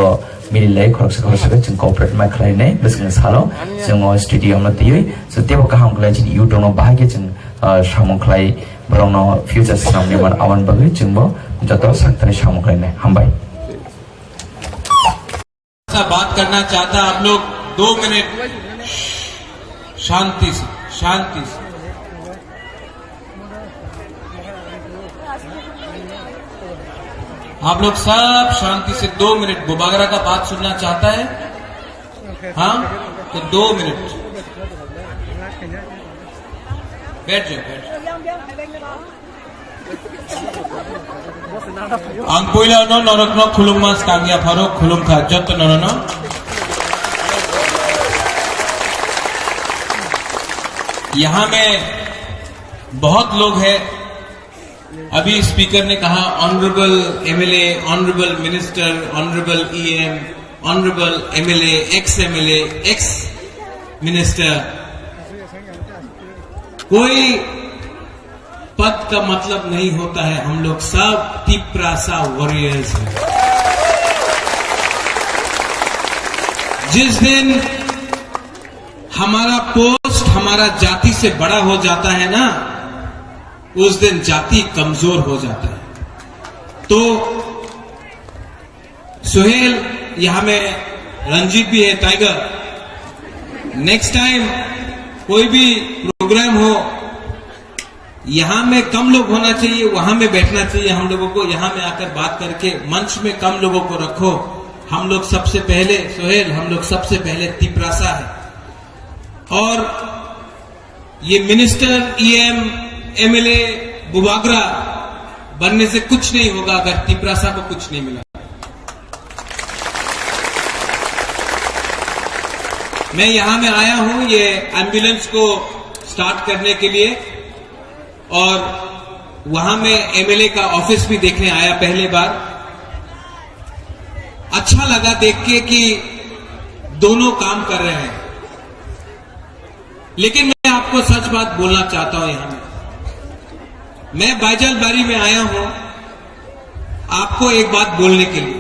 mililai khoroksa khoroksa khe chwng cooperate ma khlainai bwswkni salo chwng o stadium no twiwi so teibo kaham khlai chini youth rokno bahai khe chwng, ah, samung khlai borokno future swnamni man aboni bagwi chwngbo joto sakthari samung khlainai. Hambai. ऐसा बात करना चाहता आप लोग, दो मिनट शांति से, शांति से। आप लोग सब शांति से दो मिनट, बुबागरा का बात सुनना चाहता है? हाँ, तो दो मिनट। बैठ जाओ, बैठ जाओ। Ang puila no norokno khulumma swkang yapharo khulumkha jotto norono. यहाँ में बहुत लोग हैं, अभी स्पीकर ने कहा, honourable MLA, honourable minister, honourable EM, honourable MLA, ex MLA, ex minister, कोई पद का मतलब नहीं होता है, हम लोग सब तिप्रासा वॉरियर्स हैं। जिस दिन हमारा पोस्ट हमारा जाति से बड़ा हो जाता है ना, उस दिन जाति कमजोर हो जाता है। तो सुहेल, यहाँ में रंजीत भी है, टाइगर। नेक्स्ट टाइम कोई भी प्रोग्राम हो, यहाँ में कम लोग होना चाहिए, वहाँ में बैठना चाहिए हम लोगों को। यहाँ में आकर बात करके मंच में कम लोगों को रखो। हम लोग सबसे पहले, सुहेल, हम लोग सबसे पहले तिपरासा है। और ये मिनिस्टर, ईएम, एमएलए, बुबागरा बनने से कुछ नहीं होगा अगर तिपरासा को कुछ नहीं मिला। मैं यहाँ में आया हूँ ये एम्बुलेंस को स्टार्ट करने के लिए, और वहाँ में एमएलए का ऑफिस भी देखने आया पहले बार। अच्छा लगा देख के कि दोनों काम कर रहे हैं। लेकिन मैं आपको सच बात बोलना चाहता हूं, यहां में मैं बाइजलबारी में आया हूं आपको एक बात बोलने के लिए।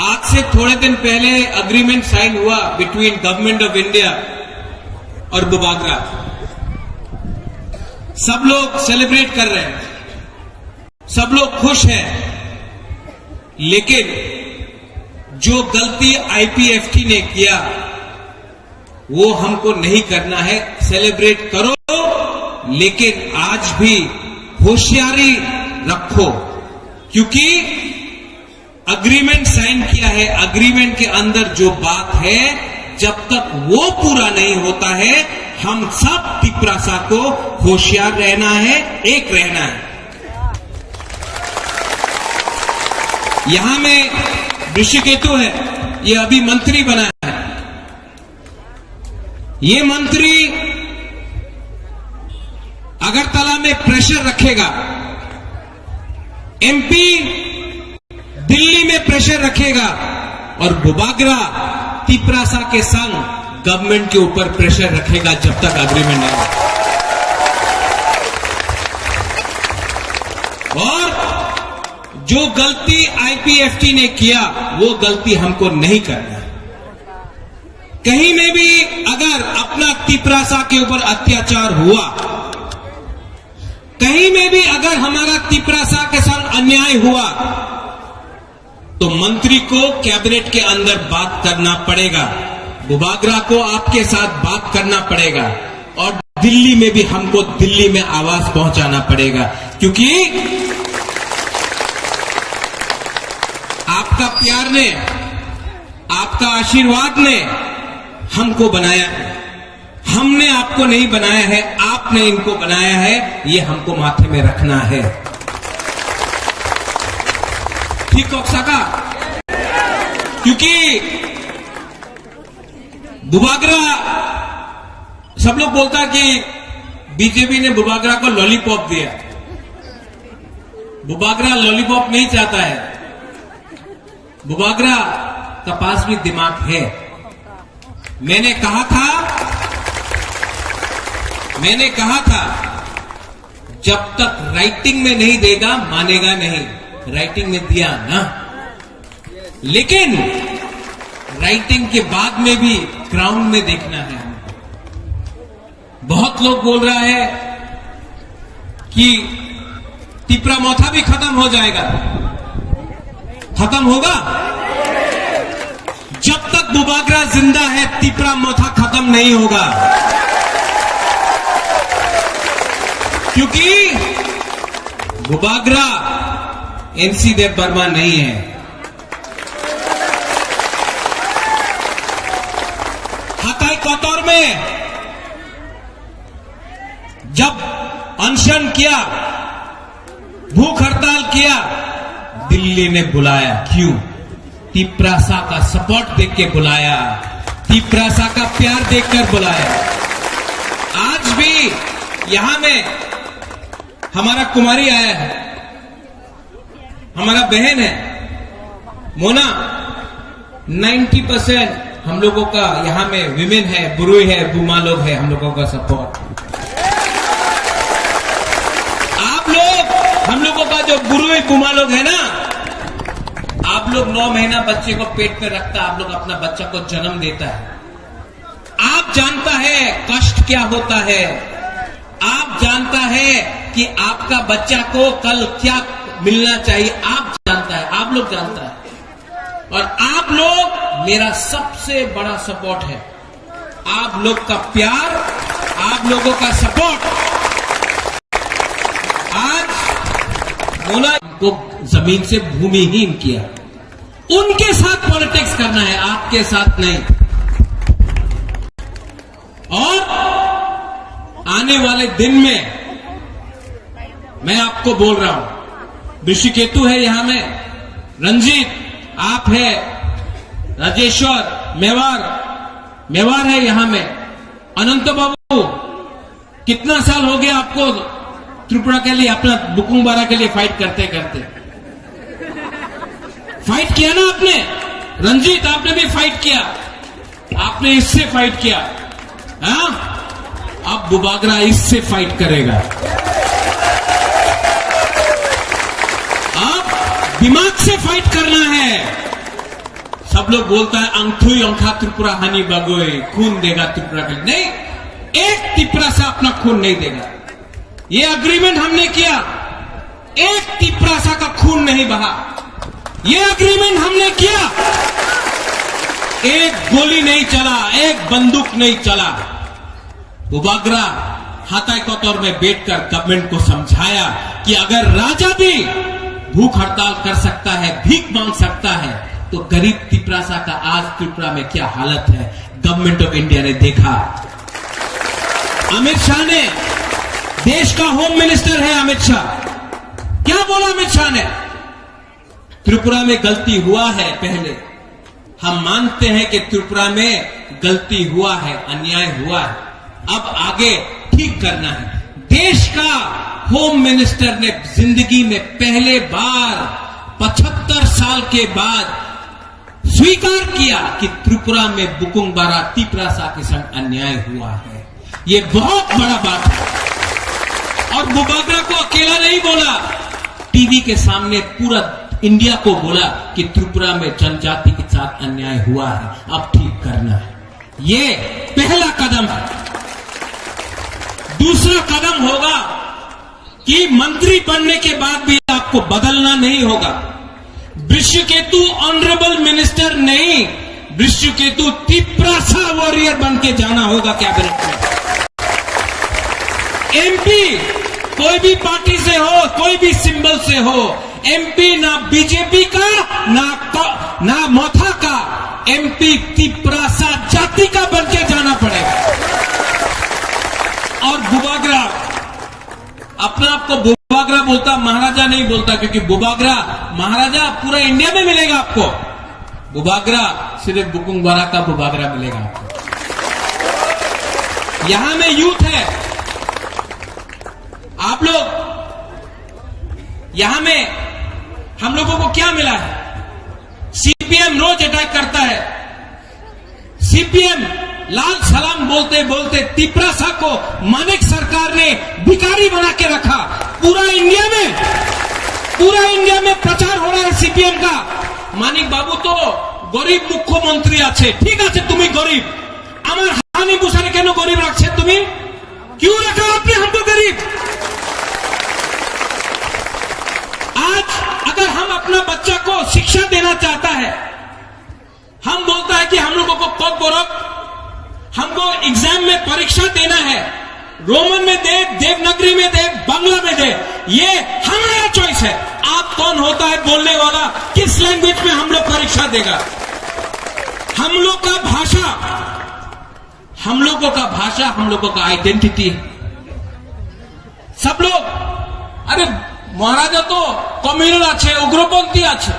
आज से थोड़े दिन पहले एग्रीमेंट साइन हुआ बिटवीन गवर्नमेंट ऑफ इंडिया और बुबागरा। सब लोग सेलिब्रेट कर रहे हैं, सब लोग खुश हैं, लेकिन जो गलती आईपीएफटी ने किया, वो हमको नहीं करना है। सेलिब्रेट करो, लेकिन आज भी होशियारी रखो, क्योंकि एग्रीमेंट साइन किया है, एग्रीमेंट के अंदर जो बात है, जब तक वो पूरा नहीं होता है, हम सब तिपरासा को होशियार रहना है, एक रहना है। यहां में ऋषिकेतु है, ये अभी मंत्री बना है। ये मंत्री अगरतला में प्रेशर रखेगा, एमपी दिल्ली में प्रेशर रखेगा और बुबागरा तिपरासा के संग गवर्नमेंट के ऊपर प्रेशर रखेगा जब तक एग्रीमेंट नहीं। और जो गलती आईपीएफटी ने किया, वो गलती हमको नहीं करना है। कहीं में भी अगर अपना तिपरासा के ऊपर अत्याचार हुआ, कहीं में भी अगर हमारा तिपरासा के साथ अन्याय हुआ, तो मंत्री को कैबिनेट के अंदर बात करना पड़ेगा, बुबागरा को आपके साथ बात करना पड़ेगा और दिल्ली में भी हमको दिल्ली में आवाज पहुंचाना पड़ेगा, क्योंकि आपका प्यार ने, आपका आशीर्वाद ने हमको बनाया है। हमने आपको नहीं बनाया है, आपने इनको बनाया है, ये हमको माथे में रखना है। ठीक कौन सा का? क्योंकि बुबागरा, सब लोग बोलता कि बीजेपी ने बुबागरा को लॉलीपॉप दिया। बुबागरा लॉलीपॉप नहीं चाहता है। बुबागरा का पास भी दिमाग है। मैंने कहा था, मैंने कहा था, जब तक राइटिंग में नहीं देगा, मानेगा नहीं। राइटिंग में दिया ना, लेकिन राइटिंग के बाद में भी ग्राउंड में देखना है हमको। बहुत लोग बोल रहा है कि तिपरा मोथा भी खत्म हो जाएगा। खत्म होगा? जब तक बुबागरा जिंदा है, तिपरा मोथा खत्म नहीं होगा, क्योंकि बुबागरा एनसी देव वर्मा नहीं है। हताई कतर में जब अनशन किया, भूख हड़ताल किया, दिल्ली ने बुलाया। क्यों? तिपरासा का सपोर्ट देख के बुलाया, तिपरासा का प्यार देखकर बुलाया। आज भी यहाँ में हमारा कुमारी आया है, हमारा बहन है मोना, नाइंटी परसेंट हम लोगों का यहाँ में विमेन है, बुरुई है, बुमा लोग है, हम लोगों का सपोर्ट। आप लोग, हम लोगों का जो बुरुई बुमा लोग है ना, आप लोग नौ महीना बच्चे को पेट में रखता, आप लोग अपना बच्चा को जन्म देता है। आप जानता है कष्ट क्या होता है, आप जानता है कि आपका बच्चा को कल क्या मिलना चाहिए, आप जानता है, आप लोग जानता है। और आप लोग मेरा सबसे बड़ा सपोर्ट है। आप लोग का प्यार, आप लोगों का सपोर्ट आज मोना को जमीन से भूमिहीन किया। उनके साथ पॉलिटिक्स करना है, आपके साथ नहीं। और आने वाले दिन में मैं आपको बोल रहा हूं, ऋषिकेतु है यहां में, रंजीत आप है, राजेश्वर मेवार, मेवार है यहां में, अनंत बाबू, कितना साल हो गया आपको त्रिपुरा के लिए, अपना बुकुंग बारा के लिए फाइट करते करते? फाइट किया ना आपने? रंजीत, आपने भी फाइट किया, आपने इससे फाइट किया, हाँ? अब बुबागरा इससे फाइट करेगा। अब दिमाग से फाइट करना है। सब लोग बोलता है, "Angthui ongkha Tripura hani bagwi खून देगा त्रिपुरा के लिए।" नहीं, एक तिपरासा अपना खून नहीं देगा। ये एग्रीमेंट हमने किया, एक तिपरासा का खून नहीं बहा। ये एग्रीमेंट हमने किया, एक गोली नहीं चला, एक बंदूक नहीं चला। बुबागरा हाताई कतर में बैठकर गवर्नमेंट को समझाया कि अगर राजा भी भूख हड़ताल कर सकता है, भीख मांग सकता है, तो गरीब तिपरासा का आज त्रिपुरा में क्या हालत है, गवर्नमेंट ऑफ इंडिया ने देखा। अमित शाह ने, देश का होम मिनिस्टर है अमित शाह, क्या बोला अमित शाह ने? त्रिपुरा में गलती हुआ है पहले, हम मानते हैं कि त्रिपुरा में गलती हुआ है, अन्याय हुआ है, अब आगे ठीक करना है। देश का होम मिनिस्टर ने जिंदगी में पहले बार पचहत्तर साल के बाद स्वीकार किया कि त्रिपुरा में बुकुंग बारा तिपरासा के संग अन्याय हुआ है। ये बहुत बड़ा बात है। और बुबागरा को अकेला नहीं बोला, टीवी के सामने पूरा इंडिया को बोला कि त्रिपुरा में जनजाति के साथ अन्याय हुआ है, अब ठीक करना है। ये पहला कदम है। दूसरा कदम होगा कि मंत्री बनने के बाद भी आपको बदलना नहीं होगा। वृषकेतु ऑनरेबल मिनिस्टर नहीं, वृषकेतु तिपरासा वॉरियर बन के जाना होगा कैबिनेट में। एमपी कोई भी पार्टी से हो, कोई भी सिंबल से हो, एमपी ना बीजेपी का, ना क-, ना मोथा का, एमपी तिपरासा जाति का बन के जाना पड़ेगा। और बुबागरा अपना आप को बुबागरा बोलता, महाराजा नहीं बोलता, क्योंकि बुबागरा महाराजा पूरा इंडिया में मिलेगा आपको, बुबागरा सिर्फ बुकुंग बारा का बुबागरा मिलेगा आपको। यहां में यूथ है, आप लोग, यहां में हम लोगों को क्या मिला है? सीपीएम रोज अटैक करता है, सीपीएम लाल सलाम बोलते बोलते तिपरासा को मानिक सरकार ने भिखारी बना के रखा। पूरा इंडिया में, पूरा इंडिया में प्रचार हो रहा है सीपीएम का। মানিক বাবু তো গরিব মুখ্যমন্ত্রী আছে, ঠিক আছে, তুমি গরিব, আমার হানি বুসারে কেন গরিব রাখছে তুমি? क्यों रखा आपने हमको गरीब? आज अगर हम अपना बच्चा को शिक्षा देना चाहता है, हम बोलता है कि हम लोगों को कॉकबोरक, हमको एग्जाम में परीक्षा देना है, रोमन में दे, देवनागरी में दे, बांग्ला में दे, ये हमारा चॉइस है। आप कौन होता है बोलने वाला, किस लैंग्वेज में हम लोग परीक्षा देगा? हम लोग का भाषा, हम लोगों का भाषा, हम लोगों का आइडेंटिटी है। सब लोग, अरे महाराजा तो कम्युनल আছে, उग्रपंथी আছে।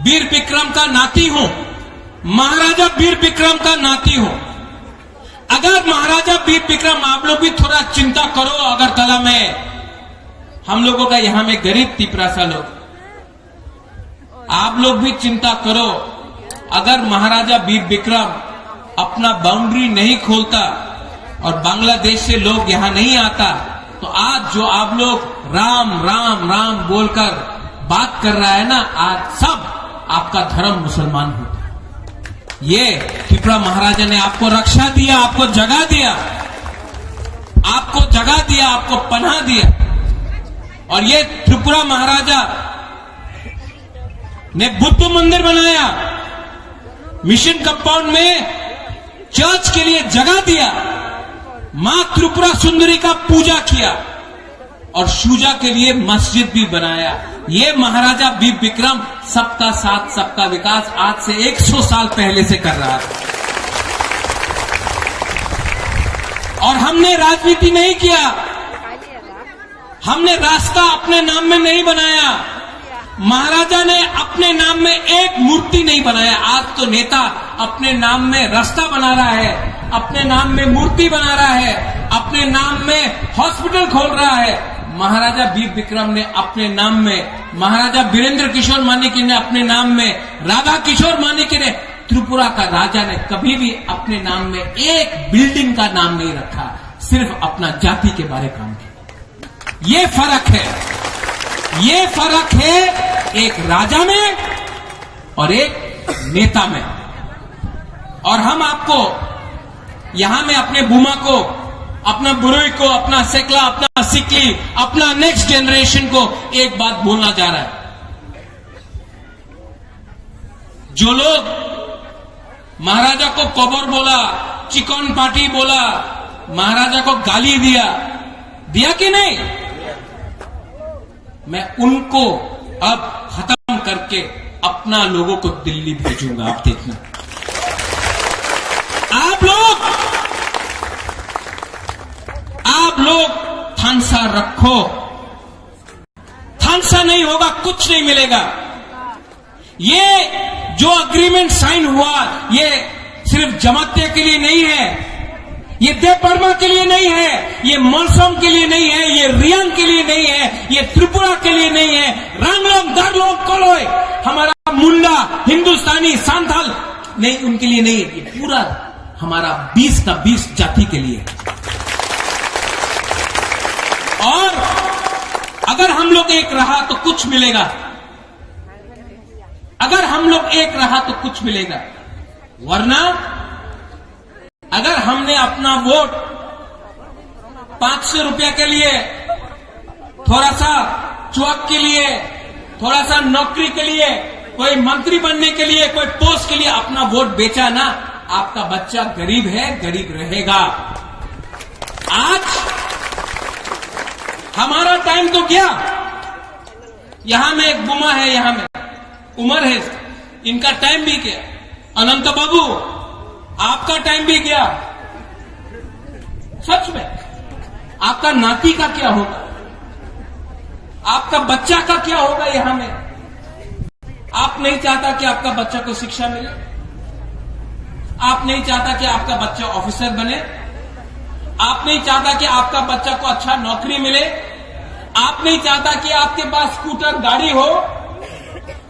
वीर विक्रम का नाती हूं, महाराजा वीर विक्रम का नाती हूं। अगर महाराजा वीर विक्रम, आप लोग भी थोड़ा चिंता करो, अगरतला में हम लोगों का यहाँ में गरीब तिपरासा लोग, आप लोग भी चिंता करो, अगर महाराजा वीर विक्रम अपना बाउंड्री नहीं खोलता और बांग्लादेश से लोग यहाँ नहीं आता, तो आज जो आप लोग राम, राम, राम बोलकर बात कर रहा है ना, आज सब आपका धर्म मुसलमान होता। ये त्रिपुरा महाराजा ने आपको रक्षा दिया, आपको जगह दिया, आपको जगह दिया, आपको पनाह दिया। और ये त्रिपुरा महाराजा ने बुद्ध मंदिर बनाया, मिशन कंपाउंड में चर्च के लिए जगह दिया, माँ त्रिपुरा सुंदरी का पूजा किया और शुजा के लिए मस्जिद भी बनाया। ये महाराजा वीर विक्रम सबका साथ सबका विकास आज से एक सौ साल पहले से कर रहा था। और हमने राजनीति नहीं किया, हमने रास्ता अपने नाम में नहीं बनाया, महाराजा ने अपने नाम में एक मूर्ति नहीं बनाया। आज तो नेता अपने नाम में रास्ता बना रहा है, अपने नाम में मूर्ति बना रहा है, अपने नाम में हॉस्पिटल खोल रहा है। महाराजा वीर विक्रम ने अपने नाम में, महाराजा वीरेंद्र किशोर मानिक्य ने अपने नाम में, राधा किशोर मानिक्य ने, त्रिपुरा का राजा ने कभी भी अपने नाम में एक बिल्डिंग का नाम नहीं रखा, सिर्फ अपना जाति के बारे काम किया। ये फर्क है, ये फर्क है एक राजा में और एक नेता में। और हम आपको यहाँ में अपने बुमा को, अपना बुरुई को, अपना सेकला, अपना सिकली, अपना नेक्स्ट जनरेशन को एक बात बोलना चाह रहा है। जो लोग महाराजा को कबर बोला, चिकन पार्टी बोला, महाराजा को गाली दिया, दिया कि नहीं? मैं उनको अब खत्म करके अपना लोगों को दिल्ली भेजूंगा। आप देखना, आप लोग, आप लोग थानसा रखो, थानसा नहीं होगा, कुछ नहीं मिलेगा। ये जो एग्रीमेंट साइन हुआ, ये सिर्फ जमातिया के लिए नहीं है, ये देव वर्मा के लिए नहीं है, ये मलसम के लिए नहीं है, ये रियांग के लिए नहीं है, ये त्रिपुरा के लिए नहीं है, रांगलोंग, दारलोंग, कोलोय, हमारा मुंडा, हिंदुस्तानी, संथाल नहीं, उनके लिए नहीं है, ये पूरा हमारा बीस का बीस जाति के लिए। और अगर हम लोग एक रहा तो कुछ मिलेगा, अगर हम लोग एक रहा तो कुछ मिलेगा, वरना अगर हमने अपना वोट पाँच सौ रुपया के लिए, थोड़ा सा चुआक के लिए, थोड़ा सा नौकरी के लिए, कोई मंत्री बनने के लिए, कोई पोस्ट के लिए अपना वोट बेचा ना, आपका बच्चा गरीब है, गरीब रहेगा। आज हमारा टाइम तो गया। यहाँ में एक बुमा है, यहाँ में उमर है, इनका टाइम भी गया। अनंत बाबू, आपका टाइम भी गया। सच में, आपका नाती का क्या होगा, आपका बच्चा का क्या होगा यहाँ में? आप नहीं चाहता कि आपका बच्चा को शिक्षा मिले? आप नहीं चाहता कि आपका बच्चा ऑफिसर बने? आप नहीं चाहता कि आपका बच्चा को अच्छा नौकरी मिले? आप नहीं चाहता कि आपके पास स्कूटर, गाड़ी हो?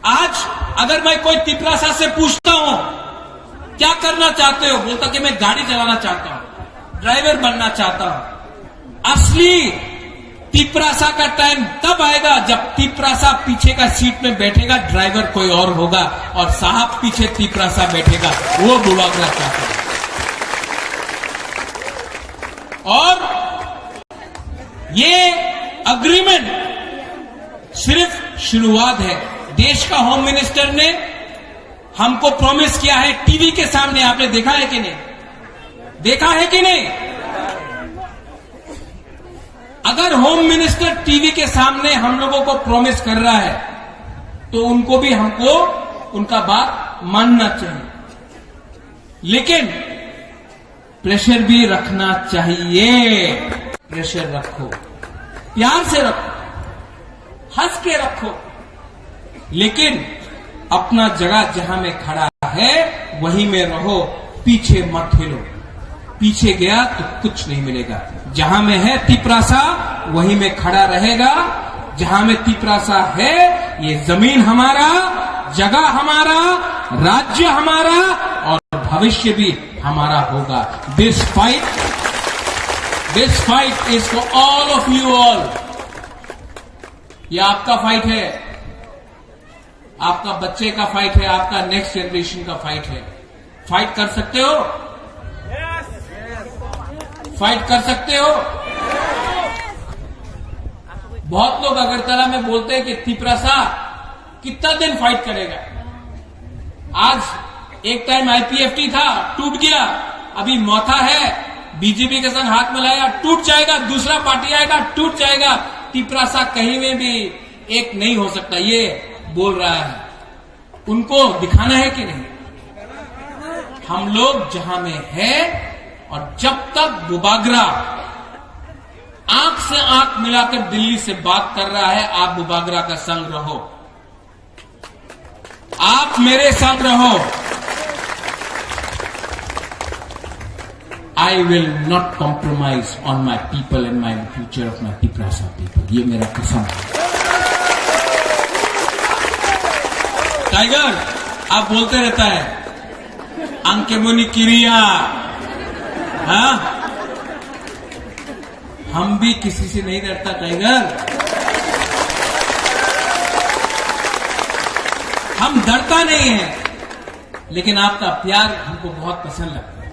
आज अगर मैं कोई तिपरासा से पूछता हूं, "क्या करना चाहते हो?" बोलता कि "मैं गाड़ी चलाना चाहता हूं, ड्राइवर बनना चाहता हूं।" असली तिपरासा का टाइम तब आएगा जब तिपरासा पीछे का सीट में बैठेगा, ड्राइवर कोई और होगा और साहब पीछे तिपरासा बैठेगा, वो बुलावरा चाहता है। और ये एग्रीमेंट सिर्फ शुरुआत है। देश का होम मिनिस्टर ने हमको प्रॉमिस किया है टीवी के सामने, आपने देखा है कि नहीं? देखा है कि नहीं? अगर होम मिनिस्टर टीवी के सामने हम लोगों को प्रॉमिस कर रहा है, तो उनको भी, हमको उनका बात मानना चाहिए। लेकिन प्रेशर भी रखना चाहिए। प्रेशर रखो, प्यार से रखो, हंस के रखो, लेकिन अपना जगह जहां में खड़ा है, वहीं में रहो, पीछे मत हिलो। पीछे गया तो कुछ नहीं मिलेगा। जहां में है तिपरासा, वहीं में खड़ा रहेगा। जहां में तिपरासा है, ये जमीन हमारा, जगह हमारा, राज्य हमारा और भविष्य भी हमारा होगा। This fight, this fight is for all of you all. ये आपका फाइट है, आपका बच्चे का फाइट है, आपका नेक्स्ट जनरेशन का फाइट है। फाइट कर सकते हो? फाइट कर सकते हो? बहुत लोग अगरतला में बोलते हैं कि तिपरासा कितना दिन फाइट करेगा। आज एक टाइम आईपीएफटी था, टूट गया, अभी मौथा है, बीजेपी के संग हाथ मिलाया, टूट जाएगा, दूसरा पार्टी आएगा, टूट जाएगा। तिपरासा कहीं में भी एक नहीं हो सकता, ये बोल रहा है। उनको दिखाना है कि नहीं? हम लोग जहां में है और जब तक बुबागरा आंख से आंख मिलाकर दिल्ली से बात कर रहा है, आप बुबागरा का संग रहो, आप मेरे संग रहो। I will not compromise on my people and my future of my Tiprasa people. ये मेरा कसम है। टाइगर, आप बोलते रहता है, "Ang kemoni kiriya।" हाँ, हम भी किसी से नहीं डरता टाइगर, हम डरता नहीं है। लेकिन आपका प्यार हमको बहुत पसंद लगता है।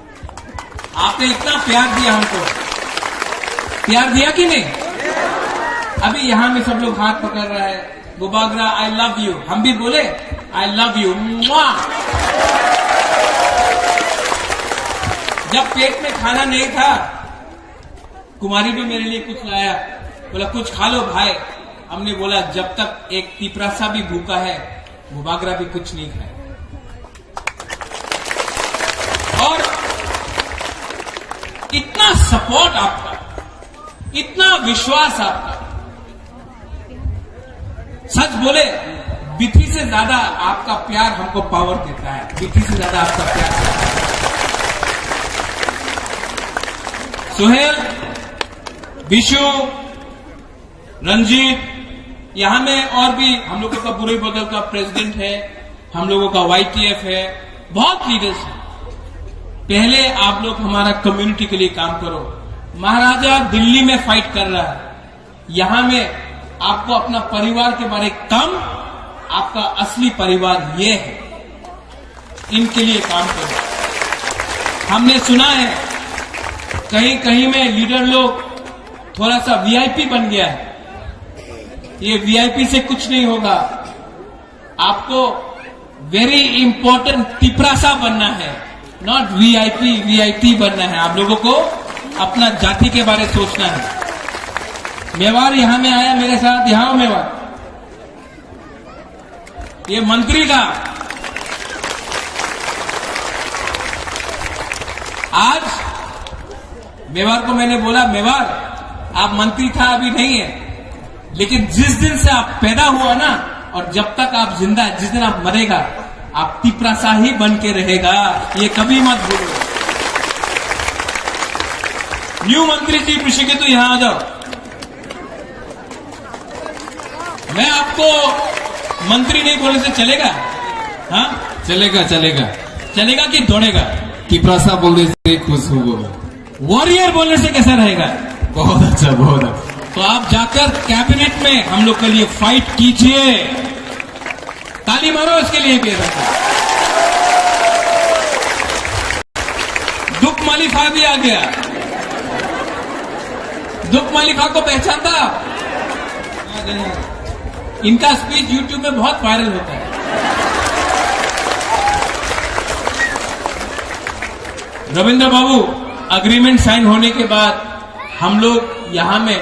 आपने इतना प्यार दिया हमको, प्यार दिया कि नहीं? अभी यहाँ में सब लोग हाथ पकड़ रहा है, "बुबागरा, I love you।" हम भी बोले, "I love you।" मुआ! जब पेट में खाना नहीं था, कुमारी भी मेरे लिए कुछ लाया, बोला, "कुछ खा लो भाई।" हमने बोला, "जब तक एक तिपरासा भी भूखा है, बुबागरा भी कुछ नहीं खाए।" और इतना सपोर्ट आपका, इतना विश्वास आपका, सच बोले, बिथी से ज्यादा आपका प्यार हमको पावर देता है, बिथी से ज्यादा आपका प्यार। सुहेल, विशु, रंजीत, यहाँ में और भी हम लोगों का बुरे बगल का प्रेसिडेंट है, हम लोगों का वाईटीएफ है, बहुत लीडर्स हैं। पहले आप लोग हमारा कम्युनिटी के लिए काम करो। महाराजा दिल्ली में फाइट कर रहा है, यहाँ में आपको अपना परिवार के बारे कम, आपका असली परिवार ये है, इनके लिए काम करो। हमने सुना है कहीं कहीं में लीडर लोग थोड़ा सा वीआईपी बन गया है, ये वीआईपी से कुछ नहीं होगा। आपको वेरी इंपॉर्टेंट तिपरासा बनना है, नॉट वीआईपी वीआईटी बनना है। आप लोगों को अपना जाति के बारे सोचना है। मेवाड़ यहाँ में आया मेरे साथ, यहाँ आओ मेवाड़। ये मंत्री था। आज मेवाड़ को मैंने बोला, "मेवाड़, आप मंत्री था, अभी नहीं है, लेकिन जिस दिन से आप पैदा हुआ ना, और जब तक आप जिंदा है, जिस दिन आप मरेगा, आप तिपरासा ही बन के रहेगा, ये कभी मत भूलो।" न्यू मंत्री जी, पीछे के तो यहाँ आ जाओ। मैं आपको मंत्री नहीं बोलने से चलेगा? हाँ, चलेगा, चलेगा। चलेगा कि दौड़ेगा? तिपरासा बोलने से खुश होगा। वॉरियर बोलने से कैसा रहेगा? बहुत अच्छा, बहुत अच्छा। तो आप जाकर कैबिनेट में हम लोग के लिए फाइट कीजिए, ताली मारो इसके लिए भी। दुख मालिफा भी आ गया। दुख मालिफा को पहचानता? इनका स्पीच यूट्यूब में बहुत वायरल होता है। रविंद्र बाबू, एग्रीमेंट साइन होने के बाद हम लोग यहाँ में,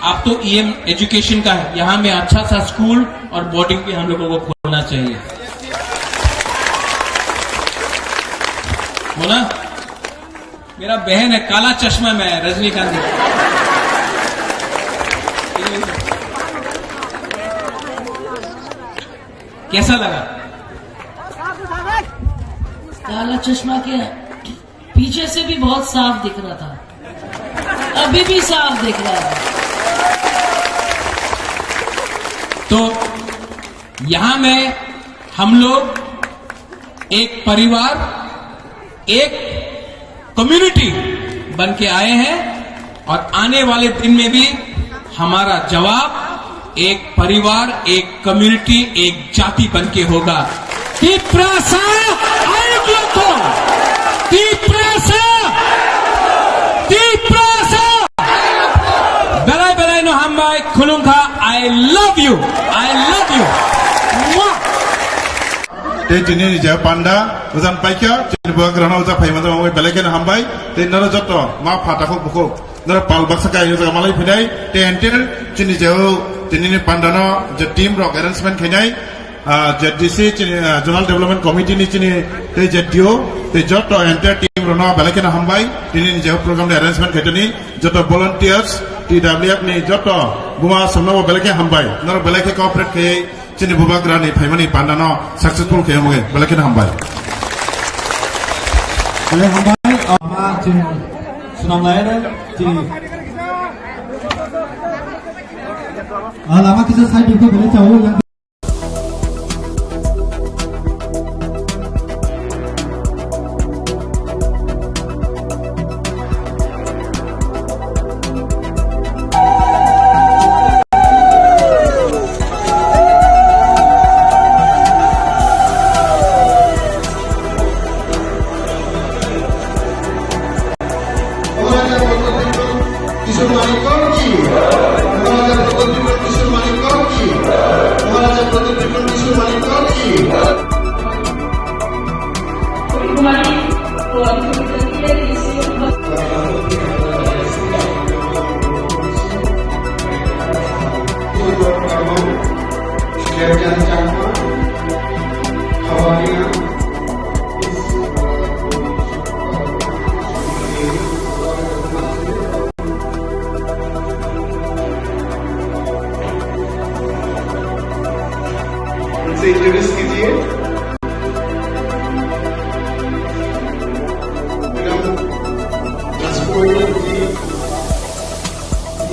आप तो ईएम एजुकेशन का है, यहाँ में अच्छा सा स्कूल और बोर्डिंग भी हम लोगों को खोलना चाहिए। बोला, मेरा बहन है, काला चश्मा में है, रजनीकांत जी। कैसा लगा? काला चश्मा के पीछे से भी बहुत साफ दिख रहा था, अभी भी साफ दिख रहा है। तो यहाँ में हम लोग एक परिवार, एक कम्युनिटी बन के आए हैं और आने वाले दिन में भी हमारा जवाब एक परिवार, एक कम्युनिटी, एक जाति बन के होगा। Tiprasa, ayuk lokho! Tiprasa! Tiprasa! Belai belai no hambai, khulumkha, I love you, I love you. Mwah! Tei tini ni je panda, ujan paikha, tini buagrano uja phaima jama bai belai kheno hambai, tei noro joto ma pha takhuk bukhuk, noro pal baksa kai uja malai phinai, tei entir chini je o tini ni panda no je team rok arrangement khainai, ah, je D C chini, ah, Zonal Development Committee ni chini tei je D O, tei joto entire team rok no belai kheno hambai, tini ni je o program ni arrangement khaitoni, joto volunteers, T W F ni joto buma somno bo belai khe hambai, noro belai khe cooperate khai, Chini bubagrani phaimani pandano successful khe wngwi belai kheno hambai. Belai hambai, ah, ma chini swnamlaino chini. Ah, lama kisa side ko belai chawi yang. মহারাজা প্রদ্যোৎ বিক্রম কিশোর মানিক্য কি? মহারাজা প্রদ্যোৎ বিক্রম কিশোর মানিক্য কি? মহারাজা প্রদ্যোৎ বিক্রম কিশোর মানিক্য কি? उनसे इंट्रोड्यूस कीजिए। मैडम राजकुमारी जी,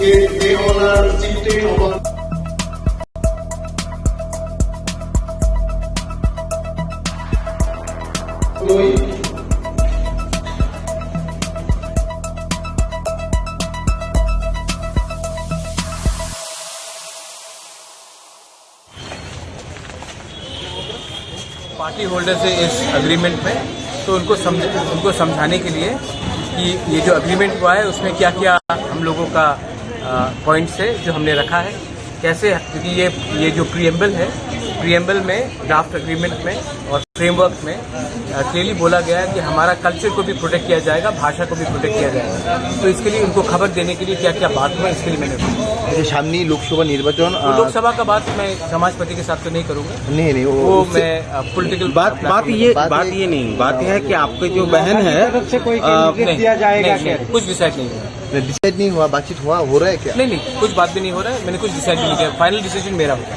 ये, ये ऑनर जीते honour. Party holder से इस एग्रीमेंट में, तो उनको समझ, उनको समझाने के लिए कि ये जो एग्रीमेंट हुआ है, उसमें क्या-क्या हम लोगों का, अ, पॉइंट्स है जो हमने रखा है, कैसे, क्योंकि ये, ये जो प्रीएम्बल है, प्रीएम्बल में, ड्राफ्ट एग्रीमेंट में और फ्रेमवर्क में, अ, क्लियरली बोला गया है कि हमारा कल्चर को भी प्रोटेक्ट किया जाएगा, भाषा को भी प्रोटेक्ट किया जाएगा। तो इसके लिए उनको खबर देने के लिए क्या-क्या बात हुआ, इसके लिए मैंने ये सामने लोकसभा निर्वाचन, तो अ, लोकसभा का बात मैं समाजपति के साथ तो नहीं करूंगा। नहीं, नहीं, वो वो उससे मैं, अ, पॉलिटिकल बात, बात ये, बात बात ये ये नहीं, बात यह है कि आपके जो बहन है, तरफ से कोई अ, कैंडिडेट नहीं, दिया जाएगा नहीं, क्या? नहीं, कुछ डिसाइड नहीं हुआ। डिसाइड नहीं हुआ, बातचीत हुआ, हो रहा है क्या? नहीं, नहीं, कुछ बात भी नहीं हो रहा है, मैंने कुछ डिसाइड भी नहीं किया, फाइनल डिसीजन मेरा होगा।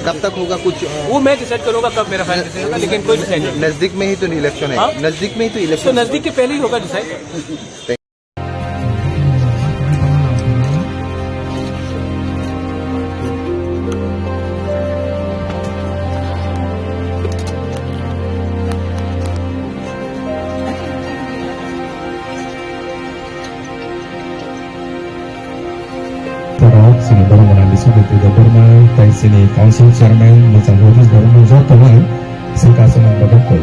कब तक होगा कुछ, अ, वो मैं डिसाइड करूंगा कब मेरा फाइनल डिसीजन होगा, लेकिन कोई डिसाइड नहीं। नजदीक में ही तो इलेक्शन है। हाँ? नजदीक में ही तो तो इलेक्शन। नजदीक के पहले ही होगा decide. Boromona Biswajit Debbarma, tai chini Council Chairman, Mwchang Horish Debbarma, joto no, saka aswk bagwi koi.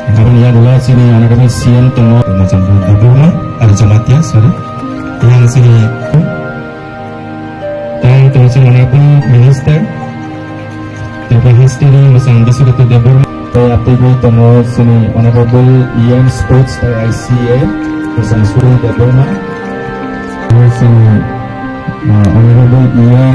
Aboni yagulo chini honorable C M tongo, Mwchang Debbarma, ar Jamatia, sorry. Yang chini, tang tong chini honorable minister, Tripura History, Mwchang Biswajit Debbarma. Tei atwigwi tongo chini honorable E M Sports tei I C A, Mwchang Suril Debbarma. Chini, uh, honorable E M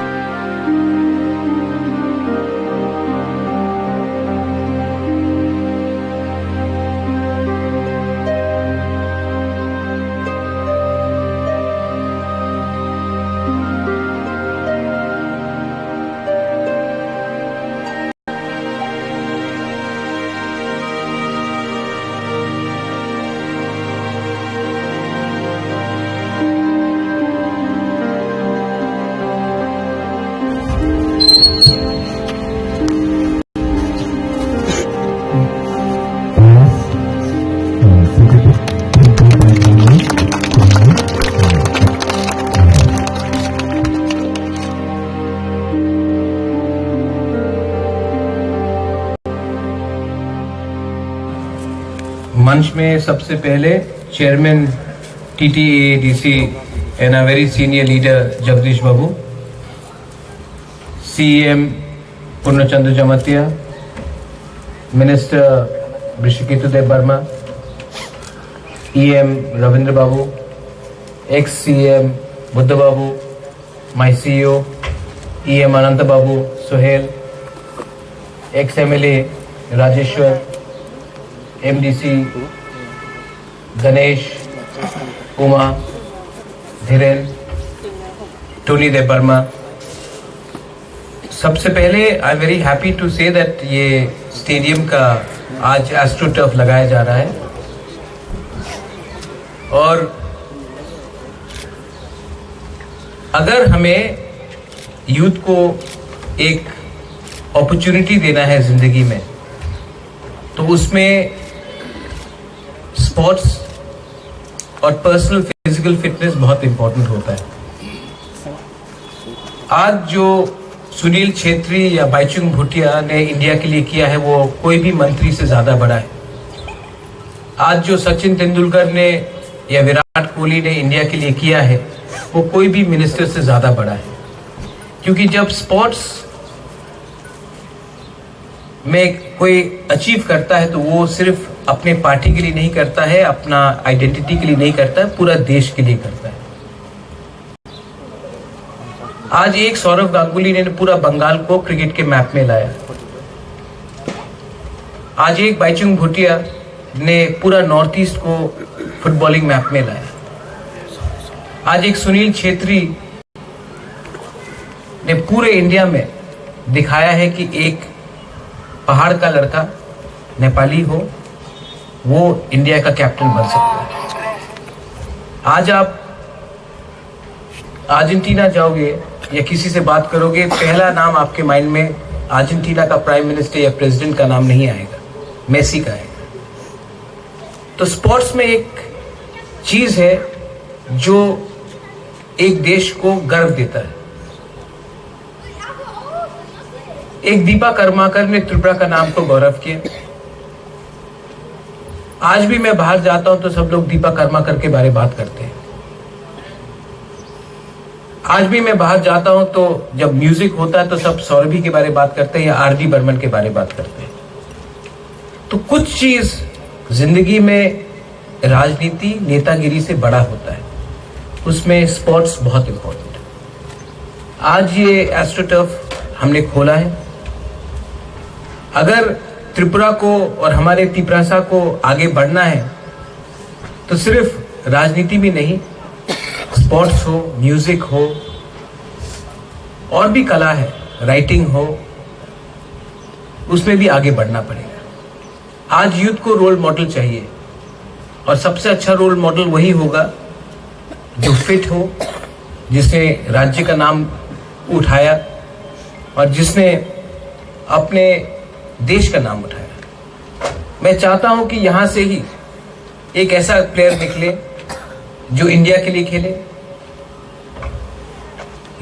मंच में सबसे पहले chairman TTAADC and a very senior leader Jagdish Babu, CM Purnachandra Jamatia, minister Rishiketu Debbarma, EM Rabindra Babu, ex CM Buddha Babu, my CEO, EM Ananta Babu, Sohel, ex MLA Rajeshwar, MDC Ganesh, Uma, Dhiren, Tony Debbarma. सबसे पहले I am very happy to say that ये stadium का आज एस्ट्रोटर्फ लगाया जा रहा है और अगर हमें यूथ को एक अपॉर्चुनिटी देना है जिंदगी में, तो उसमें स्पोर्ट्स और पर्सनल फिजिकल फिटनेस बहुत इंपॉर्टेंट होता है। आज जो सुनील छेत्री या बाईचुंग भूटिया ने इंडिया के लिए किया है, वो कोई भी मंत्री से ज्यादा बड़ा है। आज जो सचिन तेंदुलकर ने या विराट कोहली ने इंडिया के लिए किया है, वो कोई भी मिनिस्टर से ज्यादा बड़ा है। क्योंकि जब स्पोर्ट्स में कोई अचीव करता है, तो वो सिर्फ अपने पार्टी के लिए नहीं करता है, अपना आइडेंटिटी के लिए नहीं करता है, पूरा देश के लिए करता है। आज एक सौरव गांगुली ने पूरा बंगाल को क्रिकेट के मैप में लाया। आज एक बाईचुंग भूटिया ने पूरा नॉर्थ ईस्ट को फुटबॉलिंग मैप में लाया। आज एक सुनील छेत्री ने पूरे इंडिया में दिखाया है कि एक पहाड़ का लड़का नेपाली हो, वो इंडिया का कैप्टन बन सकता है। आज आप अर्जेंटीना जाओगे या किसी से बात करोगे, पहला नाम आपके माइंड में अर्जेंटीना का प्राइम मिनिस्टर या प्रेसिडेंट का नाम नहीं आएगा, मेसी का आएगा। तो स्पोर्ट्स में एक चीज है जो एक देश को गर्व देता है। एक दीपा कर्माकर ने त्रिपुरा का नाम को गौरव किया। आज भी मैं बाहर जाता हूं तो सब लोग दीपा कर्माकर के बारे में बात करते हैं। आज भी मैं बाहर जाता हूं तो जब म्यूजिक होता है तो सब सौरभी के बारे में बात करते हैं या आरडी बर्मन के बारे में बात करते हैं। तो कुछ चीज जिंदगी में राजनीति नेतागिरी से बड़ा होता है, उसमें स्पोर्ट्स बहुत इंपॉर्टेंट है। आज ये एस्ट्रोटर्फ हमने खोला है। अगर त्रिपुरा को और हमारे तिपरासा को आगे बढ़ना है तो सिर्फ राजनीति में नहीं, स्पोर्ट्स हो, म्यूजिक हो, और भी कला है, राइटिंग हो, उसमें भी आगे बढ़ना पड़ेगा। आज यूथ को रोल मॉडल चाहिए और सबसे अच्छा रोल मॉडल वही होगा जो फिट हो, जिसने राज्य का नाम उठाया, और जिसने अपने देश का नाम उठाया। मैं चाहता हूं कि यहां से ही एक ऐसा प्लेयर निकले जो इंडिया के लिए खेले,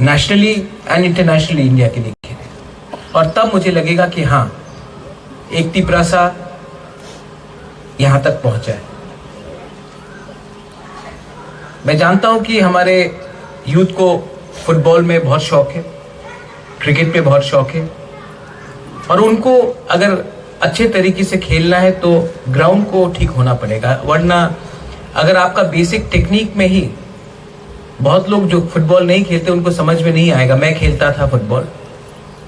नेशनली एंड इंटरनेशनली इंडिया के लिए खेले, और तब मुझे लगेगा कि हाँ, एक तिपरासा यहां तक पहुंचा है। मैं जानता हूं कि हमारे यूथ को फुटबॉल में बहुत शौक है, क्रिकेट में बहुत शौक है, और उनको अगर अच्छे तरीके से खेलना है तो ग्राउंड को ठीक होना पड़ेगा, वरना अगर आपका बेसिक टेक्निक में ही, बहुत लोग जो फुटबॉल नहीं खेलते उनको समझ में नहीं आएगा। मैं खेलता था फुटबॉल,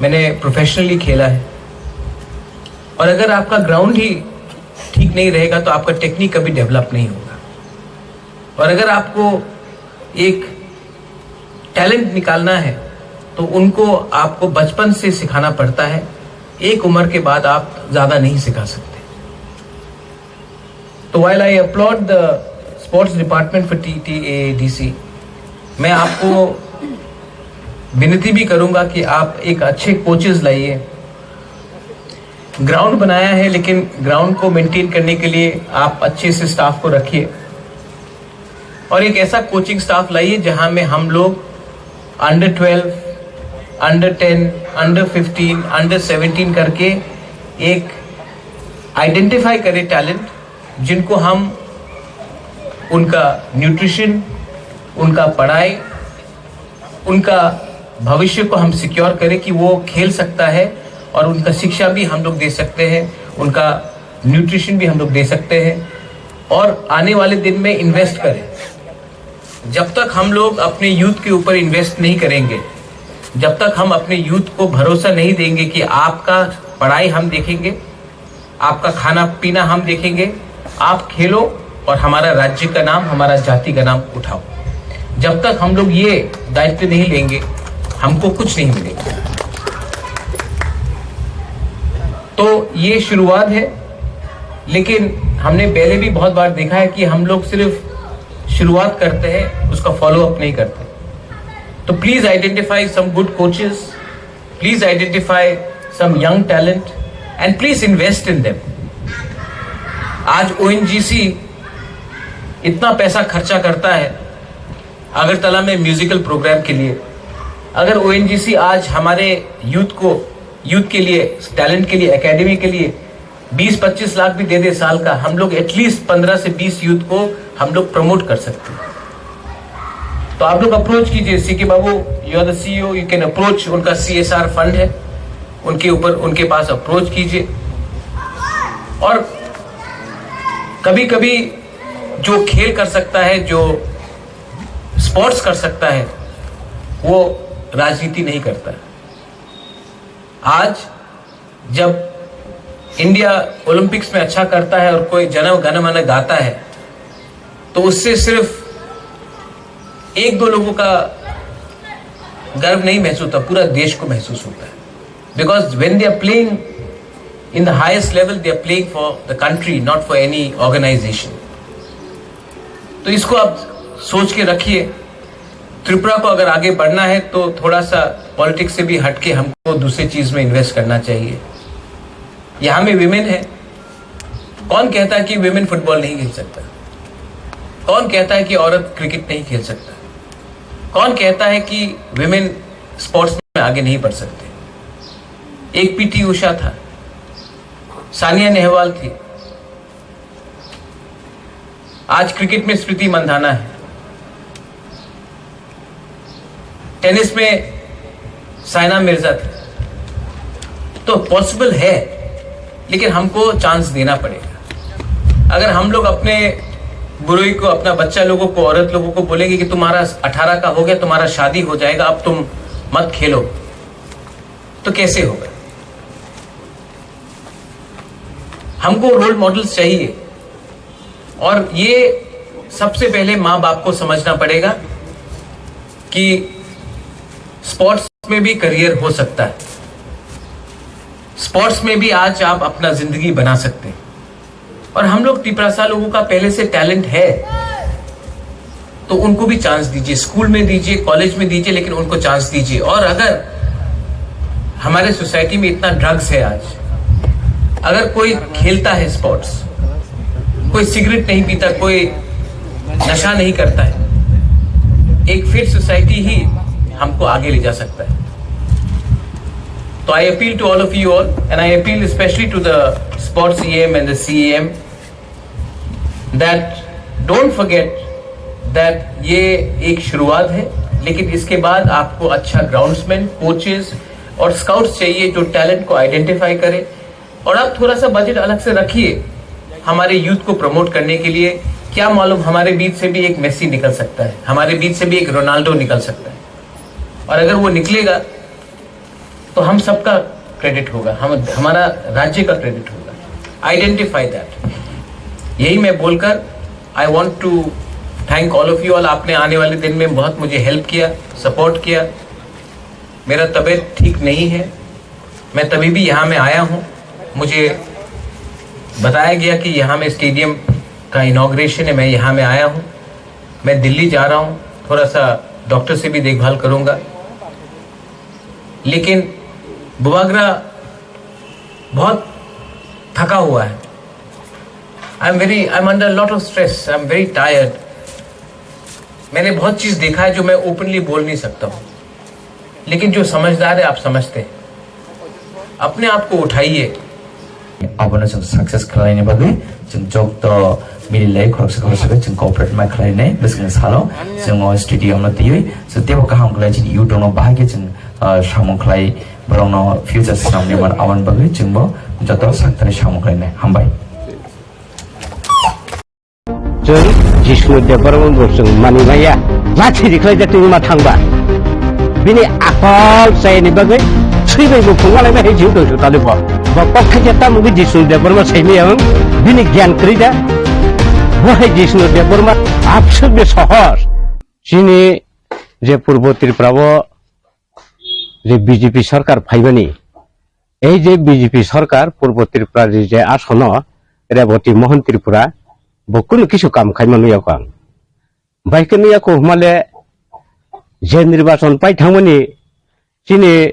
मैंने प्रोफेशनली खेला है, और अगर आपका ग्राउंड ही ठीक नहीं रहेगा तो आपका टेक्निक कभी डेवलप नहीं होगा। और अगर आपको एक टैलेंट निकालना है तो उनको आपको बचपन से सिखाना पड़ता है। एक उम्र के बाद आप ज्यादा नहीं सिखा सकते। तो while I applaud the sports department for T T A D C, मैं आपको विनती भी करूंगा कि आप एक अच्छे कोचेस लाइए। ग्राउंड बनाया है, लेकिन ग्राउंड को मेंटेन करने के लिए आप अच्छे से स्टाफ को रखिए, और एक ऐसा कोचिंग स्टाफ लाइए जहां में हम लोग under twelve, under ten, under fifteen, under seventeen करके एक आइडेंटिफाई करें टैलेंट, जिनको हम उनका न्यूट्रिशन, उनका पढ़ाई, उनका भविष्य को हम सिक्योर करें कि वो खेल सकता है, और उनका शिक्षा भी हम लोग दे सकते हैं, उनका न्यूट्रिशन भी हम लोग दे सकते हैं, और आने वाले दिन में इन्वेस्ट करें। जब तक हम लोग अपने यूथ के ऊपर इन्वेस्ट नहीं करेंगे, जब तक हम अपने यूथ को भरोसा नहीं देंगे कि आपका पढ़ाई हम देखेंगे, आपका खाना पीना हम देखेंगे, आप खेलो और हमारा राज्य का नाम, हमारा जाति का नाम उठाओ। जब तक हम लोग ये दायित्व नहीं लेंगे, हमको कुछ नहीं मिलेगा। तो ये शुरुआत है, लेकिन हमने पहले भी बहुत बार देखा है कि हम लोग सिर्फ शुरुआत करते हैं, उसका फॉलो अप नहीं करते। तो please identify some good coaches, please identify some young talent and please invest in them. आज ओएनजीसी इतना पैसा खर्चा करता है अगरतला में म्यूजिकल प्रोग्राम के लिए। अगर ओएनजीसी आज हमारे यूथ को, यूथ के लिए, टैलेंट के लिए, एकेडमी के लिए बीस पच्चीस लाख भी दे दे साल का, हम लोग एटलीस्ट पन्द्रह से बीस यूथ को हम लोग प्रमोट कर सकते हैं। तो आप लोग अप्रोच कीजिए सीके बाबू, you are the C E O, you can approach, उनका सीएसआर फंड है, उनके ऊपर, उनके पास अप्रोच कीजिए। और कभी कभी जो खेल कर सकता है, जो स्पोर्ट्स कर सकता है, वो राजनीति नहीं करता। आज जब इंडिया ओलंपिक्स में अच्छा करता है और कोई जन गण मन गाता है, तो उससे सिर्फ एक दो लोगों का गर्व नहीं महसूस होता, पूरा देश को महसूस होता है। Because when they are playing in the highest level, they are playing for the country, not for any organization. तो इसको आप सोच के रखिए। त्रिपुरा को अगर आगे बढ़ना है तो थोड़ा सा पॉलिटिक्स से भी हटके हमको दूसरे चीज में इन्वेस्ट करना चाहिए। यहाँ में विमेन है, कौन कहता है कि विमेन फुटबॉल नहीं खेल सकता? कौन कहता है कि औरत क्रिकेट नहीं खेल सकता? कौन कहता है कि विमेन स्पोर्ट्स में आगे नहीं बढ़ सकते? एक पीटी उषा था, सानिया नेहवाल थी, आज क्रिकेट में स्मृति मंधाना है, टेनिस में साइना मिर्जा थी। तो पॉसिबल है, लेकिन हमको चांस देना पड़ेगा। अगर हम लोग अपने बुरोई को, अपना बच्चा लोगों को, औरत लोगों को बोलेंगे कि तुम्हारा अठारह का हो गया, तुम्हारा शादी हो जाएगा, अब तुम मत खेलो, तो कैसे होगा? हमको रोल मॉडल्स चाहिए, और ये सबसे पहले माँ बाप को समझना पड़ेगा कि स्पोर्ट्स में भी करियर हो सकता है, स्पोर्ट्स में भी आज आप अपना जिंदगी बना सकते हैं। और हम लोग तिपरासा लोगों का पहले से टैलेंट है, तो उनको भी चांस दीजिए, स्कूल में दीजिए, कॉलेज में दीजिए, लेकिन उनको चांस दीजिए। और अगर हमारे सोसाइटी में इतना ड्रग्स है आज। अगर कोई खेलता है स्पोर्ट्स, कोई सिगरेट नहीं पीता, कोई नशा नहीं करता है, एक फिट सोसाइटी ही हमको आगे ले जा सकता है। तो I appeal to all of you all, and I appeal especially to the sports E M and the C E M, that don't forget that ये एक शुरुआत है, लेकिन इसके बाद आपको अच्छा ग्राउंड्समैन, कोचेस और स्काउट्स चाहिए जो टैलेंट को आइडेंटिफाई करे। और आप थोड़ा सा बजट अलग से रखिए हमारे यूथ को प्रमोट करने के लिए। क्या मालूम, हमारे बीच से भी एक मेसी निकल सकता है, हमारे बीच से भी एक रोनाल्डो निकल सकता है। और अगर वो निकलेगा तो हम सबका क्रेडिट होगा, हम हमारा राज्य का क्रेडिट होगा। Identify that. यही मैं बोलकर I want to thank all of you all। आपने आने वाले दिन में बहुत मुझे हेल्प किया, सपोर्ट किया। मेरा तबीयत ठीक नहीं है, मैं तभी भी यहाँ में आया हूँ। मुझे बताया गया कि यहाँ में स्टेडियम का इनॉग्रेशन है, मैं यहाँ में आया हूँ। मैं दिल्ली जा रहा हूँ, थोड़ा सा डॉक्टर से भी देखभाल करूँगा। लेकिन बुबागरा बहुत थका हुआ है। I am very, I am under lot of stress, I am very tired। मैंने बहुत चीज़ देखा है जो मैं ओपनली बोल नहीं सकता हूँ, लेकिन जो समझदार है आप समझते हैं। अपने आप को उठाइए। Abono chwng success khlaini bagwi chwng jokto mililai khoroksa khoroksa khe chwng cooperate ma khlainai bwswkni salo chwng o stadium no twiwi chwng teibo kaham khlai chini youth rokno bahai khe chwng ah, samung khlai borokno future swnamni man aboni bagwi chwngbo joto sakthari samung khlainai. Hambai. Chwng Jishnu Debbarma bo chwng mani maya. Lathi rikhlai jatwi ma thangba. Bini akol chayani bagwi thwibai bo phunga lai bai jiu dong su tali bo. Bo kok thai jata mugi Jishnu Debbarma saimi yang bini gyan krida. Bo hai Jishnu Debbarma absuk de sohor. Chini je Purbo Tripura o je B J P sarkar phaibani, ei je B J P sarkar Purbo Tripura ni je asono Reboti Mohan Tripura bo kunu kisu kam khaima nuya kho ang. Bai khe nuya kho hwnmale je nirbachon pai thangmani chini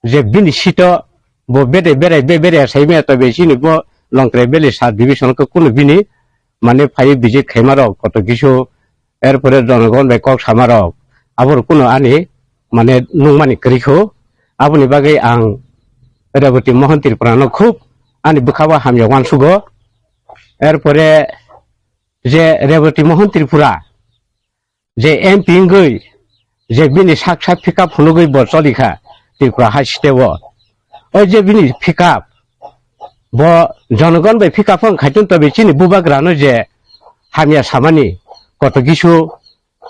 je bini sito bo bede berai be berai saimaya tobe chini bo Longtrai Valley sub division khe kunu bini mane phai visit khaima rok koto kisu, erpore jonogon bai kok sama rok, abo rok kunu ani mane nungmani kwrwi kho. Aboni bagwi ang Reboti Mohan Tripura no khub ani bwkha o hamya uansugo. Erpore je Reboti Mohan Tripura je M P wngwi je bini sak sak pickup phunugwi bo cholikha Tripura hai state o. O je bini pickup bo jonogon bai pickup wng khaitun tobe chini bubagrano je hamya samani koto kisu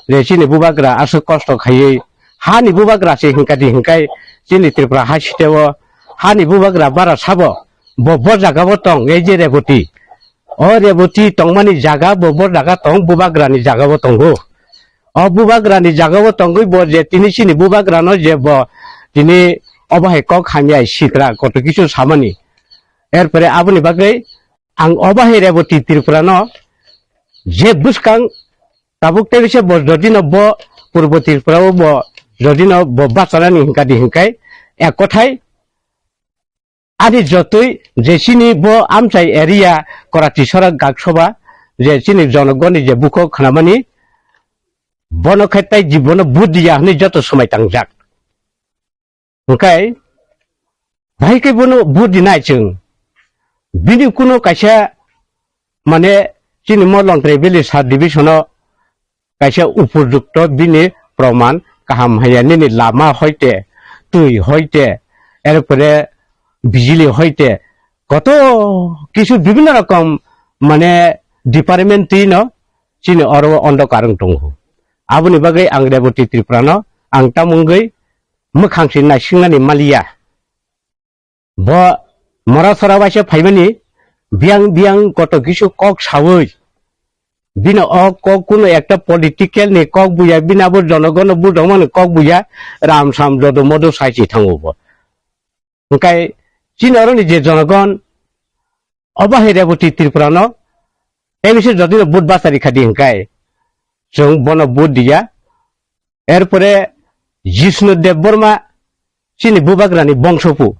je chini bubagra aswk kosto khaiwi hani bubagra se hinkadi hinkai chini Tripura hai state o hani bubagra bara sabo bo bo jaga o tong ei je Reboti. O Reboti tongmani jaga bo bo jaga tong bubagrani jaga o tongo. O bubagrani jaga o tongwi bo je tini chini bubagrano je bo tini obo hai kok hamya sitra koto kisu samani. Erpore aboni bagwi ang obo hai Reboti Tripura no je bwskang tabuk tebise bo jodi no bo Purbo Tripura o bo jodi no bo bachanani hinkadi hinkai ek kothai ani jotoi je chini bo amchai area Korati Sorak Gaksoba je chini jonogoni je bukho khnamani bono khe tai jibono vote diya hwnwi joto swmai tangjak. Hwnkhe bahai khe bono vote dinai chwng bini kuno kaisa mane chini mo Longtrai Valley sub division o kaisa upojukto bini proman kaham haya nini lama hoite, twi hoite, erpore bijili hoite, koto kisu bibhinno rokom mane department twi no chini oro o ondo karwng tongo. Aboni bagwi ang Reboti Tripura no ang tamungwi mwkhang si naisingnani maliya. Bo mora sora waisa phaimani biyang biyang koto kisu kok sawi bino o kok kuno ekta political ni kok buya, bini abo jonogon no budongmani kok buya, ram sam jodo modo sai si thango bo. Hwnkhe chini oroni je jonogon obo hai Reboti Tripura no M C jodi no vote bachari khadi hwnkhe chwng bono vote diya. Erpore Jishnu Debbarma chini bubagrani bongso phu.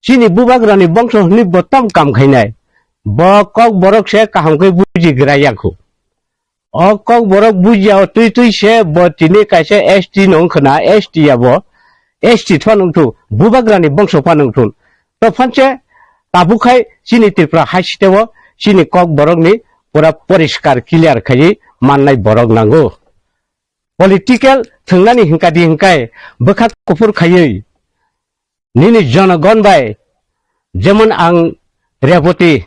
Chini bubagrani bongso hwnwi bo tam kam khainai. Bo kok borok se kaham khe buji gra yakho. O kok borok buji ya o twi twi se bo tini kaisa S T no wngkhwna, S T ya bo. S T phano wngthu, bubagrani bongso phano wngthu. To phanse tabuk khai chini Tripura hai siteo chini kok borokni pura poriskar clear khaiwi mannai borok nango. Political thwngnani hwnkha di hwnkhe bwkha kuphur khaiwi nini jonogon bai, jemon ang Reboti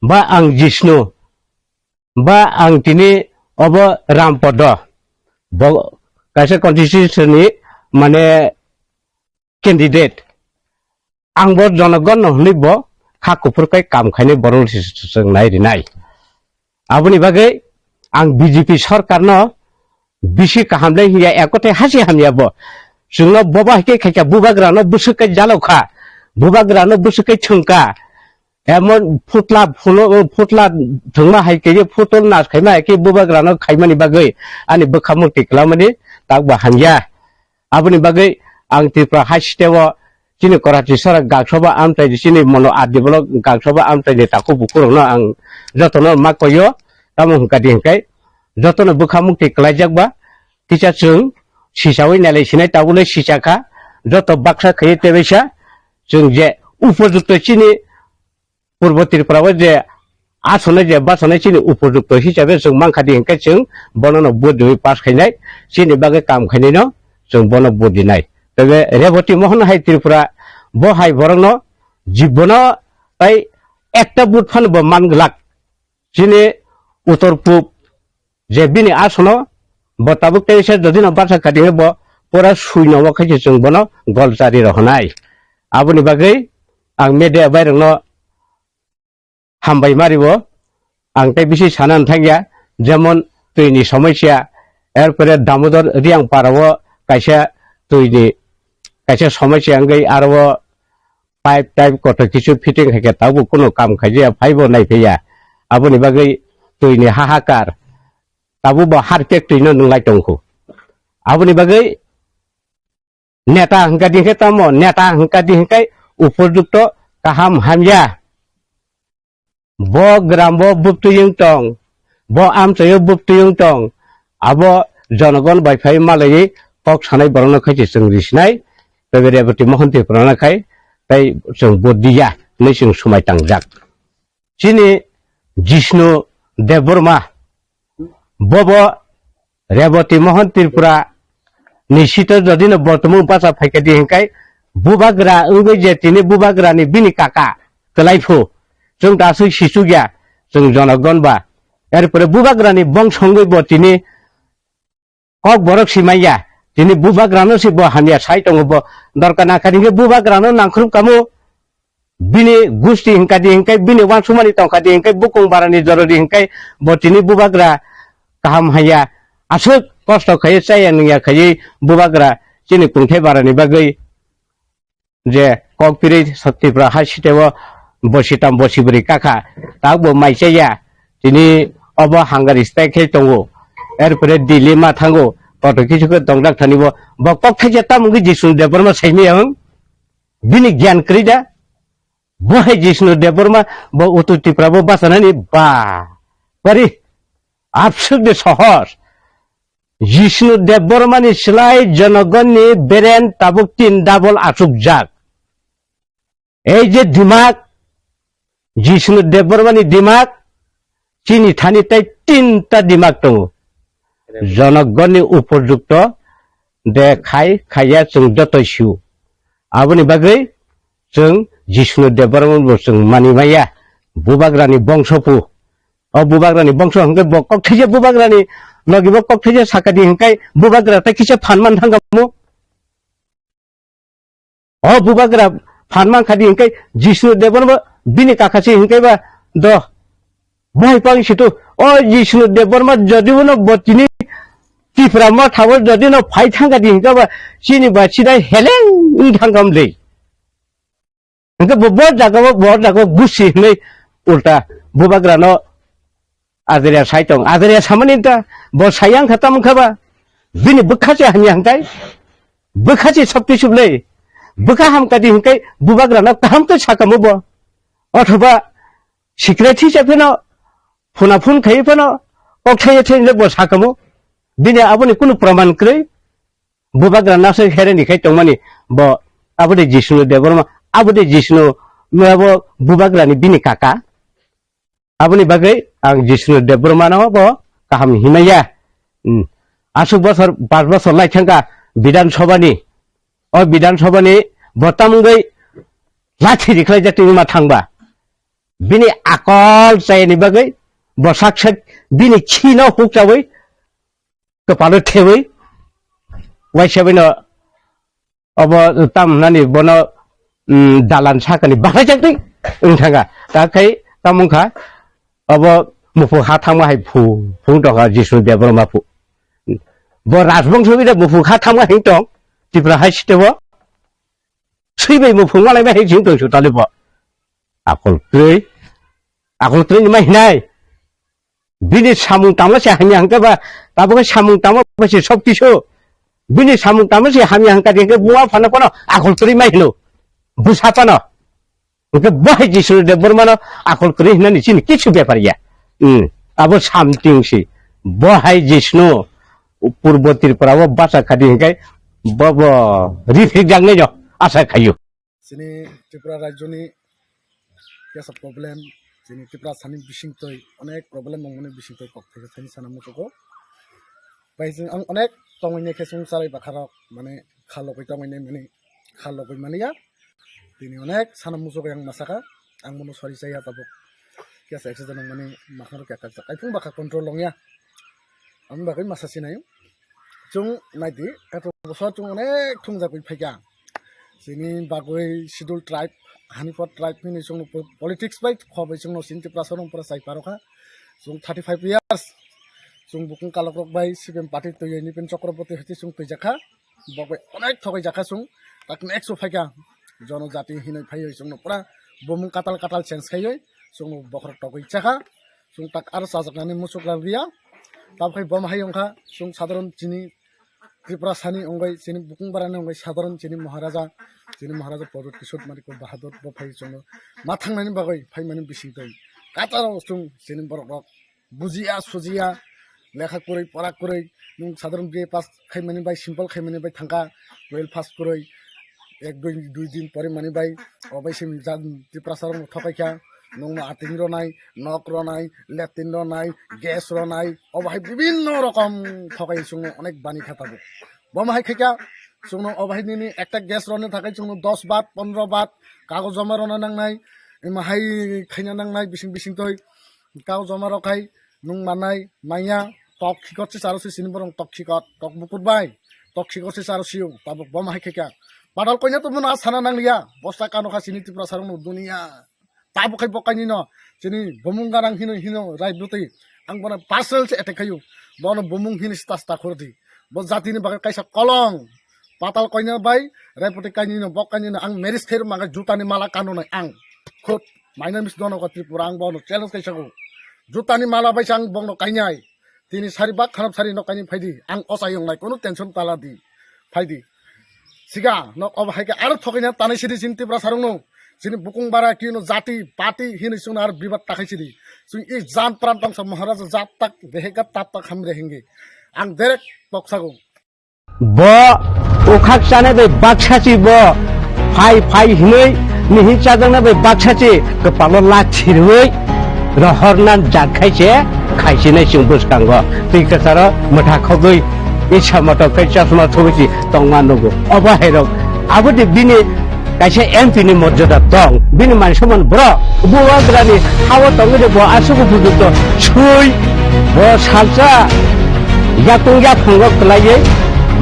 ba ang Jishnu ba ang tini obo Rampodo, bo kaisa constitution ni mane candidate. Ang bo jonogon no hwnwi bo kha kuphur kai kam khainai borok se chwng nai rinai. Aboni bagwi ang B J P sorkar no bisi kaham le hiya, ekote hasi hamya bo. Chwngno boba hike khaika bubagrano bwswk kai jalokha, bubagrano bwswk kai thwngkha. Emon phutla phulo, phutla thwngma hai khe phutol nas khaima hai khe bubagrano khaimani bagwi ani bwkha mukti kwlamani tak bo hamya. Aboni bagwi ang Tripura hai siteo chini Karachi sara gaksoba amchai di, chini mono adi bolok gaksoba amchai di takhuk bukurokno ang jotono ma koyo, tamo hwnkha di hwnkhe jotono bwkha mukti kwlaijak ba kisa chwng sisawi nailai sinai tabule sisakha, joto baksa khaiwi tebaisa chwng je upojukto chini Purbo Tripura o je asonai je basanai chini upojukto hisabe chwng mankha di hwnkhe chwng bono no vote riwi pass khainai, chini bagwi kam khainai no chwng bono vote rinai. Tebe Reboti Mohon hai Tripura bo hai borok no jibono tai ekta vote phano bo man glak. Chini utor pub je bini asono bo tabuk teisa jodi no baksa kati bo pura sui no khai chwng bono gol chari rohonai. Aboni bagwi ang media bai rokno hambai mari bo ang tei bisi sana thangya, jemon twi ni somosya, erpore Damodar Riang para o kaisa twi ni kaisa somosya wngwi aro pipe type kotor kisu fitting hai khe tabuk kuno kam khaijaya, phaibo naiphaiya. Aboni bagwi twi ni hahakar, tabuk bo harpek twi no nwnglai tongkhu. Aboni bagwi neta hwnkha di hwnkhe tamo, neta hwnkha di hwnkhe upojukto kaham hamya. Bo gram bo bubtwi wng tong, bo amchaio bubtwi wng tong, abo jonogon bai phai malaiwi kok sanai borokno khai se chwng risinai, tei Reboti Mohon Tripura no khai tei chwng vote diya hinwi chwng swmai tangjak. Chini Jishnu Debbarma, bobo Reboti Mohon Tripura ni sito jodi no bortomung bacha phaikha di hwnkhe bubagra wngwi je tini bubagra ni bini kaka kwlai phu chwng da aswk sichukya chwng jonogon ba. Erpore bubagra ni bongso wngwi bo tini kok borok si manya, tini bubagra no si bo hamya sai tongo, bo dorkar nangkha di hwnkhe bubagra no nangkhrup kamo. Bini gusti hwnkha di hwnkhe, bini wansukmani tongkha di hwnkhe, bukung barani joro di hwnkhe, bo tini bubagra kaham haiya, aswk kosto khaiwi chaya nungya khaiwi bubagra chini kungthai barani bagwi je kok pirwi Tripura hai siteo bosi tam bosi bwrwi kakha, tak bo mai chaya, tini obo hunger strike khai tongo, erpore Delhi ma thango, kotor kisu khe tongdak thani bo, bo kok thaisa tamo wngwi Jishnu Debbarma saimaya wng? Bini gyan kwrwi da? Bo hai Jishnu Debbarma bo Uttor Tripura bo bachanani ba. Bari absurde sohor. Jishnu Debbarma ni slai jonogon ni beren tabuk tin double achukjak. Ei je dimak, Jishnu Debbarma ni dimak, chini thani tei tinta dimak tongo. Jonogonni upojukto de khai khaiya chwng jotoi sio. Aboni bagwi chwng Jishnu Debbarma bo chwng mani maya. Bubagrani bongso phu. O bubagrani bongso hwnkhe bo kok thaisa bubagrani logi bo kok thaisa sakadi hwnkhe bubagra tei kisa phan man thangkha mo. O bubagra phan man khadi hwnkhe Jishnu Debbarma bini kakha se hwnkhe ba do. Bo hai pang situ, o Jishnu Debbarma jodi bono bo tini Tipra motha o jodi no phai thangkha di hwnkhe ba chini ba sidai heleng wng thangkha mle. Hwnkhe bo, bo jaga o, bo jaga o gusi hinwi ulta bubagra no Ajaria sai tong, ajaria samani ta, bo sayang kha tamo kha ba, bini bwkha se hamya hwnkhe, bwkha se sab kisu le, Bwkha hamkadi hwnkhe bubagrano kaham khe sakamo bo. Othoba secretary se phano phuna phun khai phano kok thaiya thai bo sakamo. Bini aboni kunu praman kwrwi. Bubagra nasai hereni khai tongmani bo abode Jisnu Debbarma, abode Jisnu abo bubagrani bini kaka. Aboni bagwi ang Jisnu Debbarmano bo kaham hinmaya. Hmm. Aswk bosor, pas bosor lai thangkha Bidhan Sabhani. O Bidhan Sabhani bo tamungwi lathi rikhlai jak tongma thangba. Bini akol chayani bagwi bo sak sak bini khino hukchawi kwpalo thewi waisa bino obo tam nani bono, mm, dalan sakani bahaijak twi wng thangkha. Ta khai tamo wngkha obo muphung ha thangma hai phu, phung tongkha Jisnu Debbarma phu. Bo rajbongso bida muphung ha thangma hing tong Tripura hai sitebo swi bai muphung malai bai hing tong su talibo. Akol kwrwi, akol kwrwi ni ma hinai. Bini samung tangma se hamya hwnkhe ba, tabukhe samung tangma ba se sob kisu. Bini samung tangma se hamya hwnkha de hwnkhe buma phano phano akol kwrwi mai hino. Bwsa phano. Hwnkhe bo hai Jisnu Debbarmano akol kwrwi hinani chini kisu bepar ya. Hmm. Abo something si. Bo hai Jisnu Purbo Tripura o bacha khadi hwnkhe bo bo rifik jaknai jo asa khayu. Chini Tripura rajyoni kesa problem, chini Tripura sani bisingtwi onek problem wngmani bisingtwi kok thaicha thani sana muchugo. Bai chwng ang onek tongwi khe chwng charai bakharok mane khalogwi tongwi mani khalogwi maliya. Tini onek sana muchugo yang masaka, ang bono sori chaya tabuk. Kesa accident wngmani makhang rok kaka kaifung bakha control wngya. Ang bagwi masa sinai. Chwng naidi, eto bosor chwng onek thungjagwi phaikha. Chini bagwi schedule tribe, Hanipor tribe hwnwi chwngno po-, politics bai khobai chwngno chini Tiprasa rok pura chai parokha. Chwng thirty five years. Chwng bukung kalokrok bai C P M party twiwi Nipin Chakraborty hai chwng twijakha. Bokbai onek thogai jakha chwng. Tak next o phaikha. Jonojati hinwi phaiwi chwngno pura bumung katal katal change khaiwi chwngno bokhorok togwi chakha. Chwng tak aro chajaknani muchuk lalia. Tabukhe bom hai wngkha chwng sadharon chini Tripura sani wngwi chini bukung barani wngwi sadharon chini Maharaja, chini Maharaja Pradyut Kishore Manikya Bahadur bo phai chwngno ma thangnani bagwi phaimani bisingtwi kataro chwng chini borok rok bujiya sujiya lekha kwrwi pora kwrwi nwng sadharon B A pass khaimani bai simple khaimani bai thangkha twelve pass kwrwi ek dui dui din pore mani bai obai se Tiprasa rok no thokai kha. Nwngno ating ronai, nok ronai, latrine ronai, gas ronai, obo hai bibinno rokom thokai chwngno onek bani kha tabuk. Bomo hai khaikha chwngno obo hai nini ekta gas roni thakai chwngno dos bat, pondro bat kagoj joma rona nangnai, ema hai khaina nangnai bising bising toi kagoj joma rok hai nwng manai manya tok khikot se charo se sini borong tok khikot tok bukur bai tok khikot se charo sio tabuk bomo hai khaikha. Padal koina to mona sana nangliya bosta kano kha sini Tiprasa rok no dunia. Tabuk khai bo kainwi no chini bumung garang hino hino rai bwtwi ang bono personal se attack khayu. Bono bumung hini sta sta khurdi. Bo jatini bagwi kaisa kolong. Patal koina bai rai bwtwi kainwi no bok kainwi no ang marriage khairok maga jutani mala kano nai ang. Khut maina mis dono ko Tripura ang bono challenge kaisa go. Jutani mala bai ang bono kainai. Tini sari bak kharap sari no kaini phaidi. Ang ochai wngnai kono tension tala di. Phaidi. Siga nok obo hai khe aro thokaina tanai sidi chini Tiprasa rok no. Chini bukung bara kino jati pati hini chwngno aro bibat takhai sidi. Chwng i jan pran tangsa Maharaja jat tak beheka tat tak hamre hingi. Ang derek toksago. Bo ukhak chane bai baksa chi bo phai phai hinwi mihi chajakna bai baksa chi kwpalo la chirwi rohorna jak khai se khaichinai chwng bwskango twi kwcharo mwtha khogwi isa motok khai chasma thubui si tongma nugo. Obo hai rok abo de bini kaisa M P ni morjada tong, bini man soman bro, bubagrani hao tongwi de bo aswk bujuk to sui, bo salsa yakung yaphungo kwlaiwi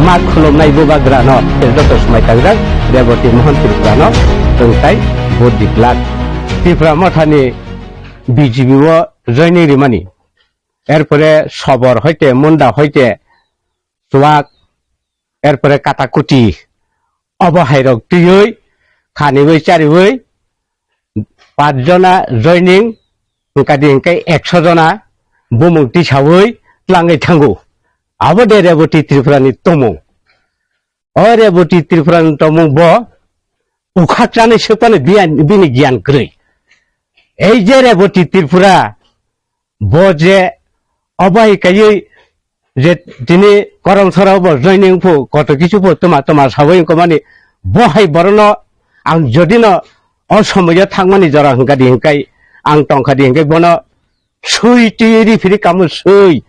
ma khulumnai bubagrano joto swmai tangjak Reboti Mohan Tripurano tongtai bo diklak. Tripura mothani B J P o joining rimani, erpore Sobor hoite, Munda hoite, Chuak, erpore Katakuti, obo hai rok twiwi khaniwi chariwi pach jona joining wngkadi hwnkhe ekso jona bumung tisawi tlangwi thango. Abo de Reboti Tripura ni tongmung. O Reboti Tripura ni tongmung bo ukhak chanai swkmani biyan-, bini giyan kwrwi. Ei je Reboti Tripura, bo je obo hai kaiwi je tini korom sora bo joining phu koto kisu phu tuma tuma sawi wngkha mani, bo hai borokno ang jodi no o somoyo thangmani jora hwnkha di hwnkhe ang tongkha di hwnkhe bono swi twi ri phiri kamo swi,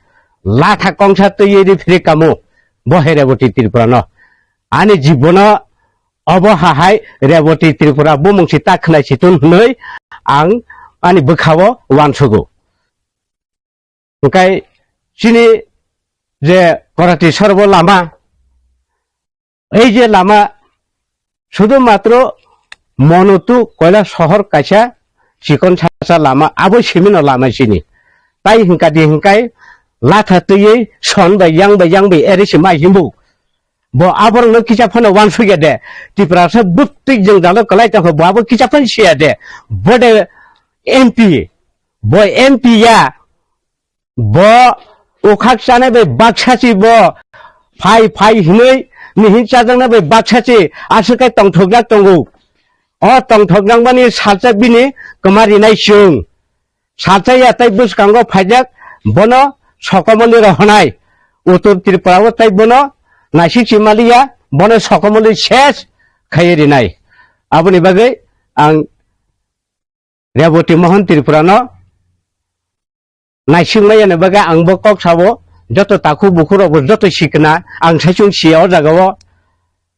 latha kongsa twi ri phiri kamo, bo hai Reboti Tripura no. Ani jibono obo hahai Reboti Tripura bumung si ta khwnai si tun hwnwi ang ani bwkhao uansugo. Hwnkhe chini je Korati sorbo lama, ei je lama sudu matro Monotu Koila sohor kaisa chikon sasa lama, abo simino lama sini. Tai hwnkha di hwnkhe latha twiwi son bai yang bai yang bai eri si mai himbu. Bo aborokno kisa phano uansukya de. Tiprasa bwtwi jwngjalo kwlai tongkha, bo abo kisa phano siya de. Bo de M P, bo M P ya, bo ukhak chanai bai baksa si bo phai phai hinwi mihin chajaknai bai baksa si aswk khe tongthokjak tongo. O tongthokjakmani salsa bini kwma rinai chwng. Salsa ya tai bwskango phaijak bono sokomoli rohonai. Uttor Tripura o tai bono naisik si maliya, bono sokomoli ses khaiwi rinai. Aboni bagwi ang Reboti Mohon Tripura no naisik maya ni bagwi ang bo kok sabo, joto takhuk bukhuk rok bo joto sikna ang saichung siya o jaga o.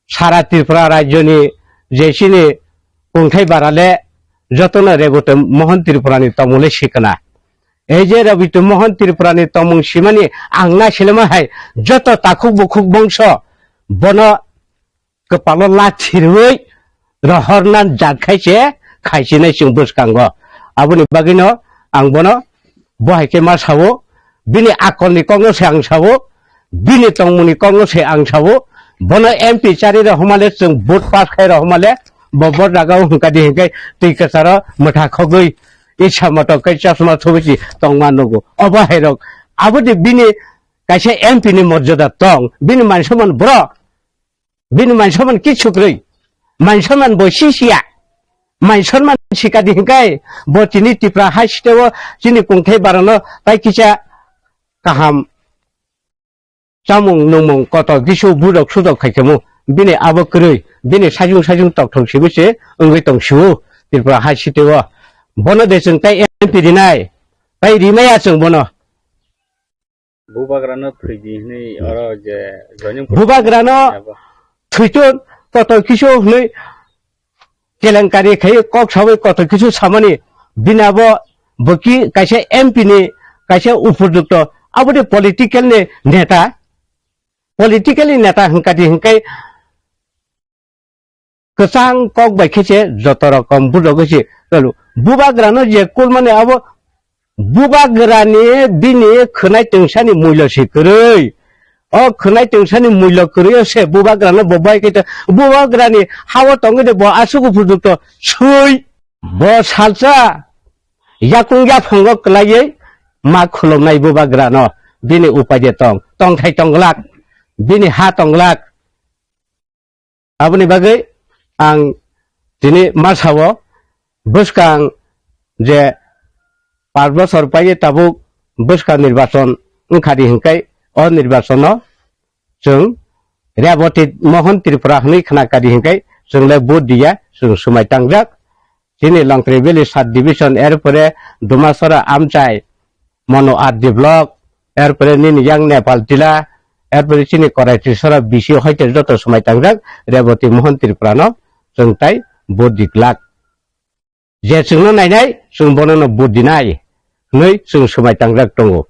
Sara Tripura rajyoni je chini kungthai barale jotono Reboti Mohon Tripurani tongmungli sikna. Ei je Reboti Mohon Tripurani tongmung simani ang naisilema hai joto takhuk bukhuk bongso bono kwpalo lathirwi rohorna jat khai se khaisinai chwng bwskango. Aboni bagwino ang bono bo hai khe ma sao, bini akolni kokno se ang sao, bini tongmungni kokno se ang sao, bono M P chari rohormale chwng vote pass khai rohormale bo bo jagao hwnkha di hwnkhe twi kwcharo mwtha khogwi isa moto khe chosma thubui si tongma nugo. Obo hai rok aboni bini kaisa M P ni morjada tong, bini man soman bro. Bini man soman kichu kwrwi. Man soman bo sisiya. Man soman sikadi hinkai bo chini Tipra hai siteo chini kungthai barano tai kisa kaham chamung nungmung koto gisu budok sudok khaikhamu. Bini abo kwrwi. Bini sajung sajung tokthok sibu se wngwi tong siu Tripura hai siteo. Bono de chwng tai M P rinai. Tai rimaya chwng bono. Bubagrano thwidi hwnwi oro je joining Bubagrano abo. Thwiton koto kisu hwnwi kelenkari khai kok sawi koto kisu samani bini abo boki kaisa M P ni kaisa upojukto aboni political ni neta, political ni neta hwnkadi hwnkhe kwchang kok bai khe se joto rokom budok se tolo. Bubagrano je kulmani abo bubagrani bini khwnai tungsani muilo se kwrwi. O khwnai tungsani muilo kwrwi o se bubagrano bo bai khe to bubagrani hao tongwi de bo aswk upojukto swi. Bo salsa yakung yaphango kwlaiwi ma khulumnai bubagrano bini upai de tong, tongthai tongglak, bini ha tongglak. Aboni bagwi ang tini ma sao, bwskang je panch bosor paye tabuk bwskang nirbachon wngkha di hinkai o nirbachono chwng Reboti Mohon Tripura hwnwi khna kadi hinkai chwng le vote diya, chwng swmai tangjak. Chini Longtri Valley Sub Division, erpore Dumasora Amchai, Mono R D Block, erpore nini yang Nepal Tila, erpore chini Korai Trisora bisi hoite joto swmai tangjak Reboti Mohon Tripura no chwng tai vote diklak. Je chwngno nainai, chwng bono no vote dinai hwnwi chwng swmai tangjak tongo.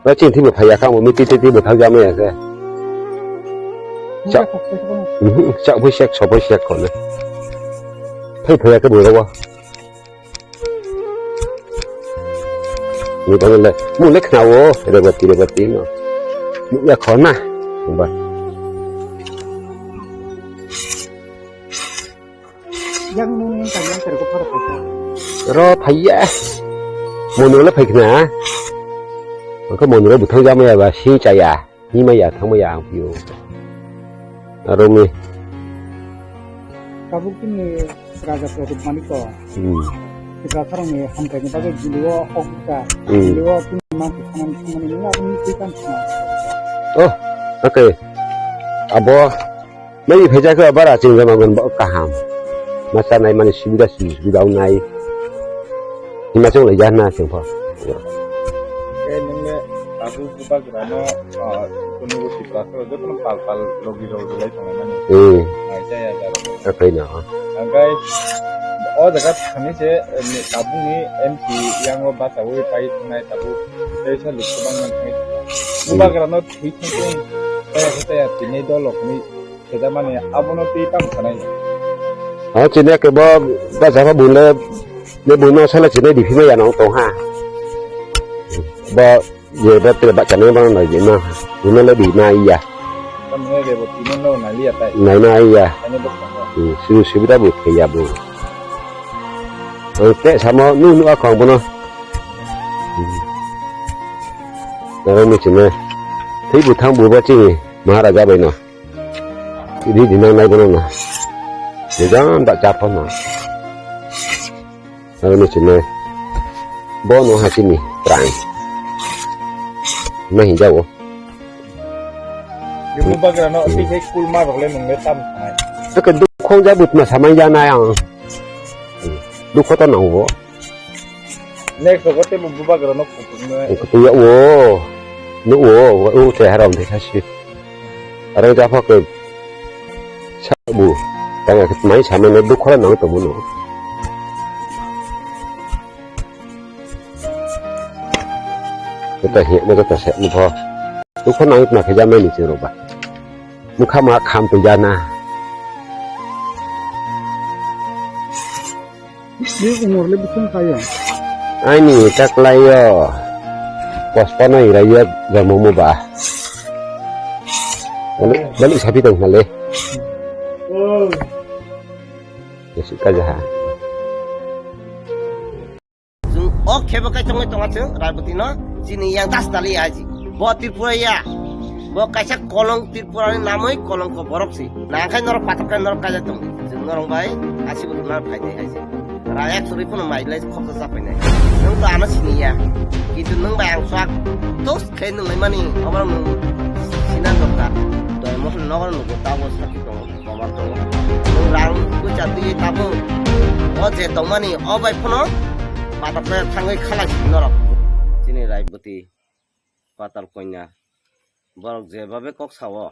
Ba chini thwibo phaiya kha, omo miti twi twi bo thang jama ya khe. Cha-, mhm, cha pui sek, so pui sek kono. Thai phaiya khe bo rogo. Ni bang le, mu le khna o, Reboti, Reboti no. Mu ya khona. Ba. Yang nung yang tanya terko phara phara. Ro phaiya. Moni wala phaikna. Angka moni ro buthang jama ya ba si chaya. Ni ma ya thang ma ya ang piyo. Aroni. Tabuk chini Raja Pradeep Manik ko. Hmm. Tiprasarokni hamkraini bagwi jilio hok bwkha. Hmm. Jilio chini mansi khamani thangmani nini aboni twi tang thangmani. Oh, okay. Abo, mai phaijak khe bara chwng jama gon bo kaham. Masa nai mani subida subida nai. Himachal lai jana chwng pho. Khe nungni tabuk bubagrano, ah, kunu Tiprasa jotono pal pal logi logi lai tongo mani. Hmm. Nai jaya jaro. Akai na. Angkai o jaga thani se, eh, tabukni M P yango bachawi pai thangnai tabuk teisa lukubang man thangwi. Hmm. Bubagrano thwi thangwi taya tini dolokni. Khe da mani abono twi tamo sanai. Ha, chini ke bo, ba jaba bule, le buno sala chini di phima ya nong tong ha. Ba, ye ba te ba chani ba na ye na. Buno le di na iya. Tamne le bo tino no na liya tai. Na na iya. Ani bo ko. Hmm, sibu sibu da bu khe ya bu. Ang te samo nu nu a khong bono. Hmm. Naro ni chini. Thei bu thang bu ba chini. Maharaja bai no. Ri di nang nai bono na. Jejang ba cha pho na. Aro ni chini. Bo no ha chini. Prang. Na hin jawo. Ibu bagra no, hmm, tei kul ma rok le nung le tam sanai. Teke duk khong ja but ma samai ja na yang. Duk khoto nang bo. Next rogo tei bo bubagra no kutung no. Kutung ya wo. No wo, wo te haram de kasi. Aro ja pha ke. Sa bu. Tang ke mai samai no duk khora nang to bu no. Kota he mo kota se mo pho. Duk khora nang na khe ja mai ni se ro ba. Mukha ma kham to ja na. Ni umor le bising kaya. Aini taklaio. Pospano iraio jomo mo ba. Bali, bali sapi tong hale. Oh. Yesi kaja ha. Chwng o khebo kai tongwi tonga chwng Raiboti no chini yang das dali aji. Bo Tripura ya. Bo kaisa kolong Tripura ni namwi kolong ko borok si. Nangkhai norok patok kai norok kaja tong. Chwng norok bai asi bo runa phai dai aji. Rayak suri phano mai lai khoksa sa phai nai. Nwng to ano sini ya. Kintu nwng bai ang swak tos khai nwng lai mani obo nwng sinan dokta. Doi mohon nogor nugo tabo sakhi tongo. Kobar tongo. Nwng rang kwcha twi tabuk. O je tongmani o bai phano patal kaya thangwi khalai si norok. Chini Raiboti patal konya. Borok je babe kok sao.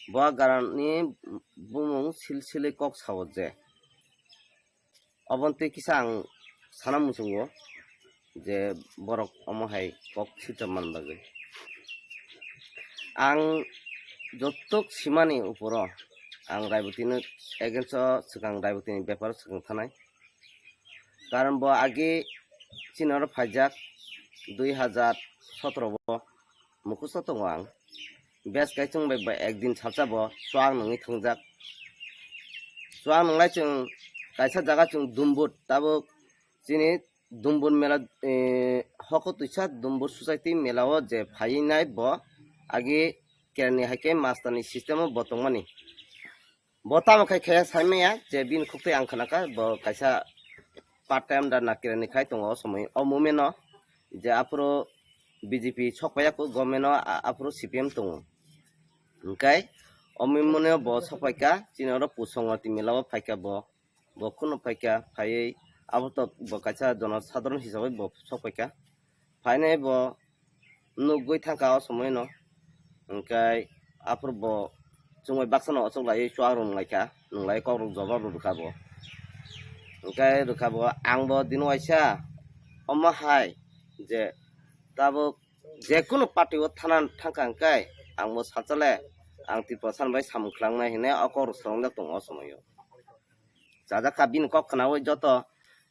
Bo garani bumung silsili kok sao je. Oboni twi kisa ang sana muchungo je borok omo hai kok sitra man bagwi. Ang jotok simani uporo ang Raibotino against o swkang Raibotini beparo swkang thanai. Karon bo age chini oro phaijak dui hajar sotoro o. Mukhusto tongo ang. Bes kai chwng bai, bai ekdin salsa bo chuak nungwi thangjak. Chuak nunglai chwng kaisa jaga chwng Dumbur tabuk chini Dumbur mela, eh, hoko twisa Dumbur society mela o je phaiwi nai bo agi kerani hai khe master ni system o bo tongmani. Bo tamo khai khaya sai maya je bini khuk twi ang khna kha bo kaisa part time da nakira ni khai tongo o somoi o moment no je aphuru B J P sok paiya kho government no a-, aphuru C P M tongo. Hwnkhe o moment no bo sok paikha chini oro Pusongwati mela o phaikha bo, bo kheno phaikha phaiwi abo to bo kaisa jono sadharon hisabai bo sok paikha. Phainai bo nugwi thangkha o somoi no. Hwnkhe aphuru bo chumui baksa no ochok laiwi chuak rw nunglaikha, nunglai kok rok jobab rw rwkha bo. Hwnkhe rwkha bo ang bo dino waisa omo hai je tabuk jekunu party o thana thangkha hwnkhe ang bo salsa le ang Tripura san bai samung khlangna hinwi o kok rw swrwngjak tongo o somoi o. Chajak kha bini kok khnaui joto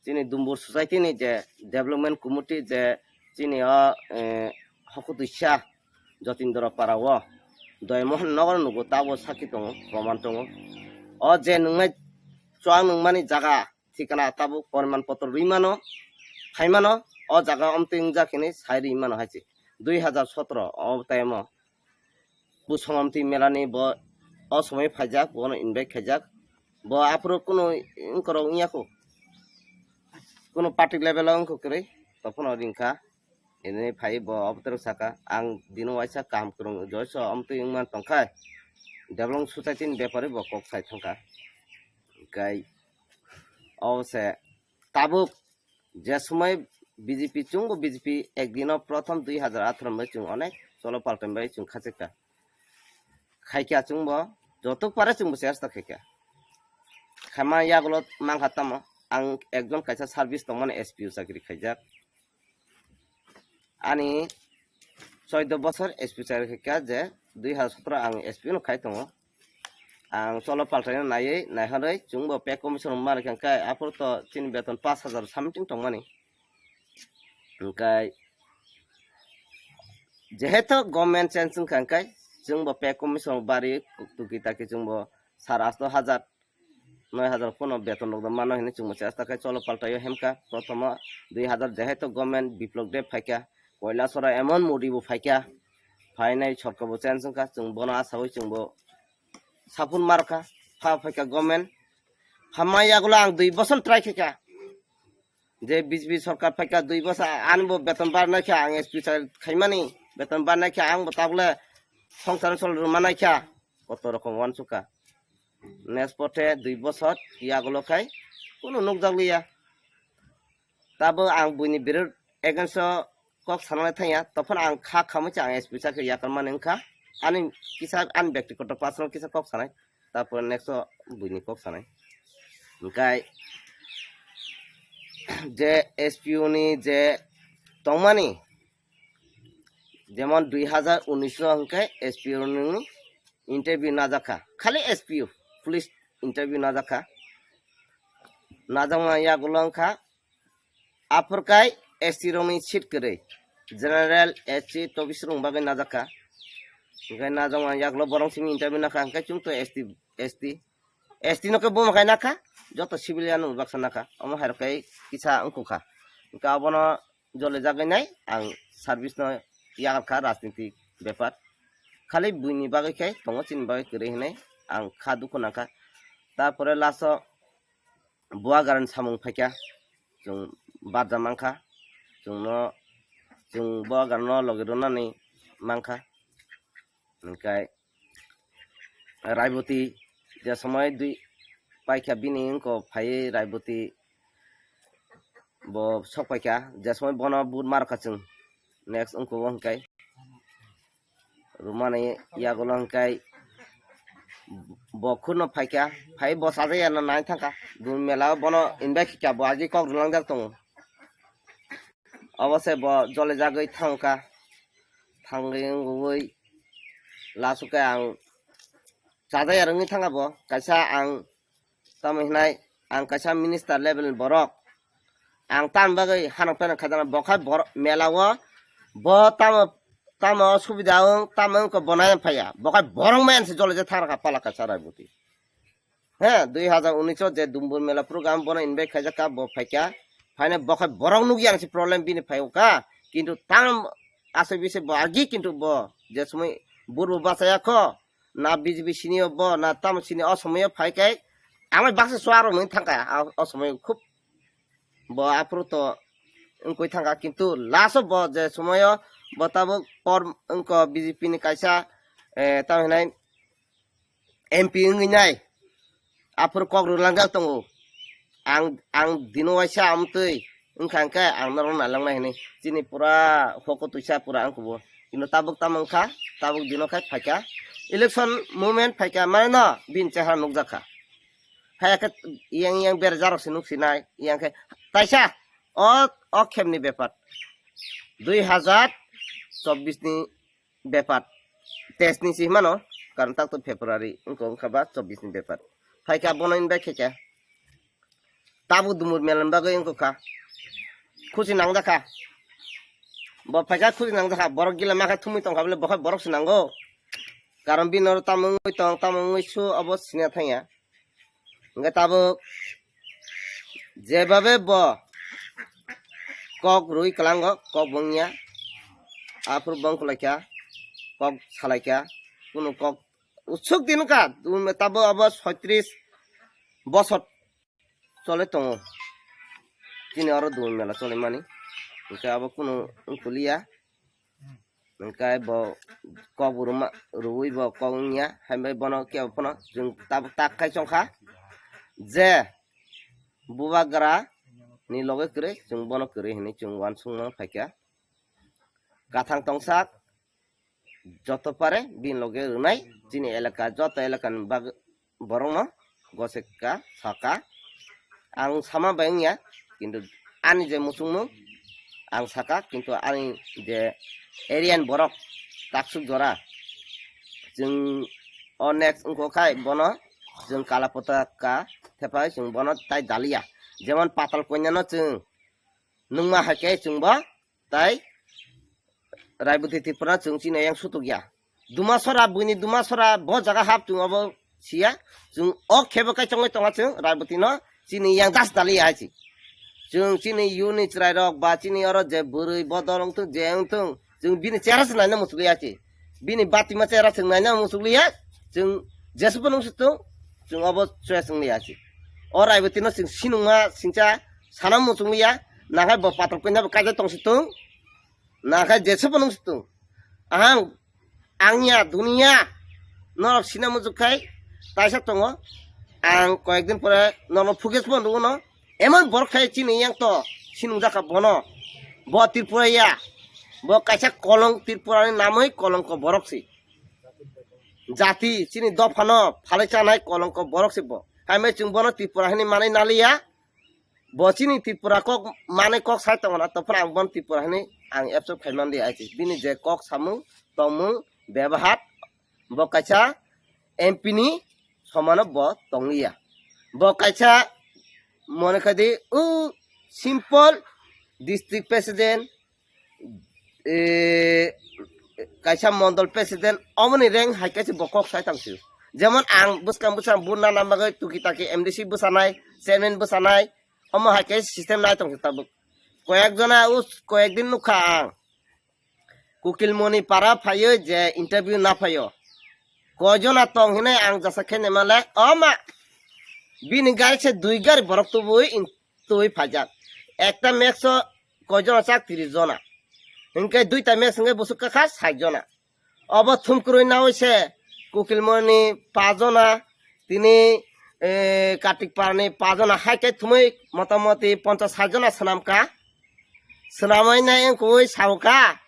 chini Dumbur society ni je development committee je chini o, eh, Hokutwisa Jotindra para o Doymohon nogor nugo tabo sakhi tongo, proman tongo. O je nungnai chuak nungmani jaga thikana tabo poriman potro rwi mano, phai mano, o jaga omtwi wngjak hinwi sai rwi mano hai se. Dui hajar sotro o time o Pusongwati mela ni bo o somoi phaijak, bono invite khaijak. Bo aphuru kunu wngkorok wngya kho. Kunu party level o wngkha kwrwi, tophano ringkha. Ini phai bo obotwrwk saka, ang dino waisa kaham kwrwng joiso omtwi wngman tongkha. Development society ni bepari bo kok sai thangkha. Kai o se tabuk je somoi B J P chwngbo B J P ekdino prothom dui hazar atharo bai chwng onek cholo paltan bai chwng khachikha. Khaikha chwngbo jotok pare chwngbo chesta khaikha. Khaima yagulo mankha tamo ang ekjon kaisa service tongmani S P O chakri khaijak. Ani choido bosor S P chakri khaikha je dui hazar sotro ang S P no khai tongo. Ang cholo paltaino naiwi naihorwi chwngbo pay commission rwma rwkha khe aphuru to chini beton pash hazar something tongmani. Hwnkhe jehetu government change wngkha hwnkhe chwngbo pay commission bari tuki taki chwngbo sar asto hazar noi hazar phano beton rok mano hinwi chwngbo chesta khe cholo paltaio hemkha. Prothomo dui hazar jehetu government Biplop Deb phaikha, Koilasora emon Modi bo phaikha, phainai sorkar bo change wngkha, chwng bono asawi chwngbo saphun markha, pha phaikha government. Phamma yagulo ang dui bosor try khaikha. Je B J P sorkar phaikha dui bosor, ani bo beton barnai kha, ang S P sa khaimani, beton barnai kha, ang bo tabule songsar sol rwmanai kha, koto rokom wansukha. Next pothe dui bosor yagulo khai kunu nukjakliya. Tabo ang buini birud against o kok sanani thangya, tophano ang kha khamwi cha ang S P sa khe yakarmani wngkha. Ani kisa ani bektigoto personal kisa kok sanai, tapore next o buini kok sanai. Hwnkhe je S P O ni je tongmani, jemon dui hazar unis o hwnkhe S P O ni interview najakha, khali S P O, police interview najakha. Najakma yagulo wngkha aphurkai S T rokni seat kwrwi, general, S T, tobis rok bagwi najakha. Hwnkhe najakma yagulo borok simi interview nakha, hwnkhe chwng to S T, S T, S T no khe buma khai nakha, joto civilian no baksa nakha, omo hai rok khe kisa wngkukha. Hwnkhe abono jolijagwi nai ang service no yakarkha rajniti bepar. Khali buini bagwi khe tongo, chini bagwi kwrwi hinwi ang kha dukhu nangkha. Tapore last o Buagarani samung phaikha, chwng barja mankha, chwngno, chwng Buagarano logi rwnani mankha. Hwnkhe Raiboti je somoi dui paikha bini wngko phaiwi Raiboti bo sok paikha, je somoi bono but markha chwng next wngko o hwnkhe. Rwmani yagulo hwnkhe bo khurno phaikha, phai bo sajaya no nai thangkha. Dun mela o bono invite khaikha, bo agi kok rwlangjak tongo. Obo se bo jolijagwi thangkha, thangwi wngwi last o khe ang sajaya rwngwi thangkha bo, kaisa ang tamo hinai ang kaisa minister level ni borok. Ang tamni bagwi hanok peno khaijana, bo khai borok mela o, bo tamo, tamo subida wng, tamo wngkha bo nai phaiya. Bo khai borok maya se jole je thang rakha pala kaisa Raiboti. He, dui hazar unis o je Dumbur mela program bono invite khaijak kha, bo phaikha. Phaina bo khai borok nukya ang se problem bini phai o kha. Kintu tamo asai bise bo agi kintu bo je somoi burbo bachaya kho. Na B J P sini o bo, na tamo sini o somoi o phai khe, amai baksa suarok nung thang kha, a, o somoi o khub bo aphuru to wngkoi thang kha, kintu last o bo je somoi o bo tabuk por wngko B J P ni kaisa, eh, tamo hinai M P wngwi nai. Aphuru kok rwlangjak tongo. Ang, ang dino waisa amtwi wngkha hwnkhe ang norok nailangnai hinwi. Chini pura hoko twisa pura ang kubo. Kino tabuk tamo wngkha, tabuk dino khai phaikha. Election movement phaikha, mane no bini chehara nukjakha. Phaiya khe yang yang berjarok se nuksinai, yang khe taisa o, o khemni bepar. Dui hazar chobbish ni bepar. Test ni si himano, karon tak to February, wngkha, wngkha ba chobbish ni bepar. Phaikha bono invite khaikha. Tabuk Dumur mela ni bagwi wngkha. Khusi nangjakha. Bo phaikha khusi nangjakha. Borok gila makha thumwi tongkha bole, bo khai borok se nango. Karon bini oro tamo wngwi tong, tamo wngwi su, obo siniya thangya. Hwnkhe tabuk jebabe bo kok rwi kwlango, kok bo wngya. Aphuru bo wngkha laikha, kok salaikha, kunu kok usuk din wngkha, um, tabo abo soitris bosor chole tongo. Chini oro dui mela chole mani. Hwnkhe abo kunu wngkuliya. Hwnkhe bo kok bo rwma, rwui bo kok wngya. Hai bai bono kebo phano chwng tabuk tak khai chongkha. Je bubagra ni loge kwrwi, chwng bono kwrwi hinwi chwng uansukna phaikha. Kathang tongsak, joto pare bini loge rwnai chini elaka, joto elakani bag-, borokno goseka saka. Ang sama bai wngya, kintu ani je muchungmung ang saka, kintu ani je area ni borok taksuk jora chwng o next wngkha khai bono chwng kala potaka thepai chwng bono tai daliya. Jemon Patal Kanya no chwng nungma hai khe chwng bo tai Raiboti Tripura chwng chini yang sutuk ya. Dumasora, buini Dumasora bo jaga hap chwng obo siya. Chwng o khebo kai chongwi tonga chwng Raiboti no chini yang das dali ya hai chi. Chwng chini yuni chwrai rok ba chini oro je bwrwi bodol wngthung je wngthung chwng bini chera se naina muchukliya chi. Bini batima chera chwng naina muchukliya. Chwng jesubo nung situng chwng obo choya chwng liya chi. O Raiboti no chwng sinungma singcha sana muchukliya. Nakhai bo Patal Kanya bo kaijak tong situng. Nakhai jesubo nung situng. Ahang, angya, duniya, norok sina muchuk khai, taisa tongo. Ang koyekdin pore nono footage bo nugo no. Emon borok khai chini yang to, sinung jaka bono. Bo Tripura ya, bo kaisa kolong Tripura ni namoi kolongko borok si. Jati, chini dopha no, phalai chanai kolongko borok si bo. Hai mai chwng bono Tripura hini manai naliya. Bo chini Tripura kok manwi kok sai tongo na, to phano ang bono Tripura hinwi ang absorb khai man di achi. Bini je kok samung, tongmung, bebahar, bo kaisa M P ni somano bo tongliya. Bo kaisa mone khai di, u simple district president, eh, kaisa mondol president, omoni rank hai kaisa bo kok sai tang sio. Jemon ang bwskang bwskang buna nang bagwi tuki taki M D C bwsanai, chairman bwsanai, omo hai kaisa system nai tong tabuk. Koyek jona us, koyek din nukha ang. Kukilmoni para phaio je interview na phaio. Koi jona tong hinai ang jasa khe nemale, oma. Bini gari se dui gari borok tubui in-, tubui phaijak. Ekta max o koi jona chak, tris jona. Hinkhe duita max hinkhe busuk kakha sait jona. Obo thumkrwi nawi se Kukilmoni pajona, tini, eh, Kartik Parani pajona, hai khe thumwi motamoti ponchas sait jona swnamkha. Swnamwi nai wngkui sauka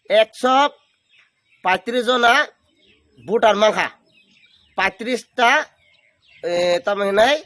ekso paitris jona voter mankha. Paitris ta, eh, tamo hinai